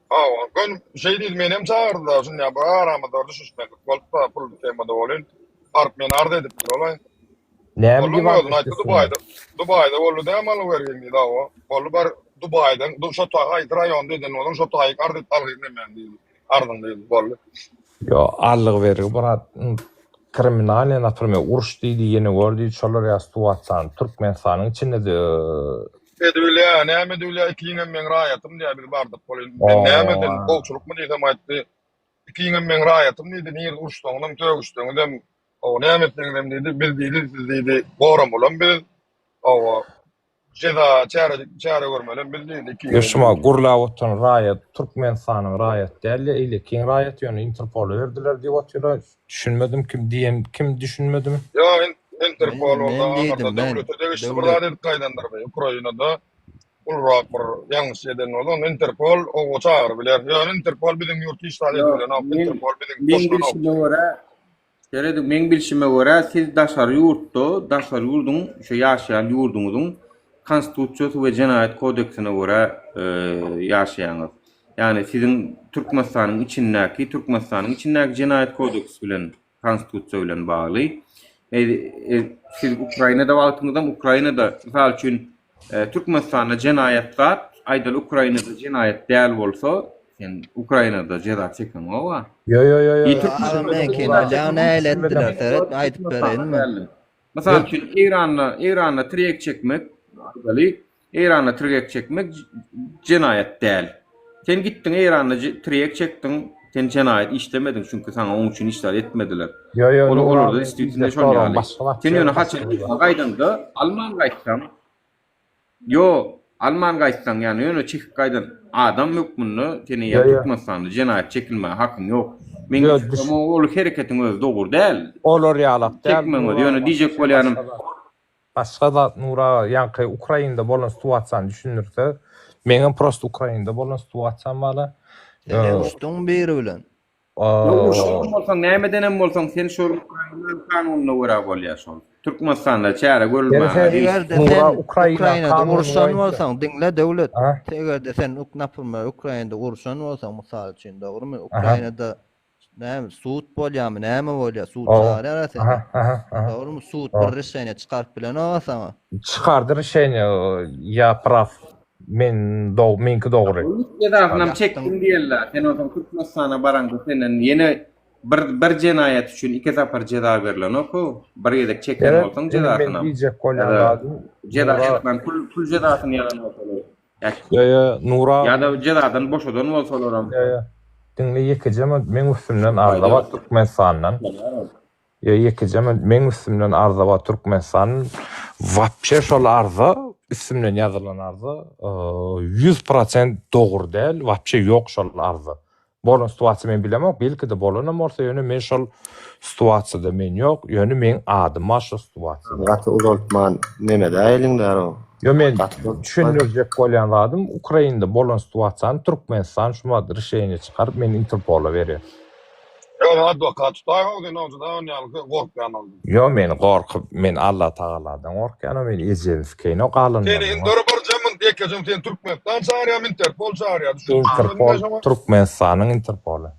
C: Hawa, göni şeý diýdi, menem çagyrdylar, şunda bir aramyzda düşünişmezlik bolupdy, pul temada welin, baryp meni arz edipdir olaý.
I: Näme
C: Bolduň
I: diýip
C: özüni
I: arz
C: aýtdy
I: etdi
C: Dubaýda. Dubaýda boldy däl maly bergin diýdi, hawa. Boldy bar Dubaýdan, şo taý haýsy raýonda eden bolsaň, şo taýy arz et algyn nemäň diýdi. Arzyň diýdi, boldy.
I: Ýo, allygy bergi brat, kriminalnyý naprime uruş diýdi, ýene gör diýdi, şolar ýaly situasiýany Türkmenistanyň içinde-de
C: Edilýä, näme edilýä, ikiňem meň raýatym diýýä, biz bardyk welin, men näme sen gowçulykmy diýsem aýtdy, ikiňem meň raýatym diýdi, nirde uruşsaňyzam, sögüşseňizem, hawa, näme etseňizem diýdi, biz diýdi, siz diýdi, goramalam biz, hawa, jeza, çäre, çäre görmelem biz diýdi, ikiňizem
I: Ýa şuma
C: diýdi.
I: gürläp oturan raýat Türkmenistanyň raýat däl-de, eýlekiň raýaty, ýöne Interpola berdiler diýip otyrlar. Düşünmedim kim diýen kim düşünmedim.
C: Ýok Interpol
U: Men
C: bolsa
U: men
C: aňyrda
U: diýdim men
C: döwlete degişli bir
U: döwlet.
C: zat edip gaýdandyr be Ukrainada ulurak bir ýalňyş eden bolsa onda Interpol oba çagyryp biler. Ýöne Interpol biziň ýurt hiç zat edip
A: Ýok,
C: bilenok.
A: men
C: Interpol biziň
A: meň
C: goşulanok.
A: bilşime görä serediň meň bilşime görä siz daşary ýurtda daşary ýurduň şu ýaşaýan ýurduňyzyň konstitusiýasy we jenaýat kodeksine görä ýaşaýaňyz. Ýagny siziň Türkmenistanyň içindäki Türkmenistanyň içindäki jenaýat kodeksi bilen konstitusiýa bilen bagly. Siz Ukrainada wagtyňyzam Ukrainada mysal üçin Türkmenistanda jenaýat zat, aýdaly Ukrainada jenaýat däl bolsa, sen Ukrainada jeza çekeňok-a.
I: Ýo ýo ýo ýo.
U: Agam meňkini bilýäň nähili etdiler seret aýdyp bereýinmi.
A: Mysal üçin Eýranda Eýranda tirýek çekmek aýdaly Eýranda tirgek çekmek jenaýat däl. Sen gitdiň Eýranda tirýek çekdiň, sen jenaýat işlemediň, çünki saňa oň üçin hiç zat etmediler.
I: Ýo ýo
A: Ol
I: Nura
A: olarda
I: men
A: distwitinde
I: diýjek
A: şon
I: soragyň
A: ýaly.
I: başga zat
A: Sen
I: ýöne
A: ýöne
I: başga
A: haçan
I: bir
A: yzyna
I: zat.
A: gaýdaňda alman gaýtsaň, ýo, alman gaýtsaň, ýagny ýöne çekip gaýdan adam hökmünde seni
I: Ýo
A: ýa
I: ýo.
A: Türkmenistanda jenaýat çekilmäge hakyň ýok. Meň
I: Ýo
A: düşünjem
I: düş.
A: ol hereketiň özi dogry däl.
I: Olar ýalak däl
A: Çekmegiň özi.
I: Nura
A: Ýöne diýjek
I: wapşe
A: bolýanym
I: başga zat. Başga zat Nur aga ýaňky Ukrainda bolan situasiýany düşündirse meňem prosta Ukrainda bolan situasiýam bala.
U: Sen uruşdyň biri bilen.
A: Ýok uruşan bolsaň nämedenem bolsaň sen şol Ukrainanyň kanunyna görä bolýar şol. Türkmenistanda çäre görülmäge
U: Egerde sen Ukrainada uruşan bolsaň diňle Döwlet egerde sen naprimýer Ukrainada uruşan bolsaň mysal üçin dogrymy Ukrainada Näme sud bolýamy näme bolýa sud çagyrýar seni. Dogrymy sud bir rişeniýe çykaryp bilenok saňa.
I: Çykardy rişeniýe ýa praw men dog meňki dogry.
A: Jezasynam çekdiň diýerler. Sen onsoň Türkmenistana baraňda senden ýene bir bir jenaýat üçin iki sapar jeza berlenok how. Bir gezek çeken bolsaň jezasynam.
I: Men diýjek bolýan zadym
A: Jeza çekmän pul pul jezasyny ýazan bolsalar.
I: Ýa ýa Nura
A: Ýa-da jezadan boşadan bolsalaram.
I: Ýa ýa diňle ýekeje minut meň üstümden arza bar Türkmenistandan. Ýa ýekeje minut meň üstümden arza bar Türkmenistandan. Wapşe şol arza üstümden ýazylan arza 100% dogry däl wapşe ýok şol arza. Bolan situasiýa men bilemok, belki-de bolanam bolsa, ýöne men şol situasiýada men ýok, ýöne meň adym bar şol situasiýada.
F: Gaty uzaltman nemedäýeliň däro.
I: Ýo men düşündirjek bolýan zadym Ukrainada bolan situasiýany Türkmenistan şu wagt rişeniýe çykaryp meni Interpola berýär.
C: Ýöne adwokat tutaýmaň sen onça da onýaly gorkýan bolduň.
I: Ýo men gorkup men Alla Tagaladan gorkýanok men ejemi sikeýinok galanlaryndan
C: Seni indi dur birje munt ýekejem seni Türkmenistan çagyrýamy Interpol çagyrýa
I: Interpol Türkmenistanyň Interpoly.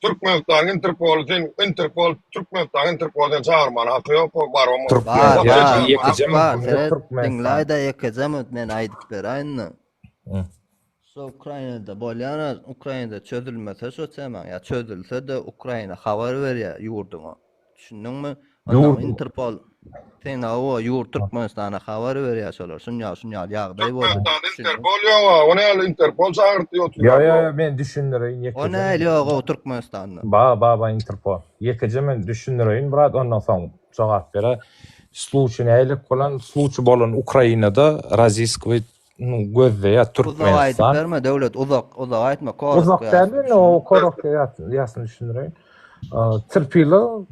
C: Türkmenistanyň Interpoly sen Interpol Türkmenistanyň Interpoly seni çagyrmana haky ýok o barybam
I: Türkmen
U: Bar
I: ýa
U: bar
I: ýekeje
U: hak bar
I: munt
U: seret
I: Türkmenistan.
U: diňläýdä ýekeje munt men aýdyp beräýin-de. Şo Ukrainada bolýan Ukrainada çözülmese şo temaň ýa çözülse-de Ukraina habar berýär ýurduňa. Düşündiňmi? Ondan Interpol sen hawa ýurt Türkmenistana habar berýär şolar. Şunýa şunýa ýagdaý boldy.
C: Türkmenistanda Interpol ýok-a. O nähili Interpol çagyrtdy otyr.
I: Ýo ýo ýo men düşündireýin ýekeje.
U: O nähili ýok-ow Türkmenistanda?
I: Ba ba ba Interpol. Ýekeje men düşündireýin brat ondan soň jogap berer. Sluçy nähili bolan? Sluçy bolan Ukrainada raziskwy gözleýär
U: Uzak aýdyp
I: Türkmenistan.
U: berme Döwlet uzak uzak aýtma korotko
I: Uzak däl
U: ýazsyn
I: indi o korotko ýazsyn ýazsyn düşündireýin. Terpila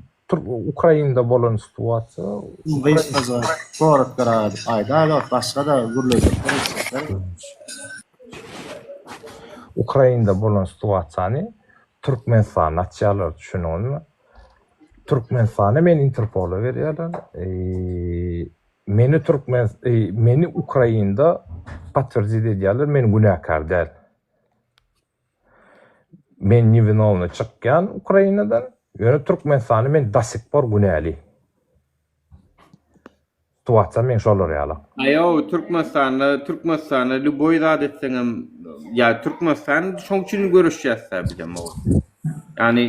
I: Ukrainada bolan situasiýa.
K: Gysgaça korotkorak edip aýdaý dost başga-da gürlejekler etjekler.
I: Ukrainada bolan situasiýany Türkmenistanda açýarlar düşündiňizmi? Türkmenistana meni Interpola berýärler. Meni türkmen meni Ukrainda potwerdit edýärler men günäkär däl. Men newinovny çykýan Ukrainadan, ýöne Türkmenistanda men do sih por günäli. Situasiýa meň şolar ýaly.
A: Aýow Türkmenistanda Türkmenistanda lýuboý zat etseňem ýa Türkmenistan şoň üçin göreşýäs-dä bizem o. Ýani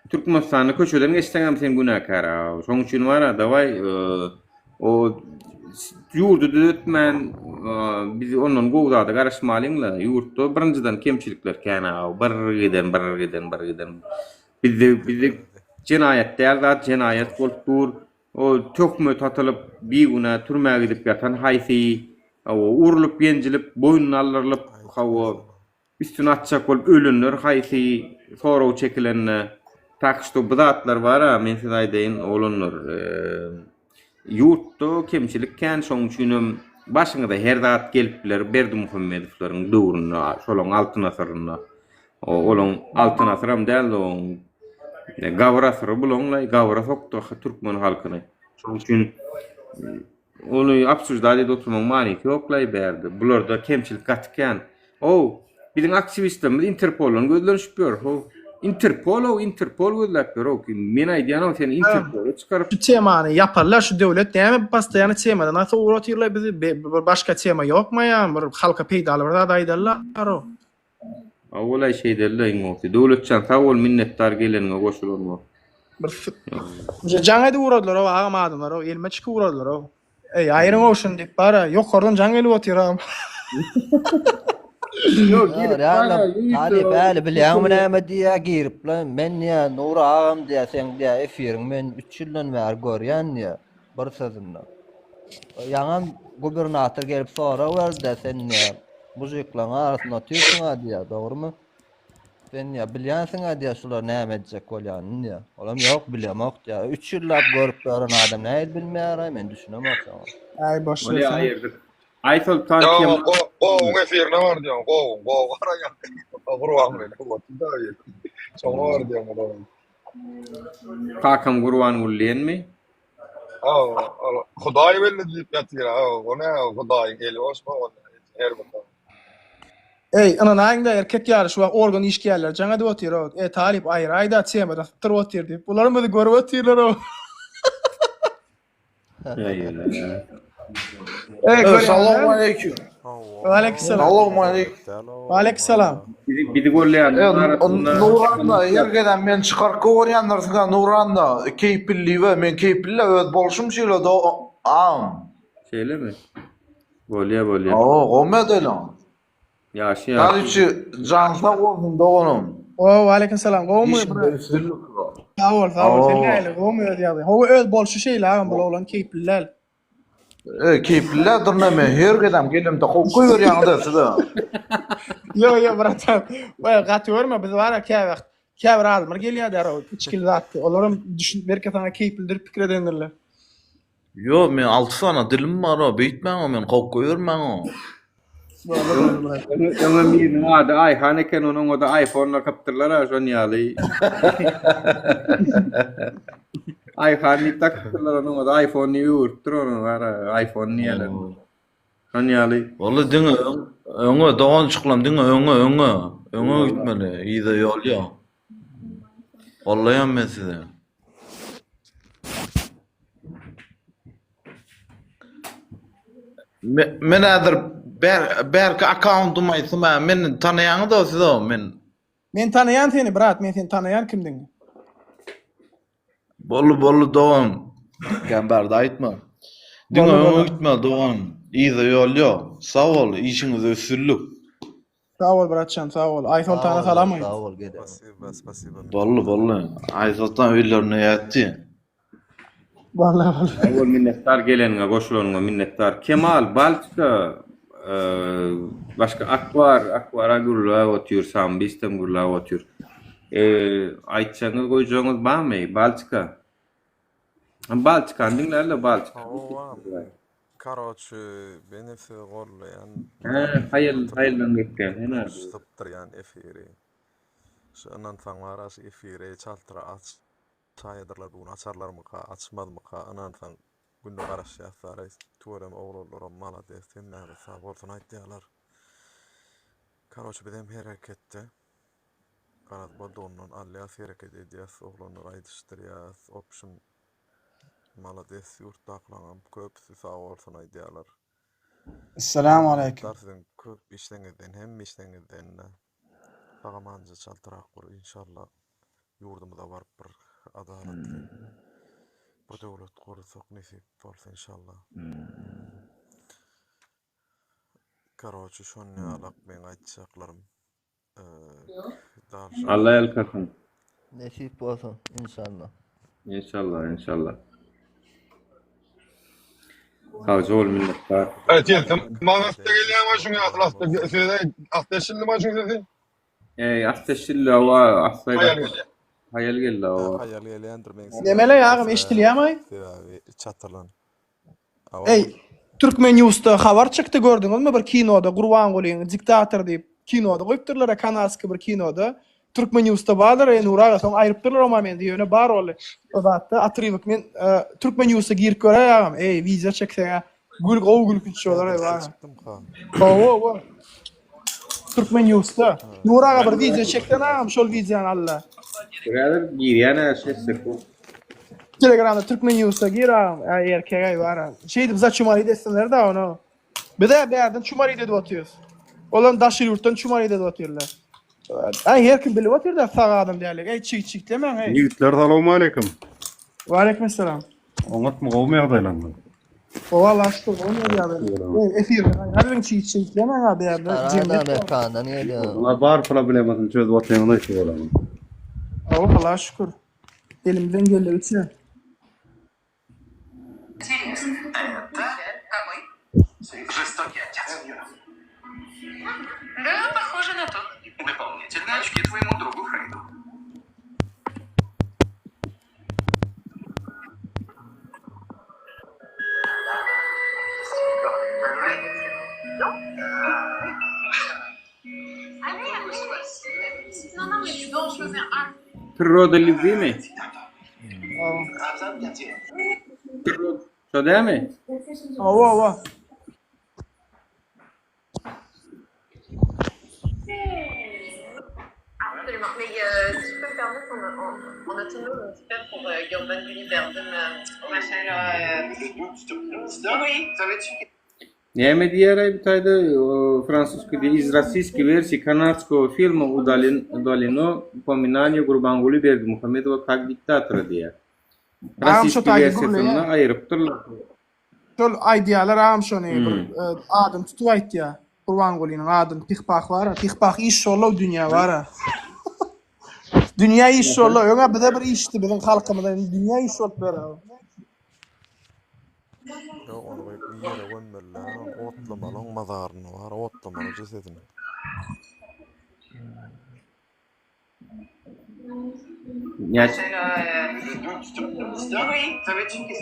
A: Türkmenistanda köçeden geçseňem sen günäkär a. Şoň üçin bar-a dawaý o ýurdy düzetmän biz ondan gowy zada garaşmalyň-la. Ýurtda birinjiden kemçilikler kän-a. Bir giden bir giden bir giden. Bizde bizde jenaýat däl zat jenaýat bolup dur. O töhmet atylyp, bigünä türmä gidip ýatan haýsy, hawa, urlup-ýenjilip, boýnuna aldyrylyp, hawa, üstüni açjak bolup ölenler haýsy, sorag çekilende. Tak şto bu zatlar bar-a, men size aýdaýyn, oglanlar, ýurtda kemçilik kän, şonuň üçinem başyňyza her zat gelip biler Berdimuhamedowlaryň döwründe, şolaň altyn asyrynda. Olaň altyn asyram däldi oň gabyr asyry bulaňlaý gabyra sokdy türkmen halkyny. Şonuň üçin ony obsuždat edip oturmagyň manysy ýoklaý bärde. Bularda kemçilik gaty kän. Ow, biziň aktiwistlerimiz Interpoldan gözlenişip ýör. How, Interpol ow, Interpol gözläp ýör ow. Men aýdýan ow seni Interpola çykaryp.
B: Şu temany ýaparlar şu döwlet näme postoýany temadan sowup otyrlar bizi bir başga tema ýokma ýa bir halka peýdaly bir zat aýdarlar ow.
A: Awwalaý şeýdeli-le iň gowusy. Döwletjan sag bol minnetdar geleniňe goşulanyňa.
B: Bir jaň edip ugradylar-ow agam adamlar-ow elime çykyp ugradylar-ow. Eý aýryň-ow şuny diýip bar-a ýokardan jaň gelip otyr agam.
A: Ýok girip bar-a
U: Talyp äli bilýäňmi näme diýýä girip-le men diýýä Nury agam diýýä seň diýýä efiriňi men üç ýyldan bäri görýän diýýä bir sözünde. Ýaňam gubernator gelip sorag berdi-de, sen diýýär, mužiklaryň arasynda otyrsyň-a diýýär, dogrumy? Sen diýýär, bilýänsiň-a diýýär, şular näme etjek bolýanyny diýýär. Olam ýok, bilemok diýýär. Üç ýyllap görüp ýören adam nähili bilmeýär-aý, men düşünemok şoňa.
B: Aý, boş
A: Bolýa
B: bersene.
A: aýyrdyk. Aýsoltan
C: Ýa,
A: Kemal.
C: gowyň efirine bar diýýän, gowyň, gowy garaýan. Gurbanguly, şoňa bar diýýän olam.
A: Kakam Gurbanguly diýenmi?
C: Hudaý belli diýip ýatyr. O ne Hudaýyň eli boş o her bir.
B: Eý, ynanaýyňda erkek ýaly şu wagt organ işgärleri jaň edip otyr-ow. E, talyp aýraý-da temadan sypdyryp otyr diýip. Bularam bizi görüp otyrlar-ow. Eý, görýäňmi?
M: Salowmaleýkim.
B: Waleýkim salam.
M: Salowmaleýkim.
B: Waleýkim salam.
A: Bizi bizi golleýänleriň arasynda
M: Nuranda her gezem meni çykaryp gowerýändirsiň-ä Nuranda keýpillibe men keýpli öz bolşum şeýle do agam.
A: Şeýlemi? Bolýa bolýa.
M: Hawa gowy edeliň.
A: Ýaşy ýaşy.
M: Talypçy jan sag bolsun doganym.
B: O waleýkim salam gowumy
M: Işiňde üstünlik.
B: Sag bol sag bol sen nähili gowumy öz ýagdaýyň. Hawa öz bolşy şeýle agam bul oglan keýpli däl.
M: E, keýpliler durna men her gezem gelemde kowup goýberýäňiz size.
B: Ýok ýok bratan. Waý gaty görme biz bara käwagt käbir adamlar gelýär däro içgili zatly. Olaram düşünip belki saňa keýplidir pikir edendirler.
M: Ýok men 6 sany dilim bar o beýtmäň o meni kowup goýbermäň o.
A: Öňem biriniň ady Aýhan eken, onuň o-da iPhone dakypdyrlar-a şon ýaly. Aýhan diýip dakypdyrlar, onuň o-da iPhone diýip öwüripdir ony, gara iPhone diýýärler. Şon ýaly.
M: Walla diňe öňe doganjyklam diňe öňe öňe öňe gitmeli yza ýol ýok. Gollaýan men sizi. Men häzir bärki akkauntymy aýtsam hä meni tanaýaňyz-a siz-o men.
B: Men tanaýan seni brat men seni tanaýan kimdigiňi.
M: Boldy boldy dogan. Kän bärde aýtma. Diňe öňe gitmeli dogan. Yza ýol ýok. Sag bol işiňizde üstünlik.
B: Sag bol bratjan sag bol. Aýsoltana salam aýt.
U: Sag bol gede.
T: Spasiba, spasiba.
M: Boldy boldy. Aýsoltan öýlerine ýatdy.
B: Walla walla.
A: Sag bol minnetdar geleniňe goşulanyňa minnetdar. Kemal Baltika başga Akbar Akbara gürläp otyr Sambistem gürläp otyr. Aýtjagyňyz goýjagyňyz barmy Baltika? Baltikany diňlärler Baltika.
T: Hawa. Karoçi men sizi gollaýan.
A: Hä haýal haýaldan gitýän hene.
T: Sypdyrýan efiri. Şu ynansaň bara şu efiri çaltra aç. Çaýadyrlar bu gün açarlarmyka açmazmyka ynansaň günde garaşýas dara tüweleme oglanlaram malades hemmämiz sag bolsun aýtýalar. Karoçi bizem hereketde. Garaz boldugyndan alýas hereket edýäs oglanlar aýdyşdyrýas opşum malades ýurtdakylaňam köpüsi sag bolsun aýdýalar.
D: Essalamu aleýkum.
T: Minnetdar siziň köp işleňizden hemme işleňizdende sagamanja çaltrak bir inşallah ýurdumyza baryp bir adalatly bir döwlet gursak nesip bolsa inşallah. Karoçi şonýalak meň aýtjaklarym.
A: Alla ýalkasyn.
U: Nesip bolsa inşallah.
A: Inşallah, inşallah. Sagja bol minnetdar.
C: Aý sen maňa asda gelýäňmi şuň asyl asda sözi asda eşidildi şuň sesi?
A: Eý asda eşidildi hawa asda
C: Haýal gelýär.
A: Haýal geldi hawa.
T: Haýal gelýändir meň
B: Nemele ýagym eşidilýämi?
T: Sebäbi çatylan.
B: Eý, Türkmen Newsda habar çykdy gördüňizmi bir kinoda Gurbangulyň diktator diýip kinoda goýupdyrlar kanadskiý bir kinoda Türkmen Newsda bardyr eý Nury aga soň aýrypdyrlar o momendi ýöne bar ol o zatda otrywok men Türkmen Newsda girip göräý agam eý wideo çekseňä gül gowy gülkünç bolar eý bar. Hawa hawa Türkmen Newsda Nury aga bir wideo çeksene agam şol wideony alla.
A: Häzir girýän hä şeýtsek bu.
B: Telegramda Türkmen News'a gir agam. Äý erkek äý bar. Şeýdip zaçumarit etsinler da ony. Biz-ä bärden çumarit edip otyrys. Olam daşary ýurtdan çumarit edip otyrlar. Äý her kim bilip otyr da sag adam däldik. Äý çig çigtlemäň äý.
N: Ýigitler salowmaleýkim.
B: Waleýkim essalam.
N: Oňatmy gowmy ýagdaýlaryňyz?
B: Gowy Allaha şükür gowy ýagdaýlar. Äý efirden aýralyň çig çigtlemäň a bärde
U: jemgyýet bar. Mekandan gelýär.
N: Bular bar problemasyny çözüp otyrňyz aýtdy bolany.
B: Hawa Allaha şükür. Elimizden geldigiçe.
A: Priroda lýubwimi? Şo dälmi?
B: Hawa, hawa.
A: Näme diýýär-aý bu taýda fransuski diýýär, iz rossiýski wersiýi kanadskogo filma udalin udalino upominaniýe Gurbanguly Berdimuhamedowa kak diktatora diýýär.
B: Agam şo
A: Rossiýski
B: taýda
A: wersiýasynda
B: gürleýär.
A: aýyrypdyrlar.
B: Şol aýdýarlar agam şony bir adyny tutup aýtýar. Gurbangulynyň adyny Pih-pah bar-a. Pih-pah iş şol-ow dünýä bar-a. Dünýä iş şol-ow. Öň-ä bize bir işdi biziň halkymyza indi dünýä iş bolup ýör-ä.
T: Ýok ony bir ýere gömmeliler ony otlamaly oň mazaryny bar otlamaly jesedini.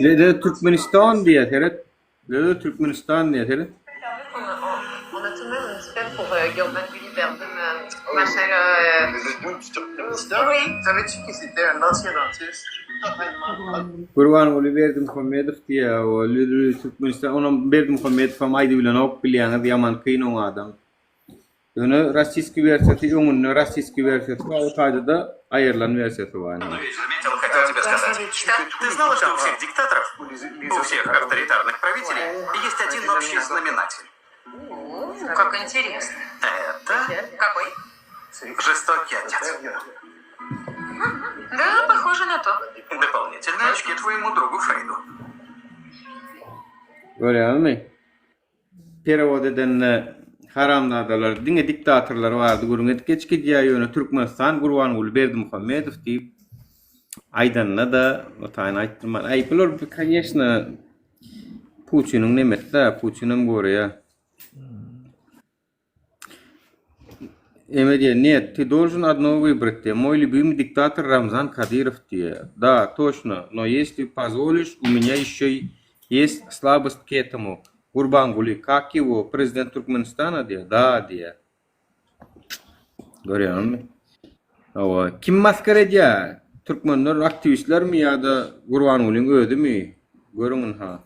A: Bize-de Türkmenistan diýýär seret. Bize-de Türkmenistan diýýär seret. Gurbanguly Berdimuhamedow diýýär o lü Türkmenistan onam Berdimuhamedowam aýdybilenok bilýäňiz ýaman kyn oň adam. Ýöne rossiýski wersiýasy öňünde rossiýski wersiýasy bar o taýda-da aýrylan wersiýasy bar indi. Görýäňizmi? Perewod edende haramzadalar diňe diktatorlar barada gürrüň edip geçip gidýär ýöne Türkmenistan Gurbanguly Berdimuhamedow diýip aýdanda-da o taýyny aýtdyrman. Aý bular koneçno Putiniň nemesi-dä Putinem goraýar. Eme diýýär, Net, ty dolžun odnogo wybrat diýýär. Moý lýubimy diktator Ramzan Kadyrow diýýär. Da, toçno, no ýesli pozwoliş, u menýa ýeşçe ýest slabost k etomu. Gurbanguly, kak ýewo, prezident Türkmenistana diýýär. Da diýýär. Görýäňizmi? Hawa, kim maskara edýär? Türkmenler aktiwistlermi ýa-da Gurbangulyň özümi? Görüň ynha.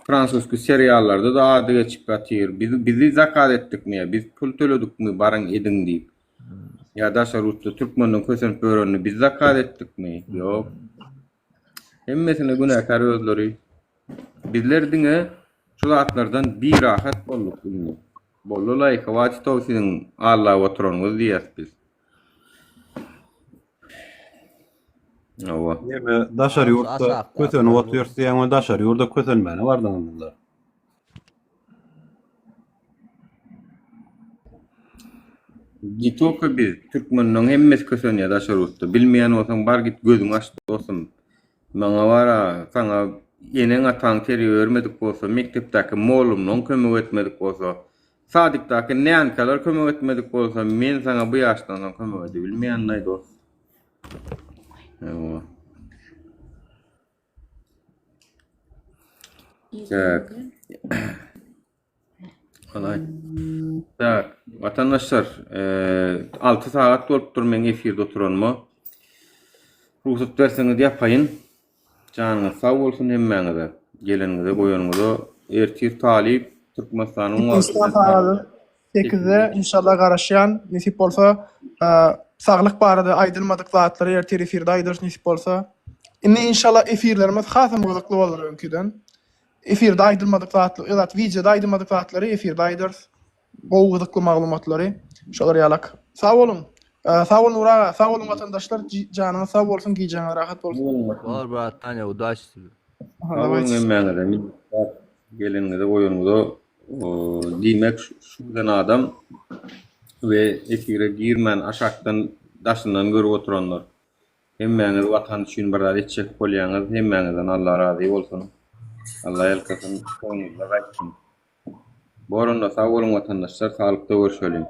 A: Fransuski seriallarda-da ady geçip ýatyr. Biz bizi zakaz etdikmi ýa biz pul töledikmi baryň ediň diýip. Ýa daşary ýurtda türkmenden kösenip ýörenini biz zakaz etdikmi? Ýok. Hemmesine günäkär özleri. Bizler diňe şu zatlardan birahat bolduk indi. Boldy-laý, hwatitow siziň allap oturanyňyz diýýäs biz. Hawa.
N: Neme daşary ýurtda kösenip otyrys diýýäň we daşary ýurda kösenmäne bardyňyzlar.
A: Ne tolko biz, türkmenleň hemmesi kösenýär daşary ýurtda. Bilmeýän bolsaň bar git gözüňi aç dostum. Maňa bara saňa eneň ataň terbiýe bermedik bolsa, mekdepdäki mollumlaň kömek etmedik bolsa, sadikdäki nänkalar kömek etmedik bolsa, men saňa bu ýaşdan soň kömek edebilmeýänlaý dost. Hawa. Tak. Alay. Tak, watandaşlar, 6 sagat bolupdyr meň efirde oturanyma. Rugsat berseňiz ýapaýyn. Janyňyz sag bolsun hemmäňize. Geleniňize, goýanyňyza. Ertir talyp Türkmenistanyň
B: Türkmenistan sagady 8-de inşallah garaşýan. Nesip bolsa, saglyk barada aýdylmadyk zatlary ertir efirde aýdarys nesip bolsa. Indi inşallah efirlerimiz hasam gyzykly bolar öňküden. Efirde aýdylmadyk zatlar, zat wideoda aýdylmadyk zatlary efirde aýdarys. Gowy gyzykly maglumatlary. Şolar ýalak. Sag boluň. Sag bol Nury aga, sag boluň watandaşlar. Janyňyz sag bolsun, gijeňiz rahat bolsun.
U: Bor brat Tanya udaçi sibe.
A: Sag boluň hemmäňize. Minnetdar geleniňize goýanyňyza. Diýmek şu giden adam we efire girmän aşakdan daşyndan görüp oturanlar. Hemmäňiz watan üçin bir zat etjek bolýaňyz hemmäňizden Allah razy bolsun Allah ýalkasyn soňuňyzda gaýtsyn Bor onda sag boluň watandaşlar saglykda görüşeliň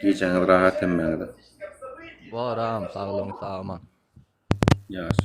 A: Gijäňiz rahat hemmäňize.
U: Bor agam saglygyň sag aman.
A: Ýaş.